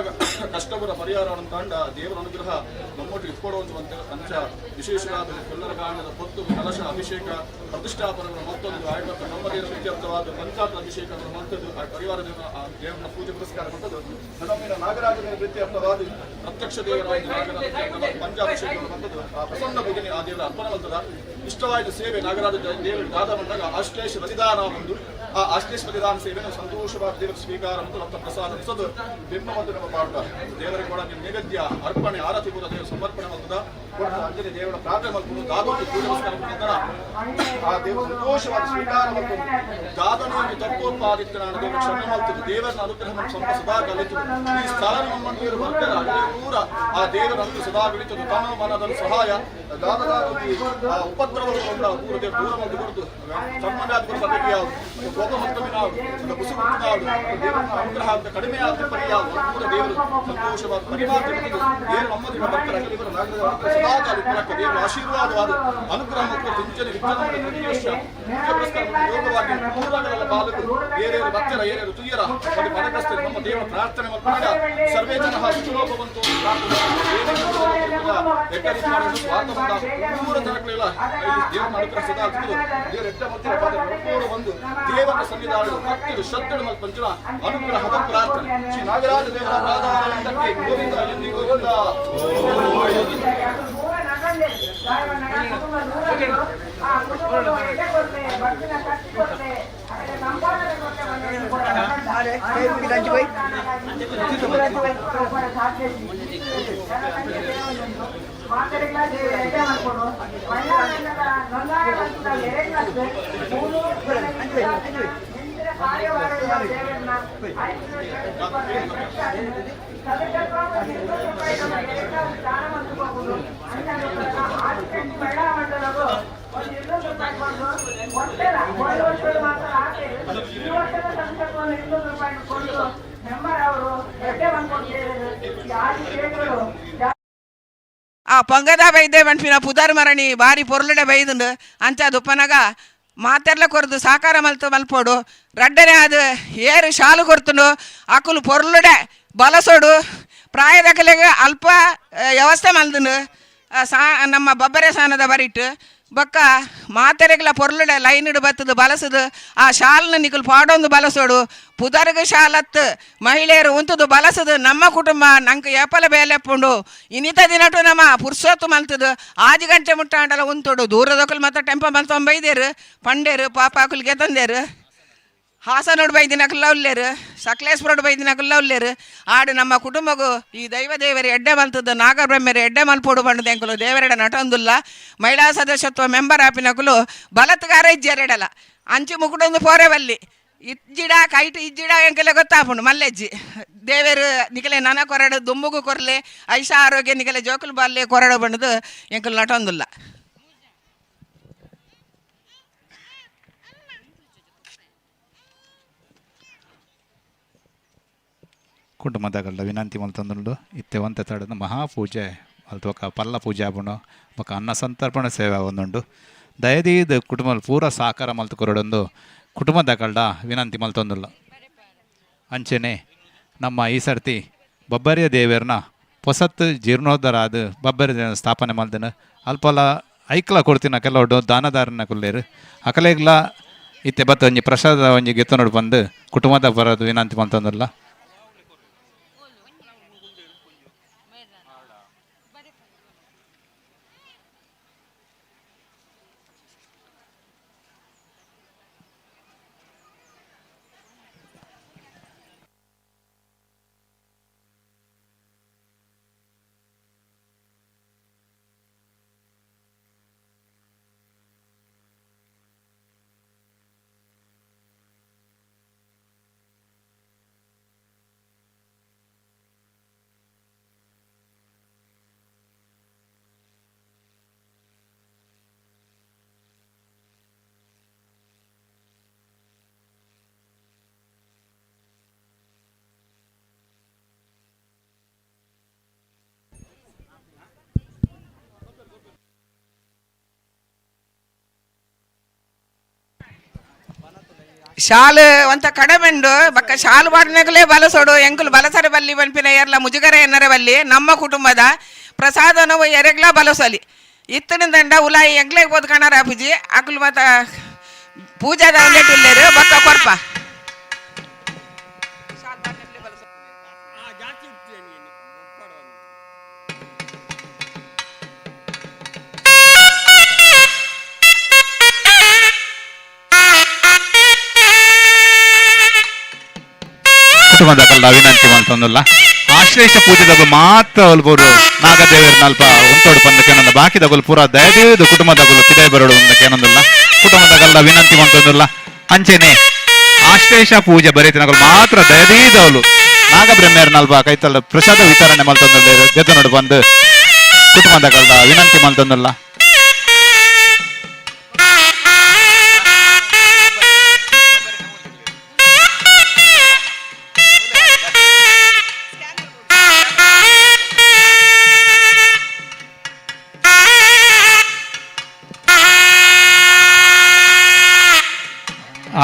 ಕಷ್ಟಪರ ಪರಿಹಾರವನ್ನು ತಂಡ ದೇವರ ಅನುಗ್ರಹ ನಮ್ಮೊಟ್ಟಿಗೆ ಇಟ್ಕೊಡುವಂತ ಅಂಚ ವಿಶೇಷವಾದ ಕೊಲ್ಲರ ಕಾರಣದ ಹೊತ್ತು ಕಲಶ ಅಭಿಷೇಕ ಪ್ರತಿಷ್ಠಾಪನೆಗಳ ಮತ್ತೊಂದು ಆಯ್ತು. ನಮ್ಮ ದೇವರ ಇತ್ಯರ್ಥವಾದ ಪಂಚಾಯತ್ ಅಭಿಷೇಕಗಳ ಮತ್ತೊಂದು ಆ ಪರಿವಾರ ದೇವರ ಆ ದೇವರನ್ನ ಪೂಜೆ ಪುರಸ್ಕಾರ ಮತ್ತದು ನಮ್ಮಲ್ಲಿನ ನಾಗರಾಜನ ಪ್ರೀತ್ಯರ್ಥವಾದ ಪ್ರತ್ಯಕ್ಷ ದೇವರಾದ ನಾಗರಾಜ ಪಂಚಾಭಿಷೇಕಗಳು ಮತ್ತದು ಆ ಪ್ರಸನ್ನ ಭುಜನೆ ಆ ದೇವರ ಅರ್ಪಣೆ ಮಲ್ತದ ಇಷ್ಟವಾದ ಸೇವೆ ನಾಗರಾಜ ದೇವರ ದಾದ ಬಂದಾಗ ಆಶ್ಲೇಷ ಬಲಿದಾನ ಒಂದು ಆ ಆಶ್ಲೇಷ ಬಲಿದಾನ ಸೇವೆಯನ್ನು ಸಂತೋಷವಾದ ದೇವರ ಸ್ವೀಕಾರ ಮತ್ತು ರಕ್ತ ಪ್ರಸಾದ ಸದು ಬಿಂಬ ಮತ್ತು ನಮ್ಮ ಪಾಠ ದೇವರಿಗೆ ಕೂಡ ನಿಮ್ಮ ನೈವೇದ್ಯ ಅರ್ಪಣೆ ಆರತಿ ಕೂಡ ದೇವರ ಸಮರ್ಪಣೆ ಮಾಡ್ತದ ಕೊಟ್ಟ ಅಂಜಲಿ ದೇವರ ಪ್ರಾರ್ಥನೆ ಮಾಡ್ಕೊಂಡು ದಾದೊಂದು ಪೂಜೆ ನಮಸ್ಕಾರ ನಂತರ ಆ ದೇವರ ಸಂತೋಷವಾದ ಸ್ವೀಕಾರ ಮತ್ತು ದಾದನವಾಗಿ ತಪ್ಪೋತ್ಪಾದಿತ್ತನಾದ ದೇವರ ಕ್ಷಮೆ ಮಾಡ್ತದೆ. ದೇವರನ್ನ ಅನುಗ್ರಹ ನಮ್ಮ ಸದಾ ಕಲಿತು ಈ ಸ್ಥಳ ನಮ್ಮ ದೇವರು ಬರ್ತಾರೆ ಅಲ್ಲೇ ಊರ ಆ ದೇವರ ಅನುಗ್ರಹ ಸದಾ ಬೆಳೀತದೆ. ತನ್ನ ಮನದ ಸಹಾಯ ದಾದದಾದಿ ಆ ಉಪದ್ರವಗಳು ದೂರ ದೇವರು ದೂರ ಮಾಡಿ ಕೊಡ್ತು ತಮ್ಮದಾದ ಸಭೆಗೆ ಯಾವುದು ಕೋಪ ಮತ್ತೊಮ್ಮೆ ಕುಸುಮುತ್ತಿನಾಡು ದೇವರ ಅನುಗ್ರಹ ಅಂತ ಕಡಿಮೆ ಆದ ಪರಿಯಾವ ಪೂರ ದೇವರು ಸಂತೋಷವಾದ ಪರಿಮಾರ್ಥ ದೇವರು ನಮ್ಮದಿನ ಭಕ್ತರ ದೇವರ ನಾಗರ ಸದಾ ಕಾಲ ಉಪಲಕ್ಕ ದೇವರ ಆಶೀರ್ವಾದವಾದ ಅನುಗ್ರಹ ಮತ್ತು ಸಿಂಚನೆ ವಿಜ್ಞಾನ ಪ್ರತಿ ವರ್ಷ ಪೂಜೆ ಪುರಸ್ಕಾರ ಮತ್ತು ಯೋಗವಾಗಿ ಪೂರ್ವಗಳೆಲ್ಲ ಬಾಲಕು ಏರೇರು ಭಕ್ತರ ಏರೇರು ತುಯ್ಯರ ಮತ್ತು ಪದಕಸ್ಥರು ನಮ್ಮ ದೇವರ ಪ್ರಾರ್ಥನೆ ಮತ್ತು ಸರ್ವೇ ಜನ ಸುಖಿನೋ ಭವಂತು ಪ್ರಾರ್ಥನೆ ಸ್ವಾರ್ಥ ಬಂದ ಪೂರ ಜನಗಳೆಲ್ಲ ದೇವರ ಅನುಗ್ರಹ ಸದಾ ಸಿಗುದು. ದೇವರ ಎಟ್ಟ ಮತ್ತಿರ ಪಾದ ಪೂರ ಬಂದು ದೇವರ ಸನ್ನಿಧಾನ ಭಕ್ತರು ಶ್ರದ್ಧೆ ಮತ್ತು ಪಂಚನ ಅನುಗ್ರಹದ ಪ್ರಾರ್ಥನೆ ಶ್ರೀ ನಾಗರಾಜ ದೇವರ ಪಾದಾರವಿಂದಕ್ಕೆ ಗೋವಿಂದ ಎನ್ನಿ ಗೋವಿಂದ. ಆ ಪೊಂಗದ ಬೈದೆ ಮನ್ಪಿನ ಪುದರ್ ಮರಣಿ ಬಾರಿ ಪೊರ್ಲುಡೆ ಬೈದುಂಡು ಅಂಚ ದುಪ್ಪನಗ ಮಾತೆರ್ಲ ಕೊರ್ದು ಸಾಕಾರ ಮಲ್ತು ಮಲ್ಪೋಡು ರಡ್ಡನೆ ಅದು ಏರು ಶಾಲು ಕೊರ್ತುಂಡು ಅಕುಲು ಪೊರ್ಲುಡೆ ಬಲಸೋಡು ಪ್ರಾಯದಕಲೆಗೆ ಅಲ್ಪ ವ್ಯವಸ್ಥೆ ಮಲ್ದುಂಡು ಸಾ ನಮ್ಮ ಬಬ್ಬರೆ ಸಾನದ ಬರಿಟ್ಟು ಬೊಕ್ಕ ಮಾತೆರೆಗ್ಲ ಪೊರ್ಲುಡೆ ಲೈನ್ ಬತ್ತದು ಬಲಸದು ಆ ಶಾಲ್ನ ನಿಕುಲು ಪಾಡೊಂದು ಬಲಸೋಡು ಪುದರ್ಗ್ ಶಾಲತ್ತು ಮಹಿಳೆಯರು ಉಂತುದು ಬಲಸದು ನಮ್ಮ ಕುಟುಂಬ ನಂಗೆ ಏಪಲ ಬೇಲೆಪ್ಪುಂಡು ಇನ್ನಿತ ದಿನಟು ನಮ್ಮ ಪುರ್ಸೊತ್ತು ಮಲ್ತದು ಆಜು ಗಂಟೆ ಮುಟ್ಟಾಂಡಲ ಉಂತುಡು ದೂರದೊಕಲು ಮತ್ತೆ ಟೆಂಪ ಮಲ್ತೊಂಬೈದೇರು ಪಂಡೇರು ಪಾಪ ಅಕುಲ್ಗೆ ತಂದೇರು ಹಾಸನೋಡು ಬೈದಿನಕುಲ್ಲ ಉಲ್ಲೇರು ಸಕಲೇಶ್ಪುರೋಡು ಬೈದಿನಕುಲ್ಲ ಉಲ್ಲೇರು ಆಡು ನಮ್ಮ ಕುಟುಂಬಗೂ ಈ ದೈವ ದೇವರ ಎಡ್ಡೆ ಮಲ್ತದ್ದು ನಾಗಬ್ರಹ್ಮರು ಎಡ್ಡೆ ಮಲ್ಪೋಡು ಬಂಡದ ಎಂಕುಲು ದೇವರೆಡ ನಟೊಂದುಲ್ಲ ಮಹಿಳಾ ಸದಸ್ಯತ್ವ ಮೆಂಬರ್ ಆಪಿನಕುಲು ಬಲತ್ಗಾರ ಇಜ್ಜೆರೆಡಲ ಅಂಚು ಮುಕುಡೊಂದು ಪೋರೆವಲ್ಲಿ ಇಜ್ಜಿಡ ಕೈಟ್ ಇಜ್ಜಿಡ ಎಂಕಲೆ ಗೊತ್ತಾಪುಂಡು ಮಲ್ಲೆಜ್ಜಿ ದೇವೇರು ನಿಕಲೆ ನನ ಕೊರಡು ದುಂಬುಗು ಕೊರ್ಲೆ ಐಷಾ ಆರೋಗ್ಯ ನಿಕಲೆ ಜೋಕುಲು ಬಲ್ಲೆ ಕೊರಡು ಬಂಡದು ಎಂಕುಲು ನಟೊಂದುಲ್ಲ. ಕುಟುಂಬದಗಲ್ಡ ವಿನಂತಿ ಮಲ್ತೊಂದುಂಡು ಇತ್ತೆ ಒಂತೆ ತಡದ ಮಹಾಪೂಜೆ ಅಲ್ತ ಬೊಕ ಪಲ್ಲ ಪೂಜೆ ಆಪುಂಡು ಬೊಕ ಅನ್ನ ಸಂತರ್ಪಣೆ ಸೇವೆ ಆವೊಂದುಂಡು ದಯದೀದ್ ಕುಟುಂಬ ಪೂರ ಸಹಕಾರ ಮಲ್ತು ಕೊರಡೊಂದು ಕುಟುಂಬದಗಲ್ಡ ವಿನಂತಿ ಮಲ್ತೊಂದುಲ್ಲ. ಅಂಚೆನೆ ನಮ್ಮ ಈ ಸರ್ತಿ ಬಬ್ಬರಿಯ ದೇವೆರ್ನ ಪೊಸತ್ ಜೀರ್ಣೋದ್ಧಾರ ಆದ್ ಬಬ್ಬರಿ ದೇವರ ಸ್ಥಾಪನೆ ಮಲ್ದಿನ ಅಲ್ಪಲ ಐಕ್ಲ ಕೊಡ್ತಿನ ಕೆಲವು ದಾನದಾರನ ಕುಲ್ಲೇರು ಅಕಲೆಗ್ಲ ಇತ್ತೆ ಬತ್ತ ಒಂಜಿ ಪ್ರಸಾದ ಒಂಜಿ ಗೆತ್ತೊನೊಡು ಬಂದು ಕುಟುಂಬದ ಬರೋದು ವಿನಂತಿ ಮಲ್ತೊಂದುಲ್ಲ. ಶಾಲು ಒಂತ ಕಡಮೆಂಡು ಬಕ್ಕ ಶಾಲು ಪಾಡಿನಗಲೇ ಬಲಸೋಡು ಎಂಕುಲು ಬಲಸರೆ ಬಲ್ಲಿ ಪನ್ಪಿನ ಏರ್ಲ ಮುಜುಗರ ಎನ್ನರೆ ಬಲ್ಲಿ ನಮ್ಮ ಕುಟುಂಬದ ಪ್ರಸಾದನವು ಎರೆಗ್ಲ ಬಲಸಲಿ ಇತ್ತನ ದಂಡ ಉಲಾಯಿ ಎಂಗ್ಲೆಗ್ ಬೋದು ಕಣರ ಪೂಜಿ ಅಕುಲು ಮತ್ತ ಪೂಜಾದ ಇಲ್ಲೇರು ಬಕ್ಕ ಕೊರ್ಪ. ಕುಟುಂಬದ ವಿನಂತಿ ಮಂತೊಂದುಲ್ಲ ಆಶ್ಲೇಷ ಪೂಜೆದಾಗ ಮಾತ್ರ ಅಲ್ಬೋರು ನಾಗದೇವರ ನಲ್ಪ ಉಂಟೋಡು ಬಂದ ಕೇನೊಂದು ಬಾಕಿದಗುಲು ಪೂರ ದಯದೇದು ಕುಟುಂಬದಗುಲು ಪಿದಾಯಿ ಬರೋಡು ಅಂತ ಕೇನೊಂದುಲ್ಲ ಕುಟುಂಬದಗಲ್ಲ ವಿನಂತಿ ಮಂತೊಂದುಲ್ಲ. ಅಂಚೆನೆ ಆಶ್ಲೇಷ ಪೂಜೆ ಬರೀತಿನಗಲು ಮಾತ್ರ ದಯದೀದವಳು ನಾಗಬ್ರಹ್ಮೇರ ನಲ್ಪ ಕೈತಲ್ಲ ಪ್ರಸಾದ ವಿತರಣೆ ಮಲ್ತೊಂದುಲ್ಲ ದೆತ್ತನೋಡು ಬಂದು ಕುಟುಂಬದಗಲ್ದ ವಿನಂತಿ ಮಂತೊಂದುಲ್ಲ.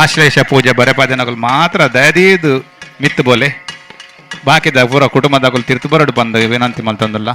ಆಶ್ಲೇಷ ಪೂಜೆ ಬರೆಪಾದಿನಗಲು ಮಾತ್ರ ದಯದೀದು ಮಿತ್ತು ಬೋಲೆ ಬಾಕಿದ ಪೂರ ಕುಟುಂಬದಗುಲು ತಿರ್ತು ಬರಡು ಬಂದು ವಿನಂತಿ ಮಲ್ತೊಂದುಲ್ಲ.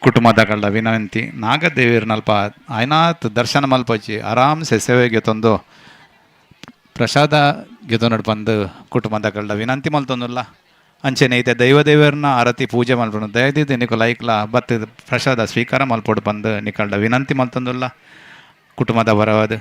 ಕುಟುಂಬದಕಲ್ಡ ವಿನಂತಿ ನಾಗದೇವಿಯರ್ನಲ್ಪ ಆಯ್ನಾತ್ ದರ್ಶನ ಮಲ್ಪೊಚ್ಚಿ ಆರಾಮ್ಸೆ ಸೇವೆಗೆ ತಂದು ಪ್ರಸಾದ ಗೆತೊನಡ್ ಪಂದ್ ಕುಟುಂಬದಕಲ್ಡ ವಿನಂತಿ ಮಲ್ತೊಂದುಲ್ಲ. ಅಂಚೆನೆ ಐತೆ ದೈವ ದೇವರನ್ನ ಆರತಿ ಪೂಜೆ ಮಲ್ಪಡು ದಯದಿದ್ದು ನಿಕುಲು ಐಕ್ಲ ಬತ್ತು ಪ್ರಸಾದ ಸ್ವೀಕಾರ ಮಲ್ಪೊಡು ಪಂದ್ ನಿಕಲ್ಡ ವಿನಂತಿ ಮಲ್ತೊಂದುಲ್ಲ ಕುಟುಂಬದ ಪರವಾದ್.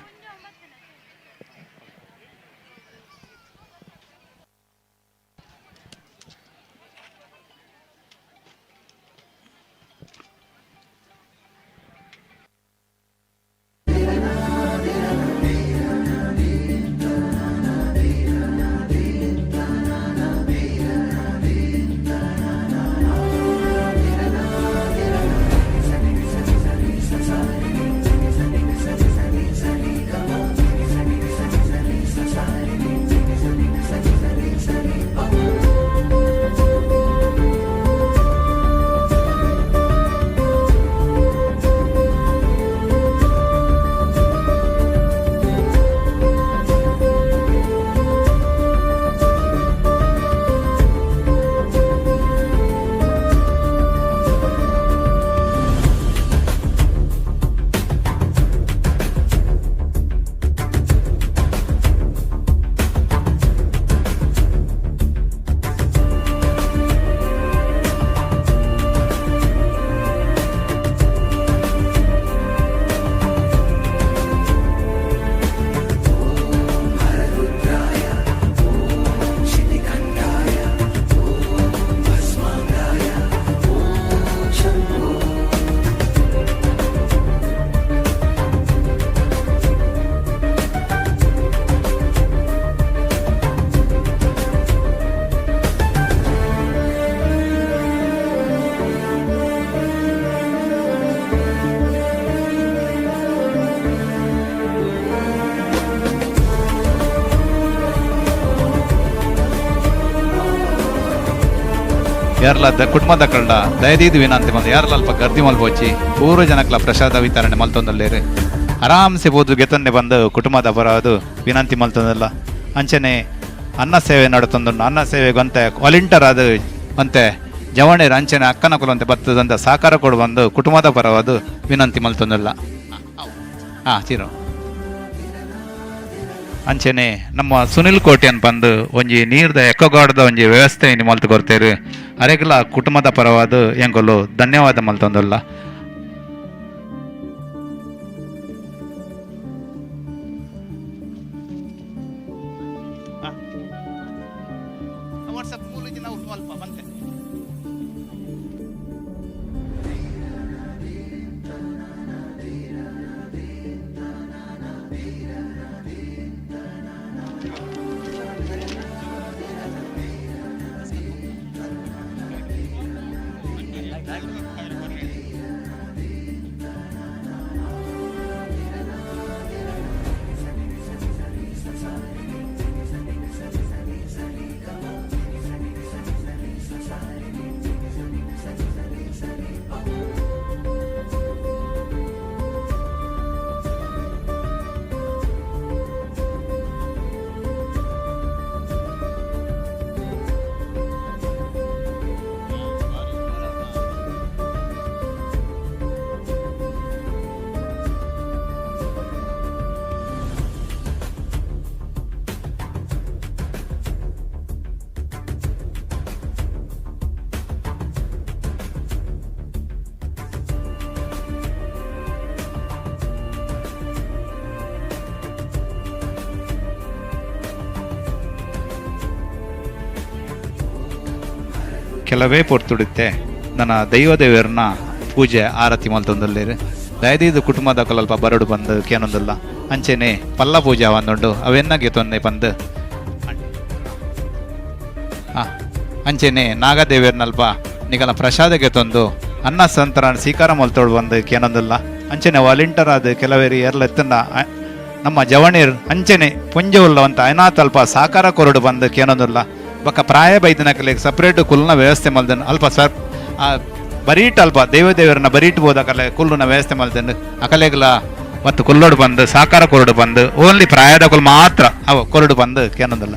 ಯಾರ್ಲ ಕುಟುಂಬದ ದಯದೀದು ವಿನಂತಿ ಬಂದು ಯಾರ್ಲ ಅಲ್ಪ ಗರ್ದಿ ಮಲ್ಪೊಚ್ಚಿ ಪೂರ್ವ ಜನಕ್ಲ ಪ್ರಸಾದ ವಿತರಣೆ ಮಲ್ತೊಂದುಲ್ಲೆರ್ ಆರಾಮ್ಸೆ ಪೋದು ಗೆತೊನ್ನೆ ಬಂದು ಕುಟುಂಬದ ಪರವಾದ್ ವಿನಂತಿ ಮಲ್ತೊಂದುಲ್ಲ. ಅಂಚನೆ ಅನ್ನ ಸೇವೆ ನಡತೊಂದುಂಡು. ಅನ್ನ ಸೇವೆಗ್ ಒಂತೆ ವಾಲಂಟಿಯರ್ ಆದ್ ಒಂತೆ ಜವಣೆರ್ ಅಂಚನೆ ಅಕ್ಕನಕುಲು ಬತ್ತದಂತ ಸಹಕಾರ ಕೊಡು ಬಂದು ಕುಟುಂಬದ ಪರವಾದ್ ವಿನಂತಿ ಮಲ್ತೊಂದುಲ್ಲ. ಹಾ ಚಿರು ಅಂಚನೆ ನಮ್ಮ ಸುನಿಲ್ ಕೋಟ್ಯನ್ ಬಂದು ಒಂಜಿ ನೀರ್ದ ಎಕ್ಕಗಾಡದ ಒಂಜಿ ವ್ಯವಸ್ಥೆ ಮಲ್ತು ಕೊರ್ತೇರು. ಅರೆಗ್ಲ ಕುಟುಂಬದ ಪರವಾದ್ ಎಂಕುಲು ಧನ್ಯವಾದ ಮಲ್ತೊಂದುಲ್ಲ. ಕೆಲವೇ ಪೊರ್ತುಡುತ್ತೆ ನನ್ನ ದೈವ ದೇವರನ್ನ ಪೂಜೆ ಆರತಿ ಮಲ್ತೊಂದುಲ್ಲೆರ್. ದಯದೀದ್ ಕುಟುಂಬದಕುಲು ಅಲ್ಪ ಬರಡು ಬಂದು ಕೇನೊಂದುಲ್ಲ. ಅಂಚೆನೆ ಪಲ್ಲ ಪೂಜೆ ಆವೊಂದುಂಡು ಅವೆನ್ನ ಗೆತೊನ್ನೆ ಪಂದ್ ಅಂಚೆನೆ ನಾಗದೇವರ್ನಲ್ಪ ನಿಕಲ ಪ್ರಸಾದ ಗೆತೊಂದು ಅನ್ನ ಸಂತರ ಸ್ವೀಕಾರ ಮಲ್ತೊಡು ಬಂದು ಕೇನೊಂದುಲ್ಲ. ಅಂಚೆನೆ ವಾಲಂಟಿಯರ್ ಆದ್ ಕೆಲವೇರು ಏರ್ಲ ಎತ್ತುಂಡ ನಮ್ಮ ಜವಣೀರ್ ಅಂಚೆನೆ ಪುಂಜ ಉಲ್ಲವಂತ ಅನಾಥ ಅಲ್ಪ ಸಹಕಾರ ಕೊರಡು ಬಂದು ಕೇನೊಂದುಲ್ಲ. ಬೊಕ್ಕ ಪ್ರಾಯ ಬೈದಿನಕಲೆಗ್ ಸಪ್ರೇಟ್ ಕುಲ್ಲುನ ವ್ಯವಸ್ಥೆ ಮಲ್ದನ್ ಅಲ್ಪ ಸರ್ ಬರೀಟ್ ಅಲ್ಪ ದೈವ ದೇವರನ್ನ ಬರೀಟ್ ಬೋದ ಅಕಲೆ ಕುಲ್ಲುನ ವ್ಯವಸ್ಥೆ ಮಲ್ದನ್ ಅಕಲೆಗ್ಲ ಮತ್ತು ಕುಲ್ಲೋಡು ಬಂದು ಸಹಕಾರ ಕೊರಡು ಬಂದು ಓನ್ಲಿ ಪ್ರಾಯದಕುಲು ಮಾತ್ರ ಅವು ಕೊರಡು ಬಂದು ಕೇನೊಂದುಲ್ಲ.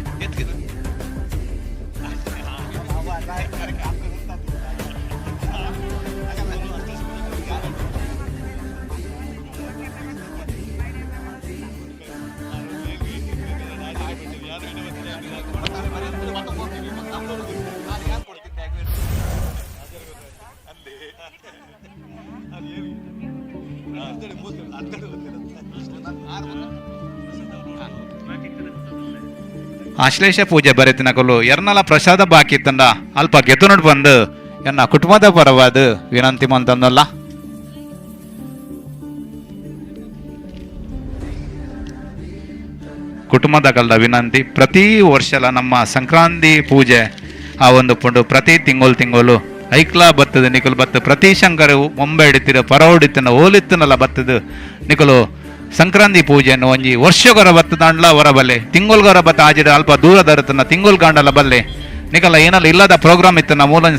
ಆಶ್ಲೇಷ ಪೂಜೆ ಬರೆತಿನಕಲು ಎರ್ನಲ ಪ್ರಸಾದ ಬಾಕಿ ತಂಡ ಅಲ್ಪ ಗೆತುನುಡ್ ಬಂದು ಎನ್ನ ಕುಟುಂಬದ ಪರವಾದ ವಿನಂತಿ ಮಂತಂದಲ್ಲ. ಕುಟುಂಬದ ಕಲ್ದ ವಿನಂತಿ, ಪ್ರತಿ ವರ್ಷಲ ನಮ್ಮ ಸಂಕ್ರಾಂತಿ ಪೂಜೆ ಆ ಒಂದು ಪುಂಡು ಪ್ರತಿ ತಿಂಗಳು ತಿಂಗಳು ಐಕ್ಲಾ ಬತ್ತದ ನಿಕುಲು ಬತ್ತ ಪ್ರತಿ ಶಂಕರ ಮುಂಬೈ ಹಿಡಿತಿರ ಪರ ಹೊಡಿತಿನ ಓಲಿತ್ತನಲ್ಲ ಬತ್ತದ ನಿಕುಲು ಸಂಕ್ರಾಂತಿ ಪೂಜೆಯನ್ನು ಒಂಜಿ ವರ್ಷಗೊರ ಬತ್ತದಾಂಡ್ಲ ಹೊರ ಬಲ್ಲೆ ತಿಂಗೊಲ್ಗೊರ ಬತ್ತ ಆಜಿಡ ಅಲ್ಪ ದೂರ ದರತನ ತಿಂಗೊಲ್ ಗಾಂಡಲ ಬಲ್ಲೆ ನಿಕಲ ಏನಲ್ಲ ಇಲ್ಲದ ಪ್ರೋಗ್ರಾಮ್ ಇತ್ತನ ಮೂಲ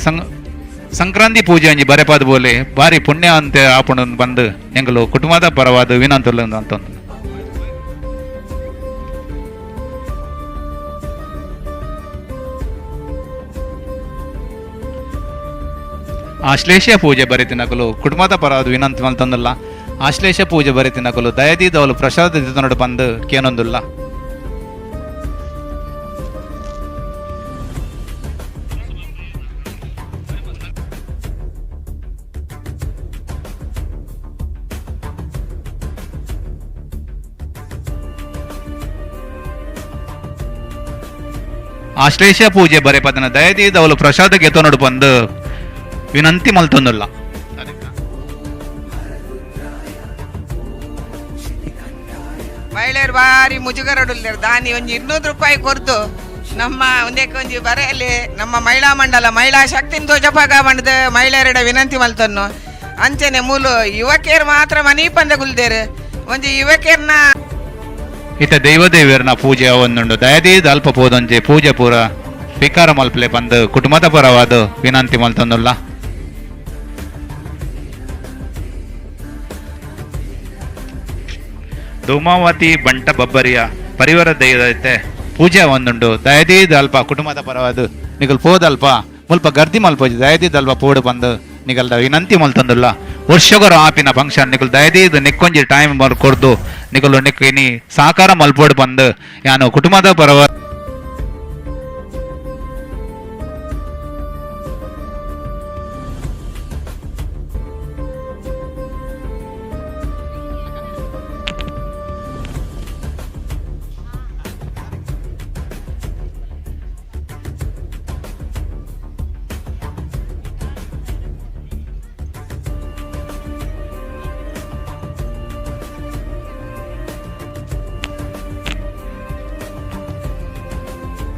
ಸಂಕ್ರಾಂತಿ ಪೂಜೆ ಒಂಜಿ ಬರೆಪಾದ ಬೋಲೆ ಬಾರಿ ಪುಣ್ಯ ಅಂತ ಆಪುಣ ಬಂದು ಎಂಗಲು ಕುಟುಂಬದ ಪರವಾದ ವಿನಂತುಲ್ಲ ಅಂತಂದು. ಆಶ್ಲೇಷ ಪೂಜೆ ಬರಿತಿನಕಲು ಕುಟುಂಬದ ಪರವಾದ ವಿನಂತಿ ಅಂತಂದಲ್ಲ. ಆಶ್ಲೇಷ ಪೂಜೆ ಬರಿತಿನಕಲು ದಯದೀದವಲು ಪ್ರಸಾದ ದಿತನೋಡು ಬಂದು ಕೇನೊಂದುಲ್ಲ. ಆಶ್ಲೇಷ ಪೂಜೆ ಬರೆಪದನ ದಯದೀದವಲು ಪ್ರಸಾದ ಗೆತನೋಡು ಬಂದು ವಿನಂತಿ ಮಲ್ತೊಂದುಲ್ಲ. ಮಹಿಳೆಯರು ಬಾರಿ ಮುಜುಗರಡುಲ್ಲೇರು ದಾನಿ ಒಂಜಿ 200 ರೂಪಾಯಿ ಕೊರ್ದು ನಮ್ಮ ಒಂದೇಕೆ ಒಂಜಿ ಬರೆಯಲ್ಲಿ ನಮ್ಮ ಮಹಿಳಾ ಮಂಡಲ ಮಹಿಳಾ ಶಕ್ತಿನ ತೋಜಪಾಗ ಬಂಡದ ಮಹಿಳೆಯರ ವಿನಂತಿ ಮಲ್ತನ್ನು. ಅಂಚನೆ ಮೂಲು ಯುವಕಿಯರು ಮಾತ್ರ ಮನಿ ಪಂದ ಗುಲ್ದೇರು ಒಂಜಿ ಯುವಕಿಯರ್ನ ಇತ್ತ ದೈವದೇವಿಯರ್ನ ಪೂಜೆ ಒಂದುಂಡು. ದಯದೀದ ಅಲ್ಪ ಪೋದೊಂಜಿ ಪೂಜೆ ಪೂರ ಸ್ವೀಕಾರ ಮಲ್ಪಲೆ ಬಂದು ಕುಟುಂಬದ ಪರವಾದ ವಿನಂತಿ ಮಲ್ತೊಂದುಲ್ಲ. ಧೂಮಾವತಿ ಬಂಟ ಬಬ್ಬರಿಯ ಪರಿವಾರ ದೈವತೆ ಪೂಜೆ ಒಂದುಂಡು. ದಯದೀದ ಅಲ್ಪ ಕುಟುಂಬದ ಪರವಾದ ನಿಗಲ್ ಪೋದಲ್ಪ ಮುಲ್ಪ ಗರ್ದಿ ಮಲ್ಪೋಜಿ ದಯದೀದ ಅಲ್ಪ ಪೋಡು ಬಂದು ನಿಗಲ್ದ ವಿನಂತಿ ಮಲ್ತೊಂದುಲ್ಲ. ವರ್ಷಗೊರ ಆಪಿನ ಫಂಕ್ಷನ್ ನಿಕುಲ್ ದಯದೀದ್ ನಿಕ್ಕೊಂಜಿ ಟೈಮ್ ಕೊರ್ದು ನಿಕುಲು ನಿಕ್ ಇನಿ ಸಾಕಾರ ಮಲ್ಪೋಡು ಬಂದು ಯಾನು ಕುಟುಂಬದ ಪರವ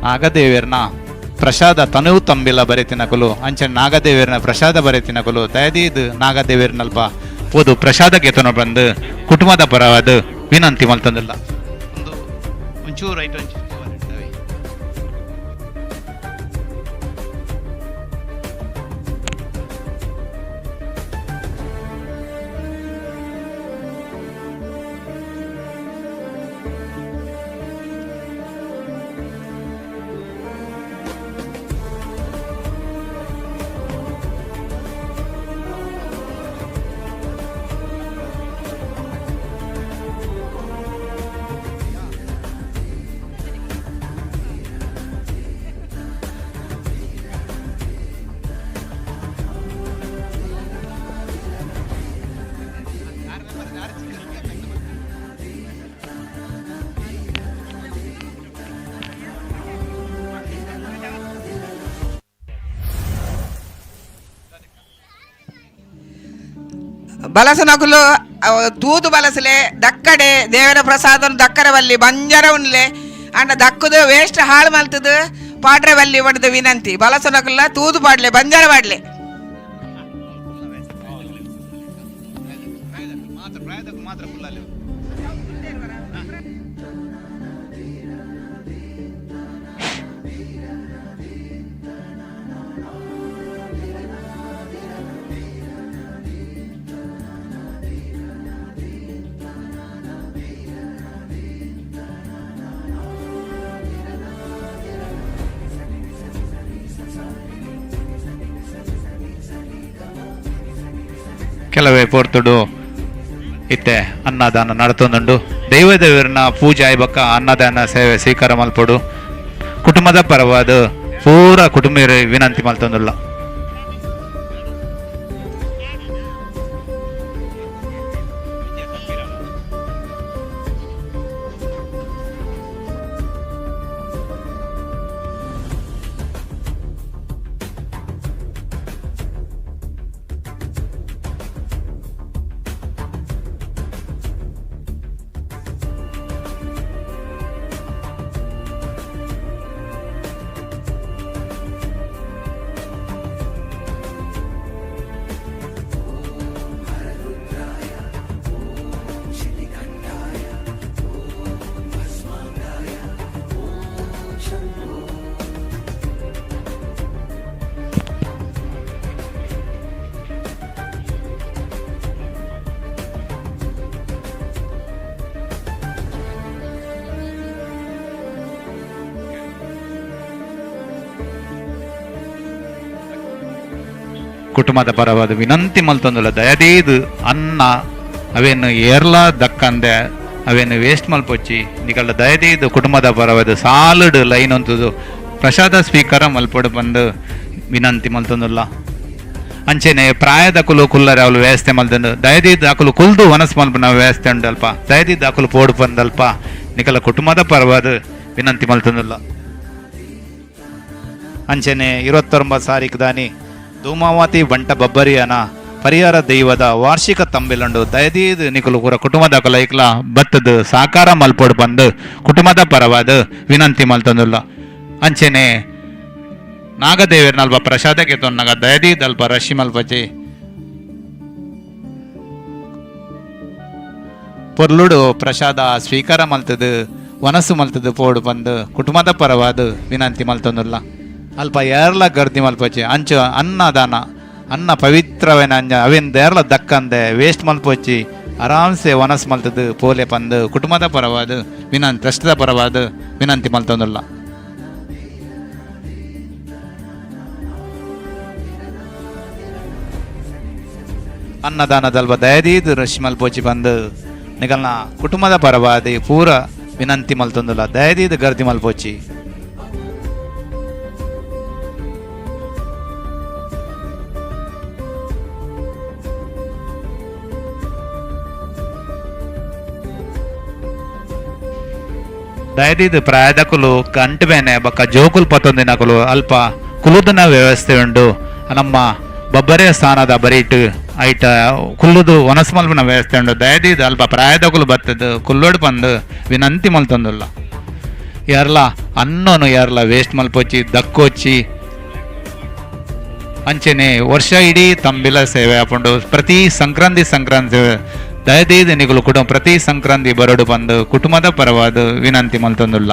ನಾಗದೇವಿಯರ್ನ ಪ್ರಸಾದ ತನುವು ತಂಬಿಲ ಬರೆತಿನಕುಲು ಅಂಚೆ ನಾಗದೇವಿಯರ್ನ ಪ್ರಸಾದ ಬರೆತಿನಕುಲು ದಯದೀದ್ ನಾಗದೇವಿಯರ್ನಲ್ಪ ಪೋದು ಪ್ರಸಾದ ಗೆತನ ಬಂದು ಕುಟುಂಬದ ಪರವಾದ ವಿನಂತಿ ಮಲ್ತಂದಿಲ್ಲ. ಒಂದು ಒಂಚೂರು ರೈಟ್ ಒಂಚೂರು. ಬಲಸನಕುಲು ತೂದು ಬಲಸಲೆ ದಕ್ಕಡೆ ದೇವರ ಪ್ರಸಾದ ದಕ್ಕರ ಬಲ್ಲಿ ಬಂಜರ ಉನ್ಲೆ ಅಂಡ ದಕ್ಕದು ವೇಸ್ಟ್ ಹಾಳು ಮಲ್ತದು ಪಾಡ್ರೆ ಬಲ್ಲಿ ಬಡ್ದು ವಿನಂತಿ. ಬಲಸನಕುಲ್ಲ ತೂದು ಪಾಡ್ಲೆ ಬಂಜರ ಪಾಡ್ಲೆ. ಕೆಲವೇ ಪೊರ್ತುಡು ಇತ್ತೆ ಅನ್ನದಾನ ನಡತೊಂದುಂಡು. ದೈವದೇವರನ್ನ ಪೂಜೆ ಆಯ್ಬಕ್ಕ ಅನ್ನದಾನ ಸೇವೆ ಸ್ವೀಕಾರ ಮಲ್ಪೊಡು ಕುಟುಂಬದ ಪರವಾದ ಪೂರ ಕುಟುಂಬ ವಿನಂತಿ ಮಲ್ತೊಂದುಲ್ಲ. ಕುಟುಂಬದ ಪರವಾದ ವಿನಂತಿ ಮಲ್ತೊಂದುಲ್ಲ. ದಯದೀದು ಅನ್ನ ಅವೇನು ಏರ್ಲಾ ದಕ್ಕಂದೆ ಅವೇನು ವೇಸ್ಟ್ ಮಲ್ಪೊಚ್ಚಿ ನಿಕಲ್ಡ ದಯದೀದು ಕುಟುಂಬದ ಪರವಾದ ಸಾಲುಡ್ ಲೈನ್ ಅಂತದು ಪ್ರಸಾದ ಸ್ವೀಕಾರ ಮಲ್ಪೊಡು ಬಂದು ವಿನಂತಿ ಮಲ್ತೊಂದುಲ್ಲ. ಅಂಚೆನೆ ಪ್ರಾಯದ ಕುಲು ಕುಲ್ಲರೆ ಅವಳು ವ್ಯವಸ್ಥೆ ಮಲ್ತಂದು ದಯದೀದ್ ಅಕುಲು ಕುಲ್ದು ವನಸ್ ಮಲ್ಪುನ ವ್ಯವಸ್ಥೆ ಉಂಡಲ್ಪ. ದಯದೀದ್ ಅಕುಲು ಪೋಡು ಬಂದಲ್ಪ ನಿಕಲ ಕುಟುಂಬದ ಪರವಾದ ವಿನಂತಿ ಮಲ್ತೊಂದುಲ್ಲ. ಅಂಚೆನೆ 29 ಸಾರಿಕ್ ದಾನಿ ಧೂಮಾವತಿ ಬಂಟ ಬಬ್ಬರಿಯನ ಪರಿಹಾರ ದೈವದ ವಾರ್ಷಿಕ ತಂಬಿಲಂಡು. ದಯದೀದ್ ನಿಕುಲು ಪೂರ ಕುಟುಂಬದ ಐಕ್ಲ ಬತ್ತದ ಸಾಕಾರ ಮಲ್ಪೊಡು ಬಂದು ಕುಟುಂಬದ ಪರವಾದ ವಿನಂತಿ ಮಲ್ತೊಂದುಲ್ಲ. ಅಂಚೆನೆ ನಾಗದೇವರನಲ್ಪ ಪ್ರಸಾದಕ್ಕೆ ತೊನ್ನಗ ದಯದೀದ್ ಅಲ್ಪ ರಶಿ ಮಲ್ಪಚಿ ಪೊರ್ಲುಡು ಪ್ರಸಾದ ಸ್ವೀಕಾರ ಮಲ್ತದು ವನಸು ಮಲ್ತದು ಪೋಡು ಬಂದು ಕುಟುಂಬದ ಪರವಾದ ವಿನಂತಿ ಮಲ್ತೊಂದುಲ್ಲ. ಅಲ್ಪ ಏರ್ಲ ಗರ್ದಿ ಮಲ್ಪೊಚ್ಚಿ ಅಂಚು ಅನ್ನದಾನ ಅನ್ನ ಪವಿತ್ರವೇನ ಅಂಜ ಅವೇನ್ ದೇರ್ಲ ದಕ್ಕಂದೆ ವೇಸ್ಟ್ ಮಲ್ಪೊಚ್ಚಿ ಆರಾಮ್ಸೆ ವನಸ್ ಮಲ್ತದು ಪೋಲೆ ಪಂದು ಕುಟುಂಬದ ಪರವಾದ ವಿನಂತಿ ಟ್ರಸ್ಟ್ದ ಪರವಾದ ವಿನಂತಿ ಮಲ್ತೊಂದುಲ್ಲ. ಅನ್ನದಾನದಲ್ಪ ದಯದೀದ್ ರಶ್ ಮಲ್ಪೊಚ್ಚಿ ಬಂದು ನಿಗಲ್ನ ಕುಟುಂಬದ ಪರವಾದಿ ಪೂರ ವಿನಂತಿ ಮಲ್ತೊಂದುಲ್ಲ. ದಯದೀದ್ ಗರ್ದಿ ಮಲ್ಪೊಚ್ಚಿ. ದಯದೀದ್ ಪ್ರಾಯದಕುಲು ಗಂಟು ಬೇನೆ ಬೊಕ್ಕ ಜೋಕುಲು ಪತ್ತೊಂದಿನಕುಲು ಅಲ್ಪ ಕುಲುದನ ವ್ಯವಸ್ಥೆ ಉಂಡು. ನಮ್ಮ ಬಬ್ಬರೆ ಸ್ಥಾನದ ಬರೀಟ್ ಐಟ ಕುಲ್ಲುದು ವನಸ್ ಮಲ್ಪುನ ವ್ಯವಸ್ಥೆ ಉಂಡು. ದಯದೀದ್ ಅಲ್ಪ ಪ್ರಾಯದಕುಲು ಬತ್ತದು ಕುಲ್ಲೋಡು ಪಂದು ವಿನಂತಿ ಮಲ್ತೊಂದುಲ್ಲ. ಯಾರ್ಲ ಅನ್ನೋನು ಯಾರ್ಲ ವೇಸ್ಟ್ ಮಲ್ಪೊಚ್ಚಿ ದಕ್ಕೋಚಿ. ಅಂಚೆನೆ ವರ್ಷ ಇಡೀ ತಂಬಿಲ ಸೇವೆ ಆಪುಂಡು. ಪ್ರತಿ ಸಂಕ್ರಾಂತಿ ಸಂಕ್ರಾಂತಿ ದಯದೀದ್ ನಿಕುಲು ಕುಟುಂಬ ಪ್ರತಿ ಸಂಕ್ರಾಂತಿ ಬರಡು ಬಂದು ಕುಟುಂಬದ ಪರವಾದ ವಿನಂತಿ ಮಲ್ತೊಂದುಲ್ಲ.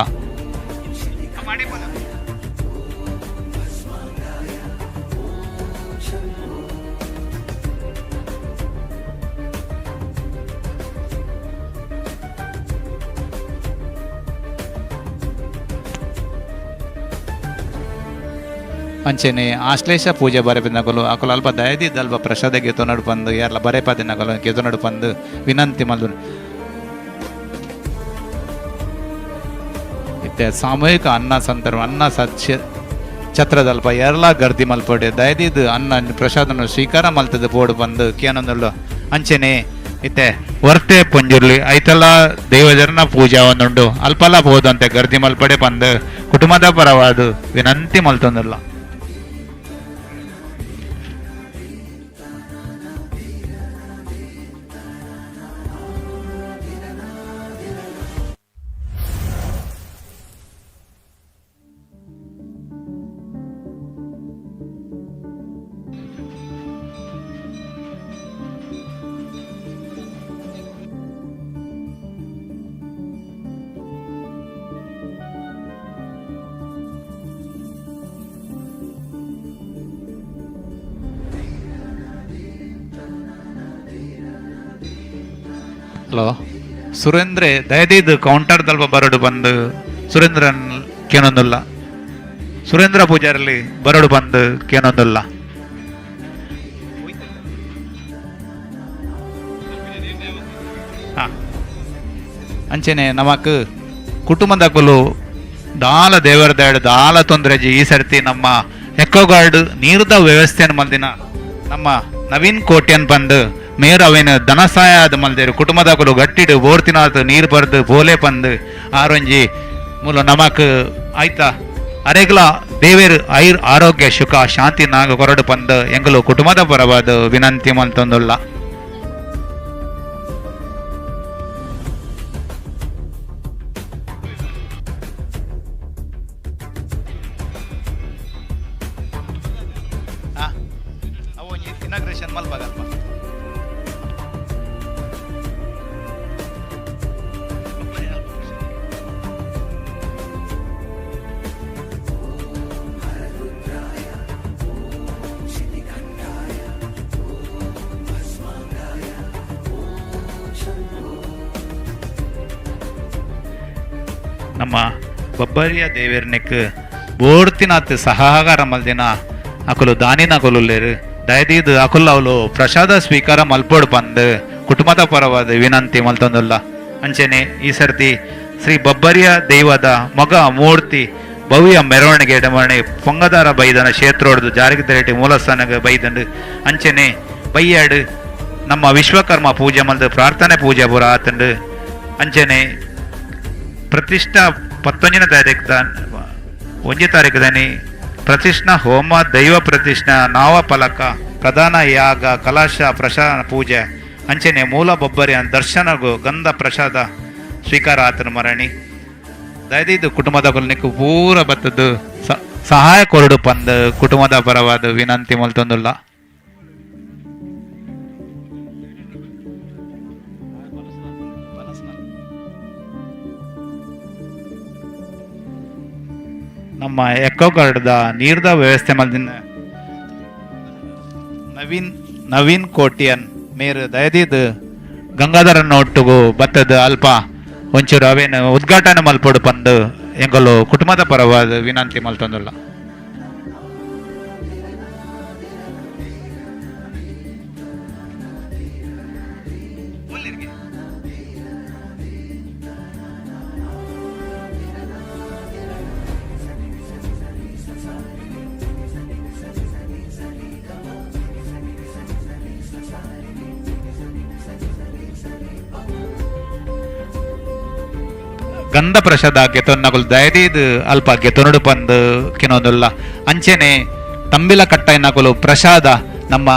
ಅಂಚೆನೆ ಆಶ್ಲೇಷ ಪೂಜೆ ಬರೆಪಿನಕುಲು ಅಕುಲು ಅಲ್ಪ ದಯದೀದ್ ಅಲ್ಪ ಪ್ರಸಾದ ಗೆತೊನಡು ಪಂದು ಯಾರ್ಲ ಬರೆಪದಿನಕುಲು ಗೆತೊನಡು ಪಂದು ವಿನಂತಿ ಮಲ್ದು. ಇತ್ತೆ ಸಾಮೂಹಿಕ ಅನ್ನ ಸಂತರು ಅನ್ನ ಸತ್ಯ ಛತ್ರದಲ್ಪ ಯಾರ್ಲ ಗರ್ದಿ ಮಲ್ಪೊಡೆ ದಯದೀದ್ ಅನ್ನ ಪ್ರಸಾದನ ಸ್ವೀಕಾರ ಮಲ್ತದ ಬೋರ್ಡ್ ಬಂದು ಕೇನೊಂದುಳ್ಳು. ಅಂಚೆನೆ ಇತ್ತೆ ವರ್ತೆ ಪೊಂಜುರ್ಲಿ ಐತಲ ದೇವಜರನ ಪೂಜಾ ಒಂದುಂಡು ಅಲ್ಪಲ ಪೋದಂತೆ ಗರ್ದಿ ಮಲ್ಪಡೆ ಪಂದು ಕುಟುಂಬದ ಪರವಾದ ವಿನಂತಿ ಮಲ್ತೊಂದುಲ್ಲ. ಹಲೋ ಸುರೇಂದ್ರೆ ದಯದೀದ್ ಕೌಂಟರ್ ದಲ್ಪ ಬರಡು ಬಂದು ಸುರೇಂದ್ರನ್ ಕೇನೊಂದುಲ್ಲ. ಸುರೇಂದ್ರ ಪೂಜಾರಲ್ಲಿ ಬರಡು ಬಂದು ಕೇನೊಂದುಲ್ಲ. ಅಂಚೆನೆ ನಮಕ್ ಕುಟುಂಬದಕುಲು ದಾಲ ದೇವರ ದಯಡು ದಾಲ ತೊಂದರೆ ಈ ಸರ್ತಿ ನಮ್ಮ ಎಕೋಗಾರ್ಡ್ ನೀರ್ದ ವ್ಯವಸ್ಥೆಯನ್ನು ಮಲ್ದಿನ ನಮ್ಮ ನವೀನ್ ಕೋಟ್ಯನ್ ಬಂದು ಮೇರ್ ಅವೇನು ಧನಸಹಾಯ ಆದ ಮಲ್ದೇರು ಕುಟುಂಬದಕುಲು ಗಟ್ಟಿಡು ಬೋರ್ತಿನಾತ್ ನೀರು ಬರ್ದು ಪೋಲೆ ಪಂದು ಆರೊಂಜಿ ಮೂಲ ನಮಕ್ ಆಯ್ತಾ ಅರೆಗ್ಲ ದೇವೇರು ಐರ್ ಆರೋಗ್ಯ ಸುಖ ಶಾಂತಿ ನಾಗ ಕೊರಡು ಪಂದು ಎಂಗಲು ಕುಟುಂಬದ ಪರವಾದ ವಿನಂತಿ ಮಲ್ತೊಂದುಲ್ಲ. ಇನಾಗ್ರೇಷನ್ ಮಲ್ಪಗಲ್ಪ. ನಮ್ಮ ಬಬ್ಬರಿಯ ದೇವೆರ್ನೆಕ್ ಬೋರ್ತಿನಾತ್ ಸಹಕಾರ ಮಲ್ದಿನ ಅಕುಲು ದಾನಿನ ಕೊಲುಲ್ಲೇರು. ದಯದೀದ್ ಅಕುಲ್ಲವ್ಲು ಪ್ರಸಾದ ಸ್ವೀಕಾರ ಮಲ್ಪೊಡು ಪಂದ್ ಕುಟುಂಬದ ಪರವಾದ ವಿನಂತಿ ಮಲ್ತೊಂದುಲ್ಲ. ಅಂಚನೆ ಈ ಸರ್ತಿ ಶ್ರೀ ಬಬ್ಬರಿಯ ದೈವದ ಮಗ ಮೂರ್ತಿ ಭವ್ಯ ಮೆರವಣಿಗೆ ಡಮಣಿ ಪೊಂಗದಾರ ಬೈದನ ಕ್ಷೇತ್ರೋಡ್ದು ಜಾರಿಗೆ ಮೂಲಸ್ಥಾನಗ ಬೈದಂಡು. ಅಂಚನೆ ಬೈಯಾಡು ನಮ್ಮ ವಿಶ್ವಕರ್ಮ ಪೂಜೆ ಮಲ್ದು ಪ್ರಾರ್ಥನೆ ಪೂಜೆ ಪೂರ ಆತಂಡು. ಅಂಚನೆ ಪ್ರತಿಷ್ಠಾ 19ನೇ ತಾರೀಕು 1 ತಾರೀಕು ಪ್ರತಿಷ್ಠಾ ಹೋಮ ದೈವ ಪ್ರತಿಷ್ಠಾ ನಾವ ಫಲಕ ಪ್ರಧಾನ ಯಾಗ ಕಲಶ ಪ್ರಸಾದ ಪೂಜೆ ಅಂಚನೆ ಮೂಲ ಬೊಬ್ಬರಿಯ ದರ್ಶನಗು ಗಂಧ ಪ್ರಸಾದ ಸ್ವೀಕಾರ ಆತನ ಮರಣಿ. ದಯದೀದು ಕುಟುಂಬದ ನಿಕ್ಕು ಪೂರ ಬತ್ತದ್ದು ಸಹಾಯ ಕೊರಡು ಪಂದ್ ಕುಟುಂಬದ ಪರವಾದ ವಿನಂತಿ ಮಲ್ತೊಂದುಲ್ಲ. ನಮ್ಮ ಎಕ್ಕೋಗಾರ್ಡ್ದ ನೀರ್ದ ವ್ಯವಸ್ಥೆ ಮಲ್ದಿನ ನವೀನ್ ನವೀನ್ ಕೋಟಿಯನ್ ಮೇರು ದಯದೀದ್ ಗಂಗಾಧರನ ಒಟ್ಟುಗು ಬತ್ತದ ಅಲ್ಪ ಒಂಚೂರು ಅವೇನು ಉದ್ಘಾಟನೆ ಮಲ್ಪೊಡು ಪಂದು ಎಂಕುಲು ಕುಟುಂಬದ ಪರವಾದ ವಿನಂತಿ ಮಲ್ತೊಂದುಲ್ಲ. ಗಂಧ ಪ್ರಸಾದ ಗೆತೊನ್ನಗುಲ್ ದಯದೀದ್ ಅಲ್ಪ ಗೆತೊನುಡು ಪಂದ್ ಕೆನೊಂದುಲ್ಲ. ಅಂಚೆನೆ ತಂಬಿಲ ಕಟ್ಟಾಯಿನಕುಲು ಪ್ರಸಾದ ನಮ್ಮ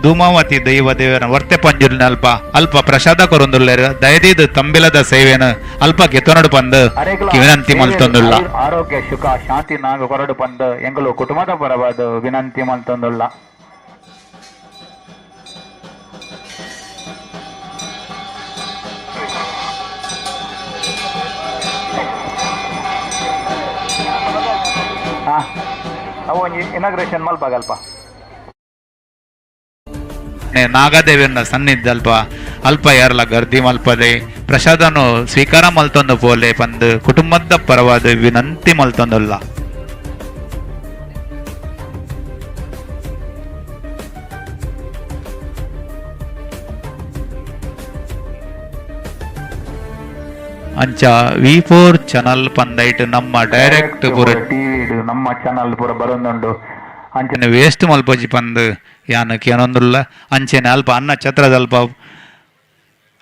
ಧೂಮಾವತಿ ದೈವ ದೇವರ ವರ್ತೆ ಪಂಜುರ್ನ ಅಲ್ಪ ಅಲ್ಪ ಪ್ರಸಾದ ಕೊರೊಂದುಲ್ಲೆರ್. ದಯದೀದ್ ತಂಬಿಲದ ಸೇವೆನ ಅಲ್ಪ ಗೆತೊನುಡು ಪಂದ್ ವಿನಂತಿ ಮಲ್ತೊಂದುಲ್ಲ. ಆರೋಗ್ಯ ಸುಖ ಶಾಂತಿ ನಾಗ ಕೊರಡು ಪಂದ್ ಎಂಕುಲು ಕುಟುಂಬದ ಪರವಾದ ವಿನಂತಿ ಮಲ್ತೊಂದುಲ್ಲ. ಅವು ಒಂಜಿ ಇನಾಗ್ರೇಷನ್ ಮಲ್ಪಾಗಲ್ಪ. ನಾಗದೇವಿಯನ್ನ ಸನ್ನಿಧಿ ಅಲ್ಪ ಅಲ್ಪ ಯಾರಲ ಗರ್ದಿ ಮಲ್ಪದೆ ಪ್ರಸಾದನು ಸ್ವೀಕಾರ ಮಲ್ತೊಂದು ಪೋಲೆ ಪಂದ್ ಕುಟುಂಬದ ಪರವಾದ ವಿನಂತಿ ಮಲ್ತೊಂದುಲ್ಲ. ಅಂಚ ವಿ4 ಚಾನಲ್ ಪಂದೈಟ್ ನಮ್ಮ ಡೈರೆಕ್ಟ್ ಪೂರ ಟಿವಿ ನಮ್ಮ ಚಾನಲ್ ಪೂರ ಬರೊಂದುಂಡು. ಅಂಚನೆ ವೇಸ್ಟ್ ಮಲ್ಪೊಜಿ ಪಂದ್ ಯಾನ್ ಕೇನೊಂದುಲ್ಲ. ಅಂಚನೆ ಅಲ್ಪ ಅನ್ನ ಛತ್ರದ ಅಲ್ಪ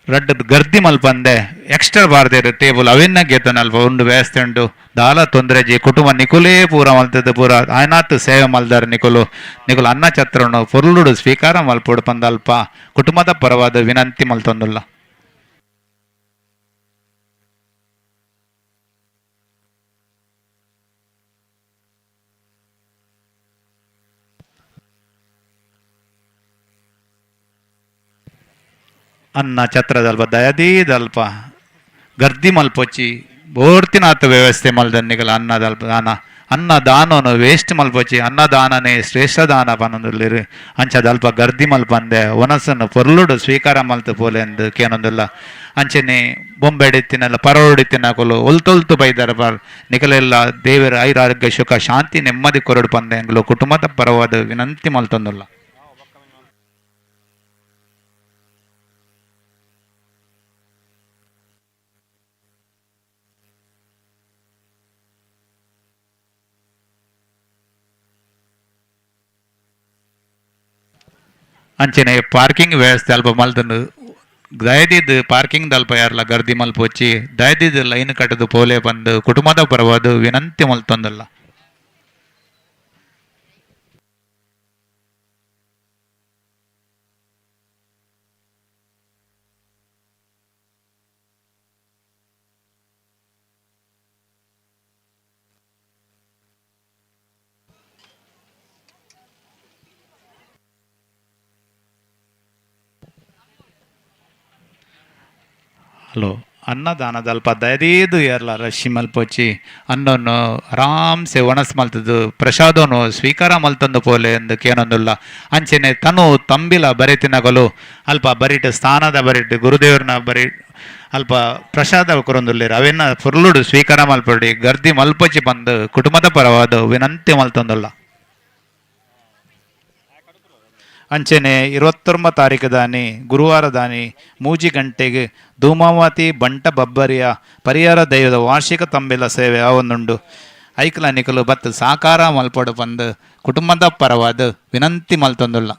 ರಡ್ಡ್ ಗರ್ದಿ ಮಲ್ಪಂದೆ ಎಕ್ಸ್ಟ್ರಾ ಬಾರ್ದೇರ್ ಟೇಬಲ್ ಅವೆನ್ನ ಗೆತ್ತನ ಅಲ್ಪ ಉಂಡು ವ್ಯವಸ್ಥೆ ಉಂಡು. ದಾಲ ತೊಂದರೆ ಜಿ ಕುಟುಂಬ ನಿಕುಲೇ ಪೂರ ಮಲ್ತದ ಪೂರ ಆಯ್ನಾತ್ ಸೇವೆ ಮಲ್ದಾರ ನಿಕುಲು ನಿಕುಲು ಅನ್ನ ಛತ್ರನು ಪೊರ್ಲುಡು ಸ್ವೀಕಾರ ಮಲ್ಪೊಡು ಪಂದ ಅಲ್ಪ ಕುಟುಂಬದ ಪರವಾದ ವಿನಂತಿ ಮಲ್ತೊಂದುಲ್ಲ. ಅನ್ನ ಛತ್ರದಲ್ಪ ದಯದೀದಲ್ಪ ಗರ್ದಿ ಮಲ್ಪೊಚ್ಚಿ ಬೋರ್ತಿನಾತ್ ವ್ಯವಸ್ಥೆ ಮಲ್ದನ್ನಿಗಲ ಅನ್ನದಲ್ಪ ದಾನ ಅನ್ನ ದಾನನು ವೇಸ್ಟ್ ಮಲ್ಪೊಚ್ಚಿ ಅನ್ನದಾನನೇ ಶ್ರೇಷ್ಠ ದಾನ ಪನೊಂದುಲ್ಲೆರ್. ಅಂಚದಲ್ಪ ಗರ್ದಿ ಮಲ್ಪಂದೆ ಒನಸನ್ನು ಪೊರ್ಲುಡು ಸ್ವೀಕಾರ ಮಲ್ತು ಪೋಲೆ ಅಂದ್ ಕೇನೊಂದುಲ್ಲ. ಅಂಚನೆ ಬೊಂಬೆಡಿತ್ತಿನಲ್ಲ ಪರೋಡಿತ್ತಿನಕುಲು ಒಲ್ತೊಲ್ತು ಬೈದಾರ ಬಾರ್ ನಿಕಲೆಲ್ಲ ದೇವರ ಐರಾರೋಗ್ಯ ಸುಖ ಶಾಂತಿ ನೆಮ್ಮದಿ ಕೊರಡು ಪಂದೆ ಎಂಕುಲು ಕುಟುಂಬದ ಪರವಾದ ವಿನಂತಿ ಮಲ್ತೊಂದುಲ್ಲ. ಅಂಚನೆ ಪಾರ್ಕಿಂಗ್ ವ್ಯವಸ್ಥೆ ಅಲ್ಪ ಮಲ್ತುಂಡು. ದಯದಿದ್ದು ಪಾರ್ಕಿಂಗ್ ದಲ್ಪ ಯಾರ್ಲ ಗರ್ದಿ ಮಲ್ಪೊಚ್ಚಿ ದಯದಿದ್ದು ಲೈನ್ ಕಟ್ಟದು ಪೋಲೆ ಬಂದು ಕುಟುಂಬದ ಪರವಾದ ವಿನಂತಿ ಮಲ್ತೊಂದುಲ್ಲ. ಹಲೋ ಅನ್ನದಾನದಲ್ಪ ದಯದೀದು ಏರ್ಲ ರಶಿ ಮಲ್ಪೊಚ್ಚಿ ಅನ್ನನ್ನು ಆರಾಮ್ಸೆ ಒಣಸ್ ಮಲ್ತದ್ದು ಪ್ರಸಾದನು ಸ್ವೀಕಾರ ಮಲ್ತಂದು ಪೋಲೆ ಎಂದು ಕೇನೊಂದುಲ್ಲ. ಅಂಚನೆ ತನು ತಂಬಿಲ ಬರೆತಿನಗಲು ಅಲ್ಪ ಬರಿಟ್ ಸ್ಥಾನದ ಬರಿಟ್ ಗುರುದೇವ್ರನ ಬರಿ ಅಲ್ಪ ಪ್ರಸಾದ ಕೊರೊಂದುಲ್ಲೆರ್ ಅವೆನ್ನ ಫುರ್ಲುಡು ಸ್ವೀಕಾರ ಮಲ್ಪೊಡಿ ಗರ್ದಿ ಮಲ್ಪೊಚ್ಚಿ ಬಂದು ಕುಟುಂಬದ ಪರವಾದ ವಿನಂತಿ ಮಲ್ತೊಂದುಲ್ಲ. ಅಂಚೆನೆ 29 ತಾರೀಕು ದಾನಿ ಗುರುವಾರ ದಾನಿ 3 ಗಂಟೆಗೆ ಧೂಮಾವತಿ ಬಂಟ ಬಬ್ಬರಿಯ ಪರಿಹಾರ ದೈವದ ವಾರ್ಷಿಕ ತಂಬಿಲ ಸೇವೆ ಆವೊಂದುಂಡು. ಐಕ್ಲ ನಿಕಲು ಬತ್ತು ಸಾಕಾರ ಮಲ್ಪಡು ಬಂದು ಕುಟುಂಬದ ಪರವಾದ ವಿನಂತಿ ಮಲ್ತೊಂದುಲ್ಲ.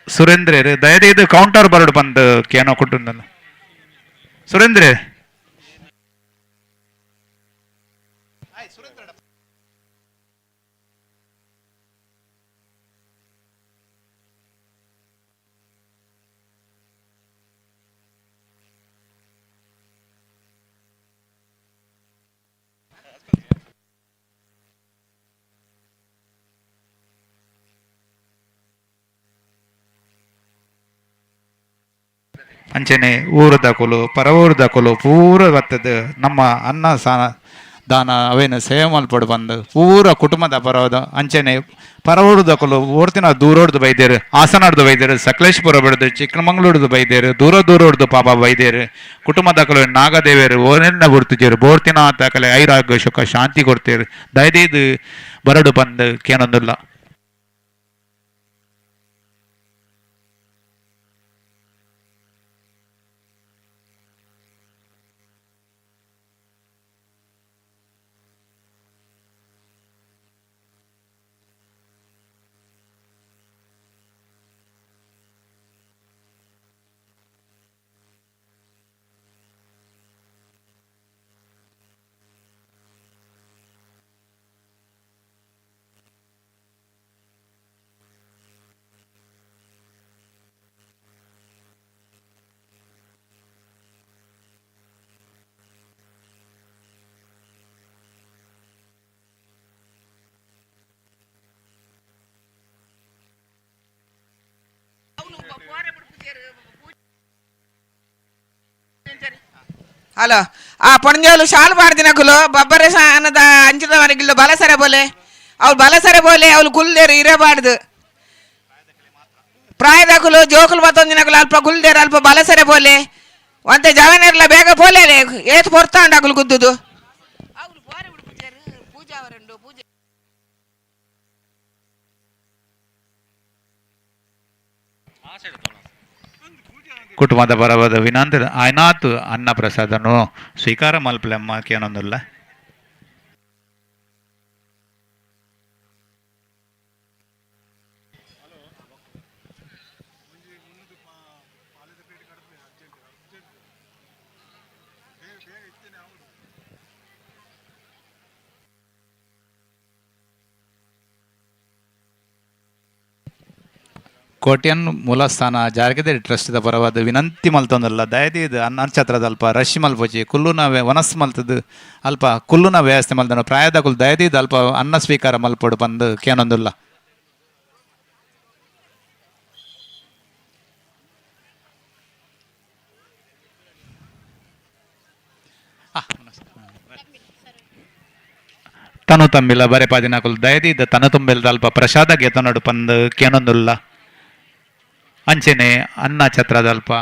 ಸುರೇಂದ್ರ ದಯದೀದು ಕೌಂಟರ್ ಬರಡು ಬಂದು ಕೇನೋ ಕುಟುಂಬ ಸುರೇಂದ್ರ. ಅಂಚನೆ ಊರುದಕುಲು ಪರವೂರುದಕುಲು ಪೂರ ಬತ್ತದ ನಮ್ಮ ಅನ್ನ ಸಾನ ದಾನ ಅವೇನು ಸೇವೆ ಮಲ್ಪಡು ಬಂದು ಪೂರ ಕುಟುಂಬದ ಪರವದ. ಅಂಚನೆ ಪರವೂರುದಕುಲು ಓರ್ತಿನ ದೂರೋಡ್ದು ಬೈದೇರು, ಹಾಸನಾಡ್ದು ಬೈದೇರು, ಸಕಲೇಶ್ಪುರ ಬಿಡ್ದು, ಚಿಕ್ಕಮಂಗ್ಳೂರ್ದು ಬೈದೇರು, ದೂರ ದೂರೋಡ್ದು ಪಾಪ ಬೈದೇರು. ಕುಟುಂಬದಕುಲು ನಾಗದೇವರು ಓನೆನ್ನ ಗುರ್ತಿಜೇರು ಬೋರ್ತಿನ ತಕಲೆ ಐರಾಗ ಸುಖ ಶಾಂತಿ ಕೊಡ್ತೇರು. ದಯದೀದು ಬರಡು ಬಂದು ಕೇನೊಂದುಲ್ಲ. ಹಲೋ, ಆ ಪೊಣಂಜೋಲು ಶಾಲು ಪಾಡ್ದಿನಕುಲು ಬಬ್ಬರೆ ಅನ್ನದ ಅಂಚಿದ ಮನೆಗಿಲ್ಲು ಬಲಸರೆ ಬೋಲೆ, ಅವ್ರು ಬಲಸರೆ ಬೋಲೆ, ಅವ್ಲು ಕುಲ್ದೇರು ಇರಬಾರ್ದು. ಪ್ರಾಯದಕುಲು ಜೋಕುಲು ಬತ್ತೊಂದಿನಕುಲು ಅಲ್ಪ ಕುಲ್ದೇರು, ಅಲ್ಪ ಬಲಸರೆ ಬೋಲೆ. ಒಂತೆ ಜವನೆರ್ಲ ಬೇಗ ಪೋಲೆ, ಏತ್ ಪೊರ್ತಾಂಡ ಅಕುಲು ಗುದ್ದುದು. ಪೂಜಾ ಅವರುಂಡು ಪೂಜೆ. ಕುಟುಂಬದ ಪರವಾದ ವಿನಂತಿ ಆಯ್ನಾತು ಅನ್ನ ಪ್ರಸಾದನು ಸ್ವೀಕಾರ ಮಲ್ಪಲೆಮ್ಮ ಕೇನೊಂದುಲ್ಲ. ಕೋಟ್ಯನ್ ಮೂಲಸ್ಥಾನ ಜಾರಕಿದೆ ಟ್ರಸ್ಟ್ದ ಪರವಾದ ವಿನಂತಿ ಮಲ್ತೊಂದಲ್ಲ, ದಯದೀದ್ ಅನ್ನ ಛತ್ರದ ಅಲ್ಪ ರಶ್ ಮಲ್ಪೊಚಿ, ಕುಲ್ಲುನ ವನಸ್ ಮಲ್ತದ್ದು ಅಲ್ಪ ಕುಲ್ಲುನ ವ್ಯವಸ್ಥೆ ಮಲ್ತನ. ಪ್ರಾಯದಕುಲು ದಯದೀದ್ ಅಲ್ಪ ಅನ್ನ ಸ್ವೀಕಾರ ಮಲ್ಪೊಡು ಬಂದು ಕೇನೊಂದುಲ್ಲ. ತನು ತಂಬಿಲ ಬರೆಪಾದಿನಕುಲು ದಯದೀದ್ ತನು ತುಂಬಿಲ್ದ ಅಲ್ಪ ಪ್ರಸಾದ ಗೆತನೊಡು ಪಂದು ಕೇನೊಂದುಲ್ಲ. ಅಂಚೆನೆ ಅನ್ನ ಛತ್ರದಲ್ಪ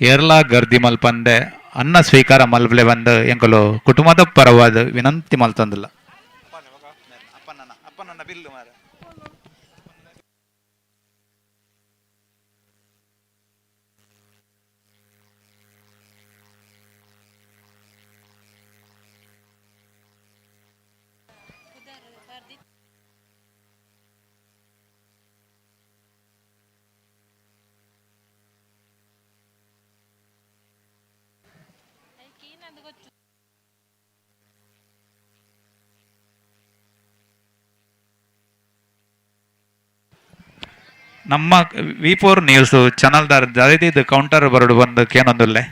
ಏರ್ಲಾ ಗರ್ದಿ ಮಲ್ಪಂದೆ ಅನ್ನ ಸ್ವೀಕಾರ ಮಲ್ಪಲೆ ಬಂದು ಎಂಕುಲು ಕುಟುಂಬದ ಪರವಾದ ವಿನಂತಿ ಮಲ್ತಂದಿಲ್ಲ. ನಮ್ಮ V4 news ಚಾನಲ್ದಾರ್ ದಯದೀದ್ counter ಬರಡು ಬಂದು ಕೇನೊಂದುಲ್ಲೆ.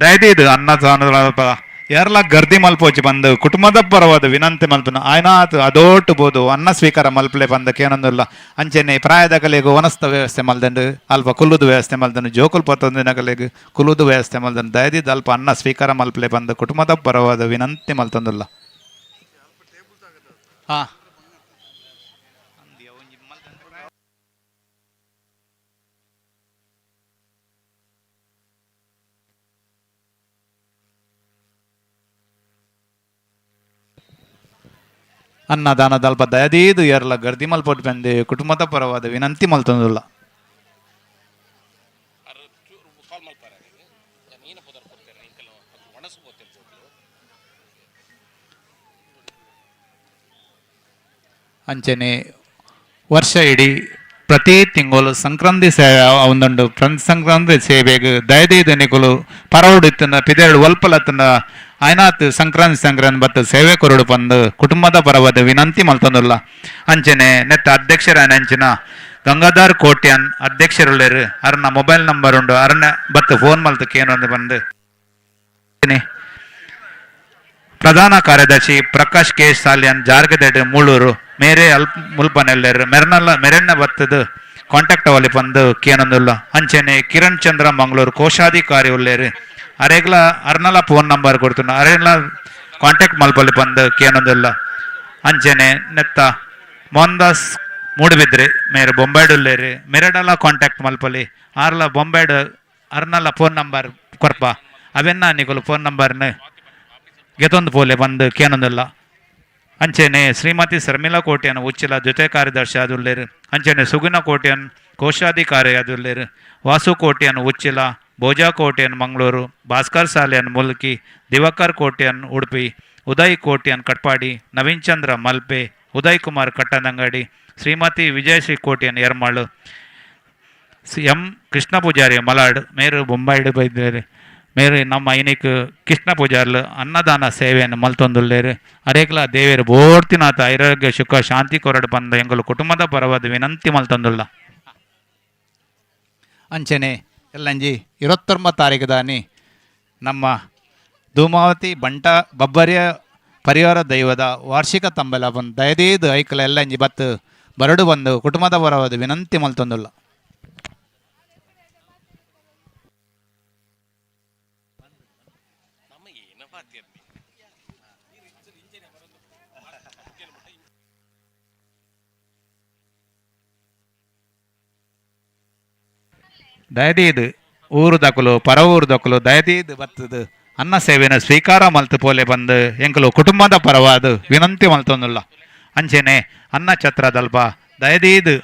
ದಯದೀದ್ ಅನ್ನದಾನದ ಯಾರೆಲ್ಲ ಗರ್ದಿ ಮಲ್ಪೋಚಿ ಬಂದು ಕುಟುಂಬದ ಪರವಾದ ವಿನಂತಿ ಮಲ್ಪನ ಆಯ್ನಾತ್ ಅದೋಟು ಬೋದು ಅನ್ನ ಸ್ವೀಕಾರ ಮಲ್ಪಲೆ ಬಂದಕ್ಕೆ ಏನೊಂದಿಲ್ಲ. ಅಂಚೆನೆ ಪ್ರಾಯದಕಲೆಗು ವನಸ್ತ ವ್ಯವಸ್ಥೆ ಮಲ್ದಂಡು ಅಲ್ಪ ಕುಲ್ಲುದು ವ್ಯವಸ್ಥೆ ಮಲ್ದಂಡು ಜೋಕುಲ್ ಪತ್ತೊಂದಿನಕಲೆಗು ಕುಲ್ಲುದು ವ್ಯವಸ್ಥೆ ಮಲ್ದಂಡು ದಯದೀದ್ ಅಲ್ಪ ಅನ್ನ ಸ್ವೀಕಾರ ಮಲ್ಪಲೆ ಬಂದು ಕುಟುಂಬದ ಪರವಾದ ವಿನಂತಿ ಮಲ್ತೊಂದಿಲ್ಲ. ಹಾ ಅನ್ನದಾನದ ಅಲ್ಪ ದಯದೀದು ಎರ್ಲ ಗರ್ದಿ ಮಲ್ಪೊಟ್ಟು ಬಂದೆ ಕುಟುಂಬದ ಪರವಾದ ವಿನಂತಿ ಮಲ್ತೊಂದುಲ್ಲ. ಅಂಚನೆ ವರ್ಷ ಇಡೀ ಪ್ರತಿ ತಿಂಗಳು ಸಂಕ್ರಾಂತಿ ಸೇವೆ ಒಂದೊಂದು ಸಂಕ್ರಾಂತಿ ಸೇವೆಗೆ ದಯದೀದು ನಿಕುಲು ಪರವಡು ಇತ್ತನ ಪಿದೆರಡು ಒಲ್ಪಲತ್ತನ ಆಯ್ನಾತ್ ಸಂಕ್ರಾಂತಿ ಸಂಕ್ರಾಂತಿ ಬತ್ತು ಸೇವೆ ಕೊರಡು ಬಂದು ಕುಟುಂಬದ ಪರವಾದ ವಿನಂತಿ ಮಲ್ತೊಂದುಲ್ಲ. ಅಂಚನೆ ನೆತ್ತ ಅಧ್ಯಕ್ಷರ ಅಂಚಿನ ಗಂಗಾಧರ್ ಕೋಟ್ಯಾನ್ ಅಧ್ಯಕ್ಷರುಳ್ಳೇರು ಅರ್ನ ಮೊಬೈಲ್ ನಂಬರ್ ಉಂಡು ಅರ್ನ ಬತ್ತು ಫೋನ್ ಮಲ್ತಕ್ಕೆ ಏನೊಂದು ಬಂದು. ಪ್ರಧಾನ ಕಾರ್ಯದರ್ಶಿ ಪ್ರಕಾಶ್ ಕೆ ಸಾಲಿಯನ್ ಜಾರ್ಗದೆಡ್ ಮೂಳೂರು ಮೇರೆ ಅಲ್ಪ ಮುಲ್ಪನೆಲ್ಲೆರ್ ಮೆರ್ನಲ್ಲ ಮೆರೆನ್ನ ಬತ್ತದ ಕಾಂಟ್ಯಾಕ್ಟ್ ಅವಲಿ ಬಂದು ಕೇನೊಂದುಲ್ಲ. ಅಂಚನೆ ಕಿರಣ್ ಚಂದ್ರ ಮಂಗಳೂರು ಕೋಶಾಧಿಕಾರಿ ಉಲ್ಲೇರು ಅರೆಗ್ಲ ಅರ್ನಲ ಫೋನ್ ನಂಬರ್ ಕೊಡ್ತುನ ಅರೆಗ್ಲ ಕಾಂಟ್ಯಾಕ್ಟ್ ಮಲ್ಪಲ್ಲಿ ಬಂದು ಕೇನೊಂದುಲ್ಲ. ಅಂಚನೆ ನೆತ್ತ ಮೋಹನ್ದಾಸ್ ಮೂಡುಬಿದ್ರಿ ಮೇರೆ ಬೊಂಬೈಡ್ ಉಲ್ಲೇರು ಮೆರಡಲ ಕಾಂಟ್ಯಾಕ್ಟ್ ಮಲ್ಪಲಿ ಆರ್ಲ ಬೊಂಬೈಡ್ ಅರ್ನಲ ಫೋನ್ ನಂಬರ್ ಕೊರ್ಪ ಅವೆನ್ನ ನಿಕುಲು ಫೋನ್ ನಂಬರ್ನ ಗೆತೊಂದು ಪೋಲೆ ಬಂದು ಕೇನೊಂದುಲ್ಲ. ಅಂಚೆನೆ ಶ್ರೀಮತಿ ಶರ್ಮಿಳಾ ಕೋಟ್ಯನ್ ಉಚ್ಚಿಲ ಜೊತೆ ಕಾರ್ಯದರ್ಶಿ ಆದುಲ್ಲೇರು. ಅಂಚೆನೆ ಸುಗುಣ ಕೋಟ್ಯನ್ ಕೋಶಾಧಿಕಾರಿ ಆದುಲ್ಲೇರು. ವಾಸು ಕೋಟ್ಯನ್ ಉಚ್ಚಿಲ, ಭೋಜಾ ಕೋಟ್ಯನ್ ಮಂಗಳೂರು, ಭಾಸ್ಕರ್ ಸಾಲಿಯನ್ ಮುಲ್ಕಿ, ದಿವಾಕರ್ ಕೋಟ್ಯನ್ ಉಡುಪಿ, ಉದಯ್ ಕೋಟ್ಯನ್ ಕಟ್ಪಾಡಿ, ನವೀನ್ ಚಂದ್ರ ಮಲ್ಪೆ, ಉದಯ್ ಕುಮಾರ್ ಕಟ್ಟನಂಗಡಿ, ಶ್ರೀಮತಿ ವಿಜಯಶ್ರೀ ಕೋಟ್ಯನ್ ಎರ್ಮಾಳು, ಎಂ ಕೃಷ್ಣ ಪೂಜಾರಿ ಮಲಾಡ್ ಮೇರು ಬೊಂಬಾಯಿಡು ಬೈದೇರು. ಮೇರು ನಮ್ಮ ಐನಿಕ್ ಕೃಷ್ಣ ಪೂಜಾರ್ಲು ಅನ್ನದಾನ ಸೇವೆಯನ್ನು ಮಲ್ತೊಂದುಲ್ಲೇರು. ಅರೇಗ್ಲ ದೇವೇರು ಬೋರ್ತಿನಾಥ ಐರೋಗ್ಯ ಸುಖ ಶಾಂತಿ ಕೊರಡು ಬಂದ ಎಂಗಲು ಕುಟುಂಬದ ಪರವಾದ ವಿನಂತಿ ಮಲ್ತೊಂದುಲ್ಲ. ಅಂಚನೆ ಎಲ್ಲಂಜಿ 29 ತಾರೀಕು ದಾನಿ ನಮ್ಮ ಧೂಮಾವತಿ ಬಂಟ ಬಬ್ಬರಿಯ ಪರಿವಾರ ದೈವದ ವಾರ್ಷಿಕ ತಂಬಲ ಬಂದು ದಯದೀದು ಐಕಲ ಎಲ್ಲಂಜಿ ಬತ್ತು ಬರಡು ಬಂದು ಕುಟುಂಬದ ಪರವಾದ ವಿನಂತಿ ಮಲ್ತೊಂದುಲ್ಲ. ದಯದೀದು ಊರು ದಕಲು ಪರ ಊರು ದಕಲು ದಯದೀದು ಬತ್ತದು ಅನ್ನ ಸೇವೆನ ಸ್ವೀಕಾರ ಮಲ್ತು ಪೋಲೆ ಬಂದು ಎಂಕಲು ಕುಟುಂಬದ ಪರವಾದ ವಿನಂತಿ ಮಲ್ತೊಂದುಲ್ಲ. ಅಂಚೆನೆ ಅನ್ನ ಛತ್ರದಲ್ಪ ದಯದೀದು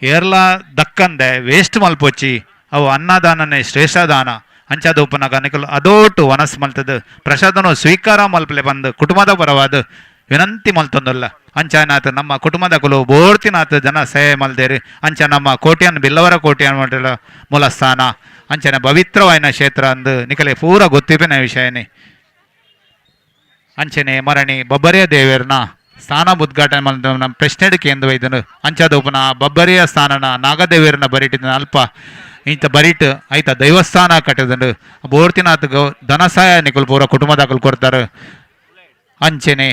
ಏರ್ಲ ದಕ್ಕಂದೆ ವೇಸ್ಟ್ ಮಲ್ಪೊಚ್ಚಿ ಅವು ಅನ್ನದಾನನೇ ಶ್ರೇಷ್ಠ ದಾನ ಅಂಚಾದ ಉಪನಗ ನಿಕಲು ಅದೋಟು ವನಸ್ ಮಲ್ತದು ಪ್ರಸಾದನು ಸ್ವೀಕಾರ ಮಲ್ಪಲೆ ಬಂದು ಕುಟುಂಬದ ಪರವಾದ ವಿನಂತಿ ಮಲ್ತೊಂದುಲ್ಲ. ಅಂಚಾನಾತ್ ನಮ್ಮ ಕುಟುಂಬದಕುಲು ಬೋರ್ತಿನಾತ್ ಜನ ಸೇವೆ ಮಲ್ದೇರು. ಅಂಚ ನಮ್ಮ ಕೋಟ್ಯಾನ್ ಬಿಲ್ಲವರ ಕೋಟ್ಯಾನ್ ಮಂಡಲ ಮೂಲಸ್ಥಾನ ಅಂಚನೆ ಪವಿತ್ರವಾಯಿನ ಕ್ಷೇತ್ರ ಅಂದು ನಿಕಲೆ ಪೂರ ಗೊತ್ತಿಪಿನ ವಿಷಯನೇ. ಅಂಚನೆ ಮರಣಿ ಬಬ್ಬರಿಯ ದೇವೇರ್ನ ಸ್ಥಾನ ಉದ್ಘಾಟನೆ ಮಲ್ತ ನಮ್ಮ ಪ್ರಶ್ನೆಡ್ ಕೇಂದ್ರ ವೈದ್ಯನು ಅಂಚದ ಉಪನ ಬಬ್ಬರಿಯ ಸ್ಥಾನನ ನಾಗದೇವೇರ್ನ ಬರಿಟಿನ ಅಲ್ಪ ಇಂತ ಬರಿಟ್ ಐತ ದೈವಸ್ಥಾನ ಕಟ್ಟದಂಡು ಬೋರ್ತಿನಾಥ್ ಗೌ ಧನಸಹಾಯ ನಿಕುಲ್ ಪೂರ ಕುಟುಂಬದಾಕಲ್ ಕೊಡ್ತಾರೆ. ಅಂಚನೆ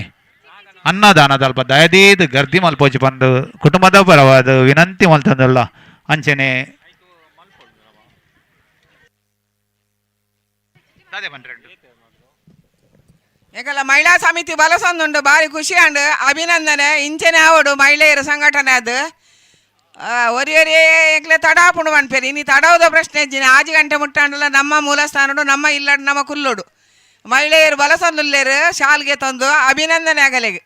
ಅನ್ನದಾನದ ಅಲ್ಪ ದಯದೀದ್ ಗರ್ದಿ ಮಲ್ಪೋಚಿ ಬಂದು ಕುಟುಂಬದ ಪರವಾದ ವಿನಂತಿ ಮಲ್ತಂದಲ್ಲ. ಅಂಚನೆ ಏಕಲ್ಲ ಮಹಿಳಾ ಸಮಿತಿ ಬಲಸೊಂದುಂಡು, ಬಾರಿ ಖುಷಿ ಅಂಡ್ ಅಭಿನಂದನೆ. ಇಂಚನೆ ಆವಡು ಮಹಿಳೆಯರ ಸಂಘಟನೆ ಅದು. ಒರಿ ಒರಿ ಎಂಕ್ಲೆ ತಡಾಪುಂಡು ಪನ್ಪೇರು. ಇನಿ ತಡವದ ಪ್ರಶ್ನೆ ಇಜ್ಜಿನಿ. ಆಜಿ ಗಂಟೆ ಮುಟ್ಟಾಂಡಲ ನಮ್ಮ ಮೂಲಸ್ಥಾನಡು, ನಮ್ಮ ಇಲ್ಲಡು, ನಮ್ಮ ಕುಲ್ಲೋಡು. ಮಹಿಳೆಯರು ಬಲಸೊಂದುಲ್ಲೇರು ಶಾಲ್ಗೆ ತಂದು ಅಭಿನಂದನೆ ಆಗಲೆಗೆ.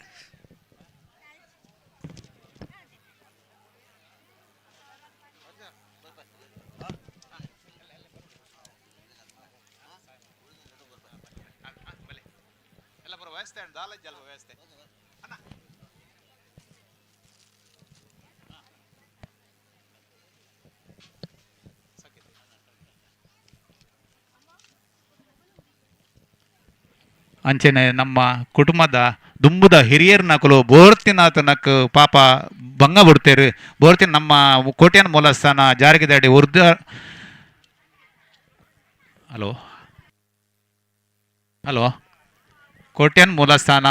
ಅಂಚನೆ ನಮ್ಮ ಕುಟುಂಬದ ದುಂಬುದ ಹಿರಿಯರ್ನಕುಲು ಬೋರ್ತಿನಾಥನಕ್ ಪಾಪ ಭಂಗ ಬಿಡ್ತೇರು. ಬೋರ್ತಿನ ನಮ್ಮ ಕೋಟ್ಯಾನ ಮೂಲಸ್ಥಾನ ಜಾರಿಗೆ ಉರ್ದ. ಹಲೋ ಹಲೋ, ಕೋಟ್ಯಾನ್ ಮೂಲಸ್ಥಾನ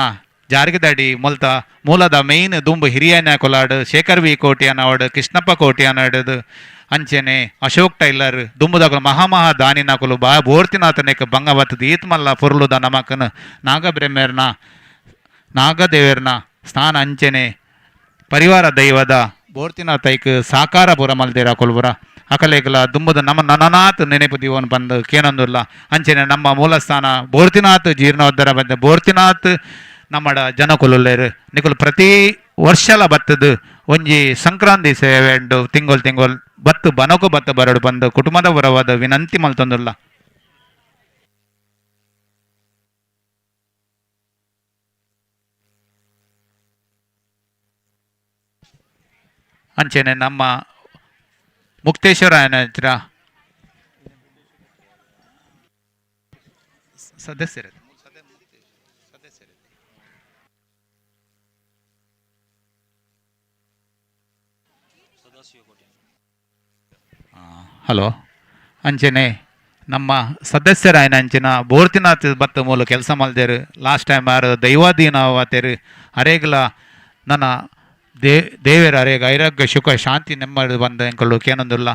ಜಾರಿಗೆದಡಿ ಮುಲ್ತ ಮೂಲದ ಮೇಯ್ನ್ ದುಂಬು ಹಿರಿಯನ ಕೊಲಾಡು ಶೇಖರ್ ವಿ ಕೋಟ್ಯಾನ್ ಅವಡು, ಕೃಷ್ಣಪ್ಪ ಕೋಟ್ಯಾನ್ ಆಡದು, ಅಂಚನೆ ಅಶೋಕ್ ಟೈಲರ್ ದುಂಬುದಕುಲು ಮಹಾಮಹಾ ದಾನಿನಕುಲು ಬಾ ಬೋರ್ತಿನಾಥನೆಕ್ ಬಂಗ ಬತ್ತದ. ಈತ್ ಮಲ್ಲ ಪೊರ್ಲುದ ನಮಕನ್ ನಾಗಬ್ರಹ್ಮೇರ್ನ ನಾಗದೇವೇರ್ನ ಸ್ಥಾನ ಅಂಚನೆ ಪರಿವಾರ ದೈವದ ಬೋರ್ತಿನಾಥೈಕ್ ಸಾಕಾರ ಪುರ ಮಲ್ದೇರ ಕೊಲ್ಬುರ ಅಕಲೇಕಲ ದುಂಬುದ ನಮ್ಮ ನನನಾಥ್ ನೆನಪು ದಿವನ್ ಬಂದು ಕೇನೊಂದುಲ್ಲ. ಅಂಚನೆ ನಮ್ಮ ಮೂಲಸ್ಥಾನ ಬೋರ್ತಿನಾಥ್ ಜೀರ್ಣೋದ್ಧಾರ ಬಂದ ಬೋರ್ತಿನಾಥ್ ನಮ್ಮಡ ಜನಕುಲುಲ್ಲೇರು. ನಿಕುಲು ಪ್ರತಿ ವರ್ಷಲ ಬತ್ತದು ಒಂಜಿ ಸಂಕ್ರಾಂತಿ ಸೇವೆ ಉಂಡು. ತಿಂಗೊಲ್ ತಿಂಗೊಲ್ ಬತ್ತು ಬನಕು ಬತ್ತು ಬರಡು ಬಂದು ಕುಟುಂಬದ ಪರವಾದ ವಿನಂತಿ ಮಲ್ತೊಂದುಲ್ಲ. ಅಂಚನೆ ನಮ್ಮ ಮುಕ್ತೇಶ್ವರ ಹತ್ರ ಸದಸ್ಯರು. ಹಲೋ, ಅಂಚನೆ ನಮ್ಮ ಸದಸ್ಯರಾಯನ ಅಂಚಿನ ಬೋರ್ತಿನಾಥ್ ಬತ್ತ ಮೂಲ ಕೆಲಸ ಮಲ್ದೇರು. ಲಾಸ್ಟ್ ಟೈಮ್ ಆರು ದೈವಾಧೀನವಾತೇರು. ಅರೇಗ್ಲ ನನ್ನ ದೇವೇರ ಅರೇಗ ಐರಾಗ್ಯ ಸುಖ ಶಾಂತಿ ನೆಮ್ಮದಿ ಬಂದ ಎಂಕಲು ಕೇನೊಂದುಲ್ಲ.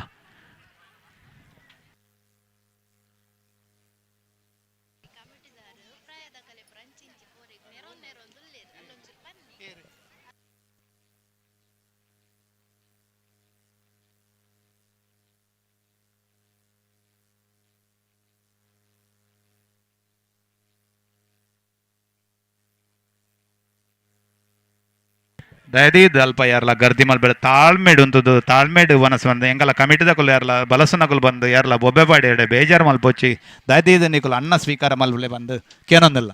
ದಯದೀದ್ ಅಲ್ಪ ಯಾರ್ಲ ಗರ್ದಿ ಮಲ್ಬೇಡ, ತಾಳ್ಮೆಡ್ ಉಂತುದು ತಾಳ್ಮೆಡ್ ವನಸ್ ಬಂದು ಎಂಗಲ ಕಮಿಟಿದಕುಲು ಯಾರ್ಲ ಬಲಸುನಕುಲು ಬಂದು ಯಾರ್ಲ ಬೊಬ್ಬೆ ಪಾಡಿ ಎಡೆ ಬೇಜಾರು ಮಲ್ಪೊಚ್ಚಿ. ದಯದೀದ್ ನಿಕುಲು ಅನ್ನ ಸ್ವೀಕಾರ ಮಲ್ಬಲೆ ಬಂದು ಕೇನೊಂದಿಲ್ಲ.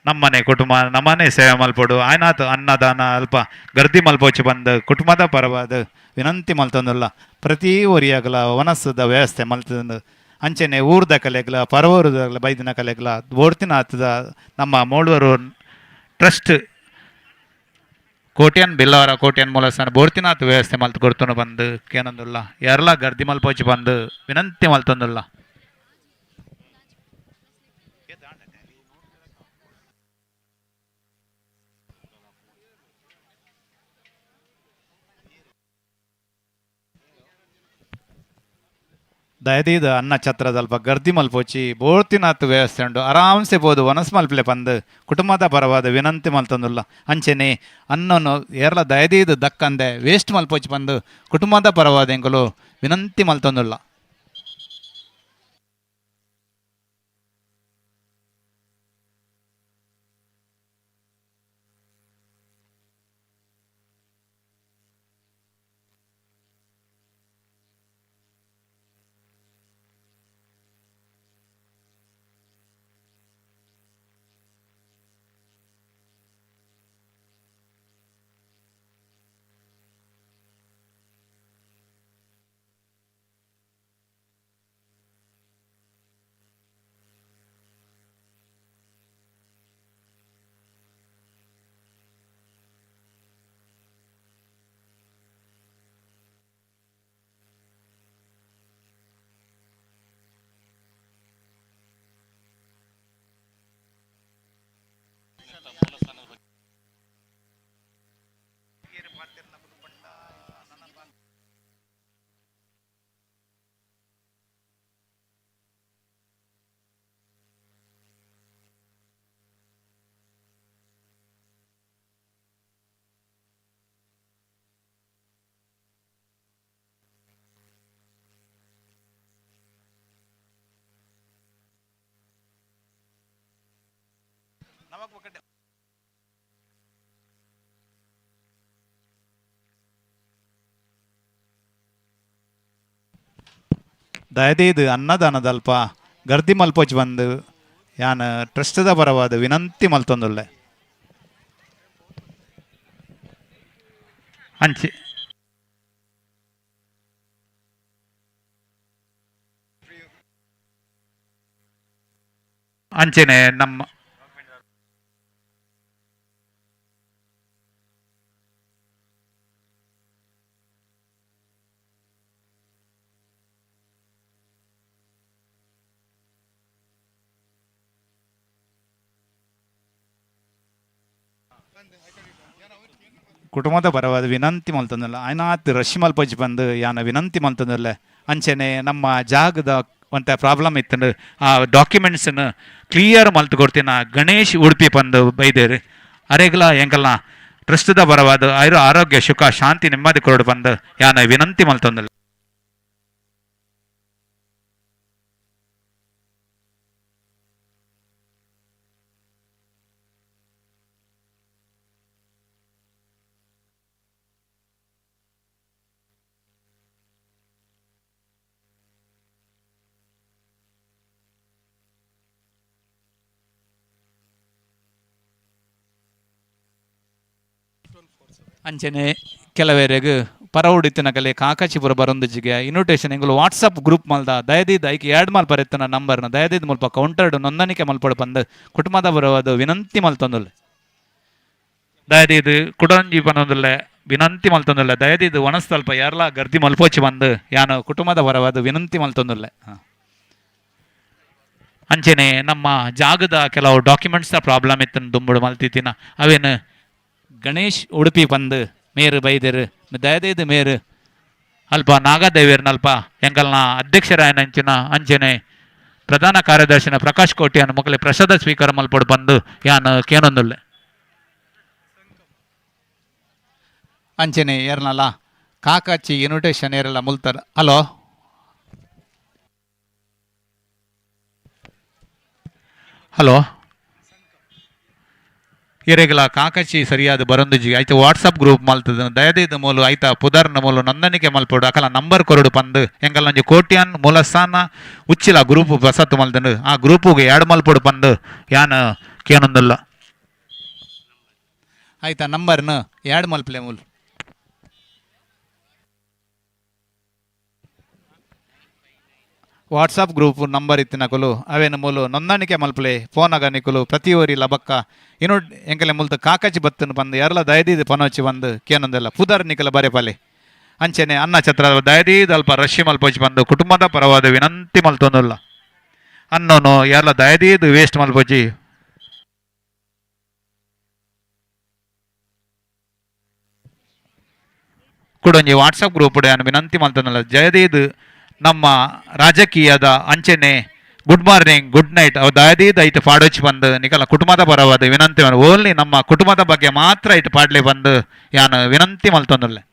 ನಮ್ಮನೆ ಕುಟುಂಬ ನಮ್ಮನೆ ಸೇವೆ ಮಲ್ಪೊಡು. ಆಯ್ನಾತ್ ಅನ್ನದಾನ ಅಲ್ಪ ಗರ್ದಿ ಮಲ್ಪೊಚ್ಚಿ ಬಂದು ಕುಟುಂಬದ ಪರವಾದ ವಿನಂತಿ ಮಲ್ತೊಂದುಲ್ಲ. ಪ್ರತಿ ಒರಿಯಾಗಲ ವನಸ್ಸದ ವ್ಯವಸ್ಥೆ ಮಲ್ತಂದು ಅಂಚನೆ ಊರ್ದ ಕಲೆಗ್ಲ ಪರವೂರುದ ಬೈದಿನ ಕಲೆಗ್ಲ ಬೋರ್ತಿನ ಆತದ ನಮ್ಮ ಮೋಳುವರು ಟ್ರಸ್ಟ್ ಕೋಟ್ಯಾನ್ ಬಿಲ್ಲವರ ಕೋಟ್ಯಾನ್ ಮೂಲಸ್ಥಾನ ಬೋರ್ತಿನಾಥ್ ವ್ಯವಸ್ಥೆ ಮಲ್ತು ಕೊಡ್ತುನು ಬಂದು ಕೇನೊಂದುಲ್ಲ. ಯಾರ್ಲ ಗರ್ದಿ ಮಲ್ಪೊಚ್ಚಿ ಬಂದು ವಿನಂತಿ ಮಲ್ತೊಂದುಲ್ಲ. ದಯದೀದ ಅನ್ನ ಛತ್ರದಲ್ಪ ಗರ್ದಿ ಮಲ್ಪೊಚ್ಚಿ ಬೋರ್ತಿನಾಥ್ ವ್ಯವಸ್ಥೆ ಉಂಡು. ಆರಾಮ್ಸೆ ಪೋದು ವನಸ್ ಮಲ್ಪಲೆ ಪಂದ್ ಕುಟುಂಬದ ಪರವಾದ ವಿನಂತಿ ಮಲ್ತೊಂದುಲ್ಲ. ಅಂಚೆನೆ ಅನ್ನನು ಏರ್ಲ ದಯದೀದ್ ದಕ್ಕಂದೆ ವೇಸ್ಟ್ ಮಲ್ಪೊಚ್ಚಿ ಪಂದ್ ಕುಟುಂಬದ ಪರವಾದ ಎಂಕುಲು ವಿನಂತಿ ಮಲ್ತೊಂದುಲ್ಲ. ದಯದೀದ್ ಅನ್ನದಾನದಲ್ಪ ಗರ್ದಿ ಮಲ್ಪೋಚ್ ಬಂದು ಯಾನ್ ಟ್ರಸ್ಟ್ದ ಪರವಾದ ವಿನಂತಿ ಮಲ್ತೊಂದುಲ್ಲೆ. ಅಂಚೆ ಅಂಚೆನೆ ನಮ್ಮ ಕುಟುಂಬದ ಪರವಾದ ವಿನಂತಿ ಮಲ್ತೊಂದುಲ್ಲ ಆಯ್ನಾತ್ ರಶ್ ಮಲ್ಪೊಚ್ಚಿ ಬಂದು ಯಾನ ವಿನಂತಿ ಮಲ್ತೊಂದುಲ್ಲೆ. ಅಂಚೆನೆ ನಮ್ಮ ಜಾಗದ ಒಂತ ಪ್ರಾಬ್ಲಮ್ ಇತ್ತಂಡು ಆ ಡಾಕ್ಯುಮೆಂಟ್ಸ್ನ ಕ್ಲಿಯರ್ ಮಲ್ತು ಕೊಡ್ತೀನ ಗಣೇಶ್ ಉಡುಪಿ ಪಂದು ಬೈದೇರು. ಅರೆಗ್ಲ ಎಂಕಲ್ನ ಟ್ರಸ್ಟ್ದ ಪರವಾದ ಐರು ಆರೋಗ್ಯ ಸುಖ ಶಾಂತಿ ನೆಮ್ಮದಿ ಕೊರಡು ಬಂದು ಯಾನ ವಿನಂತಿ ಮಲ್ತೊಂದುಲ್ಲೆ. ಅಂಚನೆ ಕೆಲವೇರೆಗ್ ಪರವುಡಿತ್ತಿನಕಲೆ ಕಾಕಾಚಿಪುರ ಬರೊಂದುಜಿಗೆ ಇನ್ವಿಟೇಷನ್ ಎಂಗುಲು ವಾಟ್ಸಪ್ ಗ್ರೂಪ್ ಮಲ್ದ ದಯದೀದ್ ಐಕ್ ಯಾಡ್ ಮಲ್ಪ ಎತ್ತನ ನಂಬರ್ನ ದಯದೀದ್ ಮುಲ್ಪ ಕೌಂಟರ್ಡ್ ನೋಂದಣಿಕೆ ಮಲ್ಪಡು ಪಂದ್ ಕುಟುಂಬದ ಬರವಾದ ವಿನಂತಿ ಮಲ್ತೊಂದುಲ್ಲೆ. ದಯದೀದ್ ಕುಡೊಂಜಿ ಪನೊಂದುಲ್ಲೆ ವಿನಂತಿ ಮಲ್ತೊಂದುಲ್ಲೆ. ದಯದೀದ್ ವನಸ್ತಲ್ಪ ಯಾರ್ಲಾ ಗರ್ದಿ ಮಲ್ಪೋಚಿ ಬಂದು ಯಾನು ಕುಟುಂಬದ ಪರವಾದ ವಿನಂತಿ ಮಲ್ತೊಂದುಲ್ಲೆ. ಅಂಚನೆ ನಮ್ಮ ಜಾಗದ ಕೆಲವು ಡಾಕ್ಯುಮೆಂಟ್ಸ್ದ ಪ್ರಾಬ್ಲಮ್ ಇತ್ತು ದುಂಬುಡು ಮಲ್ತಿತ್ತಿನ ಅವೇನು ಗಣೇಶ್ ಉಡುಪಿ ಬಂದು ಮೇರು ಬೈದರು ದಯದೈದು ಮೇರು ಅಲ್ಪ ನಾಗದೇವಿಯರ್ನಲ್ಪ ಎಂಕಲ್ನ ಅಧ್ಯಕ್ಷರಾಯನ ಅಂಚಿನ ಅಂಚನೆ ಪ್ರಧಾನ ಕಾರ್ಯದರ್ಶಿನ ಪ್ರಕಾಶ್ ಕೋಟಿಯನ್ ಮೊಕಲೆ ಪ್ರಸಾದ ಸ್ವೀಕಾರ ಮಲ್ಪಡು ಬಂದು ಯಾನ್ ಕೇನೊಂದುಲ್ಲೆ. ಅಂಚನೆ ಏರ್ನಲ್ಲ ಕಾಕಾಚಿ ಇನ್ವಿಟೇಷನ್ ಏರಲ್ಲ ಮುಲ್ತಾರ. ಹಲೋ ಹಲೋ ಇರೆಗ್ಲ ಕಾಕಚಿ ಸರಿಯಾದ ಬರೊಂದುಜಿ ಐತ ವಾಟ್ಸಪ್ ಗ್ರೂಪ್ ಮಲ್ತದ ದಯದೀದ ಮೂಲು ಐತ ಪುದರ್ನ ಮೂಲು ನೋಂದಣಿಕೆ ಮಲ್ಪೊಡು ಅಕಲ ನಂಬರ್ ಕೊರಡು ಪಂದ್ ಎಂಕಲ್ನ ಒಂಜಿ ಕೋಟ್ಯಾನ್ ಮೂಲಸ್ಥಾನ ಉಚ್ಚಿಲ ಗ್ರೂಪ್ ಬಸತ್ತು ಮಲ್ತಂಡು ಆ ಗ್ರೂಪುಗೆ ಯಾಡ್ ಮಲ್ಪೊಡು ಪಂದ್ ಯಾನ್ ಕೇನೊಂದುಲ್ಲ. ಆಯ್ತಾ ನಂಬರ್ನ ಯಾಡ್ ಮಲ್ಪಲೆ ಮೂಲು. ವಾಟ್ಸಪ್ ಗ್ರೂಪ್ ನಂಬರ್ ಇತ್ತಿನಕುಲು ಅವೇನು ಮೂಲು ನೋಂದಣಿಕೆ ಮಲ್ಪಲೆ ಫೋನ್ ಆಗ ನಿಕುಲು ಪ್ರತಿ ಒರಿ ಲಬಕ್ಕ ಇನ್ನು ಎಂಕಲೆ ಮುಲ್ತ ಕಾಕಚಿ ಬತ್ತನು ಬಂದು ಯಾರಲ್ಲ ದಯದೀದ್ ಪನೋಚಿ ಬಂದು ಕೇನೊಂದೆಲ್ಲ ಪುದರ್ ನಿಕಲ ಬರೆಪಲೆ. ಅಂಚೆನೆ ಅನ್ನ ಛತ್ರ ದಯದೀದ್ ಅಲ್ಪ ರಶಿ ಮಲ್ಪೋಚಿ ಬಂದು ಕುಟುಂಬದ ಪರವಾದ ವಿನಂತಿ ಮಲ್ತೊಂದುಲ್ಲ. ಅನ್ನೋನು ಯಾರಲ್ಲ ದಯದೀದ್ ವೇಸ್ಟ್ ಮಲ್ಪೋಚಿ. ಕುಡೊಂಜಿ ವಾಟ್ಸಪ್ ಗ್ರೂಪ್ ವಿನಂತಿ ಮಲ್ತೊಂದುಲ್ಲ. ಜಯದೀದ್ ನಮ್ಮ ರಾಜಕೀಯದ ಅಂಚೆನೆ ಗುಡ್ ಮಾರ್ನಿಂಗ್ ಗುಡ್ ನೈಟ್ ಅವು ದಯದೀದ್ ಐಟ್ ಪಾಡೋಚಿ ಬಂದು ನಿಕಲ ಕುಟುಂಬದ ಪರವಾದ ವಿನಂತಿ ಓನ್ಲಿ ನಮ್ಮ ಕುಟುಂಬದ ಬಗ್ಗೆ ಮಾತ್ರ ಐಟ್ ಪಾಡ್ಲೆ ಬಂದು ಯಾನ್ ವಿನಂತಿ ಮಲ್ತೊಂದುಲ್ಲೆ.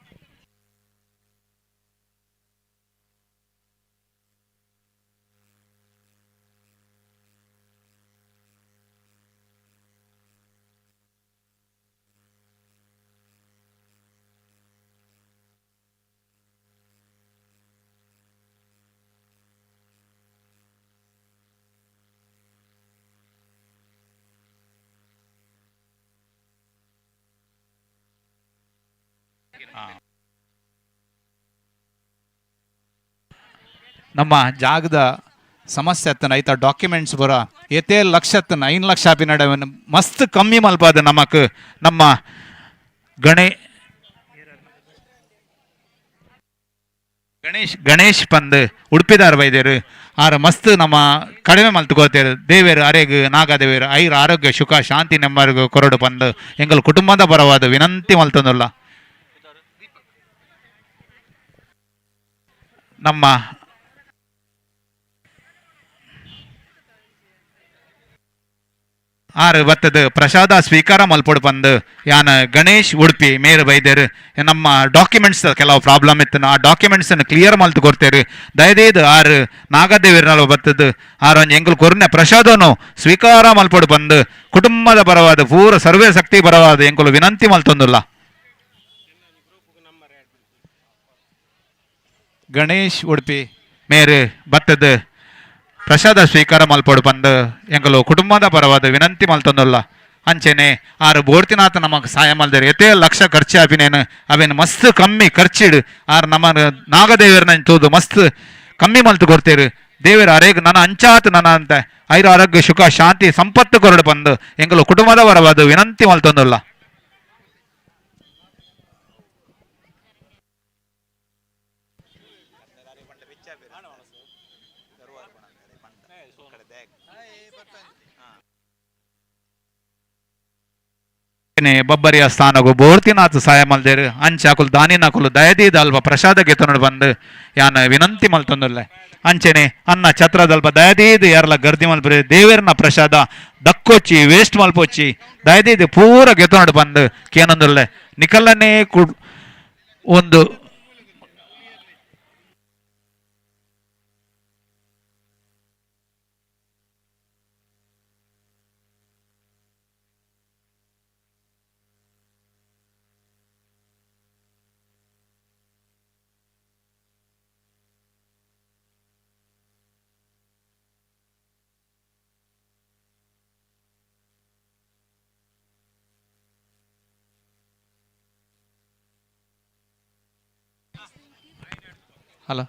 ನಮ್ಮ ಜಾಗದ ಸಮಸ್ಯೆ ಅತ್ತನ ಐತ ಡಾಕ್ಯುಮೆಂಟ್ಸ್ ಬರ ಏತೇ ಲಕ್ಷ ಅತ್ತನ 5 ಲಕ್ಷ ಆಪಿ ನಡವನ್ ಮಸ್ತ್ ಕಮ್ಮಿ ಮಲ್ಪಾದ ನಮಕ್ ನಮ್ಮ ಗಣೇ ಗಣೇಶ್ ಗಣೇಶ್ ಪಂದ್ ಉಡುಪಿದಾರ ಬೈದೇರು ಆರ ಮಸ್ತ್ ನಮ್ಮ ಕಡಿಮೆ ಮಲ್ತುಕೋತೇರು ದೇವೇರು ಅರೆಗ್ ನಾಗದೇವೇರು ಐರ್ ಆರೋಗ್ಯ ಸುಖ ಶಾಂತಿ ನೆಮ್ಮದಿಗೂ ಕೊರಡು ಪಂದ್ ಎಂಗಲ್ ಕುಟುಂಬದ ಪರವಾದ ವಿನಂತಿ ಮಲ್ತೊಂದುಲ್ಲ. ನಮ್ಮ ಆರು ಬತ್ತದ ಪ್ರಸಾದ ಸ್ವೀಕಾರ ಮಲ್ಪೊಡು ಪಂದ್ ಯಾನ್ ಗಣೇಶ್ ಉಡುಪಿ ಮೇರು ಬೈದೇರು. ನಮ್ಮ ಡಾಕ್ಯುಮೆಂಟ್ಸ್ ಕೆಲವು ಪ್ರಾಬ್ಲಮ್ ಇತ್ತು, ಆ ಡಾಕ್ಯುಮೆಂಟ್ಸ್ ಕ್ಲಿಯರ್ ಮಲ್ತು ಕೊಡ್ತೇರು. ದಯದೇದು ಆರು ನಾಗದೇವಿರ್ನಲ್ವ ಬತ್ತದ ಆರು ಒಂಜಿ ಎಂಕುಲು ಕೊರ್ನೆ ಪ್ರಸಾದನು ಸ್ವೀಕಾರ ಮಲ್ಪೊಡು ಪಂದ್ ಕುಟುಂಬದ ಪರವಾದ, ಪೂರ ಸರ್ವೇ ಶಕ್ತಿ ಪರವಾದ ಎಂಕುಲು ವಿನಂತಿ ಮಲ್ತೊಂದುಲ್ಲ. ಗಣೇಶ್ ಉಡುಪಿ ಮೇರು ಬತ್ತದ ಪ್ರಸಾದ ಸ್ವೀಕಾರ ಮಲ್ಪೊಡು ಪಂದ್ ಎಂಕುಲು ಕುಟುಂಬದ ಪರವಾದ ವಿನಂತಿ ಮಲ್ತೊಂದುಲ್ಲ. ಅಂಚೆನೆ ಆರು ಬೋರ್ತಿನಾಥ ನಮಕ್ ಸಹಾಯ ಮಲ್ದೇರು. ಎತೆ ಲಕ್ಷ ಖರ್ಚು ಆಪಿನೇನು ಅವೇನು ಮಸ್ತ್ ಕಮ್ಮಿ ಖರ್ಚಿಡು ಆರ್ ನಮ್ಮ ನಾಗದೇವರನ್ನ ತೂದು ಮಸ್ತ್ ಕಮ್ಮಿ ಮಲ್ತು ಕೊಡ್ತೇರು. ದೇವರ ಅರೇಗ್ ನನ್ನ ಅಂಚಾತ್ ನನ್ನ ಅಂತ ಐರ ಆರೋಗ್ಯ ಸುಖ ಶಾಂತಿ ಸಂಪತ್ತು ಕೊರಡು ಬಂದು ಎಂಕುಲು ಕುಟುಂಬದ ಪರವಾದ ವಿನಂತಿ ಮಲ್ತೊಂದುಲ್ಲ. ಬಬ್ಬರಿಯ ಸ್ಥಾನಗು ಬೋರ್ತಿನಾಥ್ ಸಹಾಯ ಮಲ್ದೇರು. ಅಂಚೆ ಅಕುಲು ದಾನಿನಕುಲು ದಯದೀದ ಅಲ್ಪ ಪ್ರಸಾದ ಗೆತೊನಡು ಬಂದು ಯಾನ್ ವಿನಂತಿ ಮಲ್ತೊಂದುಲ್ಲೆ. ಅಂಚೆನೆ ಅನ್ನ ಛತ್ರದಲ್ಪ ದಯದೀದ್ ಯಾರ್ಲ ಗರ್ದಿ ಮಲ್ಪರೆ, ದೇವೇರ್ನ ಪ್ರಸಾದ ದಕ್ಕೊಚ್ಚಿ ವೇಸ್ಟ್ ಮಲ್ಪೊಚ್ಚಿ, ದಯದೀದ್ ಪೂರ ಗೆತೊನಡು ಬಂದು ಕೇನೊಂದುಲ್ಲೆ. ನಿಕಲ್ಲನೇ ಒಂದು ಹಲೋ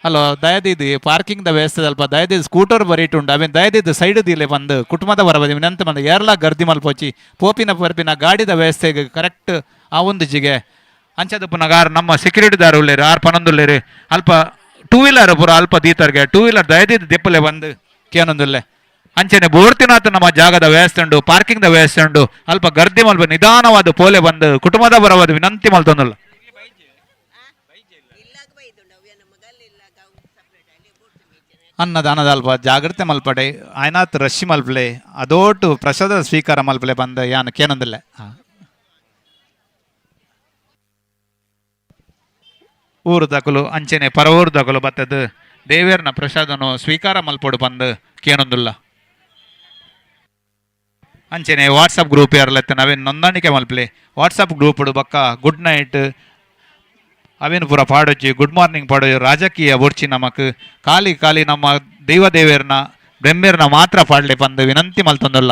ಹಲೋ, ದಯದೀದಿ ಪಾರ್ಕಿಂಗ್ the ವ್ಯವಸ್ಥೆ ಅಲ್ಪ ದಯದೀದ್ ಸ್ಕೂಟರ್ ಬರೀಟುಂಡು, ಅವೇನು ದಯದೀದ್ ಸೈಡ್ ದೀಲೆ ಬಂದು ಕುಟುಂಬದ ಬರಬದಿ ವಿನಂತಿ ಬಂದು. ಏರ್ಲ ಗರ್ದಿ ಮಲ್ಪೊಚ್ಚಿ, ಪೋಪಿನ ಪರ್ಪಿನ ಗಾಡಿದ ವ್ಯವಸ್ಥೆಗೆ ಕರೆಕ್ಟ್ ಆ ಒಂದು ಜಿಗೆ ಅಂಚದ ಪುನಗ ಆರ್ ನಮ್ಮ ಸೆಕ್ಯೂರಿಟಿದಾರು ಉಲ್ಲೇರು, ಆರ್ ಪನೊಂದುಲ್ಲೇರು. ಅಲ್ಪ ಟೂ ವೀಲರ್ ಪೂರ ಅಲ್ಪ ದೀತರ್ಗೆ, ಟೂ ವೀಲರ್ ದಯದೀದ್ ದೆಪ್ಪಲೆ ಬಂದು ಕೇನೊಂದುಲ್ಲೆ. ಅಂಚನೆ ಬೋರ್ತಿನಾಥ ನಮ್ಮ ಜಾಗದ ವ್ಯವಸ್ಥೆ ಉಂಡು, ಪಾರ್ಕಿಂಗ್ the ವ್ಯವಸ್ಥೆ ಉಂಡು, ಅಲ್ಪ ಗರ್ದಿ ಮಲ್ಪ ನಿಧಾನವಾದ ಪೋಲೆ ಬಂದು ಕುಟುಂಬದ ಬರವಾದ ವಿನಂತಿ ಮಲ್ತೊಂದುಲ್ಲ. ಅನ್ನದಾನದ ಅಲ್ಪ ಜಾಗ್ರತೆ ಮಲ್ಪಡೆ, ಆಯ್ನಾತ್ ರಶ್ ಮಲ್ಪಲೆ, ಅದೋಟು ಪ್ರಸಾದ ಸ್ವೀಕಾರ ಮಲ್ಪಲೆ ಬಂದ ಯಾನ್ ಕೇನೊಂದಿಲ್ಲ. ಊರು ದಕಲು ಅಂಚೆನೆ ಪರವೂರು ದಕಲು ಬತ್ತದು ದೇವೇರ್ನ ಪ್ರಸಾದನು ಸ್ವೀಕಾರ ಮಲ್ಪೊಡು ಬಂದು ಕೇನೊಂದುಲ್ಲ. ಅಂಚೆನೆ ವಾಟ್ಸಪ್ ಗ್ರೂಪ್ ಯಾರಲೆತ್ತ ನಾವೇನು ನೋಂದಾಣಿಕೆ ಮಲ್ಪಲೆ. ವಾಟ್ಸಪ್ ಗ್ರೂಪ್ ಬಕ್ಕ ಗುಡ್ ನೈಟ್ ಅವೇನು ಪೂರ ಪಾಡೊಚ್ಚಿ, ಗುಡ್ ಮಾರ್ನಿಂಗ್ ಪಾಡೊಚ್ಚಿ. ರಾಜಕೀಯ ಬೊಡ್ಚಿ ನಮಕ್, ಖಾಲಿ ಖಾಲಿ ನಮ್ಮ ದೈವ ದೇವೇರ್ನ ಬ್ರಹ್ಮೇರ್ನ ಮಾತ್ರ ಪಾಡ್ಲೆ ಪಂದು ವಿನಂತಿ ಮಲ್ತೊಂದುಲ್ಲ.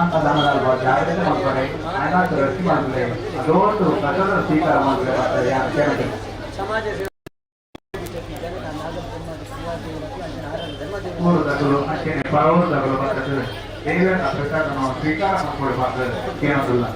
ಅನ್ನದಾನದ ಜಾಗ್ರತೆ ಮಾಡ್ತಾರೆ ಹಣಕಾಸು ರಚನೆ ಮಾಡ್ತಾರೆ ಅದೊಂದು ಪ್ರಸಾದ ಸ್ವೀಕಾರ ಮಾಡ್ತಾರೆ ಯಾರು ಕೇಳಿದ್ರೆ. ಊರುದಗಳು ಅಂಚನೆ ಪರವೂರುದಗಳು ಬರ್ತದೆ ದೇವರ ಪ್ರಸಾದವನ್ನು ಸ್ವೀಕಾರ ಮಾಡ್ಕೊಳ್ಬಾರ್ದು ಏನೋದಿಲ್ಲ.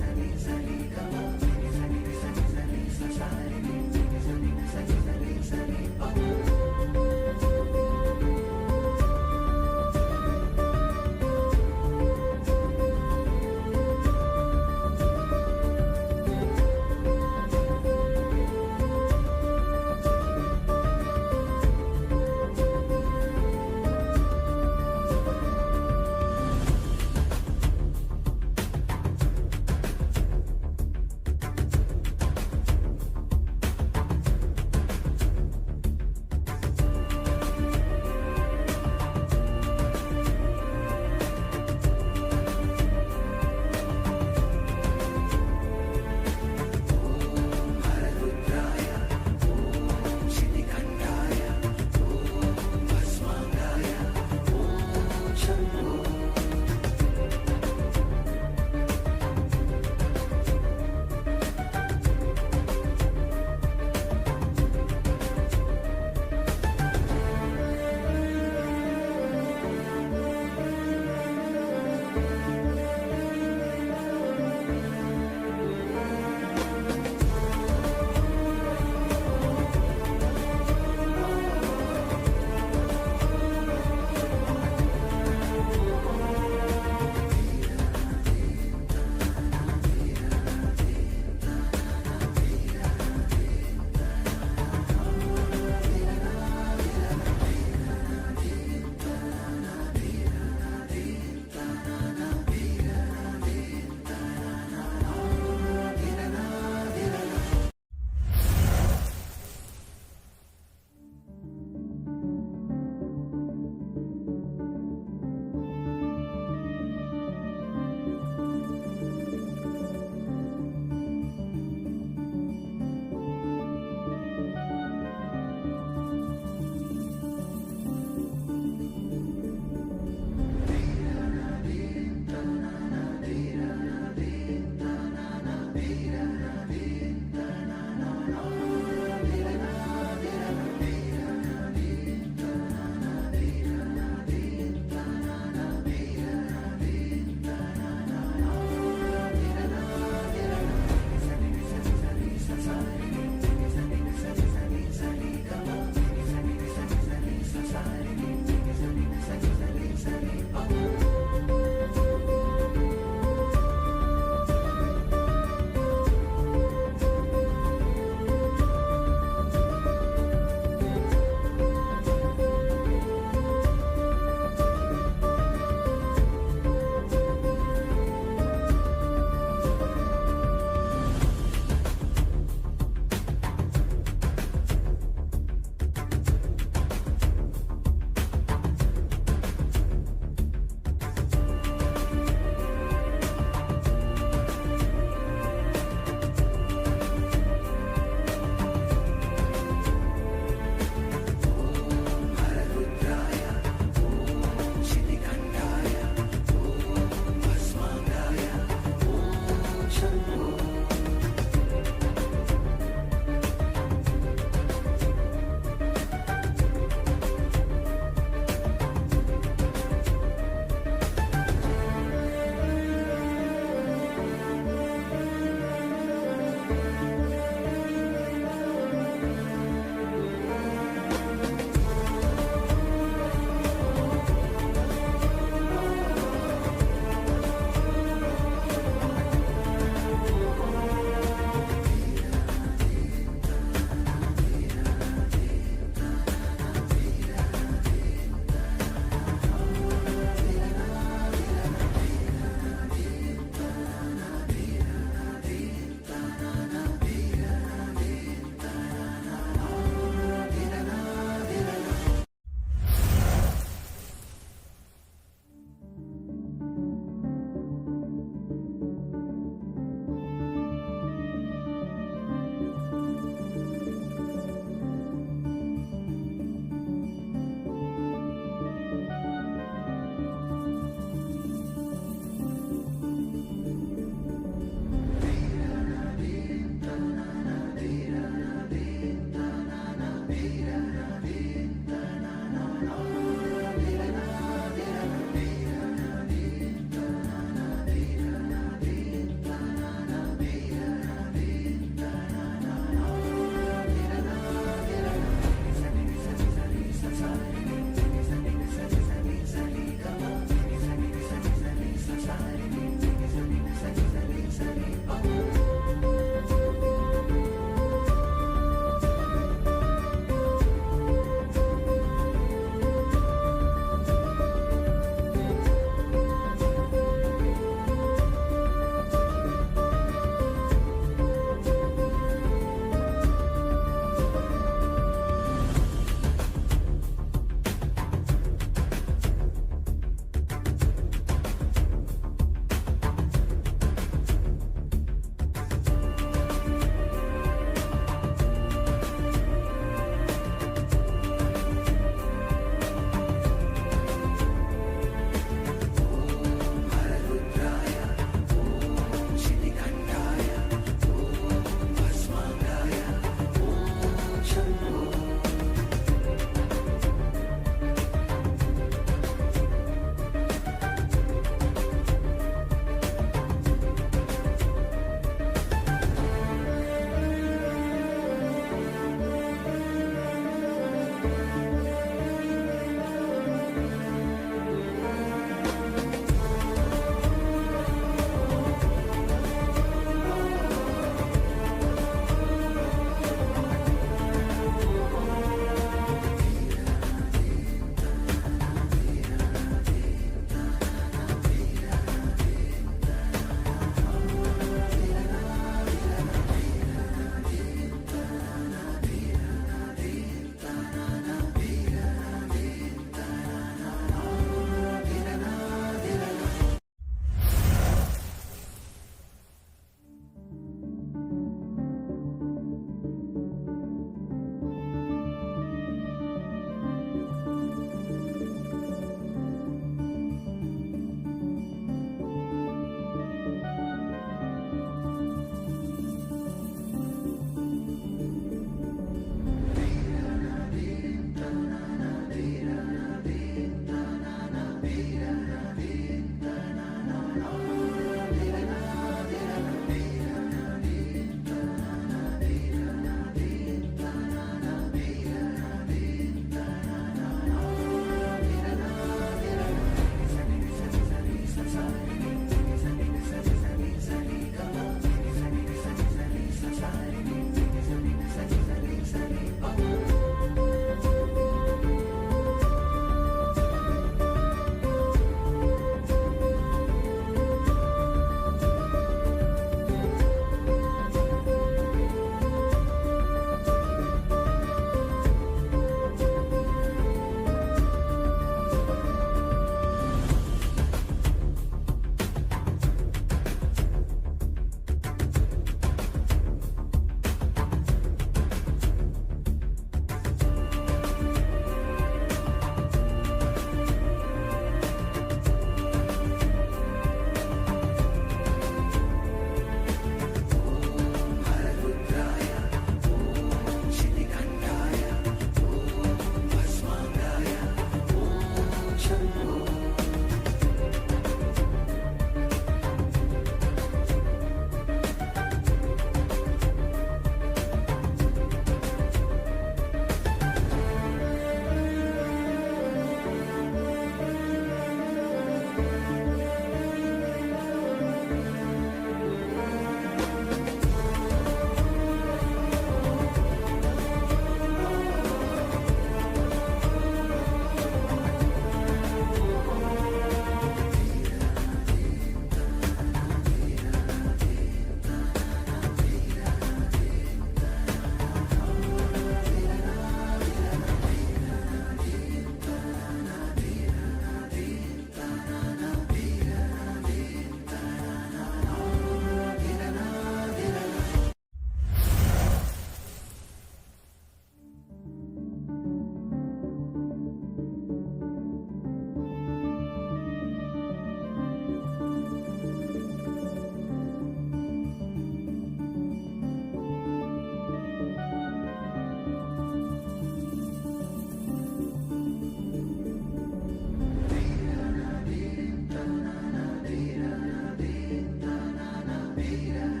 ಧೀರ.